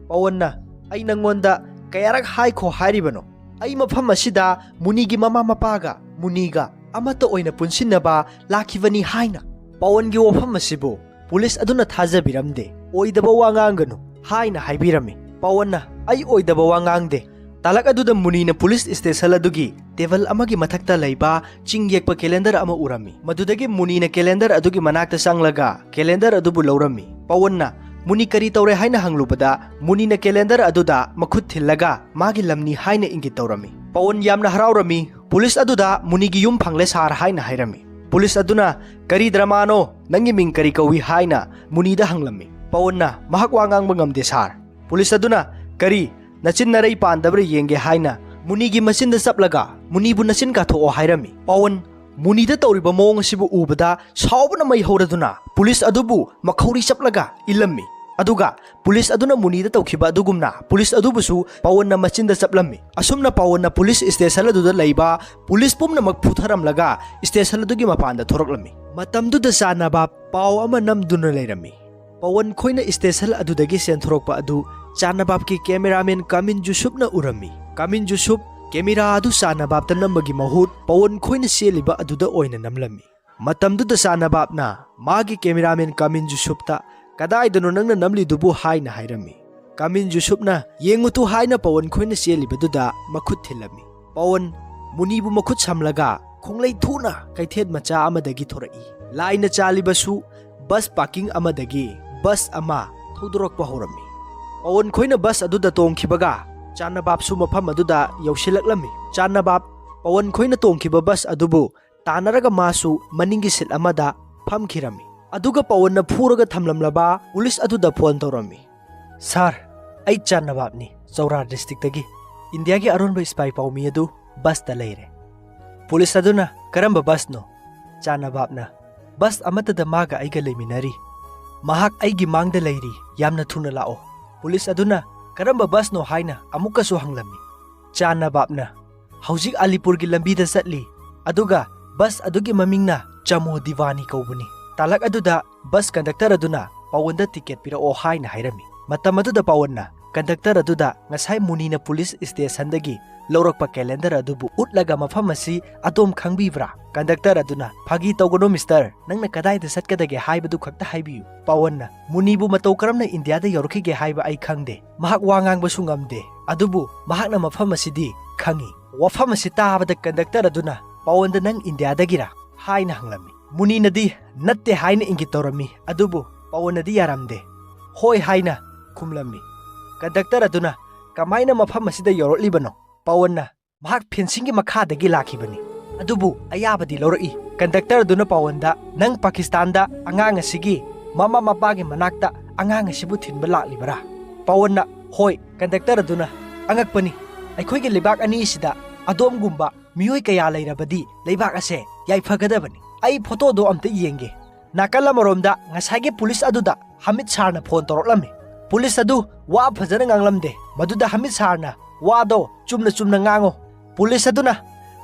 ꯄꯋꯟꯅ, "ꯑꯩ ꯅꯪꯉꯣꯟꯗ ꯀꯌꯥꯔꯛ ꯍꯥꯏꯈꯣ ꯍꯥꯏꯔꯤꯕꯅꯣ? "ꯑꯩ ꯃꯐꯝ ꯑꯁꯤꯗ ꯃꯨꯅꯤꯒꯤ ꯃꯃꯥ ꯃꯄꯥꯒ ꯃꯨꯅꯤꯒ ꯑꯃꯠꯇ ꯑꯣꯏꯅ ꯄꯨꯟꯁꯤꯟꯅꯕ ꯂꯥꯛꯈꯤꯕꯅꯤ" ꯍꯥꯏꯅ꯫ ꯄꯋꯟꯒꯤ ꯋꯥꯐꯝ ꯑꯁꯤꯕꯨ ꯄꯨꯂꯤꯁ ꯑꯗꯨꯅ ꯊꯥꯖꯕꯤꯔꯝꯗꯦ꯫ "ꯑꯣꯏꯗꯕ ꯋꯥ ꯉꯥꯡꯒꯅꯨ" ꯍꯥꯏꯅ ꯍꯥꯏꯕꯤꯔꯝꯃꯤ꯫ ꯄꯋꯟꯅ, "ꯑꯩ ꯑꯣꯏꯗꯕ ꯋꯥ ꯉꯥꯡꯗꯦ"꯫ ꯇꯥꯂꯛ ꯑꯗꯨꯗ ꯃꯨꯅꯤꯅ ꯄꯨꯂꯤꯁ ꯁ꯭ꯇꯦꯁꯟ ꯑꯗꯨꯒꯤ ꯇꯦꯕꯜ ꯑꯃꯒꯤ ꯃꯊꯛꯇ ꯂꯩꯕ ꯆꯤꯡ ꯌꯦꯛꯄ ꯀꯦꯂꯦꯟꯗꯔ ꯑꯃ ꯎꯔꯝꯃꯤ꯫ ꯃꯗꯨꯗꯒꯤ ꯃꯨꯅꯤꯅ ꯀꯦꯂꯦꯟꯗꯔ ꯑꯗꯨꯒꯤ ꯃꯅꯥꯛꯇ ꯆꯪꯂꯒ ꯀꯦꯂꯦꯟꯗꯔ ꯑꯗꯨꯕꯨ ꯂꯧꯔꯝꯃꯤ꯫ ꯄꯋꯟꯅ, "ꯃꯨꯅꯤ ꯀꯔꯤ ꯇꯧꯔꯦ?" ꯍꯥꯏꯅ ꯍꯪꯂꯨꯕꯗ, ꯃꯨꯅꯤꯅ ꯀꯦꯂꯦꯟꯗꯔ ꯑꯗꯨꯗ ꯃꯈꯨꯠ ꯊꯤꯜꯂꯒ ꯃꯥꯒꯤ ꯂꯝꯅꯤ ꯍꯥꯏꯅ ꯏꯪꯒꯤꯠ ꯇꯧꯔꯝꯃꯤ꯫ ꯄꯋꯟ ꯌꯥꯝꯅ ꯍꯔꯥꯎꯔꯝꯃꯤ꯫ ꯄꯨꯂꯤꯁ ꯑꯗꯨꯗ, "ꯃꯨꯅꯤꯒꯤ ꯌꯨꯝ ꯐꯪꯂꯦ ꯁꯥꯔ" ꯍꯥꯏꯅ ꯍꯥꯏꯔꯝꯃꯤ꯫ ꯄꯨꯂꯤꯁ ꯑꯗꯨꯅ, "ꯀꯔꯤ ꯗ꯭ꯔꯃꯥꯅꯣ? ꯅꯪꯒꯤ ꯃꯤꯡ ꯀꯔꯤ ꯀꯧꯏ?" ꯍꯥꯏꯅ ꯃꯨꯅꯤꯗ ꯍꯪꯂꯝꯃꯤ꯫ ꯄꯋꯟꯅ, "ꯃꯍꯥꯛ ꯋꯥ ꯉꯥꯡꯕ ꯉꯝꯗꯦ ꯁꯥꯔ"꯫ ꯄꯨꯂꯤꯁ ꯑꯗꯨꯅ, "ꯀꯔꯤ? ꯅꯆꯤꯟ ꯅꯔꯩ ꯄꯥꯟꯗꯕ꯭ꯔꯥ ꯌꯦꯡꯒꯦ" ꯍꯥꯏꯅ ꯃꯨꯅꯤꯒꯤ ꯃꯆꯤꯟꯗ ꯆꯞꯂꯒ, "ꯃꯨꯅꯤꯕꯨ ꯅꯆꯤꯟ ꯀꯥꯊꯣꯛꯑꯣ" ꯍꯥꯏꯔꯝꯃꯤ꯫ ꯄꯋꯟ ꯃꯨꯅꯤꯗ ꯇꯧꯔꯤꯕ ꯃꯑꯣꯡ ꯑꯁꯤꯕꯨ ꯎꯕꯗ ꯁꯥꯎꯕꯅ ꯃꯩ ꯍꯧꯔꯗꯨꯅ ꯄꯨꯂꯤꯁ ꯑꯗꯨꯕꯨ ꯃꯈꯧꯔꯤ ꯆꯞꯂꯒ ꯏꯜꯂꯝꯃꯤ꯫ ꯑꯗꯨꯒ ꯄꯨꯂꯤꯁ ꯑꯗꯨꯅ ꯃꯨꯅꯤꯗ ꯇꯧꯈꯤꯕ ꯑꯗꯨꯒꯨꯝꯅ ꯄꯨꯂꯤꯁ ꯑꯗꯨꯕꯨꯁꯨ ꯄꯋꯟꯅ ꯃꯆꯤꯟꯗ ꯆꯞꯂꯝꯃꯤ꯫ ꯑꯁꯨꯝꯅ ꯄꯋꯟꯅ ꯄꯨꯂꯤꯁ ꯁ꯭ꯇꯦꯁꯟ ꯑꯗꯨꯗ ꯂꯩꯕ ꯄꯨꯂꯤꯁ ꯄꯨꯝꯅꯃꯛ ꯐꯨꯊꯔꯝꯂꯒ ꯁ꯭ꯇꯦꯁꯟ ꯑꯗꯨꯒꯤ ꯃꯄꯥꯟꯗ ꯊꯣꯔꯛꯂꯝꯃꯤ꯫ ꯃꯇꯝꯗꯨꯗ ꯆꯥꯟꯅꯕ ꯄꯥꯎ ꯑꯃ ꯅꯝꯗꯨꯅ ꯂꯩꯔꯝꯃꯤ꯫ ꯄꯋꯟ ꯈꯣꯏꯅ ꯁ꯭ꯇꯦꯁꯟ ꯑꯗꯨꯗꯒꯤ ꯆꯦꯟꯊꯣꯔꯛꯄ ꯑꯗꯨ ꯆꯥꯟꯅꯕꯥꯞꯀꯤ ꯀꯦꯃꯦꯔꯥꯃꯦꯟ ꯀꯥꯃꯤꯟ ꯖꯨꯁꯨꯞꯅ ꯎꯔꯝꯃꯤ꯫ ꯀꯥꯃꯤꯟ ꯖꯨꯁꯨꯞ ꯀꯦꯃꯦꯔꯥ ꯑꯗꯨ ꯆꯥꯟꯅꯕꯥꯞꯇ ꯅꯝꯕꯒꯤ ꯃꯍꯨꯠ ꯄꯋꯟ ꯈꯣꯏꯅ ꯆꯦꯜꯂꯤꯕ ꯑꯗꯨꯗ ꯑꯣꯏꯅ ꯅꯝꯂꯝꯃꯤ꯫ ꯃꯇꯝꯗꯨꯗ ꯆꯥꯟꯅꯕꯥꯞꯅ ꯃꯥꯒꯤ ꯀꯦꯃꯦꯔꯥꯃꯦꯟ ꯀꯥꯃꯤꯟ ꯖꯨꯁꯨꯞꯇ, "ꯀꯗꯥꯏꯗꯅꯣ ꯅꯪꯅ ꯅꯝꯂꯤꯗꯨꯕꯨ?" ꯍꯥꯏꯅ ꯍꯥꯏꯔꯝꯃꯤ꯫ ꯀꯥꯃꯤꯟ ꯖꯨꯁꯨꯞꯅ, "ꯌꯦꯡꯉꯨ ꯇꯨ" ꯍꯥꯏꯅ ꯄꯋꯟ ꯈꯣꯏꯅ ꯆꯦꯜꯂꯤꯕꯗꯨꯗ ꯃꯈꯨꯠ ꯊꯤꯜꯂꯝꯃꯤ꯫ ꯄꯋꯟ ꯃꯨꯅꯤꯕꯨ ꯃꯈꯨꯠ ꯁꯝꯂꯒ ꯈꯣꯡꯂꯩ ꯊꯨꯅ ꯀꯩꯊꯦꯜ ꯃꯆꯥ ꯑꯃꯗꯒꯤ ꯊꯣꯔꯛꯏ꯫ ꯂꯥꯏꯅ ꯆꯥꯜꯂꯤꯕꯁꯨ ꯕꯁ ꯄꯥꯔꯀꯤꯡ ꯑꯃꯗꯒꯤ ꯕꯁ ꯑꯃ ꯊꯧꯗꯣꯔꯛꯄ ꯍꯧꯔꯝꯃꯤ꯫ ꯄꯋꯟ ꯈꯣꯏꯅ ꯕꯁ ꯑꯗꯨꯗ ꯇꯣꯡꯈꯤꯕꯒ ꯆꯥꯟꯅꯕꯥꯞꯁꯨ ꯃꯐꯝ ꯑꯗꯨꯗ ꯌꯧꯁꯤꯜꯂꯛꯂꯝꯃꯤ꯫ ꯆꯥꯟꯅꯕꯥꯞ ꯄꯋꯟ ꯈꯣꯏꯅ ꯇꯣꯡꯈꯤꯕ ꯕꯁ ꯑꯗꯨꯕꯨ ꯇꯥꯟꯅꯔꯒ ꯃꯥꯁꯨ ꯃꯅꯤꯡꯒꯤ ꯁꯤꯠ ꯑꯃꯗ ꯐꯝꯈꯤꯔꯝꯃꯤ꯫ ꯑꯗꯨꯒ ꯄꯋꯟꯅ ꯐꯨꯔꯒ ꯊꯝꯂꯝꯂꯕ ꯄꯨꯂꯤꯁ ꯑꯗꯨꯗ ꯐꯣꯟ ꯇꯧꯔꯝꯃꯤ꯫ "ꯁꯥꯔ, ꯑꯩ ꯆꯥꯟꯅꯕꯥꯞꯅꯤ, ꯆꯧꯔꯥ ꯗꯤꯁꯇ꯭ꯔꯤꯛꯇꯒꯤ꯫ ꯏꯟꯗꯤꯌꯥꯒꯤ ꯑꯔꯣꯟꯕ ꯏꯁꯄꯥꯏ ꯄꯥꯎꯃꯤ ꯑꯗꯨ ꯕꯁꯇ ꯂꯩꯔꯦ"꯫ ꯄꯨꯂꯤꯁ ꯑꯗꯨꯅ, "ꯀꯔꯝꯕ ꯕꯁꯅꯣ?" ꯆꯥꯟꯅꯕꯥꯞꯅ, "ꯕꯁ ꯑꯃꯠꯇꯗ ꯃꯥꯒ ꯑꯩꯒ ꯂꯩꯃꯤꯟꯅꯔꯤ꯫ ꯃꯍꯥꯛ ꯑꯩꯒꯤ ꯃꯥꯡꯗ ꯂꯩꯔꯤ, ꯌꯥꯝꯅ ꯊꯨꯅ ꯂꯥꯛꯑꯣ"꯫ ꯄꯨꯂꯤꯁ ꯑꯗꯨꯅ, "ꯀꯔꯝꯕ ꯕꯁꯅꯣ?" ꯍꯥꯏꯅ ꯑꯃꯨꯛꯀꯁꯨ ꯍꯪꯂꯝꯃꯤ꯫ ꯆꯥꯟꯅꯕꯥꯞꯅ, "ꯍꯧꯖꯤꯛ ꯑꯂꯤꯄꯨꯔꯒꯤ ꯂꯝꯕꯤꯗ ꯆꯠꯂꯤ, ꯑꯗꯨꯒ ꯕꯁ ꯑꯗꯨꯒꯤ ꯃꯃꯤꯡꯅ ꯆꯃꯣ ꯗꯤꯋꯥꯅꯤ ꯀꯧꯕꯅꯤ"꯫ ꯇꯥꯂꯛ ꯑꯗꯨꯗ ꯕꯁ ꯀꯟꯗꯛꯇꯔ ꯑꯗꯨꯅ ꯄꯋꯟꯗ ꯇꯤꯀꯦꯠ ꯄꯤꯔꯛꯑꯣ ꯍꯥꯏꯅ ꯍꯥꯏꯔꯝꯃꯤ꯫ ꯃꯇꯝ ꯑꯗꯨꯗ ꯄꯋꯟꯅ, ꯀꯟꯗꯛꯇꯔ ꯑꯗꯨꯗ ꯉꯁꯥꯏ ꯃꯨꯅꯤꯅ ꯄꯨꯂꯤꯁ ꯁ꯭ꯇꯦꯁꯟꯗꯒꯤ ꯂꯧꯔꯛꯄ ꯀꯦꯂꯦꯟꯗꯔ ꯑꯗꯨꯕꯨ ꯎꯠꯂꯒ, "ꯃꯐꯝ ꯑꯁꯤ ꯑꯗꯣꯝ ꯈꯪꯕꯤꯕ꯭ꯔꯥ?" ꯀꯟꯗꯛꯇꯔ ꯑꯗꯨꯅ, "ꯐꯥꯒꯤ ꯇꯧꯒꯅꯨ ꯃꯤꯁꯇꯔ, ꯅꯪꯅ ꯀꯗꯥꯏꯗ ꯆꯠꯀꯗꯒꯦ ꯍꯥꯏꯕꯗꯨ ꯈꯛꯇ ꯍꯥꯏꯕꯤꯌꯨ꯫" ꯄꯋꯟꯅ, "ꯃꯨꯅꯤꯕꯨ ꯃꯇꯧ ꯀꯔꯝꯅ ꯏꯟꯗꯤꯌꯥꯗ ꯌꯧꯔꯛꯈꯤꯒꯦ ꯍꯥꯏꯕ ꯑꯩ ꯈꯪꯗꯦ꯫ ꯃꯍꯥꯛ ꯋꯥ ꯉꯥꯡꯕꯁꯨ ꯉꯝꯗꯦ, ꯑꯗꯨꯕꯨ ꯃꯍꯥꯛꯅ ꯃꯐꯝ ꯑꯁꯤꯗꯤ ꯈꯪꯏ꯫" ꯋꯥꯐꯝ ꯑꯁꯤ ꯇꯥꯕꯗ ꯀꯟꯗꯛꯇꯔ ꯑꯗꯨꯅ ꯄꯋꯟꯗ, "ꯅꯪ ꯏꯟꯗꯤꯌꯥꯗꯒꯤꯔꯥ?" ꯍꯥꯏꯅ ꯍꯪꯂꯝꯃꯤ꯫ ꯃꯨꯅꯤꯅꯗꯤ "ꯅꯠꯇꯦ" ꯍꯥꯏꯅ ꯏꯪꯒꯤꯠ ꯇꯧꯔꯝꯃꯤ, ꯑꯗꯨꯕꯨ ꯄꯋꯟꯅꯗꯤ ꯌꯥꯔꯝꯗꯦ꯫ "ꯍꯣꯏ" ꯍꯥꯏꯅ ꯈꯨꯝꯂꯝꯃꯤ꯫ ꯀꯟꯗꯛꯇꯔ ꯑꯗꯨꯅ, "ꯀꯃꯥꯏꯅ ꯃꯐꯝ ꯑꯁꯤꯗ ꯌꯧꯔꯛꯂꯤꯕꯅꯣ?" ꯄꯋꯟꯅ, "ꯃꯍꯥꯛ ꯐꯦꯟꯁꯤꯡꯒꯤ ꯃꯈꯥꯗꯒꯤ ꯂꯥꯛꯈꯤꯕꯅꯤ, ꯑꯗꯨꯕꯨ ꯑꯌꯥꯕꯗꯤ ꯂꯧꯔꯛꯏ꯫" ꯀꯟꯗꯛꯇꯔ ꯑꯗꯨꯅ ꯄꯋꯟꯗ, "ꯅꯪ ꯄꯥꯀꯤꯁꯇꯥꯟꯗ ꯑꯉꯥꯡ ꯑꯁꯤꯒꯤ ꯃꯃꯥ ꯃꯄꯥꯒꯤ ꯃꯅꯥꯛꯇ ꯑꯉꯥꯡ ꯑꯁꯤꯕꯨ ꯊꯤꯟꯕ ꯂꯥꯛꯂꯤꯕꯔꯥ?" ꯄꯋꯟꯅ, "ꯍꯣꯏ꯫" ꯀꯟꯗꯛꯇꯔ ꯑꯗꯨꯅ, "ꯑꯉꯛꯄꯅꯤ, ꯑꯩꯈꯣꯏꯒꯤ ꯂꯩꯕꯥꯛ ꯑꯅꯤ ꯑꯁꯤꯗ ꯑꯗꯣꯝꯒꯨꯝꯕ ꯃꯤꯑꯣꯏ ꯀꯌꯥ ꯂꯩꯔꯕꯗꯤ ꯂꯩꯕꯥꯛ ꯑꯁꯦ ꯌꯥꯏꯐꯒꯗꯕꯅꯤ꯫ ꯑꯩ ꯐꯣꯇꯣꯗꯣ ꯑꯝꯇ ꯌꯦꯡꯒꯦ꯫" ꯅꯥꯀꯜ ꯑꯃꯔꯣꯝꯗ ꯉꯁꯥꯏꯒꯤ ꯄꯨꯂꯤꯁ ꯑꯗꯨꯗ ꯍꯃꯤꯠ ꯁꯥꯔꯅ ꯐꯣꯟ ꯇꯧꯔꯛꯂꯝꯃꯤ꯫ ꯄꯨꯂꯤꯁ ꯑꯗꯨ ꯋꯥ ꯐꯖꯅ ꯉꯥꯡꯂꯝꯗꯦ꯫ ꯃꯗꯨꯗ ꯍꯃꯤꯠ ꯁꯥꯔꯅ, "ꯋꯥꯗꯣ ꯆꯨꯝꯅ ꯆꯨꯝꯅ ꯉꯥꯡꯉꯣ꯫" ꯄꯨꯂꯤꯁ ꯑꯗꯨꯅ,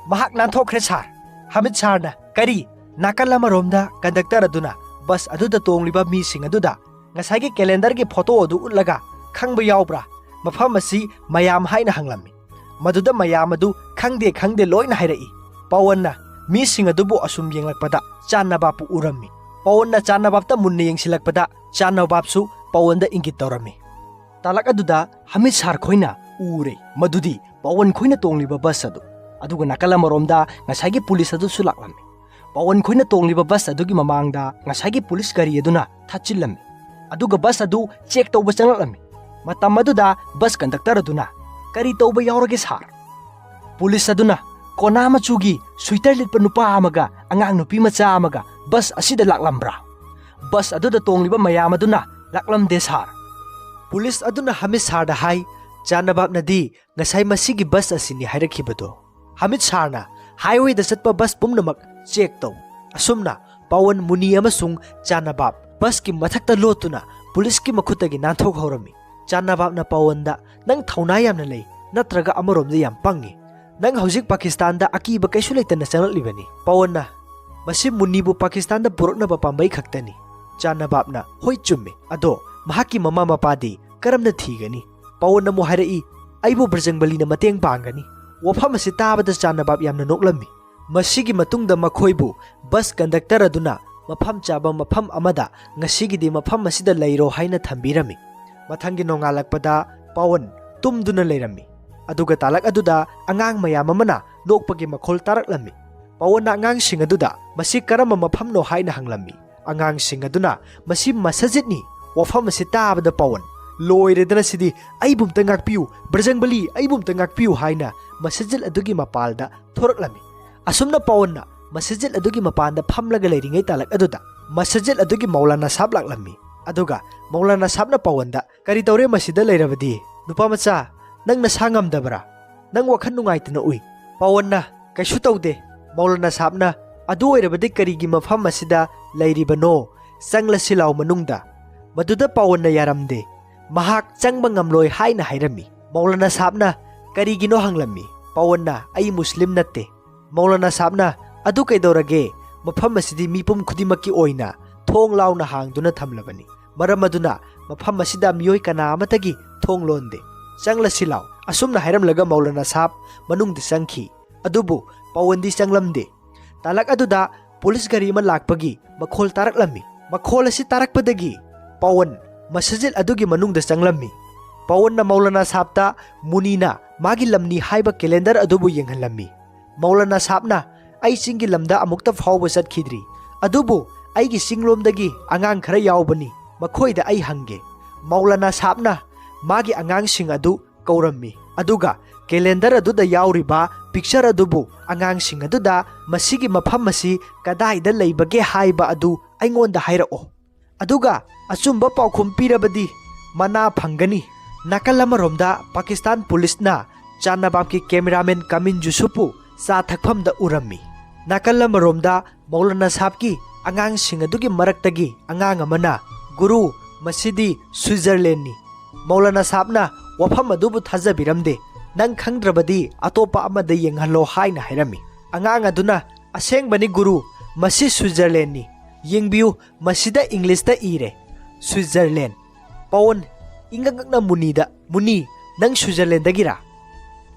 "ꯃꯍꯥꯛ ꯅꯥꯟꯊꯣꯛꯈ꯭ꯔꯦ ꯁꯥꯔ꯫" ꯍꯃꯤꯠ ꯁꯥꯔꯅ, "ꯀꯔꯤ?" ꯅꯥꯀꯜ ꯑꯃꯔꯣꯝꯗ ꯀꯟꯗꯛꯇꯔ ꯑꯗꯨꯅ ꯕꯁ ꯑꯗꯨꯗ ꯇꯣꯡꯂꯤꯕ ꯃꯤꯁꯤꯡ ꯑꯗꯨꯗ ꯉꯁꯥꯏꯒꯤ ꯀꯦꯂꯦꯟꯗꯔꯒꯤ ꯐꯣꯇꯣ ꯑꯗꯨ ꯎꯠꯂꯒ, "ꯈꯪꯕ ꯌꯥꯎꯕ꯭ꯔꯥ? ꯃꯐꯝ ꯑꯁꯤ ꯃꯌꯥꯝ" ꯍꯥꯏꯅ ꯍꯪꯂꯝꯃꯤ꯫ ꯃꯗꯨꯗ ꯃꯌꯥꯝ ꯑꯗꯨ "ꯈꯪꯗꯦ, ꯈꯪꯗꯦ" ꯂꯣꯏꯅ ꯍꯥꯏꯔꯛꯏ꯫ ꯄꯋꯟꯅ ꯃꯤꯁꯤꯡ ꯑꯗꯨꯕꯨ ꯑꯁꯨꯝ ꯌꯦꯡꯂꯛꯄꯗ ꯆꯥꯟꯅꯕꯥꯞꯄꯨ ꯎꯔꯝꯃꯤ꯫ ꯄꯋꯟꯅ ꯆꯥꯟꯅꯕꯥꯞꯇ ꯃꯨꯟꯅ ꯌꯦꯡꯁꯤꯜꯂꯛꯄꯗ ꯆꯥꯟꯅꯕꯥꯞꯁꯨ ꯄꯋꯟꯗ ꯏꯪꯒꯤꯠ ꯇꯧꯔꯝꯃꯤ꯫ ꯇꯥꯂꯛ ꯑꯗꯨꯗ ꯍꯃꯤꯠ ꯁꯥꯔ ꯈꯣꯏꯅ ꯎꯔꯦ ꯃꯗꯨꯗꯤ ꯄꯋꯟ ꯈꯣꯏꯅ ꯇꯣꯡꯂꯤꯕ ꯕꯁ ꯑꯗꯨ꯫ ꯑꯗꯨꯒ ꯅꯥꯀꯜ ꯑꯃꯔꯣꯝꯗ ꯉꯁꯥꯏꯒꯤ ꯄꯨꯂꯤꯁ ꯑꯗꯨꯁꯨ ꯂꯥꯛꯂꯝꯃꯤ꯫ ꯄꯋꯟ ꯈꯣꯏꯅ ꯇꯣꯡꯂꯤꯕ ꯕꯁ ꯑꯗꯨꯒꯤ ꯃꯃꯥꯡꯗ ꯉꯁꯥꯏꯒꯤ ꯄꯨꯂꯤꯁ ꯒꯥꯔꯤ ꯑꯗꯨꯅ ꯊꯠꯆꯤꯜꯂꯝꯃꯤ꯫ ꯑꯗꯨꯒ ꯕꯁ ꯑꯗꯨ ꯆꯦꯛ ꯇꯧꯕ ꯆꯪꯂꯛꯂꯝꯃꯤ꯫ ꯃꯇꯝ ꯑꯗꯨꯗ ꯕꯁ ꯀꯟꯗꯛꯇꯔ ꯑꯗꯨꯅ, "ꯀꯔꯤ ꯇꯧꯕ ꯌꯥꯎꯔꯒꯦ ꯁꯥꯔ?" ꯄꯨꯂꯤꯁ ꯑꯗꯨꯅ, "ꯀꯣꯅꯥ ꯃꯆꯨꯒꯤ ꯁ꯭ꯋꯤꯇꯔ ꯂꯤꯠꯄ ꯅꯨꯄꯥ ꯑꯃꯒ ꯑꯉꯥꯡ ꯅꯨꯄꯤ ꯃꯆꯥ ꯑꯃꯒ ꯕꯁ ꯑꯁꯤꯗ ꯂꯥꯛꯂꯝꯕ꯭ꯔꯥ?" "ꯕꯁ ꯑꯗꯨꯗ ꯇꯣꯡꯂꯤꯕ ꯃꯌꯥꯝ ꯑꯗꯨꯅ ꯂꯥꯛꯂꯝꯗꯦ ꯁꯥꯔ꯫" ꯄꯨꯂꯤꯁ ꯑꯗꯨꯅ ꯍꯃꯤꯠ ꯁꯥꯔꯗ ꯍꯥꯏ, "ꯆꯥꯟꯅꯕꯥꯞꯅꯗꯤ ꯉꯁꯥꯏ ꯃꯁꯤꯒꯤ ꯕꯁ ꯑꯁꯤꯅꯤ ꯍꯥꯏꯔꯛꯈꯤꯕꯗꯣ꯫" ꯍꯃꯤꯠ ꯁꯥꯔꯅ, "ꯍꯥꯏꯋꯦꯗ ꯆꯠꯄ ꯕꯁ ꯄꯨꯝꯅꯃꯛ ꯆꯦꯛ ꯇꯧ꯫" ꯑꯁꯨꯝꯅ ꯄꯋꯟ, ꯃꯨꯅꯤ ꯑꯃꯁꯨꯡ ꯆꯥꯟꯅꯕꯥꯞ ꯕꯁꯀꯤ ꯃꯊꯛꯇ ꯂꯣꯠꯇꯨꯅ ꯄꯨꯂꯤꯁꯀꯤ ꯃꯈꯨꯠꯇꯒꯤ ꯅꯥꯟꯊꯣꯛꯍꯧꯔꯝꯃꯤ꯫ ꯆꯥꯟꯅꯕꯥꯞꯅ ꯄꯋꯟꯗ, "ꯅꯪ ꯊꯧꯅꯥ ꯌꯥꯝꯅ ꯂꯩ, ꯅꯠꯇ꯭ꯔꯒ ꯑꯃꯔꯣꯝꯗ ꯌꯥꯝ ꯄꯪꯉꯤ꯫ ꯅꯪ ꯍꯧꯖꯤꯛ ꯄꯥꯀꯤꯁꯇꯥꯟꯗ ꯑꯀꯤꯕ ꯀꯩꯁꯨ ꯂꯩꯇꯅ ꯆꯪꯂꯛꯂꯤꯕꯅꯤ꯫" ꯄꯋꯟꯅ, "ꯃꯁꯤ ꯃꯨꯅꯤꯕꯨ ꯄꯥꯀꯤꯁꯇꯥꯟꯗ ꯄꯨꯔꯛꯅꯕ ꯄꯥꯝꯕꯩ ꯈꯛꯇꯅꯤ꯫" ꯆꯥꯟꯅꯕꯥꯞꯅ, "ꯍꯣꯏ, ꯆꯨꯝꯃꯤ꯫ ꯑꯗꯣ ꯃꯍꯥꯛꯀꯤ ꯃꯃꯥ ꯃꯄꯥꯗꯤ ꯀꯔꯝꯅ ꯊꯤꯒꯅꯤ?" ꯄꯋꯟꯅ ꯑꯃꯨꯛ ꯍꯥꯏꯔꯛꯏ, "ꯑꯩꯕꯨ ꯕ꯭ꯔꯖꯪꯕꯂꯤꯅ ꯃꯇꯦꯡ ꯄꯥꯡꯒꯅꯤ꯫" ꯋꯥꯐꯝ ꯑꯁꯤ ꯇꯥꯕꯗ ꯆꯥꯟꯅꯕꯥꯕ ꯌꯥꯝꯅ ꯅꯣꯛꯂꯝꯃꯤ꯫ ꯃꯁꯤꯒꯤ ꯃꯇꯨꯡꯗ ꯃꯈꯣꯏꯕꯨ ꯕꯁ ꯀꯟꯗꯛꯇꯔ ꯑꯗꯨꯅ ꯃꯐꯝ ꯆꯥꯕ ꯃꯐꯝ ꯑꯃꯗ, "ꯉꯁꯤꯒꯤꯗꯤ ꯃꯐꯝ ꯑꯁꯤꯗ ꯂꯩꯔꯣ" ꯍꯥꯏꯅ ꯊꯝꯕꯤꯔꯝꯃꯤ꯫ ꯃꯊꯪꯒꯤ ꯅꯣꯡꯉꯥꯜꯂꯛꯄꯗ ꯄꯋꯟ ꯇꯨꯝꯗꯨꯅ ꯂꯩꯔꯝꯃꯤ꯫ ꯑꯗꯨꯒ ꯇꯥꯂꯛ ꯑꯗꯨꯗ ꯑꯉꯥꯡ ꯃꯌꯥꯝ ꯑꯃꯅ ꯅꯣꯛꯄꯒꯤ ꯃꯈꯣꯜ ꯇꯥꯔꯛꯂꯝꯃꯤ꯫ ꯄꯋꯟꯅ ꯑꯉꯥꯡꯁꯤꯡ ꯑꯗꯨꯗ, "ꯃꯁꯤ ꯀꯔꯝꯕ ꯃꯐꯝꯅꯣ?" ꯍꯥꯏꯅ ꯍꯪꯂꯝꯃꯤ꯫ ꯑꯉꯥꯡꯁꯤꯡ ꯑꯗꯨꯅ, "ꯃꯁꯤ ꯃꯁꯖꯤꯠꯅꯤ꯫" ꯋꯥꯐꯝ ꯑꯁꯤ ꯇꯥꯕꯗ ꯄꯋꯟ, "ꯂꯣꯏꯔꯦꯗꯅ ꯁꯤꯗꯤ, ꯑꯩꯕꯨ ꯑꯝꯇ ꯉꯥꯛꯄꯤꯌꯨ, ꯕ꯭ꯔꯖꯪꯕꯂꯤ, ꯑꯩꯕꯨ ꯑꯝꯇ ꯉꯥꯛꯄꯤꯌꯨ" ꯍꯥꯏꯅ ꯃꯁꯖꯤꯠ ꯑꯗꯨꯒꯤ ꯃꯄꯥꯜꯗ ꯊꯣꯔꯛꯂꯝꯃꯤ꯫ ꯑꯁꯨꯝꯅ ꯄꯋꯟꯅ ꯃꯁꯖꯤꯠ ꯑꯗꯨꯒꯤ ꯃꯄꯥꯟꯗ ꯐꯝꯂꯒ ꯂꯩꯔꯤꯉꯩ ꯇꯥꯂꯛ ꯑꯗꯨꯗ ꯃꯁꯖꯤꯠ ꯑꯗꯨꯒꯤ ꯃꯧꯂꯥꯅꯥ ꯁꯥꯍꯕ ꯂꯥꯛꯂꯝꯃꯤ꯫ ꯑꯗꯨꯒ ꯃꯧꯂꯥꯅꯥ ꯁꯥꯍꯕꯅ ꯄꯋꯟꯗ, "ꯀꯔꯤ ꯇꯧꯔꯦ ꯃꯁꯤꯗ ꯂꯩꯔꯕꯗꯤ? ꯅꯨꯄꯥ ꯃꯆꯥ, ꯅꯪ ꯅꯁꯥ ꯉꯝꯗꯕ꯭ꯔꯥ? ꯅꯪ ꯋꯥꯈꯜ ꯅꯨꯡꯉꯥꯏꯇꯅ ꯎꯏ?" ꯄꯋꯟꯅ, "ꯀꯩꯁꯨ ꯇꯧꯗꯦ꯫" ꯃꯧꯂꯥꯅꯥ ꯁꯥꯍꯕꯅ, "ꯑꯗꯨ ꯑꯣꯏꯔꯕꯗꯤ ꯀꯔꯤꯒꯤ ꯃꯐꯝ ꯑꯁꯤꯗ ꯂꯩꯔꯤꯕꯅꯣ? ꯆꯪꯂꯁꯤ ꯂꯥꯎ ꯃꯅꯨꯡꯗ꯫" ꯃꯗꯨꯗ ꯄꯋꯟꯅ ꯌꯥꯔꯝꯗꯦ꯫ ꯃꯍꯥꯛ ꯆꯪꯕ ꯉꯝꯂꯣꯏ ꯍꯥꯏꯅ ꯍꯥꯏꯔꯝꯃꯤ꯫ ꯃꯧꯂꯥꯅꯥ ꯁꯥꯍꯕꯅ ꯀꯔꯤꯒꯤꯅꯣ ꯍꯪꯂꯝꯃꯤ꯫ ꯄꯋꯟꯅ, "ꯑꯩ ꯃꯨꯁꯂꯤꯝ ꯅꯠꯇꯦ꯫" ꯃꯧꯂꯥꯅꯥ ꯁꯥꯍꯕꯅ, "ꯑꯗꯨ ꯀꯩꯗꯧꯔꯒꯦ? ꯃꯐꯝ ꯑꯁꯤꯗꯤ ꯃꯤꯄꯨꯝ ꯈꯨꯗꯤꯡꯃꯛꯀꯤ ꯑꯣꯏꯅ ꯊꯣꯡ ꯂꯥꯎꯅ ꯍꯥꯡꯗꯨꯅ ꯊꯝꯂꯕꯅꯤ꯫ ꯃꯔꯝ ꯑꯗꯨꯅ ꯃꯐꯝ ꯑꯁꯤꯗ ꯃꯤꯑꯣꯏ ꯀꯅꯥ ꯑꯃꯠꯇꯒꯤ ꯊꯣꯡ ꯂꯣꯟꯗꯦ꯫ ꯆꯪꯂꯁꯤ ꯂꯥꯎ꯫" ꯑꯁꯨꯝꯅ ꯍꯥꯏꯔꯝꯂꯒ ꯃꯧꯂꯥꯅꯥ ꯁꯥꯍꯕ ꯃꯅꯨꯡꯗ ꯆꯪꯈꯤ꯫ ꯑꯗꯨꯕꯨ ꯄꯋꯟꯗꯤ ꯆꯪꯂꯝꯗꯦ꯫ ꯇꯥꯂꯛ ꯑꯗꯨꯗ ꯄꯨꯂꯤꯁ ꯒꯥꯔꯤ ꯑꯃ ꯂꯥꯛꯄꯒꯤ ꯃꯈꯣꯜ ꯇꯥꯔꯛꯂꯝꯃꯤ꯫ ꯃꯈꯣꯜ ꯑꯁꯤ ꯇꯥꯔꯛꯄꯗꯒꯤ ꯄꯋꯟ ꯃꯁꯖꯤꯠ ꯑꯗꯨꯒꯤ ꯃꯅꯨꯡꯗ ꯆꯪꯂꯝꯃꯤ꯫ ꯄꯋꯟꯅ ꯃꯧꯂꯥꯅꯥ ꯁꯥꯍꯕꯇ ꯃꯨꯅꯤꯅ ꯃꯥꯒꯤ ꯂꯝꯅꯤ ꯍꯥꯏꯕ ꯀꯦꯂꯦꯟꯗꯔ ꯑꯗꯨꯕꯨ ꯌꯦꯡꯍꯜꯂꯝꯃꯤ꯫ ꯃꯧꯂꯥꯅꯥ ꯁꯥꯍꯕꯅ, "ꯑꯩ ꯆꯤꯡꯒꯤ ꯂꯝꯗ ꯑꯃꯨꯛꯇ ꯐꯥꯎꯕ ꯆꯠꯈꯤꯗ꯭ꯔꯤ, ꯑꯗꯨꯕꯨ ꯑꯩꯒꯤ ꯆꯤꯡꯂꯣꯝꯗꯒꯤ ꯑꯉꯥꯡ ꯈꯔ ꯌꯥꯎꯕꯅꯤ, ꯃꯈꯣꯏꯗ ꯑꯩ ꯍꯪꯒꯦ꯫" ꯃꯧꯂꯥꯅꯥ ꯁꯥꯍꯕꯅ ꯃꯥꯒꯤ ꯑꯉꯥꯡꯁꯤꯡ ꯑꯗꯨ ꯀꯧꯔꯝꯃꯤ, ꯑꯗꯨꯒ ꯀꯦꯂꯦꯟꯗꯔ ꯑꯗꯨꯗ ꯌꯥꯎꯔꯤꯕ ꯄꯤꯛꯆꯔ ꯑꯗꯨꯕꯨ ꯑꯉꯥꯡꯁꯤꯡ ꯑꯗꯨꯗ, "ꯃꯁꯤꯒꯤ ꯃꯐꯝ ꯑꯁꯤ ꯀꯗꯥꯏꯗ ꯂꯩꯕꯒꯦ ꯍꯥꯏꯕ ꯑꯗꯨ ꯑꯩꯉꯣꯟꯗ ꯍꯥꯏꯔꯛꯑꯣ, ꯑꯗꯨꯒ ꯑꯆꯨꯝꯕ ꯄꯥꯎꯈꯨꯝ ꯄꯤꯔꯕꯗꯤ ꯃꯅꯥ ꯐꯪꯒꯅꯤ꯫" ꯅꯥꯀꯜ ꯑꯃꯔꯣꯝꯗ ꯄꯥꯀꯤꯁꯇꯥꯟ ꯄꯨꯂꯤꯁꯅ ꯆꯥꯟꯅꯕꯥꯕꯀꯤ ꯀꯦꯃꯦꯔꯥꯃꯦꯟ ꯀꯥꯃꯤꯟ ꯌꯨꯁꯨꯐꯄꯨ ꯆꯥ ꯊꯛꯐꯝꯗ ꯎꯔꯝꯃꯤ꯫ ꯅꯥꯀꯜ ꯑꯃꯔꯣꯝꯗ ꯃꯧꯂꯥꯅꯥ ꯁꯥꯍꯕꯀꯤ ꯑꯉꯥꯡꯁꯤꯡ ꯑꯗꯨꯒꯤ ꯃꯔꯛꯇꯒꯤ ꯑꯉꯥꯡ ꯑꯃꯅ, "ꯒꯨꯔꯨ, ꯃꯁꯤꯗꯤ ꯁ꯭ꯋꯤꯖꯔꯂꯦꯟꯅꯤ꯫" ꯃꯧꯂꯥꯅꯥ ꯁꯥꯍꯕꯅ ꯋꯥꯐꯝ ꯑꯗꯨꯕꯨ ꯊꯥꯖꯕꯤꯔꯝꯗꯦ꯫ "ꯅꯪ ꯈꯪꯗ꯭ꯔꯕꯗꯤ ꯑꯇꯣꯞꯄ ꯑꯃꯗ ꯌꯦꯡꯍꯜꯂꯣ" ꯍꯥꯏꯅ ꯍꯥꯏꯔꯝꯃꯤ꯫ ꯑꯉꯥꯡ ꯑꯗꯨꯅ, "ꯑꯁꯦꯡꯕꯅꯤ ꯒꯨꯔꯨ, ꯃꯁꯤ ꯁ꯭ꯋꯤꯖꯔꯂꯦꯟꯅꯤ꯫ ꯌꯦꯡꯕꯤꯌꯨ, ꯃꯁꯤꯗ ꯏꯪꯂꯤꯁꯇ ꯏꯔꯦ, ꯁ꯭ꯋꯤꯖꯔꯂꯦꯟ꯫" ꯄꯋꯟ ꯏꯪꯉꯛꯅ ꯃꯨꯅꯤꯗ, "ꯃꯨꯅꯤ, ꯅꯪ ꯁ꯭ꯋꯤꯖꯔꯂꯦꯟꯗꯒꯤꯔꯥ?"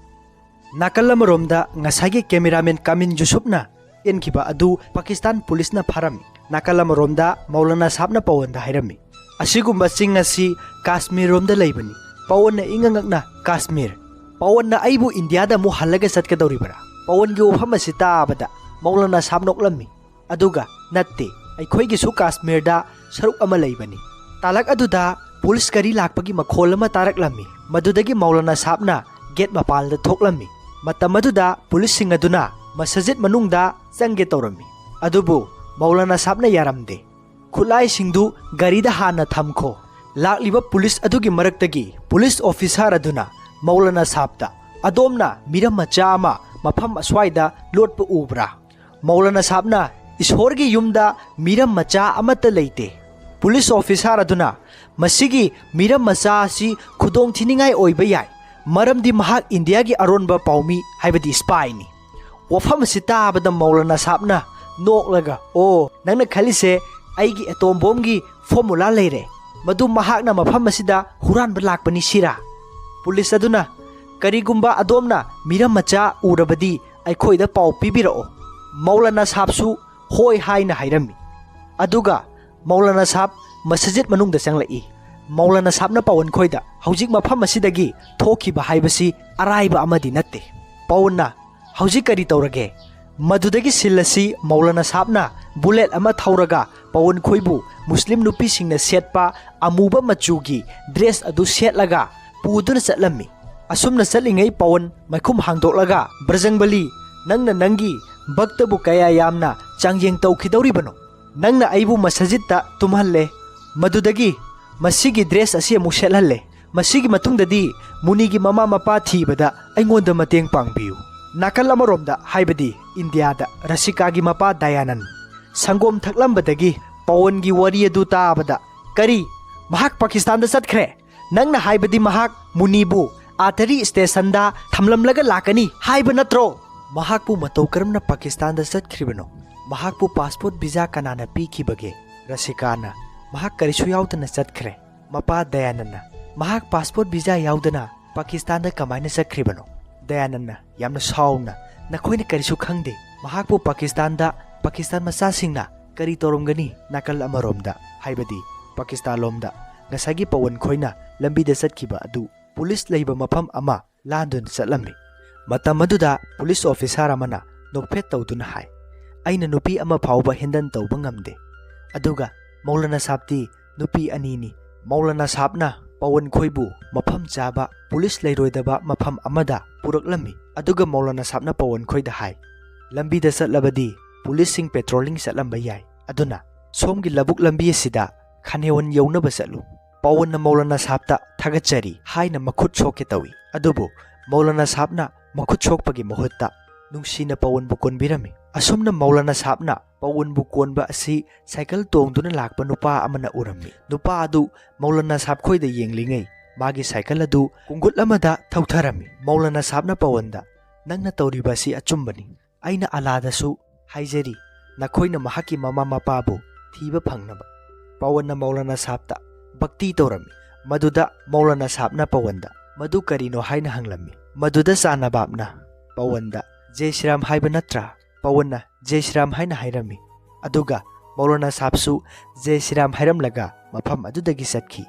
ꯅꯥꯀꯜ ꯑꯃꯔꯣꯝꯗ ꯉꯁꯥꯏꯒꯤ ꯀꯦꯃꯦꯔꯥꯃꯦꯟ ꯀꯥꯃꯤꯟ ꯌꯨꯁꯨꯞꯅ ꯏꯟꯈꯤꯕ ꯑꯗꯨ ꯄꯥꯀꯤꯁꯇꯥꯟ ꯄꯨꯂꯤꯁꯅ ꯐꯥꯔꯝꯃꯤ꯫ ꯅꯥꯀꯜ ꯑꯃꯔꯣꯝꯗ ꯃꯧꯂꯥꯅꯥ ꯁꯥꯕꯅ ꯄꯋꯟꯗ ꯍꯥꯏꯔꯝꯃꯤ, "ꯑꯁꯤꯒꯨꯝꯕ ꯆꯤꯡ ꯑꯁꯤ ꯀꯥꯁꯃꯤꯔ ꯔꯣꯝꯗ ꯂꯩꯕꯅꯤ꯫" ꯄꯋꯟꯅ ꯏꯪꯉꯛꯅ, "ꯀꯥꯁꯃꯤꯔ? ꯄꯋꯟꯅ ꯑꯩꯕꯨ ꯏꯟꯗꯤꯌꯥꯗ ꯑꯃꯨꯛ ꯍꯜꯂꯒ ꯆꯠꯀꯗꯧꯔꯤꯕꯔꯥ?" ꯄꯋꯟꯒꯤ ꯋꯥꯐꯝ ꯑꯁꯤ ꯇꯥꯕꯗ ꯃꯧꯂꯥꯅꯥ ꯁꯥꯕ ꯅꯣꯛꯂꯝꯃꯤ꯫ ꯑꯗꯨꯒ, "ꯅꯠꯇꯦ, ꯑꯩꯈꯣꯏꯒꯤꯁꯨ ꯀꯥꯁꯃꯤꯔꯗ ꯁꯔꯨꯛ ꯑꯃ ꯂꯩꯕꯅꯤ꯫" ꯇꯥꯂꯛ ꯑꯗꯨꯗ ꯄꯨꯂꯤꯁ ꯒꯥꯔꯤ ꯂꯥꯛꯄꯒꯤ ꯃꯈꯣꯜ ꯑꯃ ꯇꯥꯔꯛꯂꯝꯃꯤ꯫ ꯃꯗꯨꯗꯒꯤ ꯃꯧꯂꯥꯅꯥ ꯁꯥꯕꯅ ꯒꯦꯠ ꯃꯄꯥꯟꯗ ꯊꯣꯛꯂꯝꯃꯤ꯫ ꯃꯇꯝ ꯑꯗꯨꯗ ꯄꯨꯂꯤꯁꯁꯤꯡ ꯑꯗꯨꯅ ꯃꯁꯖꯤꯗ ꯃꯅꯨꯡꯗ ꯆꯪꯒꯦ ꯇꯧꯔꯝꯃꯤ, ꯑꯗꯨꯕꯨ ꯃꯧꯂꯥꯅꯥ ꯁꯥꯕꯅ ꯌꯥꯔꯝꯗꯦ꯫ "ꯈꯨꯠꯂꯥꯏꯁꯤꯡꯗꯨ ꯒꯥꯔꯤꯗ ꯍꯥꯟꯅ ꯊꯝꯈꯣ꯫" ꯂꯥꯛꯂꯤꯕ ꯄꯨꯂꯤꯁ ꯑꯗꯨꯒꯤ ꯃꯔꯛꯇꯒꯤ ꯄꯨꯂꯤꯁ ꯑꯣꯐꯤꯁꯥꯔ ꯑꯗꯨꯅ ꯃꯧꯂꯥꯅꯥ ꯁꯥꯕꯇ, "ꯑꯗꯣꯝꯅ ꯃꯤꯔꯝ ꯃꯆꯥ ꯑꯃ ꯃꯐꯝ ꯑꯁ꯭ꯋꯥꯏꯗ ꯂꯣꯠꯄ ꯎꯕ꯭ꯔꯥ?" ꯃꯧꯂꯥꯅꯥ ꯁꯥꯕꯅ, "ꯏꯁꯣꯔꯒꯤ ꯌꯨꯝꯗ ꯃꯤꯔꯝ ꯃꯆꯥ ꯑꯃꯠꯇ ꯂꯩꯇꯦ꯫" ꯄꯨꯂꯤꯁ ꯑꯣꯐꯤꯁꯥꯔ ꯑꯗꯨꯅ, "ꯃꯁꯤꯒꯤ ꯃꯤꯔꯝ ꯃꯆꯥ ꯑꯁꯤ ꯈꯨꯗꯣꯡ ꯊꯤꯅꯤꯡꯉꯥꯏ ꯑꯣꯏꯕ ꯌꯥꯏ, ꯃꯔꯝꯗꯤ ꯃꯍꯥꯛ ꯏꯟꯗꯤꯌꯥꯒꯤ ꯑꯔꯣꯟꯕ ꯄꯥꯎꯃꯤ, ꯍꯥꯏꯕꯗꯤ ꯁ꯭ꯄꯥꯏꯅꯤ꯫" ꯋꯥꯐꯝ ꯑꯁꯤ ꯇꯥꯕꯗ ꯃꯧꯂꯥꯅꯥ ꯁꯥꯕꯅ ꯅꯣꯛꯂꯒ, "ꯑꯣ, ꯅꯪꯅ ꯈꯜꯂꯤꯁꯦ ꯑꯩꯒꯤ ꯑꯦꯇꯣꯝ ꯕꯣꯝꯒꯤ ꯐꯣꯔꯃꯨꯂꯥ ꯂꯩꯔꯦ, ꯃꯗꯨ ꯃꯍꯥꯛꯅ ꯃꯐꯝ ꯑꯁꯤꯗ ꯍꯨꯔꯥꯟꯕ ꯂꯥꯛꯄꯅꯤ ꯁꯤꯔꯥ?" ꯄꯨꯂꯤꯁ ꯑꯗꯨꯅ, "ꯀꯔꯤꯒꯨꯝꯕ ꯑꯗꯣꯝꯅ ꯃꯤꯔꯝ ꯃꯆꯥ ꯎꯔꯕꯗꯤ ꯑꯩꯈꯣꯏꯗ ꯄꯥꯎ ꯄꯤꯕꯤꯔꯛꯑꯣ꯫" ꯃꯧꯂꯥꯅꯥ ꯁꯥꯕꯁꯨ ꯍꯣꯏ ꯍꯥꯏꯅ ꯍꯥꯏꯔꯝꯃꯤ꯫ ꯑꯗꯨꯒ ꯃꯧꯂꯥꯅꯥ ꯁꯥꯕ ꯃꯁꯖꯤꯗ ꯃꯅꯨꯡꯗ ꯆꯪꯂꯛꯏ꯫ ꯃꯧꯂꯥꯅꯥ ꯁꯥꯕꯅ ꯄꯋꯟ ꯈꯣꯏꯗ, "ꯍꯧꯖꯤꯛ ꯃꯐꯝ ꯑꯁꯤꯗꯒꯤ ꯊꯣꯛꯈꯤꯕ ꯍꯥꯏꯕꯁꯤ ꯑꯔꯥꯏꯕ ꯑꯃꯗꯤ ꯅꯠꯇꯦ꯫" ꯄꯋꯟꯅ, "ꯍꯧꯖꯤꯛ ꯀꯔꯤ ꯇꯧꯔꯒꯦ?" ꯃꯗꯨꯗꯒꯤ ꯁꯤꯟ ꯑꯁꯤ ꯃꯧꯂꯥꯅꯥ ꯁꯥꯕꯅ ꯕꯨꯂꯦꯠ ꯑꯃ ꯊꯧꯔꯒ ꯄꯋꯟ ꯈꯣꯏꯕꯨ ꯃꯨꯁꯂꯤꯝ ꯅꯨꯄꯤꯁꯤꯡꯅ ꯁꯦꯠꯄ ꯑꯃꯨꯕ ꯃꯆꯨꯒꯤ ꯗ꯭ꯔꯦꯁ ꯑꯗꯨ ꯁꯦꯠꯂꯒ ꯄꯨꯗꯨꯅ ꯆꯠꯂꯝꯃꯤ꯫ ꯑꯁꯨꯝꯅ ꯆꯠꯂꯤꯉꯩ ꯄꯋꯟ ꯃꯥꯏꯈꯨꯝ ꯍꯥꯡꯗꯣꯛꯂꯒ, "ꯕ꯭ꯔꯖꯪꯕꯂꯤ, ꯅꯪꯅ ꯅꯪꯒꯤ ꯚꯛꯇꯕꯨ ꯀꯌꯥ ꯌꯥꯝꯅ ꯆꯥꯡꯌꯦꯡ ꯇꯧꯈꯤꯗꯧꯔꯤꯕꯅꯣ? ꯅꯪꯅ ꯑꯩꯕꯨ ꯃꯁꯖꯤꯗꯇ ꯇꯨꯝꯍꯜꯂꯦ, ꯃꯗꯨꯗꯒꯤ ꯃꯁꯤꯒꯤ ꯗ꯭ꯔꯦꯁ ꯑꯁꯤ ꯑꯃꯨꯛ ꯁꯦꯠꯍꯜꯂꯦ꯫ ꯃꯁꯤꯒꯤ ꯃꯇꯨꯡꯗꯗꯤ ꯃꯨꯅꯤꯒꯤ ꯃꯃꯥ ꯃꯄꯥ ꯊꯤꯕꯗ ꯑꯩꯉꯣꯟꯗ ꯃꯇꯦꯡ ꯄꯥꯡꯕꯤꯌꯨ꯫" ꯅꯥꯀꯜ ꯑꯃꯔꯣꯝꯗ, ꯍꯥꯏꯕꯗꯤ ꯏꯟꯗꯤꯌꯥꯗ, ꯔꯁꯤꯀꯥꯒꯤ ꯃꯄꯥ ꯗꯌꯥꯅꯟ ꯁꯪꯒꯣꯝ ꯊꯛꯂꯝꯕꯗꯒꯤ ꯄꯋꯟꯒꯤ ꯋꯥꯔꯤ ꯑꯗꯨ ꯇꯥꯕꯗ, "ꯀꯔꯤ? ꯃꯍꯥꯛ ꯄꯥꯀꯤꯁꯇꯥꯟꯗ ꯆꯠꯈ꯭ꯔꯦ? ꯅꯪꯅ ꯍꯥꯏꯕꯗꯤ ꯃꯍꯥꯛ ꯃꯨꯅꯤꯕꯨ ꯑꯥꯇꯔꯤ ꯁ꯭ꯇꯦꯁꯟꯗ ꯊꯝꯂꯝꯂꯒ ꯂꯥꯛꯀꯅꯤ ꯍꯥꯏꯕ ꯅꯠꯇ꯭ꯔꯣ?" "ꯃꯍꯥꯛꯄꯨ ꯃꯇꯧ ꯀꯔꯝꯅ ꯄꯥꯀꯤꯁꯇꯥꯟꯗ ꯆꯠꯈ꯭ꯔꯤꯕꯅꯣ? ꯃꯍꯥꯛꯄꯨ ꯄꯥꯁꯄꯣꯔꯠ ꯚꯤꯖꯥ ꯀꯅꯥꯅ ꯄꯤꯈꯤꯕꯒꯦ?" ꯔꯁꯤꯀꯥꯅ, "ꯃꯍꯥꯛ ꯀꯔꯤꯁꯨ ꯌꯥꯎꯗꯅ ꯆꯠꯈ꯭ꯔꯦ꯫" ꯃꯄꯥ ꯗꯌꯥꯅꯟꯅ, ꯃꯍꯥꯛ ꯄꯥꯁꯄꯣꯔꯠ ꯚꯤꯖꯥ ꯌꯥꯎꯗꯅ ꯄꯥꯀꯤꯁꯇꯥꯟꯗ ꯀꯃꯥꯏꯅ ꯆꯠꯈ꯭ꯔꯤꯕꯅꯣ? ꯗꯌꯥꯅꯟꯅ ꯌꯥꯝꯅ ꯁꯥꯎꯅ, "ꯅꯈꯣꯏꯅ ꯀꯔꯤꯁꯨ ꯈꯪꯗꯦ꯫ ꯃꯍꯥꯛꯄꯨ ꯄꯥꯀꯤꯁꯇꯥꯟꯗ ꯄꯥꯀꯤꯁꯇꯥꯟ ꯃꯆꯥꯁꯤꯡꯅ ꯀꯔꯤ ꯇꯧꯔꯝꯒꯅꯤ?" ꯅꯥꯀꯜ ꯑꯃꯔꯣꯝꯗ, ꯍꯥꯏꯕꯗꯤ ꯄꯥꯀꯤꯁꯇꯥꯟ ꯂꯣꯝꯗ, ꯉꯁꯥꯏꯒꯤ ꯄꯋꯟ ꯈꯣꯏꯅ ꯂꯝꯕꯤꯗ ꯆꯠꯈꯤꯕ ꯑꯗꯨ ꯄꯨꯂꯤꯁ ꯂꯩꯕ ꯃꯐꯝ ꯑꯃ ꯂꯥꯟꯗꯨꯅ ꯆꯠꯂꯝꯃꯤ꯫ ꯃꯇꯝ ꯑꯗꯨꯗ ꯄꯨꯂꯤꯁ ꯑꯣꯐꯤꯁꯥꯔ ꯑꯃꯅ ꯅꯣꯛꯐꯦꯠ ꯇꯧꯗꯨꯅ ꯍꯥꯏ, "ꯑꯩꯅ ꯅꯨꯄꯤ ꯑꯃ ꯐꯥꯎꯕ ꯍꯦꯟꯗꯜ ꯇꯧꯕ ꯉꯝꯗꯦ꯫ ꯑꯗꯨꯒ ꯃꯧꯂꯥꯅꯥ ꯁꯥꯕꯇꯤ ꯅꯨꯄꯤ ꯑꯅꯤꯅꯤ꯫ ꯃꯧꯂꯥꯅꯥ ꯁꯥꯕꯅ ꯄꯋꯟ ꯈꯣꯏꯕꯨ ꯃꯐꯝ ꯆꯥꯕ ꯄꯨꯂꯤꯁ ꯂꯩꯔꯣꯏꯗꯕ ꯃꯐꯝ ꯑꯃꯗ ꯄꯨꯔꯛꯂꯝꯃꯤ꯫ ꯑꯗꯨꯒ ꯃꯧꯂꯥꯅꯥ ꯁꯥꯕꯅ ꯄꯋꯟ ꯈꯣꯏꯗ ꯍꯥꯏ, 'ꯂꯝꯕꯤꯗ ꯆꯠꯂꯕꯗꯤ ꯄꯨꯂꯤꯁꯁꯤꯡ ꯄꯦꯇ꯭ꯔꯣꯂꯤꯡ ꯆꯠꯂꯝꯕ ꯌꯥꯏ꯫ ꯑꯗꯨꯅ ꯁꯣꯝꯒꯤ ꯂꯧꯕꯨꯛ ꯂꯝꯕꯤ ꯑꯁꯤꯗ ꯈꯥꯅꯦꯋꯟ ꯌꯧꯅꯕ ꯆꯠꯂꯨ꯫ ꯄꯋꯟꯅ ꯃꯧꯂꯥꯅꯥ ꯁꯥꯕꯇ ꯊꯥꯒꯠꯆꯔꯤ' ꯍꯥꯏꯅ ꯃꯈꯨꯠ ꯁꯣꯛꯀꯦ ꯇꯧꯏ꯫ ꯑꯗꯨꯕꯨ ꯃꯧꯂꯥꯅꯥ ꯁꯥꯕꯅ ꯃꯈꯨꯠ ꯁꯣꯛꯄꯒꯤ ꯃꯍꯨꯠꯇ ꯅꯨꯡꯁꯤꯅ ꯄꯋꯟꯕꯨ ꯀꯣꯟꯕꯤꯔꯝꯃꯤ꯫ ꯑꯁꯨꯝꯅ ꯃꯧꯂꯥꯅꯥ ꯁꯥꯕꯅ ꯄꯋꯟꯕꯨ ꯀꯣꯟꯕ ꯑꯁꯤ ꯁꯥꯏꯀꯜ ꯇꯣꯡꯗꯨꯅ ꯂꯥꯛꯄ ꯅꯨꯄꯥ ꯑꯃꯅ ꯎꯔꯝꯃꯤ꯫ ꯅꯨꯄꯥ ꯑꯗꯨ ꯃꯧꯂꯥꯅꯥ ꯁꯥꯕ ꯈꯣꯏꯗ ꯌꯦꯡꯂꯤꯉꯩ ꯃꯥꯒꯤ ꯁꯥꯏꯀꯜ ꯑꯗꯨ ꯀꯨꯡꯒꯨꯠ ꯑꯃꯗ ꯊꯧꯊꯔꯝꯃꯤ꯫ ꯃꯧꯂꯥꯅꯥ ꯁꯥꯕꯅ ꯄꯋꯟꯗ, "ꯅꯪꯅ ꯇꯧꯔꯤꯕ ꯑꯁꯤ ꯑꯆꯨꯝꯕꯅꯤ꯫ ꯑꯩꯅ ꯑꯜꯂꯥꯗꯁꯨ ꯍꯥꯏꯖꯔꯤ, ꯅꯈꯣꯏꯅ ꯃꯍꯥꯛꯀꯤ ꯃꯃꯥ ꯃꯄꯥꯕꯨ ꯊꯤꯕ ꯐꯪꯅꯕ"꯫ ꯄꯋꯟꯅ ꯃꯧꯂꯥꯅꯥ ꯁꯥꯕꯇ ꯚꯛꯇꯤ ꯇꯧꯔꯝꯃꯤ꯫ ꯃꯗꯨꯗ ꯃꯧꯂꯥꯅꯥ ꯁꯥꯕꯅ ꯄꯋꯟꯗ ꯃꯗꯨ ꯀꯔꯤꯅꯣ ꯍꯥꯏꯅ ꯍꯪꯂꯝꯃꯤ꯫ ꯃꯗꯨꯗ ꯆꯥ ꯅꯕꯥꯕꯅ ꯄꯋꯟꯗ, "ꯖꯦ ꯁ꯭ꯔꯤꯔꯥꯝ ꯍꯥꯏꯕ ꯅꯠꯇ꯭ꯔꯥ?" ꯄꯋꯟꯅ "ꯖꯦ ꯁ꯭ꯔꯤꯔꯥꯝ" ꯍꯥꯏꯅ ꯍꯥꯏꯔꯝꯃꯤ꯫ ꯑꯗꯨꯒ ꯃꯧꯂꯥꯅꯥ ꯁꯥꯕꯁꯨ "ꯖꯦ ꯁ꯭ꯔꯤꯔꯥꯝ" ꯍꯥꯏꯔꯝꯂꯒ ꯃꯐꯝ ꯑꯗꯨꯗꯒꯤ ꯆꯠꯈꯤ꯫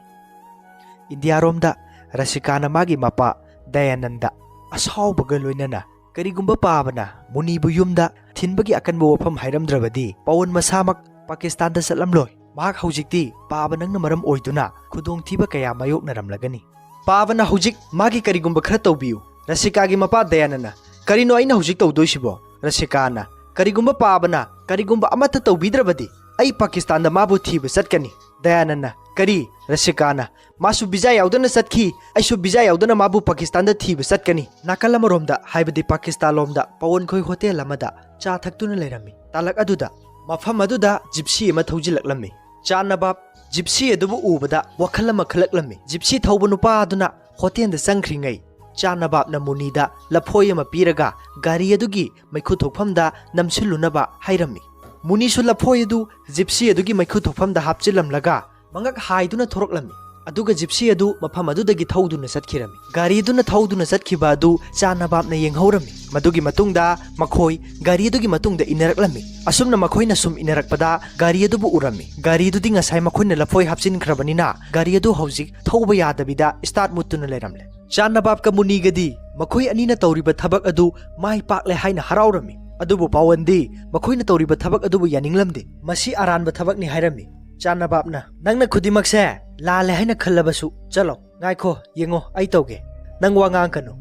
ꯏꯟꯗꯤꯌꯥꯔꯣꯝꯗ ꯔꯁꯤꯀꯥꯅ ꯃꯥꯒꯤ ꯃꯄꯥ ꯗꯌꯥꯅꯟꯗ ꯑꯁꯥꯎꯕꯒ ꯂꯣꯏꯅꯅ, ꯀꯔꯤꯒꯨꯝꯕ ꯄꯥꯕꯅ ꯃꯨꯅꯤꯕꯨ ꯌꯨꯝꯗ ꯊꯤꯟꯕꯒꯤ ꯑꯀꯟꯕ ꯋꯥꯐꯝ ꯍꯥꯏꯔꯝꯗ꯭ꯔꯕꯗꯤ ꯄꯋꯟ ꯃꯁꯥꯃꯛ ꯄꯥꯀꯤꯁꯇꯥꯟꯗ ꯆꯠꯂꯝꯂꯣꯏ꯫ ꯃꯍꯥꯛ ꯍꯧꯖꯤꯛꯇꯤ ꯄꯥꯕ ꯅꯪꯅ ꯃꯔꯝ ꯑꯣꯏꯗꯨꯅ ꯈꯨꯗꯣꯡꯊꯤꯕ ꯀꯌꯥ ꯃꯥꯌꯣꯛꯅꯔꯝꯂꯒꯅꯤ꯫ ꯄꯥꯕꯅ ꯍꯧꯖꯤꯛ ꯃꯥꯒꯤ ꯀꯔꯤꯒꯨꯝꯕ ꯈꯔ ꯇꯧꯕꯤꯌꯨ꯫ ꯔꯁꯤꯀꯥꯒꯤ ꯃꯄꯥ ꯗꯌꯥꯅꯟꯗꯅ, "ꯀꯔꯤꯅꯣ ꯑꯩꯅ ꯍꯧꯖꯤꯛ ꯇꯧꯗꯣꯏꯁꯤꯕꯣ?" ꯔꯁꯤꯀꯥꯅ, "ꯀꯔꯤꯒꯨꯝꯕ ꯄꯥꯕꯅ ꯀꯔꯤꯒꯨꯝꯕ ꯑꯃꯠꯇ ꯇꯧꯕꯤꯗ꯭ꯔꯕꯗꯤ ꯑꯩ ꯄꯥꯀꯤꯁꯇꯥꯟꯗ ꯃꯥꯕꯨ ꯊꯤꯕ ꯆꯠꯀꯅꯤ"꯫ ꯗꯌꯥꯅꯟꯗꯅ, "ꯀꯔꯤ?" ꯔꯁꯤꯀꯥꯅ, "ꯃꯥꯁꯨ ꯚꯤꯖꯥ ꯌꯥꯎꯗꯅ ꯆꯠꯈꯤ, ꯑꯩꯁꯨ ꯚꯤꯖꯥ ꯌꯥꯎꯗꯅ ꯃꯥꯕꯨ ꯄꯥꯀꯤꯁꯇꯥꯟꯗ ꯊꯤꯕ ꯆꯠꯀꯅꯤ"꯫ ꯅꯥꯀꯜ ꯑꯃꯔꯣꯝꯗ, ꯍꯥꯏꯕꯗꯤ ꯄꯥꯀꯤꯁꯇꯥꯟ ꯂꯣꯝꯗ, ꯄꯋꯟ ꯈꯣꯏ ꯍꯣꯇꯦꯜ ꯑꯃꯗ ꯆꯥ ꯊꯛꯇꯨꯅ ꯂꯩꯔꯝꯃꯤ꯫ ꯇꯥꯂꯛ ꯑꯗꯨꯗ, ꯃꯐꯝ ꯑꯗꯨꯗ ꯖꯤꯞꯁꯤ ꯑꯃ ꯊꯧꯖꯤꯜꯂꯛꯂꯝꯃꯤ꯫ ꯆꯥ ꯅꯕꯥꯕ ꯖꯤꯞꯁꯤ ꯑꯗꯨꯕꯨ ꯎꯕꯗ ꯋꯥꯈꯜ ꯑꯃ ꯈꯜꯂꯛꯂꯝꯃꯤ꯫ ꯖꯤꯞꯁꯤ ꯊꯧꯕ ꯅꯨꯄꯥ ꯑꯗꯨꯅ ꯍꯣꯇꯦꯜꯗ ꯆꯪꯈ꯭ꯔꯤꯉꯩ, ꯆꯥ ꯅꯕꯥꯕꯅ ꯃꯨꯅꯤꯗ ꯂꯐꯣꯏ ꯑꯃ ꯄꯤꯔꯒ ꯒꯥꯔꯤ ꯑꯗꯨꯒꯤ ꯃꯩꯈꯨ ꯊꯣꯛꯐꯝꯗ ꯅꯝꯁꯤꯜꯂꯨꯅꯕ ꯍꯥꯏꯔꯝꯃꯤ꯫ ꯃꯨꯅꯤꯁꯨ ꯂꯐꯣꯏ ꯑꯗꯨ ꯖꯤꯞꯁꯤ ꯑꯗꯨꯒꯤ ꯃꯩꯈꯨ ꯊꯣꯛꯐꯝꯗ ꯍꯥꯞꯆꯤꯜꯂꯝꯂꯒ ꯃꯉꯛ ꯍꯥꯏꯗꯨꯅ ꯊꯣꯔꯛꯂꯝꯃꯤ꯫ ꯑꯗꯨꯒ ꯖꯤꯞꯁꯤ ꯑꯗꯨ ꯃꯐꯝ ꯑꯗꯨꯗꯒꯤ ꯊꯧꯗꯨꯅ ꯆꯠꯈꯤꯔꯝꯃꯤ꯫ ꯒꯥꯔꯤ ꯑꯗꯨꯅ ꯊꯧꯗꯨꯅ ꯆꯠꯈꯤꯕ ꯑꯗꯨ ꯆꯥꯟꯅꯕꯥꯞꯅ ꯌꯦꯡꯍꯧꯔꯝꯃꯤ꯫ ꯃꯗꯨꯒꯤ ꯃꯇꯨꯡꯗ ꯃꯈꯣꯏ ꯒꯥꯔꯤ ꯑꯗꯨꯒꯤ ꯃꯇꯨꯡꯗ ꯏꯟꯅꯔꯛꯂꯝꯃꯤ꯫ ꯑꯁꯨꯝꯅ ꯃꯈꯣꯏꯅ ꯁꯨꯝ ꯏꯟꯅꯔꯛꯄꯗ ꯒꯥꯔꯤ ꯑꯗꯨꯕꯨ ꯎꯔꯝꯃꯤ꯫ ꯒꯥꯔꯤ ꯑꯗꯨꯗꯤ ꯉꯁꯥꯏ ꯃꯈꯣꯏꯅ ꯂꯐꯣꯏ ꯍꯥꯞꯆꯤꯟꯈ꯭ꯔꯕꯅꯤꯅ ꯒꯥꯔꯤ ꯑꯗꯨ ꯍꯧꯖꯤꯛ ꯊꯧꯕ ꯌꯥꯗꯕꯤꯗ ꯁ꯭ꯇꯥꯔꯠ ꯃꯨꯠꯇꯨꯅ ꯂꯩꯔꯝꯂꯦ꯫ ꯆꯥꯟꯅꯕꯥꯞꯀ ꯃꯨꯅꯤꯒꯗꯤ ꯃꯈꯣꯏ ꯑꯅꯤꯅ ꯇꯧꯔꯤꯕ ꯊꯕꯛ ꯑꯗꯨ ꯃꯥꯏ ꯄꯥꯛꯂꯦ ꯍꯥꯏꯅ ꯍꯔꯥꯎꯔꯝꯃꯤ꯫ ꯑꯗꯨꯕꯨ ꯄꯥꯋꯟꯗꯤ ꯃꯈꯣꯏꯅ ꯇꯧꯔꯤꯕ ꯊꯕꯛ ꯑꯗꯨꯕꯨ ꯌꯥꯅꯤꯡꯂꯝꯗꯦ꯫ "ꯃꯁꯤ ꯑꯔꯥꯟꯕ ꯊꯕꯛꯅꯤ" ꯍꯥꯏꯔꯝꯃꯤ꯫ ꯆꯥꯟꯅꯕꯥꯞꯅ, "ꯅꯪꯅ ꯈꯨꯗꯤꯡꯃꯛꯁꯦ ꯂꯥꯜꯂꯦ ꯍꯥꯏꯅ ꯈꯜꯂꯕꯁꯨ, ꯆꯠꯂꯣ, ꯉꯥꯏꯈꯣ, ꯌꯦꯡꯉꯣ, ꯑꯩ ꯇꯧꯒꯦ꯫ ꯅꯪ ꯋꯥ ꯉꯥꯡꯀꯅꯨ,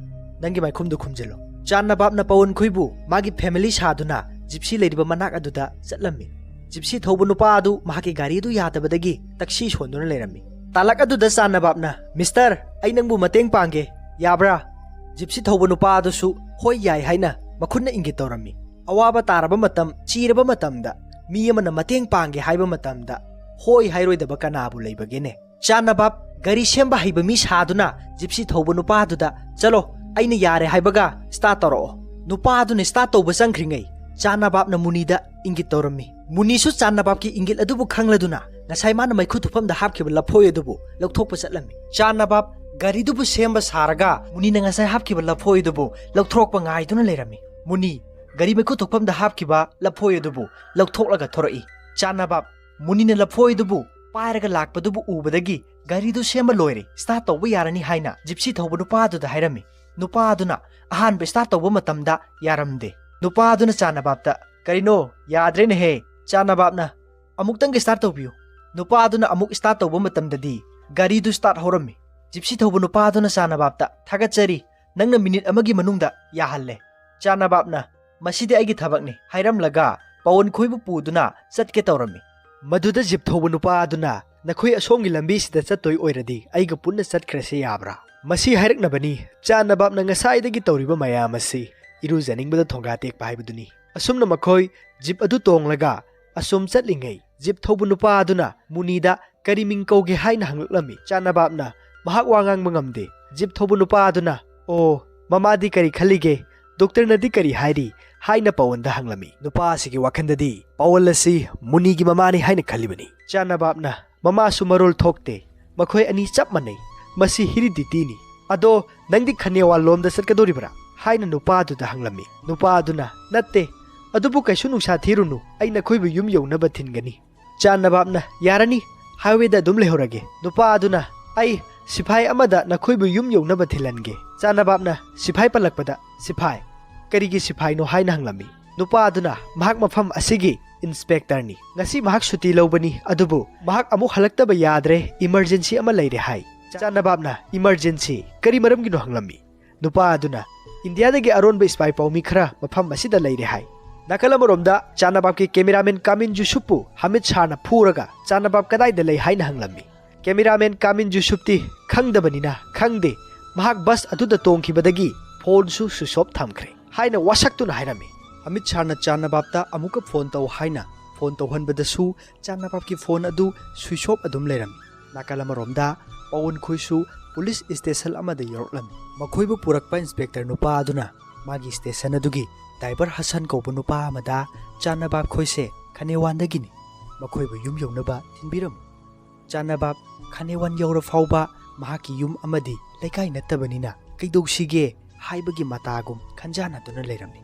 ꯅꯪꯒꯤ ꯃꯥꯏꯈꯨꯝꯗꯨ ꯈꯨꯝꯖꯤꯜꯂꯣ"꯫ ꯆꯥꯟꯅꯕꯥꯞꯅ ꯄꯥꯋꯟ ꯈꯨꯏꯕꯨ ꯃꯥꯒꯤ ꯐꯦꯃꯤꯂꯤ ꯁꯥꯗꯨꯅ ꯖꯤꯞꯁꯤ ꯂꯩꯔꯤꯕ ꯃꯅꯥꯛ ꯑꯗꯨꯗ ꯆꯠꯂꯝꯃꯤ꯫ ꯖꯤꯞꯁꯤ ꯊꯧꯕ ꯅꯨꯄꯥ ꯑꯗꯨ ꯃꯍꯥꯛꯀꯤ ꯒꯥꯔꯤ ꯑꯗꯨ ꯌꯥꯗꯕꯗꯒꯤ ꯇꯛꯁꯤ ꯁꯣꯟꯗꯨꯅ ꯂꯩꯔꯝꯃꯤ꯫ ꯇꯥꯂꯛ ꯑꯗꯨꯗ ꯆꯥꯟꯅꯕꯥꯞꯅ, "ꯃꯤꯁꯇꯔ, ꯑꯩ ꯅꯪꯕꯨ ꯃꯇꯦꯡ ꯄꯥꯡꯒꯦ, ꯌꯥꯕ꯭ꯔꯥ?" ꯖꯤꯞꯁꯤ ꯊꯧꯕ ꯅꯨꯄꯥ ꯑꯗꯨꯁꯨ "ꯍꯣꯏ, ꯌꯥꯏ" ꯍꯥꯏꯅ ꯃꯈꯨꯠꯅ ꯏꯪꯒꯤꯠ ꯇꯧꯔꯝꯃꯤ꯫ ꯑꯋꯥꯕ ꯇꯥꯔꯕ ꯃꯇꯝ, ꯆꯤꯔꯕ ꯃꯇꯝꯗ ꯃꯤ ꯑꯃꯅ ꯃꯇꯦꯡ ꯄꯥꯡꯒꯦ ꯍꯥꯏꯕ ꯃꯇꯝꯗ ꯍꯣꯏ ꯍꯥꯏꯔꯣꯏꯗꯕ ꯀꯅꯥꯕꯨ ꯂꯩꯕꯒꯦꯅꯦ? ꯆꯥꯟꯅꯕꯥꯞ ꯒꯥꯔꯤ ꯁꯦꯝꯕ ꯍꯩꯕ ꯃꯤ ꯁꯥꯗꯨꯅ ꯖꯤꯞꯁꯤ ꯊꯧꯕ ꯅꯨꯄꯥꯗꯨꯗ, "ꯆꯠꯂꯣ, ꯑꯩꯅ ꯌꯥꯔꯦ ꯍꯥꯏꯕꯒ ꯁ꯭ꯇꯥꯔꯠ ꯇꯧꯔꯛꯑꯣ"꯫ ꯅꯨꯄꯥ ꯑꯗꯨꯅ ꯁ꯭ꯇꯥꯔꯠ ꯇꯧꯕ ꯆꯪꯈ꯭ꯔꯤꯉꯩ ꯆꯥꯟꯅꯕꯥꯞꯅ ꯃꯨꯅꯤꯗ ꯏꯪꯒꯤꯠ ꯇꯧꯔꯝꯃꯤ꯫ ꯃꯨꯅꯤꯁꯨ ꯆꯥꯟꯅꯕꯥꯞꯀꯤ ꯏꯪꯒꯤꯠ ꯑꯗꯨꯕꯨ ꯈꯪꯂꯗꯨꯅ ꯉꯁꯥꯏ ꯃꯥꯅ ꯃꯩꯈꯨ ꯊꯣꯛꯐꯝꯗ ꯍꯥꯞꯈꯤꯕ ꯂꯐꯣꯏ ꯑꯗꯨꯕꯨ ꯂꯧꯊꯣꯛꯄ ꯆꯠꯂꯝꯃꯤ꯫ ꯆꯥꯟꯅꯕꯥꯞ ꯒꯥꯔꯤꯗꯨꯕꯨ ꯁꯦꯝꯕ ꯁꯥꯔꯒ ꯃꯨꯅꯤꯅ ꯉꯁꯥꯏ ꯍꯥꯞꯈꯤꯕ ꯂꯐꯣꯏ ꯑꯗꯨꯕꯨ ꯂꯧꯊꯣꯔꯛꯄ ꯉꯥꯏꯗꯨꯅ ꯂꯩꯔꯝꯃꯤ꯫ ꯃꯨꯅꯤ ꯒꯥꯔꯤ ꯃꯩꯈꯨ ꯊꯣꯛꯐꯝꯗ ꯍꯥꯞꯈꯤꯕ ꯂꯐꯣꯏ ꯑꯗꯨꯕꯨ ꯂꯧꯊꯣꯛꯂꯒ ꯊꯣꯔꯛꯏ꯫ ꯆꯥꯟꯅꯕꯥꯞ ꯃꯨꯅꯤꯅ ꯂꯐꯣꯏ ꯑꯗꯨꯕꯨ ꯄꯥꯏꯔꯒ ꯂꯥꯛꯄꯗꯨꯕꯨ ꯎꯕꯗꯒꯤ ꯒꯥꯔꯤꯗꯨ ꯁꯦꯝꯕ ꯂꯣꯏꯔꯦ, ꯁ꯭ꯇꯥꯔꯠ ꯇꯧꯕ ꯌꯥꯔꯅꯤ ꯍꯥꯏꯅ ꯖꯤꯞꯁꯤ ꯊꯧꯕ ꯅꯨꯄꯥ ꯑꯗꯨꯗ ꯍꯥꯏꯔꯝꯃꯤ꯫ ꯅꯨꯄꯥ ꯑꯗꯨꯅ ꯑꯍꯥꯟꯕ ꯁ꯭ꯇꯥꯔꯠ ꯇꯧꯕ ꯃꯇꯝꯗ ꯌꯥꯔꯝꯗꯦ꯫ ꯅꯨꯄꯥ ꯑꯗꯨꯅ ꯆꯥꯟꯅꯕꯥꯞꯇ, "ꯀꯔꯤꯅꯣ? ꯌꯥꯗ꯭ꯔꯦꯅꯦꯍꯦ!" ꯆꯥꯟꯅꯕꯥꯞꯅ, "ꯑꯃꯨꯛꯇꯪꯒ ꯁ꯭ꯇꯥꯔꯠ ꯇꯧꯕꯤꯌꯨ"꯫ ꯅꯨꯄꯥ ꯑꯗꯨꯅ ꯑꯃꯨꯛ ꯁ꯭ꯇꯥꯔꯠ ꯇꯧꯕ ꯃꯇꯝꯗꯗꯤ ꯒꯥꯔꯤꯗꯨ ꯁ꯭ꯇꯥꯔꯠ ꯍꯧꯔꯝꯃꯤ꯫ ꯖꯤꯞꯁꯤ ꯊꯧꯕ ꯅꯨꯄꯥ ꯑꯗꯨꯅ ꯆꯥꯟꯅꯕꯥꯞꯇ, "ꯊꯥꯒꯠꯆꯔꯤ, ꯅꯪꯅ ꯃꯤꯅꯤꯠ ꯑꯃꯒꯤ ꯃꯅꯨꯡꯗ ꯌꯥꯍꯜꯂꯦ"꯫ ꯆꯥꯟꯅꯕꯥꯞꯅ, "ꯃꯁꯤꯗꯤ ꯑꯩꯒꯤ ꯊꯕꯛꯅꯤ" ꯍꯥꯏꯔꯝꯂꯒ ꯄꯥꯋꯟ ꯈꯨꯏꯕꯨ ꯄꯨꯗꯨꯅ ꯆꯠꯀꯦ ꯇꯧꯔꯝꯃꯤ꯫ ꯃꯗꯨꯗ ꯖꯤꯞ ꯊꯧꯕ ꯅꯨꯄꯥ ꯑꯗꯨꯅ, "ꯅꯈꯣꯏ ꯑꯁꯣꯝꯒꯤ ꯂꯝꯕꯤꯁꯤꯗ ꯆꯠꯇꯣꯏ ꯑꯣꯏꯔꯗꯤ ꯑꯩꯒ ꯄꯨꯟꯅ ꯆꯠꯈ꯭ꯔꯁꯦ, ꯌꯥꯕ꯭ꯔꯥ?" ꯃꯁꯤ ꯍꯥꯏꯔꯛꯅꯕꯅꯤ ꯆꯥꯟꯅꯕꯥꯞꯅ ꯉꯁꯥꯏꯗꯒꯤ ꯇꯧꯔꯤꯕ ꯃꯌꯥꯝ ꯑꯁꯤ, ꯏꯔꯨꯖꯅꯤꯡꯕꯗ ꯊꯣꯡꯒꯥ ꯇꯦꯛꯄ ꯍꯥꯏꯕꯗꯨꯅꯤ꯫ ꯑꯁꯨꯝꯅ ꯃꯈꯣꯏ ꯖꯤꯞ ꯑꯗꯨ ꯇꯣꯡꯂꯒ ꯑꯁꯨꯝ ꯆꯠꯂꯤꯉꯩ ꯖꯤꯞ ꯊꯧꯕ ꯅꯨꯄꯥ ꯑꯗꯨꯅ ꯃꯨꯅꯤꯗ ꯀꯔꯤ ꯃꯤꯡ ꯀꯧꯒꯦ ꯍꯥꯏꯅ ꯍꯪꯂꯛꯂꯝꯃꯤ꯫ ꯆꯥꯟꯅꯕꯥꯞꯅ ꯃꯍꯥꯛ ꯋꯥ ꯉꯥꯡꯕ ꯉꯝꯗꯦ꯫ ꯖꯤꯞ ꯊꯧꯕ ꯅꯨꯄꯥ ꯑꯗꯨꯅ, "ꯑꯣ, ꯃꯃꯥꯗꯤ ꯀꯔꯤ ꯈꯜꯂꯤꯒꯦ? ꯗꯣꯛꯇꯔꯅꯗꯤ ꯀꯔꯤ ꯍꯥꯏꯔꯤ?" ꯍꯥꯏꯅ ꯄꯥꯋꯟꯗ ꯍꯪꯂꯝꯃꯤ꯫ ꯅꯨꯄꯥ ꯑꯁꯤꯒꯤ ꯋꯥꯈꯜꯗꯗꯤ ꯄꯥꯋꯟ ꯑꯁꯤ ꯃꯨꯅꯤꯒꯤ ꯃꯃꯥꯅꯤ ꯍꯥꯏꯅ ꯈꯜꯂꯤꯕꯅꯤ꯫ ꯆꯥꯟꯅꯕꯥꯞꯅ, "ꯃꯃꯥꯁꯨ ꯃꯔꯣꯜ ꯊꯣꯛꯇꯦ, ꯃꯈꯣꯏ ꯑꯅꯤ ꯆꯞ ꯃꯥꯟꯅꯩ꯫ ꯃꯁꯤ ꯍꯤꯔꯤꯗꯤꯇꯤꯅꯤ꯫ "ꯑꯗꯣ ꯅꯪꯗꯤ ꯈꯅꯦꯋꯥꯜ ꯂꯣꯝꯗ ꯆꯠꯀꯗꯧꯔꯤꯕ꯭ꯔꯥ?" ꯍꯥꯏꯅ ꯅꯨꯄꯥ ꯑꯗꯨꯗ ꯍꯪꯂꯝꯃꯤ꯫ ꯅꯨꯄꯥ ꯑꯗꯨꯅ, "ꯅꯠꯇꯦ, ꯑꯗꯨꯕꯨ ꯀꯩꯁꯨ ꯅꯨꯡꯁꯥ ꯊꯤꯔꯨꯅꯨ, ꯑꯩ ꯅꯈꯣꯏꯕꯨ ꯌꯨꯝ ꯌꯧꯅꯕ ꯊꯤꯟꯒꯅꯤ"꯫ ꯆꯥꯟꯅꯕꯥꯞꯅ, "ꯌꯥꯔꯅꯤ, ꯍꯥꯏꯋꯦꯗ ꯑꯗꯨꯝ ꯂꯩꯍꯧꯔꯒꯦ"꯫ ꯅꯨꯄꯥ ꯑꯗꯨꯅ, "ꯑꯩ ꯁꯤꯐꯥꯏ ꯑꯃꯗ ꯅꯈꯣꯏꯕꯨ ꯌꯨꯝ ꯌꯧꯅꯕ ꯊꯤꯜꯍꯟꯒꯦ"꯫ ꯆꯥꯟꯅꯕꯥꯞꯅ ꯁꯤꯐꯥꯏ ꯄꯜꯂꯛꯄꯗ, "ꯁꯤꯐꯥꯏ? ꯀꯔꯤꯒꯤ ꯁꯤꯐꯥꯏꯅꯣ?" ꯍꯥꯏꯅ ꯍꯪꯂꯝꯃꯤ꯫ ꯅꯨꯄꯥ ꯑꯗꯨꯅ, "ꯃꯍꯥꯛ ꯃꯐꯝ ꯑꯁꯤꯒꯤ ꯏꯟꯁꯄꯦꯛꯇꯔꯅꯤ꯫ ꯉꯁꯤ ꯃꯍꯥꯛ ꯁꯨꯇꯤ ꯂꯧꯕꯅꯤ, ꯑꯗꯨꯕꯨ ꯃꯍꯥꯛ ꯑꯃꯨꯛ ꯍꯜꯂꯛꯇꯕ ꯌꯥꯗ꯭ꯔꯦ, ꯏꯃꯔꯖꯦꯟꯁꯤ ꯑꯃ ꯂꯩꯔꯦ" ꯍꯥꯏ꯫ ꯆꯥꯟꯅꯕꯥꯞꯅ, "ꯏꯃꯔꯖꯦꯟꯁꯤ? ꯀꯔꯤ ꯃꯔꯝꯒꯤꯅꯣ?" ꯍꯪꯂꯝꯃꯤ꯫ ꯅꯨꯄꯥ ꯑꯗꯨꯅ, "ꯏꯟꯗꯤꯌꯥꯗꯒꯤ ꯑꯔꯣꯟꯕ ꯏꯁꯄꯥꯏ ꯄꯥꯎꯃꯤ ꯈꯔ ꯃꯐꯝ ꯑꯁꯤꯗ ꯂꯩꯔꯦ" ꯍꯥꯏ꯫ ꯅꯥꯀꯜ ꯑꯃꯔꯣꯝꯗ ꯆꯥꯟꯅꯕꯥꯞꯀꯤ ꯀꯦꯃꯦꯔꯥꯃꯦꯟ ꯀꯥꯃꯤꯟ ꯌꯨꯁꯨꯞꯄꯨ ꯍꯥꯃꯤꯗ ꯁꯥꯔꯅ ꯐꯨꯔꯒ, "ꯆꯥꯟꯅꯕꯥꯞ ꯀꯗꯥꯏꯗ ꯂꯩ?" ꯍꯥꯏꯅ ꯍꯪꯂꯝꯃꯤ꯫ ꯀꯦꯃꯦꯔꯥꯃꯦꯟ ꯀꯥꯃꯤꯟ ꯌꯨꯁꯨꯞꯇꯤ ꯈꯪꯗꯕꯅꯤꯅ, "ꯈꯪꯗꯦ, ꯃꯍꯥꯛ ꯕꯁ ꯑꯗꯨꯗ ꯇꯣꯡꯈꯤꯕꯗꯒꯤ ꯐꯣꯟꯁꯨ ꯁ꯭ꯋꯤꯆ ꯑꯣꯐ ꯊꯝꯈ꯭ꯔꯦ" ꯍꯥꯏꯅ ꯋꯥꯁꯛꯇꯨꯅ ꯍꯥꯏꯔꯝꯃꯤ꯫ ꯍꯥꯃꯤꯗ ꯁꯥꯔꯅ ꯆꯥꯟꯅꯕꯥꯞꯇ ꯑꯃꯨꯛꯀ ꯐꯣꯟ ꯇꯧ ꯍꯥꯏꯅ ꯐꯣꯟ ꯇꯧꯍꯟꯕꯗꯁꯨ ꯆꯥꯟꯅꯕꯥꯞꯀꯤ ꯐꯣꯟ ꯑꯗꯨ ꯁ꯭ꯋꯤꯆ ꯑꯣꯐ ꯑꯗꯨꯝ ꯂꯩꯔꯝꯃꯤ꯫ ꯅꯥꯀꯜ ꯑꯃꯔꯣꯝꯗ ꯄꯋꯟ ꯈꯣꯏꯁꯨ ꯄꯨꯂꯤꯁ ꯏꯁꯇꯦꯁꯟ ꯑꯃꯗ ꯌꯧꯔꯛꯂꯝꯃꯤ꯫ ꯃꯈꯣꯏꯕꯨ ꯄꯨꯔꯛꯄ ꯏꯟꯁꯄꯦꯛꯇꯔ ꯅꯨꯄꯥ ꯑꯗꯨꯅ ꯃꯥꯒꯤ ꯏꯁꯇꯦꯁꯟ ꯑꯗꯨꯒꯤ ꯗ꯭ꯔꯥꯏꯚꯔ ꯍꯁꯟ ꯀꯧꯕ ꯅꯨꯄꯥ ꯑꯃꯗ ꯆꯥꯟꯅꯕꯥꯞ ꯈꯣꯏꯁꯦ ꯈꯅꯦꯋꯥꯟꯗꯒꯤꯅꯤ, ꯃꯈꯣꯏꯕꯨ ꯌꯨꯝ ꯌꯧꯅꯕ ꯊꯤꯟꯕꯤꯔꯝꯃꯨ꯫ ꯆꯥꯟꯅꯕꯥꯞ ꯈꯅꯦꯋꯥꯟ ꯌꯧꯔ ꯐꯥꯎꯕ ꯃꯍꯥꯛꯀꯤ ꯌꯨꯝ ꯑꯃꯗꯤ ꯂꯩꯀꯥꯏ ꯅꯠꯇꯕꯅꯤꯅ ꯀꯩꯗꯧꯁꯤꯒꯦ ꯍꯥꯏꯕꯒꯤ ꯃꯇꯥꯒꯨꯝ ꯈꯟꯖꯥꯟꯅꯗꯨꯅ ꯂꯩꯔꯝꯃꯤ꯫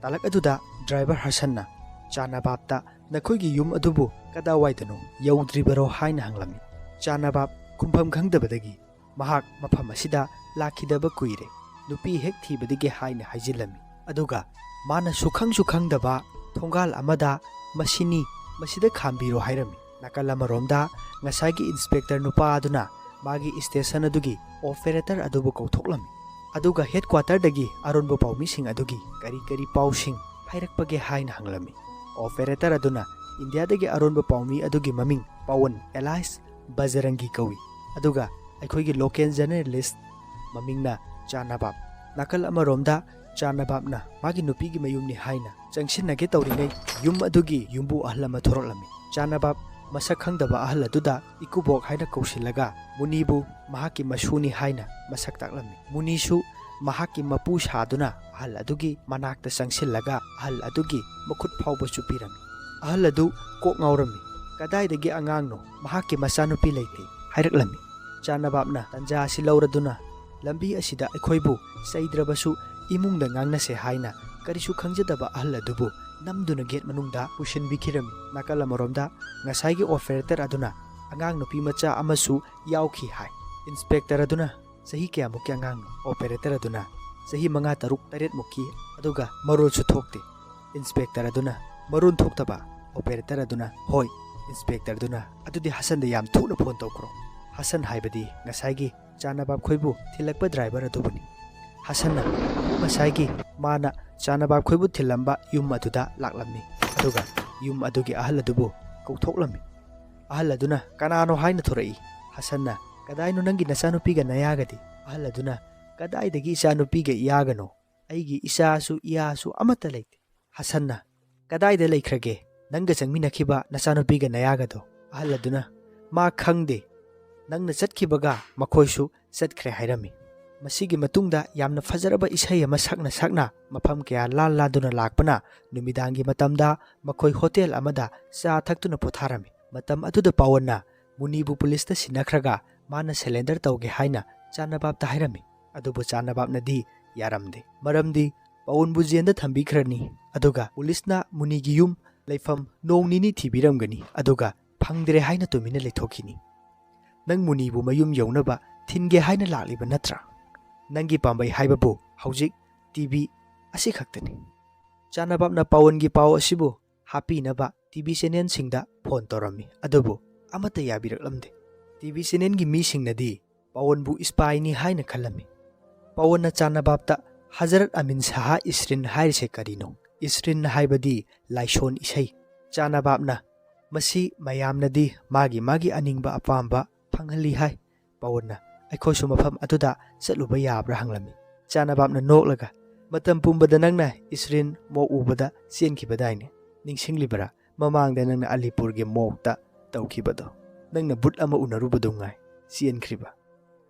ꯇꯥꯂꯛ ꯑꯗꯨꯗ ꯗ꯭ꯔꯥꯏꯚꯔ ꯍꯁꯟꯅ ꯆꯥꯟꯅꯕꯥꯞꯇ, "ꯅꯈꯣꯏꯒꯤ ꯌꯨꯝ ꯑꯗꯨꯕꯨ ꯀꯗꯥꯋꯥꯏꯗꯅꯣ, ꯌꯧꯗ꯭ꯔꯤꯕꯔꯣ?" ꯍꯥꯏꯅ ꯍꯪꯂꯝꯃꯤ꯫ ꯆꯥꯟꯅꯕꯥꯞ ꯈꯨꯝꯐꯝ ꯈꯪꯗꯕꯗꯒꯤ, "ꯃꯍꯥꯛ ꯃꯐꯝ ꯑꯁꯤꯗ ꯂꯥꯛꯈꯤꯗꯕ ꯀꯨꯏꯔꯦ, ꯅꯨꯄꯤ ꯍꯦꯛ ꯊꯤꯕꯗꯒꯤ" ꯍꯥꯏꯅ ꯍꯥꯏꯖꯤꯜꯂꯝꯃꯤ꯫ ꯑꯗꯨꯒ ꯃꯥꯅ ꯁꯨꯈꯪꯁꯨ ꯈꯪꯗꯕ ꯊꯣꯡꯒꯥꯜ ꯑꯃꯗ, "ꯃꯁꯤꯅꯤ, ꯃꯁꯤꯗ ꯈꯥꯝꯕꯤꯔꯣ" ꯍꯥꯏꯔꯝꯃꯤ꯫ ꯅꯥꯀꯜ ꯑꯃꯔꯣꯝꯗ ꯉꯁꯥꯏꯒꯤ ꯏꯟꯁꯄꯦꯛꯇꯔ ꯅꯨꯄꯥ ꯑꯗꯨꯅ ꯃꯥꯒꯤ ꯏꯁꯇꯦꯁꯟ ꯑꯗꯨꯒꯤ ꯑꯣꯄꯔꯦꯇꯔ ꯑꯗꯨꯕꯨ ꯀꯧꯊꯣꯛꯂꯝꯃꯤ꯫ ꯑꯗꯨꯒ ꯍꯦꯗꯀ꯭ꯋꯥꯇꯔꯗꯒꯤ ꯑꯔꯣꯟꯕ ꯄꯥꯎꯃꯤꯁꯤꯡ ꯑꯗꯨꯒꯤ ꯀꯔꯤ ꯀꯔꯤ ꯄꯥꯎꯁꯤꯡ ꯍꯥꯏꯔꯛꯄꯒꯦ ꯍꯥꯏꯅ ꯍꯪꯂꯝꯃꯤ꯫ ꯑꯣꯄꯔꯦꯇꯔ ꯑꯗꯨꯅ ꯏꯟꯗꯤꯌꯥꯗꯒꯤ ꯑꯔꯣꯟꯕ ꯄꯥꯎꯃꯤ ꯑꯗꯨꯒꯤ ꯃꯃꯤꯡ ꯄꯋꯟ ꯑꯦꯂꯥꯏꯁ ꯕꯖꯔꯪꯒꯤ ꯀꯧꯏ꯫ ꯑꯗꯨꯒ ꯑꯩꯈꯣꯏꯒꯤ ꯂꯣꯀꯦꯜ ꯖꯔꯅꯦꯂꯤꯁ ꯃꯃꯤꯡꯅ ꯆꯥꯟꯅꯕꯥꯞ꯫ ꯅꯥꯀꯜ ꯑꯃꯔꯣꯝꯗ ꯆꯥꯟꯅꯕꯥꯞꯅ ꯃꯥꯒꯤ ꯅꯨꯄꯤꯒꯤ ꯃꯌꯨꯝꯅꯤ ꯍꯥꯏꯅ ꯆꯪꯁꯤꯟꯅꯒꯦ ꯇꯧꯔꯤꯉꯩ, ꯌꯨꯝ ꯑꯗꯨꯒꯤ ꯌꯨꯝꯕꯨ ꯑꯍꯜ ꯑꯃ ꯊꯣꯔꯛꯂꯝꯃꯤ꯫ ꯆꯥꯟꯅꯕꯥꯞ ꯃꯁꯛ ꯈꯪꯗꯕ ꯑꯍꯜ ꯑꯗꯨꯗ ꯏꯀꯨꯕꯣꯛ ꯍꯥꯏꯅ ꯀꯧꯁꯤꯜꯂꯒ ꯃꯨꯅꯤꯕꯨ ꯃꯍꯥꯛꯀꯤ ꯃꯁꯨꯅꯤ ꯍꯥꯏꯅ ꯃꯁꯛ ꯇꯥꯛꯂꯝꯃꯤ꯫ ꯃꯨꯅꯤꯁꯨ ꯃꯍꯥꯛꯀꯤ ꯃꯄꯨ ꯁꯥꯗꯨꯅ ꯑꯍꯜ ꯑꯗꯨꯒꯤ ꯃꯅꯥꯛꯇ ꯆꯪꯁꯤꯜꯂꯒ ꯑꯍꯜ ꯑꯗꯨꯒꯤ ꯃꯈꯨꯠ ꯐꯥꯎꯕ ꯆꯨꯞꯄꯤꯔꯝꯃꯤ꯫ ꯑꯍꯜ ꯑꯗꯨ ꯀꯣꯛ ꯉꯥꯎꯔꯝꯃꯤ꯫ "ꯀꯗꯥꯏꯗꯒꯤ ꯑꯉꯥꯡꯅꯣ? ꯃꯍꯥꯛꯀꯤ ꯃꯆꯥꯅꯨꯄꯤ ꯂꯩꯇꯦ" ꯍꯥꯏꯔꯛꯂꯝꯃꯤ꯫ ꯆꯥꯅꯕꯥꯞꯅ ꯇꯟꯖꯥ ꯑꯁꯤ ꯂꯧꯔꯗꯨꯅ ꯂꯝꯕꯤ ꯑꯁꯤꯗ ꯑꯩꯈꯣꯏꯕꯨ ꯆꯩꯗ꯭ꯔꯕꯁꯨ ꯏꯃꯨꯡꯗ ꯉꯥꯡꯅꯁꯦ ꯍꯥꯏꯅ ꯀꯔꯤꯁꯨ ꯈꯪꯖꯗꯕ ꯑꯍꯜ ꯑꯗꯨꯕꯨ ꯅꯝꯗꯨꯅ ꯒꯦꯠ ꯃꯅꯨꯡꯗ ꯄꯨꯁꯤꯟꯕꯤꯈꯤꯔꯝꯃꯤ꯫ ꯅꯥꯀꯜ ꯑꯃꯔꯣꯝꯗ ꯉꯁꯥꯏꯒꯤ ꯑꯣꯄꯔꯦꯇꯔ ꯑꯗꯨꯅ ꯑꯉꯥꯡ ꯅꯨꯄꯤ ꯃꯆꯥ ꯑꯃꯁꯨ ꯌꯥꯎꯈꯤ ꯍꯥꯏ꯫ ꯏꯟꯁꯄꯦꯛꯇꯔ ꯑꯗꯨꯅ ꯆꯍꯤ ꯀꯌꯥꯃꯨꯛꯀꯤ ꯑꯉꯥꯡꯅꯣ? ꯑꯣꯄꯔꯦꯇꯔ ꯑꯗꯨꯅ ꯆꯍꯤ ꯃꯉꯥ, ꯇꯔꯨꯛ, ꯇꯔꯦꯠꯃꯨꯛꯀꯤ, ꯑꯗꯨꯒ ꯃꯔꯣꯜꯁꯨ ꯊꯣꯛꯇꯦ꯫ ꯏꯟꯁꯄꯦꯛꯇꯔ ꯑꯗꯨꯅ ꯃꯔꯣꯜ ꯊꯣꯛꯇꯕ꯫ ꯑꯣꯄꯔꯦꯇꯔ ꯑꯗꯨꯅ, ꯍꯣꯏ꯫ ꯏꯟꯁꯄꯦꯛꯇꯔ ꯑꯗꯨꯅ ꯑꯗꯨꯗꯤ ꯍꯁꯟꯗ ꯌꯥꯝ ꯊꯨꯅ ꯐꯣꯟ ꯇꯧꯈ꯭ꯔꯣ꯫ ꯍꯁꯟ ꯍꯥꯏꯕꯗꯤ ꯉꯁꯥꯏꯒꯤ ꯆꯥꯅꯕꯥꯞ ꯈꯣꯏꯕꯨ ꯊꯤꯜꯂꯛꯄ ꯗ꯭ꯔꯥꯏꯚꯔ ꯑꯗꯨꯕꯨꯅꯤ꯫ ꯍꯁꯟꯅ ꯉꯁꯥꯏꯒꯤ ꯃꯥꯅ ꯆꯥꯅꯕꯥꯞ ꯈꯣꯏꯕꯨ ꯊꯤꯜꯂꯝꯕ ꯌꯨꯝ ꯑꯗꯨꯗ ꯂꯥꯛꯂꯝꯃꯤ, ꯑꯗꯨꯒ ꯌꯨꯝ ꯑꯗꯨꯒꯤ ꯑꯍꯜ ꯑꯗꯨꯕꯨ ꯀꯧꯊꯣꯛꯂꯝꯃꯤ꯫ ꯑꯍꯜ ꯑꯗꯨꯅ ꯀꯅꯥꯅꯣ ꯍꯥꯏꯅ ꯊꯣꯔꯛꯏ꯫ ꯍꯁꯟꯅ, "ꯀꯗꯥꯏꯅꯣ ꯅꯪꯒꯤ ꯅꯆꯥꯅꯨꯄꯤꯒ ꯅꯌꯥꯒꯗꯤ?" ꯑꯍꯜ ꯑꯗꯨꯅ, "ꯀꯗꯥꯏꯗꯒꯤ ꯏꯆꯥꯅꯨꯄꯤꯒ ꯏꯌꯥꯒꯅꯣ? ꯑꯩꯒꯤ ꯏꯆꯥꯁꯨ ꯏꯌꯥꯁꯨ ꯑꯃꯠꯇ ꯂꯩꯇꯦ꯫" ꯍꯁꯟꯅ, "ꯀꯗꯥꯏꯗ ꯂꯩꯈ꯭ꯔꯒꯦ ꯅꯪꯒ ꯆꯪꯃꯤꯟꯅꯈꯤꯕ ꯅꯆꯥꯅꯨꯄꯤꯒ ꯅꯌꯥꯒꯗꯣ?" ꯑꯍꯜ ꯑꯗꯨꯅ, "ꯃꯥ ꯈꯪꯗꯦ, ꯅꯪꯅ ꯆꯠꯈꯤꯕꯒ ꯃꯈꯣꯏꯁꯨ ꯆꯠꯈ꯭ꯔꯦ" ꯍꯥꯏꯔꯝꯃꯤ꯫ ꯃꯁꯤꯒꯤ ꯃꯇꯨꯡꯗ ꯌꯥꯝꯅ ꯐꯖꯔꯕ ꯏꯁꯩ ꯑꯃ ꯁꯛꯅ ꯁꯛꯅ ꯃꯐꯝ ꯀꯌꯥ ꯂꯥꯟ ꯂꯥꯟꯗꯨꯅ ꯂꯥꯛꯄꯅ ꯅꯨꯃꯤꯗꯥꯡꯒꯤ ꯃꯇꯝꯗ ꯃꯈꯣꯏ ꯍꯣꯇꯦꯜ ꯑꯃꯗ ꯆꯥ ꯊꯛꯇꯨꯅ ꯄꯣꯊꯥꯔꯝꯃꯤ꯫ ꯃꯇꯝ ꯑꯗꯨꯗ ꯄꯥꯋꯟꯅ ꯃꯨꯅꯤꯕꯨ ꯄꯨꯂꯤꯁꯇ ꯁꯤꯟꯅꯈ꯭ꯔꯒ ꯃꯥꯅ ꯁꯔꯦꯟꯗꯔ ꯇꯧꯒꯦ ꯍꯥꯏꯅ ꯆꯥꯅꯕꯥꯞꯇ ꯍꯥꯏꯔꯝꯃꯤ꯫ ꯑꯗꯨꯕꯨ ꯆꯥꯅꯕꯥꯞꯅꯗꯤ ꯌꯥꯔꯝꯗꯦ꯫ ꯃꯔꯝꯗꯤ ꯄꯥꯋꯟꯕꯨ ꯖꯦꯟꯗ ꯊꯝꯕꯤꯈ꯭ꯔꯅꯤ, ꯑꯗꯨꯒ ꯄꯨꯂꯤꯁꯅ ꯃꯨꯅꯤꯒꯤ ꯌꯨꯝ ꯂꯩꯐꯝ ꯅꯣꯡ ꯅꯤꯅꯤ ꯊꯤꯕꯤꯔꯝꯒꯅꯤ, ꯑꯗꯨꯒ ꯐꯪꯗ꯭ꯔꯦ ꯍꯥꯏꯅ ꯇꯨꯃꯤꯟꯅ ꯂꯩꯊꯣꯛꯈꯤꯅꯤ꯫ "ꯅꯪ ꯃꯨꯅꯤꯕꯨ ꯃꯌꯨꯝ ꯌꯧꯅꯕ ꯊꯤꯟꯒꯦ ꯍꯥꯏꯅ ꯂꯥꯛꯂꯤꯕ ꯅꯠꯇ꯭ꯔꯥ? ꯅꯪꯒꯤ ꯄꯥꯝꯕꯩ ꯍꯥꯏꯕꯕꯨ ꯍꯧꯖꯤꯛ ꯇꯤꯚꯤ ꯑꯁꯤꯈꯛꯇꯅꯤ꯫" ꯆꯥꯅꯕꯥꯞꯅ ꯄꯥꯋꯟꯒꯤ ꯄꯥꯎ ꯑꯁꯤꯕꯨ ꯍꯥꯞꯄꯤꯅꯕ ꯇꯤꯚꯤ ꯆꯦꯅꯦꯜꯁꯤꯡꯗ ꯐꯣꯟ ꯇꯧꯔꯝꯃꯤ, ꯑꯗꯨꯕꯨ ꯑꯃꯠꯇ ꯌꯥꯕꯤꯔꯛꯂꯝꯗꯦ꯫ ꯇꯤꯚꯤ ꯆꯦꯅꯦꯜꯒꯤ ꯃꯤꯁꯤꯡꯅꯗꯤ ꯄꯥꯋꯟꯕꯨ ꯏꯁꯄꯥꯏꯅꯤ ꯍꯥꯏꯅ ꯈꯜꯂꯝꯃꯤ꯫ ꯄꯥꯋꯟꯅ ꯆꯥꯅꯕꯥꯞꯇ, "ꯍꯖꯔꯠ ꯑꯃꯤꯟ ꯁꯥꯍ ꯏꯁꯔꯤꯟ ꯍꯥꯏꯔꯤꯁꯦ ꯀꯔꯤꯅꯣ?" ꯏꯁꯔꯤꯟ ꯍꯥꯏꯕꯗꯤ ꯂꯥꯏꯁꯣꯟ ꯏꯁꯩ꯫ ꯆꯥꯅꯕꯥꯞꯅ, "ꯃꯁꯤ ꯃꯌꯥꯝꯅꯗꯤ ꯃꯥꯒꯤ ꯃꯥꯒꯤ ꯑꯅꯤꯡꯕ ꯑꯄꯥꯝꯕ ꯐꯪꯍꯜꯂꯤ ꯍꯥꯏ꯫" ꯄꯥꯋꯟꯅ, "ꯑꯩꯈꯣꯏꯁꯨ ꯃꯐꯝ ꯑꯗꯨꯗ ꯆꯠꯂꯨꯕ ꯌꯥꯕ꯭ꯔꯥ?" ꯍꯪꯂꯝꯃꯤ꯫ ꯆꯥꯅꯕꯥꯞꯅ ꯅꯣꯛꯂꯒ, "ꯃꯇꯝ ꯄꯨꯝꯕꯗ ꯅꯪꯅ ꯏꯁꯔꯤꯟ ꯃꯣꯛ ꯎꯕꯗ ꯆꯦꯟꯈꯤꯕꯗꯥꯏꯅꯦ? ꯅꯤꯡꯁꯤꯡꯂꯤꯕꯔꯥ? ꯃꯃꯥꯡꯗ ꯅꯪꯅ ꯑꯂꯤꯄꯨꯔꯒꯤ ꯃꯣꯛꯇ ꯇꯧꯈꯤꯕꯗꯣ꯫ ꯅꯪꯅ ꯕꯨꯠ ꯑꯃ ꯎꯅꯔꯨꯕꯗꯨ ꯉꯥꯏ ꯆꯦꯟꯈ꯭ꯔꯤꯕ꯫"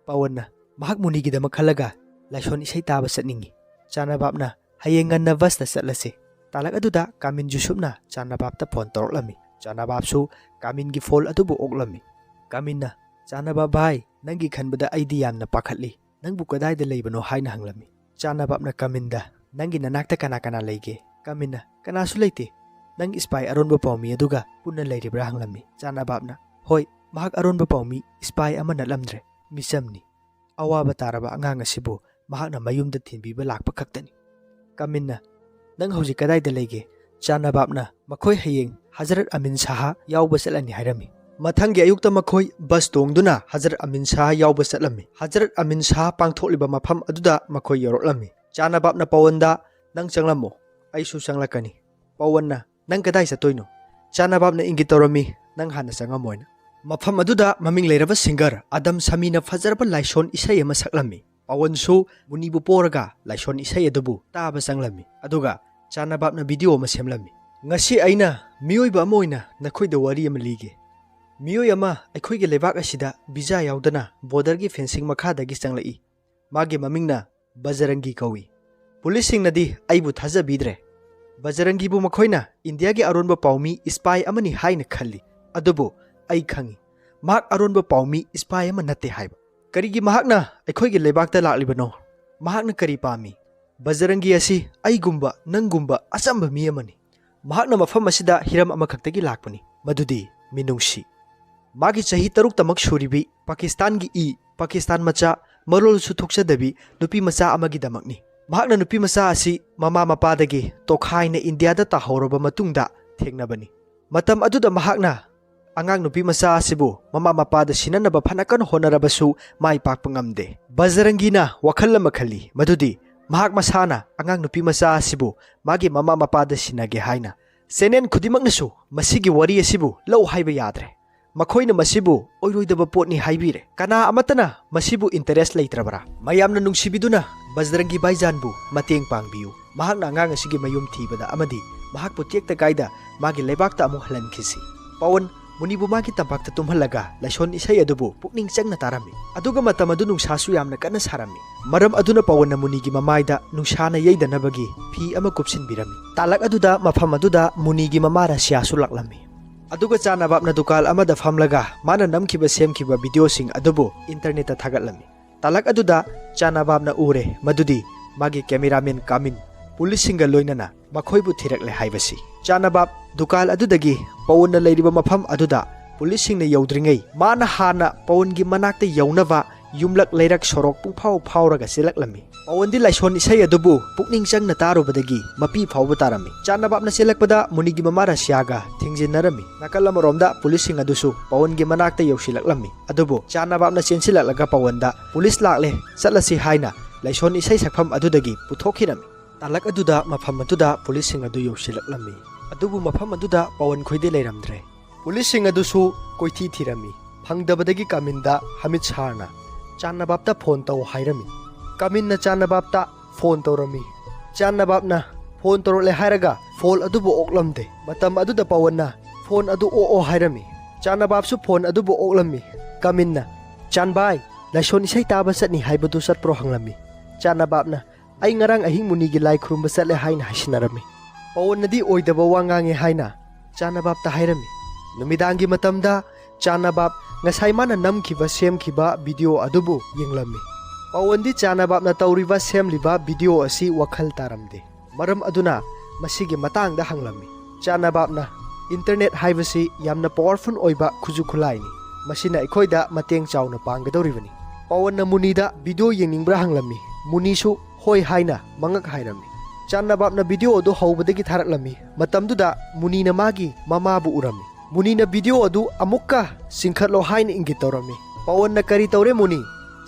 ꯄꯥꯋꯟꯅ, "ꯃꯍꯥꯛ ꯃꯨꯅꯤꯒꯤꯗꯃꯛ ꯈꯜꯂꯒ ꯂꯥꯏꯁꯣꯟ ꯏꯁꯩ ꯇꯥꯕ ꯆꯠꯅꯤꯡꯉꯤ꯫" ꯆꯥꯅꯕꯥꯞꯅ, "ꯍꯌꯦꯡ ꯉꯟꯅ ꯕꯁꯇ ꯆꯠꯂꯁꯤ꯫" ꯇꯥꯂꯛ ꯑꯗꯨꯗ ꯀꯥꯃꯤꯟ ꯌꯨꯁꯨꯞꯅ ꯆꯥꯅꯕꯥꯞꯇ ꯐꯣꯟ ꯇꯧꯔꯛꯂꯝꯃꯤ꯫ ꯆꯥꯅꯕꯥꯞꯁꯨ ꯀꯥꯃꯤꯟꯒꯤ ꯐꯣꯟ ꯑꯗꯨꯕꯨ ꯑꯣꯛꯂꯝꯃꯤ꯫ ꯀꯥꯃꯤꯟꯅ, ꯆꯥꯅꯕꯥꯞ ꯚꯥꯏ, ꯅꯪꯒꯤ ꯈꯟꯕꯗ ꯑꯩꯗꯤ ꯌꯥꯝꯅ ꯄꯥꯈꯠꯂꯤ꯫ ꯅꯪꯕꯨ ꯀꯗꯥꯏꯗ ꯂꯩꯕꯅꯣ ꯍꯥꯏꯅ ꯍꯪꯂꯝꯃꯤ꯫ ꯆꯥꯅꯕꯥꯞꯅ ꯀꯥꯃꯤꯟꯗ, "ꯅꯪꯒꯤ ꯅꯅꯥꯛꯇ ꯀꯅꯥ ꯀꯅꯥ ꯂꯩꯒꯦ?" ꯀꯥꯃꯤꯟꯅ, "ꯀꯅꯥꯁꯨ ꯂꯩꯇꯦ꯫ ꯅꯪ ꯏꯁꯄꯥꯏ ꯑꯔꯣꯟꯕ ꯄꯥꯎꯃꯤ ꯑꯗꯨꯒ ꯄꯨꯟꯅ ꯂꯩꯔꯤꯕ꯭ꯔꯥ?" ꯍꯪꯂꯝꯃꯤ꯫ ꯆꯥꯅꯕꯥꯞꯅ, "ꯍꯣꯏ, ꯃꯍꯥꯛ ꯑꯔꯣꯟꯕ ꯄꯥꯎꯃꯤ ꯏꯁꯄꯥꯏ ꯑꯃ ꯅꯠꯂꯝꯗ꯭ꯔꯦ, ꯃꯤꯆꯝꯅꯤ꯫ ꯑꯋꯥꯕ ꯇꯥꯔꯕ ꯑꯉꯥꯡ ꯑꯁꯤꯕꯨ ꯃꯍꯥꯛꯅ ꯃꯌꯨꯝꯗ ꯊꯤꯟꯕꯤꯕ ꯂꯥꯛꯄ ꯈꯛꯇꯅꯤ꯫" ꯀꯥꯃꯤꯟꯅ, "ꯅꯪ ꯍꯧꯖꯤꯛ ꯀꯗꯥꯏꯗ ꯂꯩꯒꯦ?" ꯆꯥꯅꯕꯥꯞꯅ, "ꯃꯈꯣꯏ ꯍꯌꯦꯡ ꯍꯖꯔꯠ ꯑꯃꯤꯟ ꯁꯥꯍ ꯌꯥꯎꯕ ꯆꯠꯂꯅꯤ ꯍꯥꯏꯔꯝꯃꯤ꯫ ꯃꯊꯪꯒꯤ ꯑꯌꯨꯛꯇ ꯃꯈꯣꯏ ꯕꯁ ꯇꯣꯡꯗꯨꯅ ꯍꯖꯔꯠ ꯑꯃꯤꯟ ꯁꯥꯍ ꯌꯥꯎꯕ ꯆꯠꯂꯝꯃꯤ꯫ ꯍꯖꯔꯠ ꯑꯃꯤꯟ ꯁꯥꯍ ꯄꯥꯡꯊꯣꯛꯂꯤꯕ ꯃꯐꯝ ꯑꯗꯨꯗ ꯃꯈꯣꯏ ꯌꯧꯔꯛꯂꯝꯃꯤ꯫" ꯆꯥꯅꯕꯥꯞꯅ ꯄꯋꯟꯗ, "ꯅꯪ ꯆꯪꯂꯝꯃꯣ, ꯑꯩꯁꯨ ꯆꯪꯂꯛꯀꯅꯤ꯫" ꯄꯋꯟꯅ, "ꯅꯪ ꯀꯗꯥꯏ ꯆꯠꯇꯣꯏꯅꯣ?" ꯆꯥꯅꯕꯥꯞꯅ ꯏꯪꯒꯤꯠ ꯇꯧꯔꯝꯃꯤ, "ꯅꯪ ꯍꯥꯟꯅ ꯆꯪꯉꯝꯃꯣꯅ꯫" ꯃꯐꯝ ꯑꯗꯨꯗ ꯃꯃꯤꯡ ꯂꯩꯔꯕ ꯁꯤꯡꯒꯔ ꯑꯗꯝ ꯁꯃꯤꯅ ꯐꯖꯔꯕ ꯂꯥꯏꯁꯣꯟ ꯏꯁꯩ ꯑꯃ ꯁꯛꯂꯝꯃꯤ꯫ ꯄꯋꯟꯁꯨ ꯃꯨꯅꯤꯕꯨ ꯄꯣꯔꯒ ꯂꯥꯏꯁꯣꯟ ꯏꯁꯩ ꯑꯗꯨꯕꯨ ꯇꯥꯕ ꯆꯪꯂꯝꯃꯤ꯫ ꯑꯗꯨꯒ ꯆꯥꯅꯕꯥꯞꯅ ꯚꯤꯗꯤꯑꯣ ꯑꯃ ꯁꯦꯝꯂꯝꯃꯤ꯫ "ꯉꯁꯤ ꯑꯩꯅ ꯃꯤꯑꯣꯏꯕ ꯑꯃ ꯑꯣꯏꯅ ꯅꯈꯣꯏꯗ ꯋꯥꯔꯤ ꯑꯃ ꯂꯤꯒꯦ꯫ ꯃꯤꯑꯣꯏ ꯑꯃ ꯑꯩꯈꯣꯏꯒꯤ ꯂꯩꯕꯥꯛ ꯑꯁꯤꯗ ꯚꯤꯖꯥ ꯌꯥꯎꯗꯅ ꯕꯣꯔꯗꯔꯒꯤ ꯐꯦꯟꯁꯤꯡ ꯃꯈꯥꯗꯒꯤ ꯆꯪꯂꯛꯏ꯫ ꯃꯥꯒꯤ ꯃꯃꯤꯡꯅ ꯕꯖꯔꯪꯒꯤ ꯀꯧꯏ꯫ ꯄꯨꯂꯤꯁꯁꯤꯡꯅꯗꯤ ꯑꯩꯕꯨ ꯊꯥꯖꯕꯤꯗ꯭ꯔꯦ꯫ ꯕꯖꯔꯪꯒꯤꯕꯨ ꯃꯈꯣꯏꯅ ꯏꯟꯗꯤꯌꯥꯒꯤ ꯑꯔꯣꯟꯕ ꯄꯥꯎꯃꯤ ꯏꯁꯄꯥꯏ ꯑꯃꯅꯤ ꯍꯥꯏꯅ ꯈꯜꯂꯤ꯫ ꯑꯗꯨꯕꯨ ꯑꯩ ꯈꯪꯏ, ꯃꯍꯥꯛ ꯑꯔꯣꯟꯕ ꯄꯥꯎꯃꯤ ꯏꯁꯄꯥꯏ ꯑꯃ ꯅꯠꯇꯦ ꯍꯥꯏꯕ꯫ ꯀꯔꯤꯒꯤ ꯃꯍꯥꯛꯅ ꯑꯩꯈꯣꯏꯒꯤ ꯂꯩꯕꯥꯛꯇ ꯂꯥꯛꯂꯤꯕꯅꯣ? ꯃꯍꯥꯛꯅ ꯀꯔꯤ ꯄꯥꯝꯃꯤ? ꯕꯖꯔꯪꯒꯤ ꯑꯁꯤ ꯑꯩꯒꯨꯝꯕ, ꯅꯪꯒꯨꯝꯕ ꯑꯆꯝꯕ ꯃꯤ ꯑꯃꯅꯤ꯫ ꯃꯍꯥꯛꯅ ꯃꯐꯝ ꯑꯁꯤꯗ ꯍꯤꯔꯝ ꯑꯃꯈꯛꯇꯒꯤ ꯂꯥꯛꯄꯅꯤ, ꯃꯗꯨꯗꯤ ꯃꯤꯅꯨꯡꯁꯤ꯫ ꯃꯥꯒꯤ ꯆꯍꯤ ꯇꯔꯨꯛꯇꯃꯛ ꯁꯨꯔꯤꯕꯤ ꯄꯥꯀꯤꯁꯇꯥꯟꯒꯤ ꯏ, ꯄꯥꯀꯤꯁꯇꯥꯟ ꯃꯆꯥ, ꯃꯔꯣꯜꯁꯨ ꯊꯣꯛꯆꯗꯕꯤ ꯅꯨꯄꯤ ꯃꯆꯥ ꯑꯃꯒꯤꯗꯃꯛꯅꯤ꯫ ꯃꯍꯥꯛꯅ ꯅꯨꯄꯤ ꯃꯆꯥ ꯑꯁꯤ ꯃꯃꯥ ꯃꯄꯥꯗꯒꯤ ꯇꯣꯈꯥꯏꯅ ꯏꯟꯗꯤꯌꯥꯗ ꯇꯥꯍꯧꯔꯕ ꯃꯇꯨꯡꯗ ꯊꯦꯡꯅꯕꯅꯤ꯫ ꯃꯇꯝ ꯑꯗꯨꯗ ꯃꯍꯥꯛꯅ ꯑꯉꯥꯡ ꯅꯨꯄꯤ ꯃꯆꯥ ꯑꯁꯤꯕꯨ ꯃꯃꯥ ꯃꯄꯥꯗ ꯁꯤꯟꯅꯅꯕ ꯐꯅ ꯀꯟꯅ ꯍꯣꯠꯅꯔꯕꯁꯨ ꯃꯥꯏ ꯄꯥꯛꯄ ꯉꯝꯗꯦ꯫ ꯕꯖꯔꯪꯒꯤꯅ ꯋꯥꯈꯜ ꯑꯃ ꯈꯜꯂꯤ, ꯃꯗꯨꯗꯤ ꯃꯍꯥꯛ ꯃꯁꯥꯅ ꯑꯉꯥꯡ ꯅꯨꯄꯤ ꯃꯆꯥ ꯑꯁꯤꯕꯨ ꯃꯥꯒꯤ ꯃꯃꯥ ꯃꯄꯥꯗ ꯁꯤꯟꯅꯒꯦ ꯍꯥꯏꯅ꯫ ꯆꯦꯅꯦꯜ ꯈꯨꯗꯤꯡꯃꯛꯅꯁꯨ ꯃꯁꯤꯒꯤ ꯋꯥꯔꯤ ꯑꯁꯤꯕꯨ ꯂꯧ ꯍꯥꯏꯕ ꯌꯥꯗ꯭ꯔꯦ꯫ ꯃꯈꯣꯏꯅ ꯃꯁꯤꯕꯨ ꯑꯣꯏꯔꯣꯏꯗꯕ ꯄꯣꯠꯅꯤ ꯍꯥꯏꯕꯤꯔꯦ꯫ ꯀꯅꯥ ꯑꯃꯠꯇꯅ ꯃꯁꯤꯕꯨ ꯏꯟꯇꯔꯦꯁ ꯂꯩꯇ꯭ꯔꯕ꯭ꯔꯥ? ꯃꯌꯥꯝꯅ ꯅꯨꯡꯁꯤꯕꯤꯗꯨꯅ ꯕꯖꯔꯪꯒꯤ ꯚꯥꯏꯖꯥꯟꯕꯨ ꯃꯇꯦꯡ ꯄꯥꯡꯕꯤꯌꯨ꯫ ꯃꯍꯥꯛꯅ ꯑꯉꯥꯡ ꯑꯁꯤꯒꯤ ꯃꯌꯨꯝ ꯊꯤꯕꯗ ꯑꯃꯗꯤ ꯃꯍꯥꯛꯄꯨ ꯇꯦꯛꯇ ꯀꯥꯏꯗ ꯃꯥꯒꯤ ꯂꯩꯕꯥꯛꯇ ꯑꯃꯨꯛ ꯍꯜꯍꯟꯈꯤꯁꯤ꯫ ꯄꯋꯟ ꯃꯨꯅꯤꯕꯨ ꯃꯥꯒꯤ ꯇꯝꯄꯥꯛꯇ ꯇꯨꯝꯍꯜꯂꯒ ꯂꯥꯏꯁꯣꯟ ꯏꯁꯩ ꯑꯗꯨꯕꯨ ꯄꯨꯛꯅꯤꯡ ꯆꯪꯅ ꯇꯥꯔꯝꯃꯤ꯫ ꯑꯗꯨꯒ ꯃꯇꯝ ꯑꯗꯨ ꯅꯨꯡꯁꯥꯁꯨ ꯌꯥꯝꯅ ꯀꯟꯅ ꯁꯥꯔꯝꯃꯤ꯫ ꯃꯔꯝ ꯑꯗꯨꯅ ꯄꯋꯟꯅ ꯃꯨꯅꯤꯒꯤ ꯃꯃꯥꯏꯗ ꯅꯨꯡꯁꯥꯅ ꯌꯩꯗꯅꯕꯒꯤ ꯐꯤ ꯑꯃ ꯀꯨꯞꯁꯤꯟꯕꯤꯔꯝꯃꯤ꯫ ꯇꯥꯂꯛ ꯑꯗꯨꯗ ꯃꯐꯝ ꯑꯗꯨꯗ ꯃꯨꯅꯤꯒꯤ ꯃꯃꯥ ꯔꯁꯤꯌꯥꯁꯨ ꯂꯥꯛꯂꯝꯃꯤ꯫ ꯑꯗꯨꯒ ꯆꯥꯅꯕꯥꯞꯅ ꯗꯨꯀꯥꯟ ꯑꯃꯗ ꯐꯝꯂꯒ ꯃꯥꯅ ꯅꯝꯈꯤꯕ ꯁꯦꯝꯈꯤꯕ ꯚꯤꯗꯤꯑꯣꯁꯤꯡ ꯑꯗꯨꯕꯨ ꯏꯟꯇꯔꯅꯦꯠꯇ ꯊꯥꯒꯠꯂꯝꯃꯤ꯫ ꯇꯥꯂꯛ ꯑꯗꯨꯗ ꯆꯥꯅꯕꯥꯞꯅ ꯎꯔꯦ ꯃꯗꯨꯗꯤ ꯃꯥꯒꯤ ꯀꯦꯃꯦꯔꯥꯃꯦꯟ ꯀꯥꯃꯤꯟ ꯄꯨꯂꯤꯁꯁꯤꯡꯒ ꯂꯣꯏꯅꯅ ꯃꯈꯣꯏꯕꯨ ꯊꯤꯔꯛꯂꯦ ꯍꯥꯏꯕꯁꯤ꯫ ꯆꯥꯅꯕꯥꯞ ꯗꯨꯀꯥꯟ ꯑꯗꯨꯗꯒꯤ ꯄꯋꯟꯅ ꯂꯩꯔꯤꯕ ꯃꯐꯝ ꯑꯗꯨꯗ ꯄꯨꯂꯤꯁꯁꯤꯡꯅ ꯌꯧꯗ꯭ꯔꯤꯉꯩ ꯃꯥꯅ ꯍꯥꯟꯅ ꯄꯋꯟꯒꯤ ꯃꯅꯥꯛꯇ ꯌꯧꯅꯕ ꯌꯨꯝꯂꯛ ꯂꯩꯔꯛ ꯁꯣꯔꯣꯛ ꯄꯨꯡꯐꯥꯎ ꯐꯥꯎꯔꯒ ꯆꯦꯜꯂꯛꯂꯝꯃꯤ꯫ ꯄꯋꯟꯗꯤ ꯂꯥꯏꯁꯣꯟ ꯏꯁꯩ ꯑꯗꯨꯕꯨ ꯄꯨꯛꯅꯤꯡ ꯆꯪꯅ ꯇꯥꯔꯨꯕꯗꯒꯤ ꯃꯄꯤ ꯐꯥꯎꯕ ꯇꯥꯔꯝꯃꯤ꯫ ꯆꯥꯅꯕꯥꯞꯅ ꯆꯦꯜꯂꯛꯄꯗ ꯃꯨꯅꯤꯒꯤ ꯃꯃꯥ ꯔꯁꯤꯌꯥꯒ ꯊꯦꯡꯖꯤꯟꯅꯔꯝꯃꯤ꯫ ꯅꯥꯀꯜ ꯑꯃꯔꯣꯝꯗ ꯄꯨꯂꯤꯁꯁꯤꯡ ꯑꯗꯨꯁꯨ ꯄꯋꯟꯒꯤ ꯃꯅꯥꯛꯇ ꯌꯧꯁꯤꯜꯂꯛꯂꯝꯃꯤ꯫ ꯑꯗꯨꯕꯨ ꯆꯥꯅꯕꯥꯞꯅ ꯆꯦꯟꯁꯤꯜꯂꯛꯂꯒ ꯄꯋꯟꯗ "ꯄꯨꯂꯤꯁ ꯂꯥꯛꯂꯦ, ꯆꯠꯂꯁꯤ" ꯍꯥꯏꯅ ꯂꯥꯏꯁꯣꯟ ꯏꯁꯩ ꯁꯛꯐꯝ ꯑꯗꯨꯗꯒꯤ ꯄꯨꯊꯣꯛꯈꯤꯔꯝꯃꯤ꯫ ꯇꯥꯂꯛ ꯑꯗꯨꯗ ꯃꯐꯝ ꯑꯗꯨꯗ ꯄꯨꯂꯤꯁꯁꯤꯡ ꯑꯗꯨ ꯌꯧꯁꯤꯜꯂꯛꯂꯝꯃꯤ꯫ ꯑꯗꯨꯕꯨ ꯃꯐꯝ ꯑꯗꯨꯗ ꯄꯋꯟ ꯈꯣꯏꯗꯤ ꯂꯩꯔꯝꯗ꯭ꯔꯦ꯫ ꯄꯨꯂꯤꯁꯁꯤꯡ ꯑꯗꯨꯁꯨ ꯀꯣꯏꯊꯤ ꯊꯤꯔꯝꯃꯤ꯫ ꯐꯪꯗꯕꯗꯒꯤ ꯀꯥꯃꯤꯟꯗ ꯍꯃꯤꯠ ꯁꯥꯔꯅ ꯆꯥꯅꯕꯥꯞꯇ ꯐꯣꯟ ꯇꯧ ꯍꯥꯏꯔꯝꯃꯤ꯫ ꯀꯥꯃꯤꯟꯅ ꯆꯥꯅꯕꯥꯞꯇ ꯐꯣꯟ ꯇꯧꯔꯝꯃꯤ꯫ ꯆꯥꯅꯕꯥꯞꯅ ꯐꯣꯟ ꯇꯧꯔꯛꯂꯦ ꯍꯥꯏꯔꯒ ꯐꯣꯟ ꯑꯗꯨꯕꯨ ꯑꯣꯛꯂꯝꯗꯦ꯫ ꯃꯇꯝ ꯑꯗꯨꯗ ꯄꯋꯟꯅ ꯐꯣꯟ ꯑꯗꯨ ꯑꯣꯛꯑꯣ ꯍꯥꯏꯔꯝꯃꯤ꯫ ꯆꯥꯅꯕꯥꯞꯁꯨ ꯐꯣꯟ ꯑꯗꯨꯕꯨ ꯑꯣꯛꯂꯝꯃꯤ꯫ ꯀꯥꯃꯤꯟꯅ, "ꯆꯥꯟꯕꯥꯏ, ꯂꯥꯏꯁꯣꯟ ꯏꯁꯩ ꯇꯥꯕ ꯆꯠꯅꯤ ꯍꯥꯏꯕꯗꯨ ꯆꯠꯄ꯭ꯔꯣ?" ꯍꯪꯂꯝꯃꯤ꯫ ꯆꯥꯅꯕꯥꯞꯅ, "ꯑꯩ ꯉꯔꯥꯡ ꯑꯍꯤꯡ ꯃꯨꯅꯤꯒꯤ ꯂꯥꯏ ꯈꯨꯔꯨꯝꯕ ꯆꯠꯂꯦ" ꯍꯥꯏꯅ ꯍꯥꯏꯁꯤꯟꯅꯔꯝꯃꯤ꯫ ꯄꯋꯟꯅꯗꯤ ꯑꯣꯏꯗꯕ ꯋꯥ ꯉꯥꯡꯉꯦ ꯍꯥꯏꯅ ꯆꯥꯅꯕꯥꯞꯇ ꯍꯥꯏꯔꯝꯃꯤ꯫ ꯅꯨꯃꯤꯗꯥꯡꯒꯤ ꯃꯇꯝꯗ ꯆꯥꯅꯕꯥꯞ ꯉꯁꯥꯏ ꯃꯥꯅ ꯅꯝꯈꯤꯕ ꯁꯦꯝꯈꯤꯕ ꯚꯤꯗꯤꯑꯣ ꯑꯗꯨꯕꯨ ꯌꯦꯡꯂꯝꯃꯤ꯫ ꯄꯋꯟꯗꯤ ꯆꯥꯅꯕꯥꯞꯅ ꯇꯧꯔꯤꯕ ꯁꯦꯝꯂꯤꯕ ꯚꯤꯗꯤꯑꯣ ꯑꯁꯤ ꯋꯥꯈꯜ ꯇꯥꯔꯝꯗꯦ꯫ ꯃꯔꯝ ꯑꯗꯨꯅ ꯃꯁꯤꯒꯤ ꯃꯇꯥꯡꯗ ꯍꯪꯂꯝꯃꯤ꯫ ꯆꯥꯅꯕꯥꯞꯅ, "ꯏꯟꯇꯔꯅꯦꯠ ꯍꯥꯏꯕꯁꯤ ꯌꯥꯝꯅ ꯄꯥꯋꯔꯐꯨꯜ ꯑꯣꯏꯕ ꯈꯨꯠꯁꯨ ꯈꯨꯠꯂꯥꯏꯅꯤ꯫ ꯃꯁꯤꯅ ꯑꯩꯈꯣꯏꯗ ꯃꯇꯦꯡ ꯆꯥꯎꯅ ꯄꯥꯡꯒꯗꯧꯔꯤꯕꯅꯤ"꯫ ꯄꯋꯟꯅ ꯃꯨꯅꯤꯗ ꯚꯤꯗꯤꯑꯣ ꯌꯦꯡꯅꯤꯡꯕ꯭ꯔꯥ ꯍꯪꯂꯝꯃꯤ꯫ ꯃꯨꯅꯤꯁꯨ ꯍꯣꯏ ꯍꯥꯏꯅ ꯃꯉꯛ ꯍꯥꯏꯔꯝꯃꯤ꯫ ꯆꯥꯅꯕꯥꯞꯅ ꯚꯤꯗꯤꯑꯣ ꯑꯗꯨ ꯍꯧꯕꯗꯒꯤ ꯊꯥꯔꯛꯂꯝꯃꯤ꯫ ꯃꯇꯝꯗꯨꯗ ꯃꯨꯅꯤꯅ ꯃꯥꯒꯤ ꯃꯃꯥꯕꯨ ꯎꯔꯝꯃꯤ꯫ ꯃꯨꯅꯤꯅ ꯚꯤꯗꯤꯑꯣ ꯑꯗꯨ ꯑꯃꯨꯛꯀ ꯆꯤꯡꯈꯠꯂꯣ ꯍꯥꯏꯅ ꯏꯪꯒꯤꯠ ꯇꯧꯔꯝꯃꯤ꯫ ꯄꯋꯟꯅ, "ꯀꯔꯤ ꯇꯧꯔꯦ ꯃꯨꯅꯤ?"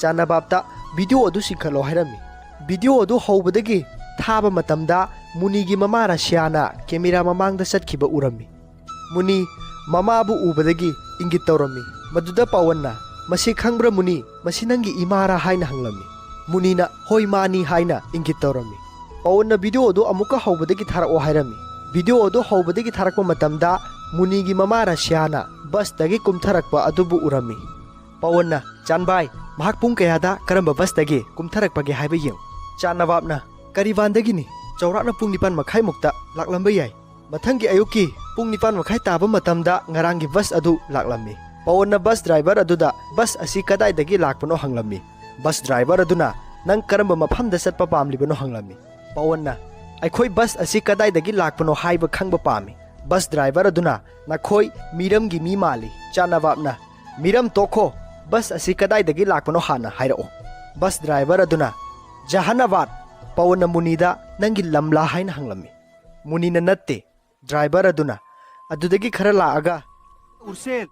ꯆꯥꯅꯕꯥꯞꯇ ꯚꯤꯗꯤꯑꯣ ꯑꯗꯨ ꯆꯤꯡꯈꯠꯂꯣ ꯍꯥꯏꯔꯝꯃꯤ꯫ ꯚꯤꯗꯤꯑꯣ ꯑꯗꯨ ꯍꯧꯕꯗꯒꯤ ꯊꯥꯕ ꯃꯇꯝꯗ ꯃꯨꯅꯤꯒꯤ ꯃꯃꯥ ꯔꯁꯤꯌꯥꯅ ꯀꯦꯃꯦꯔꯥ ꯃꯃꯥꯡꯗ ꯆꯠꯈꯤꯕ ꯎꯔꯝꯃꯤ꯫ ꯃꯨꯅꯤ ꯃꯃꯥꯕꯨ ꯎꯕꯗꯒꯤ ꯏꯪꯒꯤꯠ ꯇꯧꯔꯝꯃꯤ꯫ ꯃꯗꯨꯗ ꯄꯋꯟꯅ, "ꯃꯁꯤ ꯈꯪꯕ꯭ꯔꯥ ꯃꯨꯅꯤ? ꯃꯁꯤ ꯅꯪꯒꯤ ꯏꯃꯥꯔꯥ?" ꯍꯥꯏꯅ ꯍꯪꯂꯝꯃꯤ꯫ ꯃꯨꯅꯤꯅ, "ꯍꯣꯏ, ꯃꯥꯅꯤ" ꯍꯥꯏꯅ ꯏꯪꯒꯤꯠ ꯇꯧꯔꯝꯃꯤ꯫ ꯄꯋꯟꯅ ꯚꯤꯗꯤꯑꯣ ꯑꯗꯨ ꯑꯃꯨꯛꯀ ꯍꯧꯕꯗꯒꯤ ꯊꯥꯔꯛꯑꯣ ꯍꯥꯏꯔꯝꯃꯤ꯫ ꯚꯤꯗꯤꯑꯣ ꯑꯗꯨ ꯍꯧꯕꯗꯒꯤ ꯊꯥꯔꯛꯄ ꯃꯇꯝꯗ ꯃꯨꯅꯤꯒꯤ ꯃꯃꯥ ꯔꯁꯤꯌꯥꯅ ꯕꯁꯇꯒꯤ ꯀꯨꯝꯊꯔꯛꯄ ꯑꯗꯨꯕꯨ ꯎꯔꯝꯃꯤ꯫ ꯄꯋꯟꯅ, "ꯆꯥꯟꯕꯥꯏ, ꯃꯍꯥꯛ ꯄꯨꯡ ꯀꯌꯥꯗ ꯀꯔꯝꯕ ꯕꯁꯇꯒꯤ ꯀꯨꯝꯊꯔꯛꯄꯒꯦ ꯍꯥꯏꯕ ꯌꯦꯡꯉꯨ"꯫ ꯆꯥꯅꯕꯥꯞꯅ, "ꯀꯔꯤꯕꯥꯟꯗꯒꯤꯅꯤ, ꯆꯥꯎꯔꯥꯛꯅ ꯄꯨꯡ ꯅꯤꯄꯥꯟ ꯃꯈꯥꯏꯃꯨꯛꯇ ꯂꯥꯛꯂꯝꯕ ꯌꯥꯏ꯫ ꯃꯊꯪꯒꯤ ꯑꯌꯨꯛꯀꯤ ꯄꯨꯡ ꯅꯤꯄꯥꯟ ꯃꯈꯥꯏ ꯇꯥꯕ ꯃꯇꯝꯗ ꯉꯔꯥꯡꯒꯤ ꯕꯁ ꯑꯗꯨ ꯂꯥꯛꯂꯝꯃꯤ꯫ ꯄꯋꯟꯅ ꯕꯁ ꯗ꯭ꯔꯥꯏꯚꯔ ꯑꯗꯨꯗ ꯕꯁ ꯑꯁꯤ ꯀꯗꯥꯏꯗꯒꯤ ꯂꯥꯛꯄꯅꯣ ꯍꯪꯂꯝꯃꯤ꯫ ꯕꯁ ꯗ꯭ꯔꯥꯏꯚꯔ ꯑꯗꯨꯅ, "ꯅꯪ ꯀꯔꯝꯕ ꯃꯐꯝꯗ ꯆꯠꯄ ꯄꯥꯝꯂꯤꯕꯅꯣ?" ꯍꯪꯂꯝꯃꯤ꯫ ꯄꯋꯟꯅ, "ꯑꯩꯈꯣꯏ ꯕꯁ ꯑꯁꯤ ꯀꯗꯥꯏꯗꯒꯤ ꯂꯥꯛꯄꯅꯣ ꯍꯥꯏꯕ ꯈꯪꯕ ꯄꯥꯝꯃꯤ꯫" ꯕꯁ ꯗ꯭ꯔꯥꯏꯚꯔ ꯑꯗꯨꯅ, "ꯅꯈꯣꯏ ꯃꯤꯔꯝꯒꯤ ꯃꯤ ꯃꯥꯜꯂꯤ꯫" ꯆꯥꯅꯕꯥꯞꯅ, "ꯃꯤꯔꯝ ꯇꯣꯛꯈꯣ, ꯕꯁ ꯑꯁꯤ ꯀꯗꯥꯏꯗꯒꯤ ꯂꯥꯛꯄꯅꯣ ꯍꯥꯟꯅ ꯍꯥꯏꯔꯛꯑꯣ꯫" ꯕꯁ ꯗ꯭ꯔꯥꯏꯚꯔ ꯑꯗꯨꯅ, "ꯖꯍꯥꯅꯥꯕꯥꯗ꯫" ꯄꯋꯟꯅ ꯃꯨꯅꯤꯗ, "ꯅꯪꯒꯤ ꯂꯝꯂꯥ?" ꯍꯥꯏꯅ ꯍꯪꯂꯝꯃꯤ꯫ ꯃꯨꯅꯤꯅ, "ꯅꯠꯇꯦ꯫" ꯗ꯭ꯔꯥꯏꯚꯔ ꯑꯗꯨꯅ, "ꯑꯗꯨꯗꯒꯤ ꯈꯔ ꯂꯥꯛꯑꯒ?" "ꯎꯔꯁꯦꯜ꯫"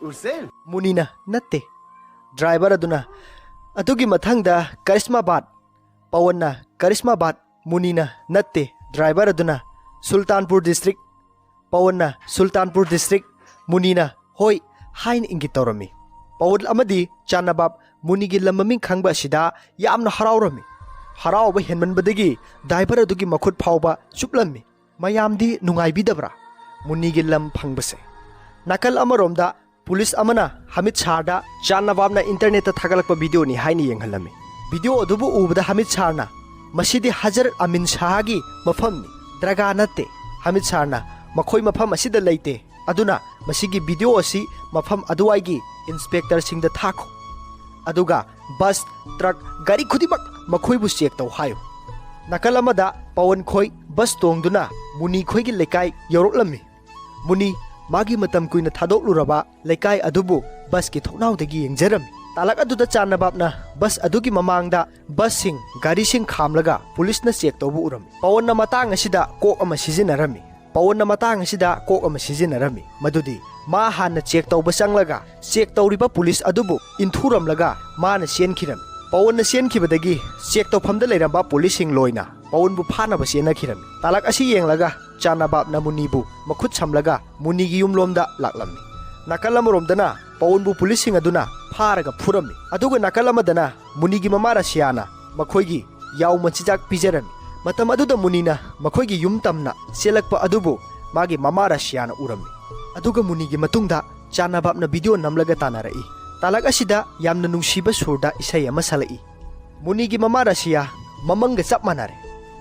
"ꯎꯔꯁꯦꯜ?" ꯃꯨꯅꯤꯅ, "ꯅꯠꯇꯦ꯫" ꯗ꯭ꯔꯥꯏꯚꯔ ꯑꯗꯨꯅ, "ꯑꯗꯨꯒꯤ ꯃꯊꯪꯗ ꯀꯔꯤꯁꯃꯥꯕꯥꯗ꯫" ꯄꯋꯟꯅ, "ꯀꯔꯤꯁꯃꯥꯕꯥꯗ꯫" ꯃꯨꯅꯤꯅ, "ꯅꯠꯇꯦ꯫" ꯗ꯭ꯔꯥꯏꯚꯔ ꯑꯗꯨꯅ, "ꯁꯨꯜꯇꯥꯟꯄꯨꯔ ꯗꯤꯁꯇ꯭ꯔꯤꯛ꯫" ꯄꯋꯟꯅ, "ꯁꯨꯜꯇꯥꯟꯄꯨꯔ ꯗꯤꯁꯇ꯭ꯔꯤꯛ꯫" ꯃꯨꯅꯤꯅ, "ꯍꯣꯏ" ꯍꯥꯏꯅ ꯏꯪꯒꯤꯠ ꯇꯧꯔꯝꯃꯤ꯫ ꯄꯋꯟ ꯑꯃꯗꯤ ꯆꯥꯅꯕꯥꯞ ꯃꯨꯅꯤꯒꯤ ꯂꯝ ꯃꯃꯤꯡ ꯈꯪꯕ ꯑꯁꯤꯗ ꯌꯥꯝꯅ ꯍꯔꯥꯎꯔꯝꯃꯤ꯫ ꯍꯔꯥꯎꯕ ꯍꯦꯟꯃꯟꯕꯗꯒꯤ ꯗ꯭ꯔꯥꯏꯚꯔ ꯑꯗꯨꯒꯤ ꯃꯈꯨꯠ ꯐꯥꯎꯕ ꯆꯨꯞꯂꯝꯃꯤ꯫ ꯃꯌꯥꯝꯗꯤ ꯅꯨꯡꯉꯥꯏꯕꯤꯗꯕ꯭ꯔꯥ ꯃꯨꯅꯤꯒꯤ ꯂꯝ ꯐꯪꯕꯁꯦ? ꯅꯥꯀꯜ ꯑꯃꯔꯣꯝꯗ ꯄꯨꯂꯤꯁ ꯑꯃꯅ ꯍꯃꯤꯗ ꯁꯥꯔꯗ ꯆꯥꯟꯅꯕꯥꯝꯅ ꯏꯟꯇꯔꯅꯦꯠꯇ ꯊꯥꯒꯠꯂꯛꯄ ꯚꯤꯗꯤꯑꯣꯅꯤ ꯍꯥꯏꯅ ꯌꯦꯡꯍꯜꯂꯝꯃꯤ꯫ ꯚꯤꯗꯤꯑꯣ ꯑꯗꯨꯕꯨ ꯎꯕꯗ ꯍꯃꯤꯗ ꯁꯥꯔꯅ, "ꯃꯁꯤꯗꯤ ꯍꯖꯔꯠ ꯑꯃꯤꯟ ꯁꯥꯍꯒꯤ ꯃꯐꯝꯅꯤ, ꯗꯔꯒꯥ ꯅꯠꯇꯦ꯫" ꯍꯃꯤꯗ ꯁꯥꯔꯅ, "ꯃꯈꯣꯏ ꯃꯐꯝ ꯑꯁꯤꯗ ꯂꯩꯇꯦ, ꯑꯗꯨꯅ ꯃꯁꯤꯒꯤ ꯚꯤꯗꯤꯑꯣ ꯑꯁꯤ ꯃꯐꯝ ꯑꯗꯨꯋꯥꯏꯒꯤ ꯏꯟꯁꯄꯦꯛꯇꯔꯁꯤꯡꯗ ꯊꯥꯈꯣ꯫ ꯑꯗꯨꯒ ꯕꯁ, ꯇ꯭ꯔꯛ, ꯒꯥꯔꯤ ꯈꯨꯗꯤꯡꯃꯛ ꯃꯈꯣꯏꯕꯨ ꯆꯦꯛ ꯇꯧ ꯍꯥꯏꯌꯨ꯫" ꯅꯥꯀꯜ ꯑꯃꯗ ꯄꯋꯟ ꯈꯣꯏ ꯕꯁ ꯇꯣꯡꯗꯨꯅ ꯃꯨꯅꯤ ꯈꯣꯏꯒꯤ ꯂꯩꯀꯥꯏ ꯌꯧꯔꯛꯂꯝꯃꯤ꯫ ꯃꯨꯅꯤ ꯃꯥꯒꯤ ꯃꯇꯝ ꯀꯨꯏꯅ ꯊꯥꯗꯣꯛꯂꯨꯔꯕ ꯂꯩꯀꯥꯏ ꯑꯗꯨꯕꯨ ꯕꯁꯀꯤ ꯊꯣꯡꯅꯥꯎꯗꯒꯤ ꯌꯦꯡꯖꯔꯝꯃꯤ꯫ ꯇꯥꯂꯛ ꯑꯗꯨꯗ ꯆꯥꯟꯅꯕꯥꯞꯅ ꯕꯁ ꯑꯗꯨꯒꯤ ꯃꯃꯥꯡꯗ ꯕꯁꯁꯤꯡ, ꯒꯥꯔꯤꯁꯤꯡ ꯈꯥꯝꯂꯒ ꯄꯨꯂꯤꯁꯅ ꯆꯦꯛ ꯇꯧꯕ ꯎꯔꯝꯃꯤ꯫ ꯄꯋꯟꯅ ꯃꯇꯥꯡ ꯑꯁꯤꯗ ꯀꯣꯛ ꯑꯃ ꯁꯤꯖꯤꯟꯅꯔꯝꯃꯤ꯫ ꯄꯋꯟꯅ ꯃꯇꯥꯡ ꯑꯁꯤꯗ ꯀꯣꯛ ꯑꯃ ꯁꯤꯖꯤꯟꯅꯔꯝꯃꯤ, ꯃꯗꯨꯗꯤ ꯃꯥ ꯍꯥꯟꯅ ꯆꯦꯛ ꯇꯧꯕ ꯆꯪꯂꯒ ꯆꯦꯛ ꯇꯧꯔꯤꯕ ꯄꯨꯂꯤꯁ ꯑꯗꯨꯕꯨ ꯏꯟꯊꯨꯔꯝꯂꯒ ꯃꯥꯅ ꯆꯦꯟꯈꯤꯔꯝꯃꯤ꯫ ꯄꯋꯟꯅ ꯆꯦꯟꯈꯤꯕꯗꯒꯤ ꯆꯦꯛ ꯇꯧꯐꯝꯗ ꯂꯩꯔꯝꯕ ꯄꯨꯂꯤꯁꯁꯤꯡ ꯂꯣꯏꯅ ꯄꯋꯟꯕꯨ ꯐꯥꯅꯕ ꯆꯦꯟꯅꯈꯤꯔꯝꯃꯤ꯫ ꯇꯥꯂꯛ ꯑꯁꯤ ꯌꯦꯡꯂꯒ ꯆꯥꯟꯅꯕꯥꯞꯅ ꯃꯨꯅꯤꯕꯨ ꯃꯈꯨꯠ ꯁꯝꯂꯒ ꯃꯨꯅꯤꯒꯤ ꯌꯨꯝꯂꯣꯝꯗ ꯂꯥꯛꯂꯝꯃꯤ꯫ ꯅꯥꯀꯜ ꯑꯃꯔꯣꯝꯗꯅ ꯄꯋꯟꯕꯨ ꯄꯨꯂꯤꯁꯁꯤꯡ ꯑꯗꯨꯅ ꯐꯥꯔꯒ ꯐꯨꯔꯝꯃꯤ, ꯑꯗꯨꯒ ꯅꯥꯀꯜ ꯑꯃꯗꯅ ꯃꯨꯅꯤꯒꯤ ꯃꯃꯥ ꯔꯁꯤꯌꯥꯅ ꯃꯈꯣꯏꯒꯤ ꯌꯥꯎ ꯃꯆꯤꯟꯖꯥꯛ ꯄꯤꯖꯔꯝꯃꯤ꯫ ꯃꯇꯝ ꯑꯗꯨꯗ ꯃꯨꯅꯤꯅ ꯃꯈꯣꯏꯒꯤ ꯌꯨꯝ ꯇꯝꯅ ꯆꯦꯜꯂꯛꯄ ꯑꯗꯨꯕꯨ ꯃꯥꯒꯤ ꯃꯃꯥ ꯔꯁꯤꯌꯥꯅ ꯎꯔꯝꯃꯤ꯫ ꯑꯗꯨꯒ ꯃꯨꯅꯤꯒꯤ ꯃꯇꯨꯡꯗ ꯆꯥꯟꯅꯕꯥꯞꯅ ꯚꯤꯗꯤꯑꯣ ꯅꯝꯂꯒ ꯇꯥꯟꯅꯔꯛꯏ꯫ ꯇꯥꯂꯛ ꯑꯁꯤꯗ ꯌꯥꯝꯅ ꯅꯨꯡꯁꯤꯕ ꯁꯨꯔꯗ ꯏꯁꯩ ꯑꯃ ꯁꯛꯂꯛꯏ꯫ ꯃꯨꯅꯤꯒꯤ ꯃꯃꯥ ꯔꯁꯤꯌꯥ ꯃꯃꯪꯒ ꯆꯞ ꯃꯥꯟꯅꯔꯦ꯫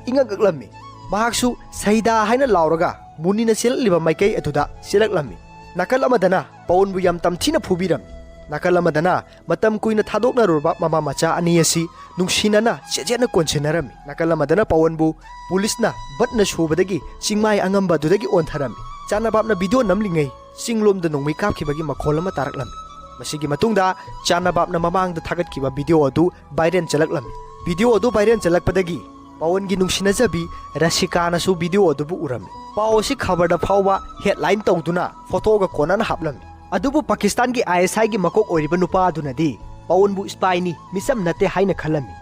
ꯏꯉꯛ ꯉꯛꯂꯝꯃꯤ꯫ ꯃꯍꯥꯛꯁꯨ "ꯁꯍꯤꯗꯥ" ꯍꯥꯏꯅ ꯂꯥꯎꯔꯒ ꯃꯨꯅꯤꯅ ꯆꯦꯜꯂꯛꯂꯤꯕ ꯃꯥꯏꯀꯩ ꯑꯗꯨꯗ ꯆꯦꯜꯂꯛꯂꯝꯃꯤ꯫ ꯅꯥꯀꯜ ꯑꯃꯗꯅ ꯄꯋꯟꯕꯨ ꯌꯥꯝ ꯇꯝꯊꯤꯅ ꯐꯨꯕꯤꯔꯝꯃꯤ꯫ ꯅꯥꯀꯜ ꯑꯃꯗꯅ ꯃꯇꯝ ꯀꯨꯏꯅ ꯊꯥꯗꯣꯛꯅꯔꯨꯔꯕ ꯃꯃꯥ ꯃꯆꯥ ꯑꯅꯤ ꯑꯁꯤ ꯅꯨꯡꯁꯤꯅꯅ ꯆꯦꯠꯆꯦꯠꯅ ꯀꯣꯟꯁꯤꯟꯅꯔꯝꯃꯤ꯫ ꯅꯥꯀꯜ ꯑꯃꯗꯅ ꯄꯋꯟꯕꯨ ꯄꯨꯂꯤꯁꯅ ꯕꯠꯅ ꯁꯨꯕꯗꯒꯤ ꯆꯤꯡꯃꯥꯏ ꯑꯉꯝꯕ ꯑꯗꯨꯗꯒꯤ ꯑꯣꯟꯊꯔꯝꯃꯤ꯫ ꯆꯥꯟꯅꯕꯥꯞꯅ ꯚꯤꯗꯤꯑꯣ ꯅꯝꯂꯤꯉꯩ ꯆꯤꯡꯂꯣꯝꯗ ꯅꯣꯡꯃꯩ ꯀꯥꯞꯈꯤꯕꯒꯤ ꯃꯈꯣꯜ ꯑꯃ ꯇꯥꯔꯛꯂꯝꯃꯤ꯫ ꯃꯁꯤꯒꯤ ꯃꯇꯨꯡꯗ ꯆꯥꯟꯅꯕꯥꯞꯅ ꯃꯃꯥꯡꯗ ꯊꯥꯒꯠꯈꯤꯕ ꯚꯤꯗꯤꯑꯣ ꯑꯗꯨ ꯚꯥꯏꯔꯦꯜ ꯆꯠꯂꯛꯂꯝꯃꯤ꯫ ꯚꯤꯗꯤꯑꯣ ꯑꯗꯨ ꯚꯥꯏꯔꯦꯜ ꯆꯠꯂꯛꯄꯗꯒꯤ ꯄꯋꯟꯒꯤ ꯅꯨꯡꯁꯤꯅꯖꯕꯤ ꯔꯁꯤꯀꯥꯅꯁꯨ ꯚꯤꯗꯤꯑꯣ ꯑꯗꯨꯕꯨ ꯎꯔꯝꯃꯤ꯫ ꯄꯥꯎ ꯑꯁꯤ ꯈꯕꯔꯗ ꯐꯥꯎꯕ ꯍꯦꯗꯂꯥꯏꯟ ꯇꯧꯗꯨꯅ ꯐꯣꯇꯣꯒ ꯀꯣꯟꯅꯅ ꯍꯥꯞꯂꯝꯃꯤ꯫ ꯑꯗꯨꯕꯨ ꯄꯥꯀꯤꯁꯇꯥꯟꯒꯤ ISI ꯒꯤ ꯃꯀꯣꯛ ꯑꯣꯏꯔꯤꯕ ꯅꯨꯄꯥ ꯑꯗꯨꯅꯗꯤ ꯄꯋꯟꯕꯨ ꯏꯁꯄꯥꯏꯅꯤ, ꯃꯤꯆꯝ ꯅꯠꯇꯦ ꯍꯥꯏꯅ ꯈꯜꯂꯝꯃꯤ꯫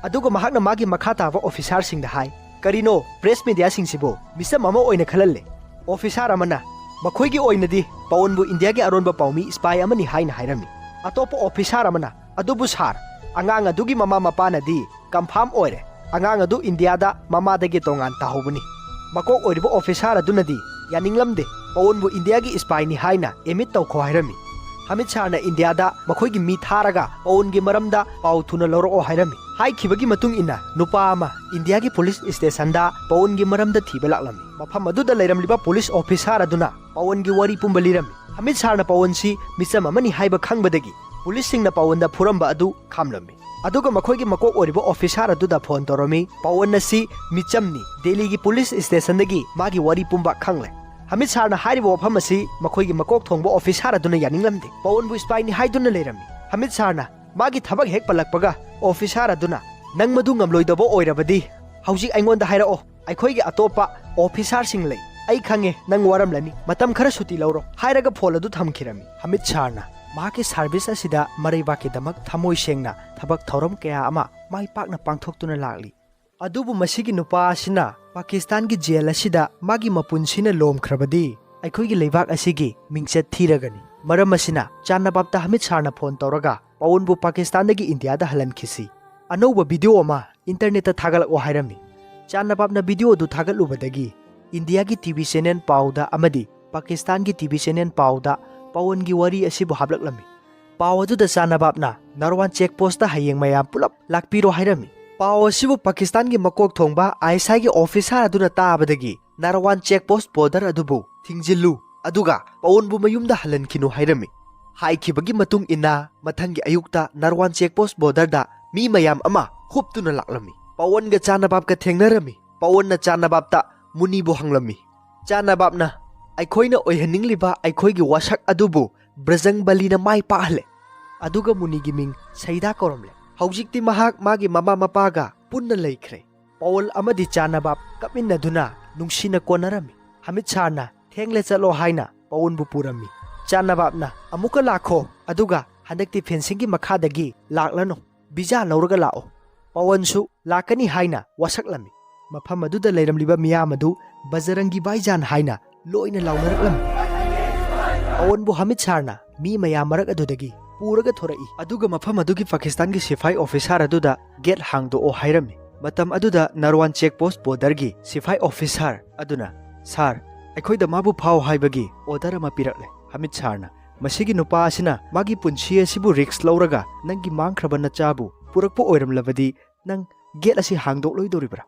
ꯑꯗꯨꯒ ꯃꯍꯥꯛꯅ ꯃꯥꯒꯤ ꯃꯈꯥ ꯇꯥꯕ ꯑꯣꯐꯤꯁꯥꯔꯁꯤꯡꯗ ꯍꯥꯏ, "ꯀꯔꯤꯅꯣ ꯄ꯭ꯔꯦꯁ ꯃꯤꯗꯤꯌꯥꯁꯤꯡꯁꯤꯕꯨ ꯃꯤꯆꯝ ꯑꯃ ꯑꯣꯏꯅ ꯈꯜꯍꯜꯂꯦ?" ꯑꯣꯐꯤꯁꯥꯔ ꯑꯃꯅ, "ꯃꯈꯣꯏꯒꯤ ꯑꯣꯏꯅꯗꯤ ꯄꯋꯟꯕꯨ ꯏꯟꯗꯤꯌꯥꯒꯤ ꯑꯔꯣꯟꯕ ꯄꯥꯎꯃꯤ, ꯏꯁꯄꯥꯏ ꯑꯃꯅꯤ ꯍꯥꯏꯅ ꯍꯥꯏꯔꯝꯃꯤ꯫" ꯑꯇꯣꯞꯄ ꯑꯣꯐꯤꯁꯥꯔ ꯑꯃꯅ, "ꯑꯗꯨꯕꯨ ꯁꯥꯔ, ꯑꯉꯥꯡ ꯑꯗꯨꯒꯤ ꯃꯃꯥ ꯃꯄꯥꯅꯗꯤ ꯀꯟꯐꯥꯔꯝ ꯑꯣꯏꯔꯦ, ꯑꯉꯥꯡ ꯑꯗꯨ ꯏꯟꯗꯤꯌꯥꯗ ꯃꯃꯥꯗꯒꯤ ꯇꯣꯉꯥꯟ ꯇꯥꯍꯧꯕꯅꯤ꯫" ꯃꯀꯣꯛ ꯑꯣꯏꯔꯤꯕ ꯑꯣꯐꯤꯁꯥꯔ ꯑꯗꯨꯅꯗꯤ ꯌꯥꯅꯤꯡꯂꯝꯗꯦ, "ꯄꯋꯟꯕꯨ ꯏꯟꯗꯤꯌꯥꯒꯤ ꯏꯁꯄꯥꯏꯅꯤ ꯍꯥꯏꯅ ꯑꯦꯃꯤꯠ ꯇꯧꯈꯣ" ꯍꯥꯏꯔꯝꯃꯤ꯫ ꯍꯃꯤꯠ ꯁꯥꯔꯅ ꯏꯟꯗꯤꯌꯥꯗ ꯃꯈꯣꯏꯒꯤ ꯃꯤ ꯊꯥꯔꯒ ꯄꯋꯟꯒꯤ ꯃꯔꯝꯗ ꯄꯥꯎ ꯊꯨꯅ ꯂꯧꯔꯛꯑꯣ ꯍꯥꯏꯔꯝꯃꯤ꯫ ꯍꯥꯏꯈꯤꯕꯒꯤ ꯃꯇꯨꯡ ꯏꯟꯅ ꯅꯨꯄꯥ ꯑꯃ ꯏꯟꯗꯤꯌꯥꯒꯤ ꯄꯨꯂꯤꯁ ꯁ꯭ꯇꯦꯁꯟꯗ ꯄꯋꯟꯒꯤ ꯃꯔꯝꯗ ꯊꯤꯕ ꯂꯥꯛꯂꯝꯃꯤ꯫ ꯃꯐꯝ ꯑꯗꯨꯗ ꯂꯩꯔꯝꯂꯤꯕ ꯄꯨꯂꯤꯁ ꯑꯣꯐꯤꯁꯥꯔ ꯑꯗꯨꯅ ꯄꯋꯟꯒꯤ ꯋꯥꯔꯤ ꯄꯨꯝꯕ ꯂꯤꯔꯝꯃꯤ꯫ ꯍꯃꯤꯠ ꯁꯥꯔꯅ ꯄꯋꯟꯁꯤ ꯃꯤꯆꯝ ꯑꯃꯅꯤ ꯍꯥꯏꯕ ꯈꯪꯕꯗꯒꯤ ꯄꯨꯂꯤꯁꯁꯤꯡꯅ ꯄꯋꯟꯗ ꯐꯨꯔꯝꯕ ꯑꯗꯨ ꯈꯥꯝꯂꯝꯃꯤ꯫ ꯑꯗꯨꯒ ꯃꯈꯣꯏꯒꯤ ꯃꯀꯣꯛ ꯑꯣꯏꯔꯤꯕ ꯑꯣꯐꯤꯁꯥꯔ ꯑꯗꯨꯗ ꯐꯣꯟ ꯇꯧꯔꯝꯃꯤ, "ꯄꯋꯟ ꯑꯁꯤ ꯃꯤꯆꯝꯅꯤ, ꯗꯦꯜꯂꯤꯒꯤ ꯄꯨꯂꯤꯁ ꯁ꯭ꯇꯦꯁꯟꯗꯒꯤ ꯃꯥꯒꯤ ꯋꯥꯔꯤ ꯄꯨꯝꯕ ꯈꯪꯂꯦ꯫" ꯍꯃꯤꯠ ꯁꯥꯔꯅ ꯍꯥꯏꯔꯤꯕ ꯋꯥꯐꯝ ꯑꯁꯤ ꯃꯈꯣꯏꯒꯤ ꯃꯀꯣꯛ ꯊꯣꯡꯕ ꯑꯣꯐꯤꯁꯥꯔ ꯑꯗꯨꯅ ꯌꯥꯅꯤꯡꯂꯝꯗꯦ꯫ ꯄꯋꯟꯕꯨ ꯏꯁꯄꯥꯏꯅꯤ ꯍꯥꯏꯗꯨꯅ ꯂꯩꯔꯝꯃꯤ꯫ ꯍꯃꯤꯠ ꯁꯥꯔꯅ ꯃꯥꯒꯤ ꯊꯕꯛ ꯍꯦꯛ ꯄꯜꯂꯛꯄꯒ ꯑꯣꯐꯤꯁꯥꯔ ꯑꯗꯨꯅ, "ꯅꯪ ꯃꯗꯨ ꯉꯝꯂꯣꯏꯗꯕ ꯑꯣꯏꯔꯕꯗꯤ ꯍꯧꯖꯤꯛ ꯑꯩꯉꯣꯟꯗ ꯍꯥꯏꯔꯛꯑꯣ, ꯑꯩꯈꯣꯏꯒꯤ ꯑꯇꯣꯞꯄ ꯑꯣꯐꯤꯁꯥꯔꯁꯤꯡ ꯂꯩ꯫ ꯑꯩ ꯈꯪꯉꯦ ꯅꯪ ꯋꯥꯔꯝꯂꯅꯤ, ꯃꯇꯝ ꯈꯔ ꯁꯨꯇꯤ ꯂꯧꯔꯣ" ꯍꯥꯏꯔꯒ ꯐꯣꯟ ꯑꯗꯨ ꯊꯝꯈꯤꯔꯝꯃꯤ꯫ ꯍꯃꯤꯠ ꯁꯥꯔꯅ ꯃꯍꯥꯛꯀꯤ ꯁꯥꯔꯚꯤꯁ ꯑꯁꯤꯗ ꯃꯔꯩꯕꯥꯛꯀꯤꯗꯃꯛ ꯊꯃꯣꯏ ꯁꯦꯡꯅ ꯊꯕꯛ ꯊꯧꯔꯝ ꯀꯌꯥ ꯑꯃ ꯃꯥꯏ ꯄꯥꯛꯅ ꯄꯥꯡꯊꯣꯛꯇꯨꯅ ꯂꯥꯛꯂꯤ꯫ ꯑꯗꯨꯕꯨ ꯃꯁꯤꯒꯤ ꯅꯨꯄꯥ ꯑꯁꯤꯅ ꯄꯥꯀꯤꯁꯇꯥꯟꯒꯤ ꯖꯦꯜ ꯑꯁꯤꯗ ꯃꯥꯒꯤ ꯃꯄꯨꯟꯁꯤꯅ ꯂꯣꯝꯈ꯭ꯔꯕꯗꯤ ꯑꯩꯈꯣꯏꯒꯤ ꯂꯩꯕꯥꯛ ꯑꯁꯤꯒꯤ ꯃꯤꯡꯆꯠ ꯊꯤꯔꯒꯅꯤ꯫ ꯃꯔꯝ ꯑꯁꯤꯅ ꯆꯥꯟꯅꯕꯥꯞꯇ ꯍꯃꯤꯠ ꯁꯥꯔꯅ ꯐꯣꯟ ꯇꯧꯔꯒ ꯄꯋꯟꯕꯨ ꯄꯥꯀꯤꯁꯇꯥꯟꯗꯒꯤ ꯏꯟꯗꯤꯌꯥꯗ ꯍꯜꯍꯟꯈꯤꯁꯤ꯫ ꯑꯅꯧꯕ ꯚꯤꯗꯤꯑꯣ ꯑꯃ ꯏꯟꯇꯔꯅꯦꯠꯇ ꯊꯥꯒꯠꯂꯛꯑꯣ ꯍꯥꯏꯔꯝꯃꯤ꯫ ꯆꯥꯟꯅꯕꯥꯞꯅ ꯚꯤꯗꯤꯑꯣ ꯑꯗꯨ ꯊꯥꯒꯠꯂꯨꯕꯗꯒꯤ ꯏꯟꯗꯤꯌꯥꯒꯤ ꯇꯤ ꯚꯤ ꯆꯦꯅꯦꯜ ꯄꯥꯎꯗ ꯑꯃꯗꯤ ꯄꯥꯀꯤꯁꯇꯥꯟꯒꯤ ꯇꯤ ꯚꯤ ꯆꯦꯅꯦꯜ ꯄꯥꯎꯗ ꯄꯋꯟꯒꯤ ꯋꯥꯔꯤ ꯑꯁꯤꯕꯨ ꯍꯥꯞꯂꯛꯂꯝꯃꯤ꯫ ꯄꯥꯎ ꯑꯗꯨꯗ ꯆꯥꯟꯅꯕꯥꯞꯅ ꯅꯔꯋꯥꯟ ꯆꯦꯛ ꯄꯣꯁꯇ ꯍꯌꯦꯡ ꯃꯌꯥꯝ ꯄꯨꯂꯞ ꯂꯥꯛꯄꯤꯔꯣ ꯍꯥꯏꯔꯝꯃꯤ꯫ ꯄꯥꯎ ꯑꯁꯤꯕꯨ ꯄꯥꯀꯤꯁꯇꯥꯟꯒꯤ ꯃꯀꯣꯛ ꯊꯣꯡꯕ ISI ꯒꯤ officer ꯑꯗꯨꯅ ꯇꯥꯕꯗꯒꯤ ꯅꯥꯔꯋꯥꯟ check post border ꯑꯗꯨꯕꯨ ꯊꯤꯡꯖꯤꯜꯂꯨ, ꯑꯗꯨꯒ ꯄꯋꯟꯕꯨ ꯃꯌꯨꯝꯗ ꯍꯜꯍꯟꯈꯤꯅꯨ ꯍꯥꯏꯔꯝꯃꯤ꯫ ꯍꯥꯏꯈꯤꯕꯒꯤ ꯃꯇꯨꯡ ꯏꯟꯅ ꯃꯊꯪꯒꯤ ꯑꯌꯨꯛꯇ ꯅꯥꯔꯋꯥꯟ check post border ꯗ ꯃꯤ ꯃꯌꯥꯝ ꯑꯃ ꯍꯨꯞꯇꯨꯅ ꯂꯥꯛꯂꯝꯃꯤ꯫ ꯄꯋꯟꯒ ꯆꯥꯅꯕꯥꯞꯀ ꯊꯦꯡꯅꯔꯝꯃꯤ꯫ ꯄꯋꯟꯅ ꯆꯥꯅꯕꯥꯞꯇ ꯃꯨꯅꯤꯕꯨ ꯍꯪꯂꯝꯃꯤ꯫ ꯆꯥꯅꯕꯥꯞꯅ ꯑꯩꯈꯣꯏꯅ ꯑꯣꯏꯍꯟꯅꯤꯡꯂꯤꯕ ꯑꯩꯈꯣꯏꯒꯤ ꯋꯥꯁꯛ ꯑꯗꯨꯕꯨ ꯕ꯭ꯔꯖꯪꯕꯂꯤꯅ ꯃꯥꯏ ꯄꯥꯛꯍꯜꯂꯦ, ꯑꯗꯨꯒ ꯃꯨꯅꯤꯒꯤ ꯃꯤꯡ ꯁꯩꯗꯥ ꯀꯧꯔꯝꯂꯦ꯫ ꯍꯧꯖꯤꯛꯇꯤ ꯃꯍꯥꯛ ꯃꯥꯒꯤ ꯃꯃꯥ ꯃꯄꯥꯒ ꯄꯨꯟꯅ ꯂꯩꯈ꯭ꯔꯦ꯫ ꯄꯋꯜ ꯑꯃꯗꯤ ꯆꯥꯅꯕꯥꯞ ꯀꯞꯃꯤꯟꯅꯗꯨꯅ ꯅꯨꯡꯁꯤꯅ ꯀꯣꯟꯅꯔꯝꯃꯤ꯫ ꯍꯃꯤꯠ ꯁꯥꯔꯅ ꯊꯦꯡꯂꯦ ꯆꯠꯂꯣ ꯍꯥꯏꯅ ꯄꯋꯟꯕꯨ ꯄꯨꯔꯝꯃꯤ꯫ ꯆꯥꯅꯕꯥꯞꯅ ꯑꯃꯨꯛꯀ ꯂꯥꯛꯈꯣ, ꯑꯗꯨꯒ ꯍꯟꯗꯛꯇꯤ fencing ꯒꯤ ꯃꯈꯥꯗꯒꯤ ꯂꯥꯛꯂꯅꯨ, visa ꯂꯧꯔꯒ ꯂꯥꯛꯑꯣ꯫ ꯄꯋꯟꯁꯨ ꯂꯥꯛꯀꯅꯤ ꯍꯥꯏꯅ ꯋꯥꯁꯛꯂꯝꯃꯤ꯫ ꯃꯐꯝ ꯑꯗꯨꯗ ꯂꯩꯔꯝꯂꯤꯕ ꯃꯤꯌꯥꯝ ꯑꯗꯨ ꯕꯖꯔꯪꯒꯤ ꯚꯥꯏꯖꯥꯟ ꯍꯥꯏꯅ ꯂꯣꯏꯅ ꯂꯥꯎꯅꯔꯛꯂꯝꯃꯤ꯫ ꯄꯋꯟꯕꯨ ꯍꯃꯤꯠ ꯁꯥꯔꯅ ꯃꯤ ꯃꯌꯥꯝ ꯃꯔꯛ ꯑꯗꯨꯗꯒꯤ ꯄꯨꯔꯒ ꯊꯣꯔꯛꯏ, ꯑꯗꯨꯒ ꯃꯐꯝ ꯑꯗꯨꯒꯤ ꯄꯥꯀꯤꯁꯇꯥꯟꯒꯤ ꯁꯤꯐꯥꯏ officer ꯑꯗꯨꯗ gate ꯍꯥꯡꯗꯣꯛꯑꯣ ꯍꯥꯏꯔꯝꯃꯤ꯫ ꯃꯇꯝ ꯑꯗꯨꯗ ꯅꯥꯔꯋꯥꯟ check post border ꯒꯤ ꯁꯤꯐꯥꯏ officer ꯑꯗꯨꯅ, "ꯁꯥꯔ, ꯑꯩꯈꯣꯏꯗ ꯃꯥꯕꯨ ꯐꯥꯎ ꯍꯥꯏꯕꯒꯤ order ꯑꯃ ꯄꯤꯔꯛꯂꯦ꯫ ꯍꯃꯤꯠ ꯁꯥꯔꯅ ꯃꯁꯤꯒꯤ ꯅꯨꯄꯥ ꯑꯁꯤꯅ ꯃꯥꯒꯤ ꯄꯨꯟꯁꯤ ꯑꯁꯤꯕꯨ risk ꯂꯧꯔꯒ ꯅꯪꯒꯤ ꯃꯥꯡꯈ꯭ꯔꯕ ꯅꯆꯥꯕꯨ ꯄꯨꯔꯛꯄ ꯑꯣꯏꯔꯝꯂꯕꯗꯤ ꯅꯪ gate ꯑꯁꯤ ꯍꯥꯡꯗꯣꯛꯂꯣꯏꯗꯧꯔꯤꯕ꯭ꯔꯥ?"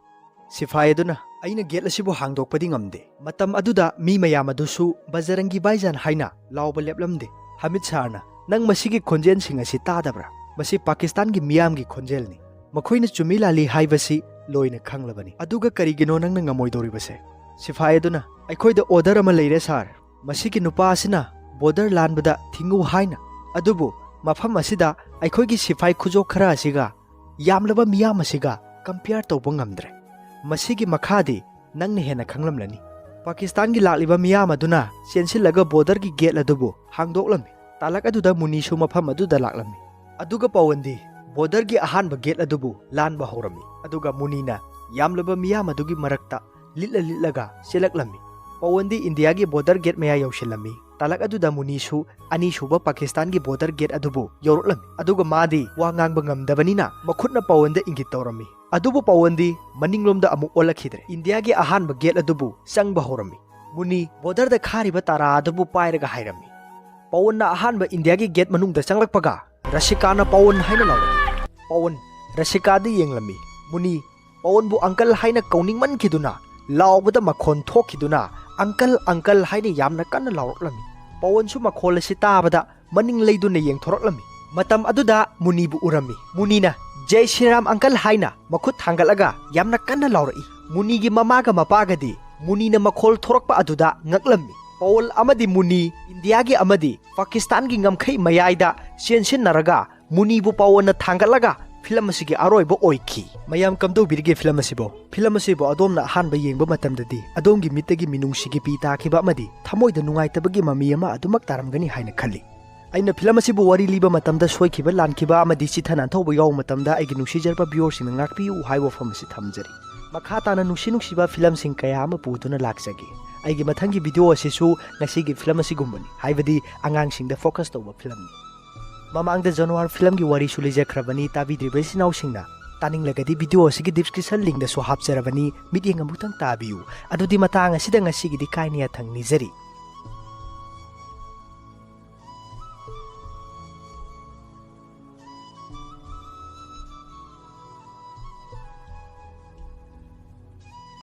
ꯁꯤꯐꯥꯏ ꯑꯗꯨꯅ, "ꯑꯩꯅ gate ꯑꯁꯤꯕꯨ ꯍꯥꯡꯗꯣꯛꯄꯗꯤ ꯉꯝꯗꯦ꯫" ꯃꯇꯝ ꯑꯗꯨꯗ ꯃꯤ ꯃꯌꯥꯝ ꯑꯗꯨꯁꯨ ꯕꯖꯔꯪꯒꯤ ꯚꯥꯏꯖꯥꯟ ꯍꯥꯏꯅ ꯂꯥꯎꯕ ꯂꯦꯞꯂꯝꯗꯦ꯫ ꯍꯃꯤꯠ ꯁꯥꯔꯅ, "ꯅꯪ ꯃꯁꯤꯒꯤ ꯈꯣꯟꯖꯦꯜꯁꯤꯡ ꯑꯁꯤ ꯇꯥꯗꯕ꯭ꯔꯥ? ꯃꯁꯤ ꯄꯥꯀꯤꯁꯇꯥꯟꯒꯤ ꯃꯤꯌꯥꯝꯒꯤ ꯈꯣꯟꯖꯦꯜꯅꯤ꯫ ꯃꯈꯣꯏꯅ ꯆꯨꯝꯃꯤ ꯂꯥꯜꯂꯤ ꯍꯥꯏꯕꯁꯤ ꯂꯣꯏꯅ ꯈꯪꯂꯕꯅꯤ꯫ ꯑꯗꯨꯒ ꯀꯔꯤꯒꯤꯅꯣ ꯅꯪꯅ ꯉꯝꯃꯣꯏꯗꯧꯔꯤꯕꯁꯦ?" ꯁꯤꯐꯥꯏ ꯑꯗꯨꯅ, "ꯑꯩꯈꯣꯏꯗ order ꯑꯃ ꯂꯩꯔꯦ ꯁꯥꯔ, ꯃꯁꯤꯒꯤ ꯅꯨꯄꯥ ꯑꯁꯤꯅ border ꯂꯥꯟꯕꯗ ꯊꯤꯡꯉꯨ ꯍꯥꯏꯅ꯫ ꯑꯗꯨꯕꯨ ꯃꯐꯝ ꯑꯁꯤꯗ ꯑꯩꯈꯣꯏꯒꯤ ꯁꯤꯐꯥꯏ ꯈꯨꯖꯣꯛ ꯈꯔ ꯑꯁꯤꯒ ꯌꯥꯝꯂꯕ ꯃꯤꯌꯥꯝ ꯑꯁꯤꯒ compare ꯇꯧꯕ ꯉꯝꯗ꯭ꯔꯦ꯫ ꯃꯁꯤꯒꯤ ꯃꯈꯥꯗꯤ ꯅꯪꯅ ꯍꯦꯟꯅ ꯈꯪꯂꯝꯂꯅꯤ꯫ ꯄꯥꯀꯤꯁꯇꯥꯟꯒꯤ ꯂꯥꯛꯂꯤꯕ ꯃꯤꯌꯥꯝ ꯑꯗꯨꯅ ꯆꯦꯟꯁꯤꯜꯂꯒ border ꯒꯤ gate ꯑꯗꯨꯕꯨ ꯍꯥꯡꯗꯣꯛꯂꯝꯃꯤ꯫ ꯇꯥꯂꯛ ꯑꯗꯨꯗ ꯃꯨꯅꯤꯁꯨ ꯃꯐꯝ ꯑꯗꯨꯗ ꯂꯥꯛꯂꯝꯃꯤ꯫ ꯑꯗꯨꯒ ꯄꯋꯟꯗꯤ border ꯒꯤ ꯑꯍꯥꯟꯕ gate ꯑꯗꯨꯕꯨ ꯂꯥꯟꯕ ꯍꯧꯔꯝꯃꯤ꯫ ꯑꯗꯨꯒ ꯃꯨꯅꯤꯅ ꯌꯥꯝꯂꯕ ꯃꯤꯌꯥꯝ ꯑꯗꯨꯒꯤ ꯃꯔꯛꯇ ꯂꯤꯠꯂ ꯂꯤꯠꯂꯒ ꯆꯦꯜꯂꯛꯂꯝꯃꯤ꯫ ꯄꯋꯟꯗꯤ ꯏꯟꯗꯤꯌꯥꯒꯤ border gate ꯃꯌꯥ ꯌꯧꯁꯤꯜꯂꯝꯃꯤ꯫ ꯇꯥꯂꯛ ꯑꯗꯨꯗ ꯃꯨꯅꯤꯁꯨ ꯑꯅꯤꯁꯨꯕ ꯄꯥꯀꯤꯁꯇꯥꯟꯒꯤ border gate ꯑꯗꯨꯕꯨ ꯌꯧꯔꯛꯂꯝꯃꯤ꯫ ꯑꯗꯨꯒ ꯃꯥꯗꯤ ꯋꯥ ꯉꯥꯡꯕ ꯉꯝꯗꯕꯅꯤꯅ ꯃꯈꯨꯠꯅ ꯄꯋꯟꯗ ꯏꯪꯒꯤꯠ ꯇꯧꯔꯝꯃꯤ꯫ ꯑꯗꯨꯕꯨ ꯄꯋꯟꯗꯤ ꯃꯅꯤꯡꯂꯣꯝꯗ ꯑꯃꯨꯛ ꯑꯣꯜꯂꯛꯈꯤꯗ꯭ꯔꯦ꯫ ꯏꯟꯗꯤꯌꯥꯒꯤ ꯑꯍꯥꯟꯕ gate ꯑꯗꯨꯕꯨ ꯆꯪꯕ ꯍꯧꯔꯝꯃꯤ꯫ ꯃꯨꯅꯤ border ꯗ ꯈꯥꯔꯤꯕ ꯇꯥꯔꯥ ꯑꯗꯨꯕꯨ ꯄꯥꯏꯔꯒ ꯍꯥꯏꯔꯝꯃꯤ꯫ ꯄꯋꯟꯅ ꯑꯍꯥꯟꯕ ꯏꯟꯗꯤꯌꯥꯒꯤ gate ꯃꯅꯨꯡꯗ ꯆꯪꯂꯛꯄꯒ ꯔꯁꯤꯀꯥꯅ ꯄꯋꯟ ꯍꯥꯏꯅ ꯂꯥꯎꯔꯝꯃꯤ꯫ ꯄꯋꯟ ꯔꯁꯤꯀꯥꯗ ꯌꯦꯡꯂꯝꯃꯤ꯫ ꯃꯨꯅꯤ ꯄꯋꯟꯕꯨ uncle ꯍꯥꯏꯅ ꯀꯧꯅꯤꯡꯃꯟꯈꯤꯗꯨꯅ ꯂꯥꯎꯕꯗ ꯃꯈꯣꯟ ꯊꯣꯛꯈꯤꯗꯨꯅ uncle, uncle ꯍꯥꯏꯅ ꯌꯥꯝꯅ ꯀꯟꯅ ꯂꯥꯎꯔꯛꯂꯝꯃꯤ꯫ ꯄꯋꯟꯁꯨ ꯃꯈꯣꯜ ꯑꯁꯤ ꯇꯥꯕꯗ ꯃꯅꯤꯡ ꯂꯩꯗꯨꯅ ꯌꯦꯡꯊꯣꯔꯛꯂꯝꯃꯤ꯫ ꯃꯇꯝ ꯑꯗꯨꯗ ꯃꯨꯅꯤꯕꯨ ꯎꯔꯝꯃꯤ꯫ ꯃꯨꯅꯤꯅ "ꯖꯩ ꯁ꯭ꯔꯤꯔꯥꯝ uncle" ꯍꯥꯏꯅ ꯃꯈꯨꯠ ꯊꯥꯡꯒꯠꯂꯒ ꯌꯥꯝꯅ ꯀꯟꯅ ꯂꯥꯎꯔꯛꯏ꯫ ꯃꯨꯅꯤꯒꯤ ꯃꯃꯥꯒ ꯃꯄꯥꯒꯗꯤ ꯃꯨꯅꯤꯅ ꯃꯈꯣꯜ ꯊꯣꯔꯛꯄ ꯑꯗꯨꯗ ꯉꯛꯂꯝꯃꯤ꯫ ꯄꯋꯜ ꯑꯃꯗꯤ ꯃꯨꯅꯤ ꯏꯟꯗꯤꯌꯥꯒꯤ ꯑꯃꯗꯤ ꯄꯥꯀꯤꯁꯇꯥꯟꯒꯤ ꯉꯝꯈꯩ ꯃꯌꯥꯏꯗ ꯆꯦꯟꯁꯤꯟꯅꯔꯒ ꯃꯨꯅꯤꯕꯨ ꯄꯋꯟꯅ ꯊꯥꯡꯒꯠꯂꯒ ꯐꯤꯂꯝ ꯑꯁꯤꯒꯤ ꯑꯔꯣꯏꯕ ꯑꯣꯏꯈꯤ꯫ ꯃꯌꯥꯝ ꯀꯝꯗꯧꯕꯤꯔꯤꯒꯦ ꯐꯤꯂꯝ ꯑꯁꯤꯕꯨ? ꯐꯤꯂꯝ ꯑꯁꯤꯕꯨ ꯑꯗꯣꯝꯅ ꯑꯍꯥꯟꯕ ꯌꯦꯡꯕ ꯃꯇꯝꯗꯗꯤ ꯑꯗꯣꯝꯒꯤ ꯃꯤꯠꯇꯒꯤ ꯃꯤꯅꯨꯡꯁꯤꯒꯤ ꯄꯤ ꯇꯥꯈꯤꯕ ꯑꯃꯗꯤ ꯊꯃꯣꯏꯗ ꯅꯨꯡꯉꯥꯏꯇꯕꯒꯤ ꯃꯃꯤ ꯑꯃ ꯑꯗꯨꯃꯛ ꯇꯥꯔꯝꯒꯅꯤ ꯍꯥꯏꯅ ꯈꯜꯂꯤ꯫ ꯑꯩꯅ ꯐꯤꯂꯝ ꯑꯁꯤꯕꯨ ꯋꯥꯔꯤ ꯂꯤꯕ ꯃꯇꯝꯗ ꯁꯣꯏꯈꯤꯕ ꯂꯥꯟꯈꯤꯕ ꯑꯃꯗꯤ ꯆꯤꯠꯊ ꯅꯥꯟꯊꯧꯕ ꯌꯥꯎꯕ ꯃꯇꯝꯗ ꯑꯩꯒꯤ ꯅꯨꯡꯁꯤꯖꯔꯕ viewerꯁꯤꯡꯅ ꯉꯥꯛꯄꯤꯌꯨ ꯍꯥꯏꯕ ꯋꯥꯐꯝ ꯑꯁꯤ ꯊꯝꯖꯔꯤ꯫ ꯃꯈꯥ ꯇꯥꯅ ꯅꯨꯡꯁꯤ ꯅꯨꯡꯁꯤꯕ ꯐꯤꯂꯝꯁꯤꯡ ꯀꯌꯥ ꯑꯃ ꯄꯨꯗꯨꯅ ꯂꯥꯛꯆꯒꯦ꯫ ꯑꯩꯒꯤ ꯃꯊꯪꯒꯤ video ꯑꯁꯤꯁꯨ ꯉꯁꯤꯒꯤ ꯐꯤꯂꯝ ꯑꯁꯤꯒꯨꯝꯕꯅꯤ, ꯍꯥꯏꯕꯗꯤ ꯑꯉꯥꯡꯁꯤꯡꯗ focus ꯇꯧꯕ ꯐꯤꯂꯝꯅꯤ꯫ ꯃꯃꯥꯡꯗ ꯖꯥꯅꯣꯋꯥꯔ ꯐꯤꯂꯝꯒꯤ ꯋꯥꯔꯤꯁꯨ ꯂꯤꯖꯈ꯭ꯔꯕꯅꯤ, ꯇꯥꯕꯤꯗ꯭ꯔꯤꯕ ꯏꯆꯤꯟ ꯏꯅꯥꯎꯁꯤꯡꯅ꯫ ꯇꯥꯅꯤꯡꯂꯒꯗꯤ video ꯑꯁꯤꯒꯤ description linkꯇꯁꯨ ꯍꯥꯞꯆꯔꯕꯅꯤ, ꯃꯤꯠꯌꯦꯡ ꯑꯃꯨꯛꯇꯪ ꯇꯥꯕꯤꯌꯨ꯫ ꯑꯗꯨꯗꯤ ꯃꯇꯥꯡ ꯑꯁꯤꯗ ꯉꯁꯤꯒꯤꯗꯤ ꯀꯥꯏꯅ ꯌꯥꯊꯪ ꯅꯤꯖꯔꯤ꯫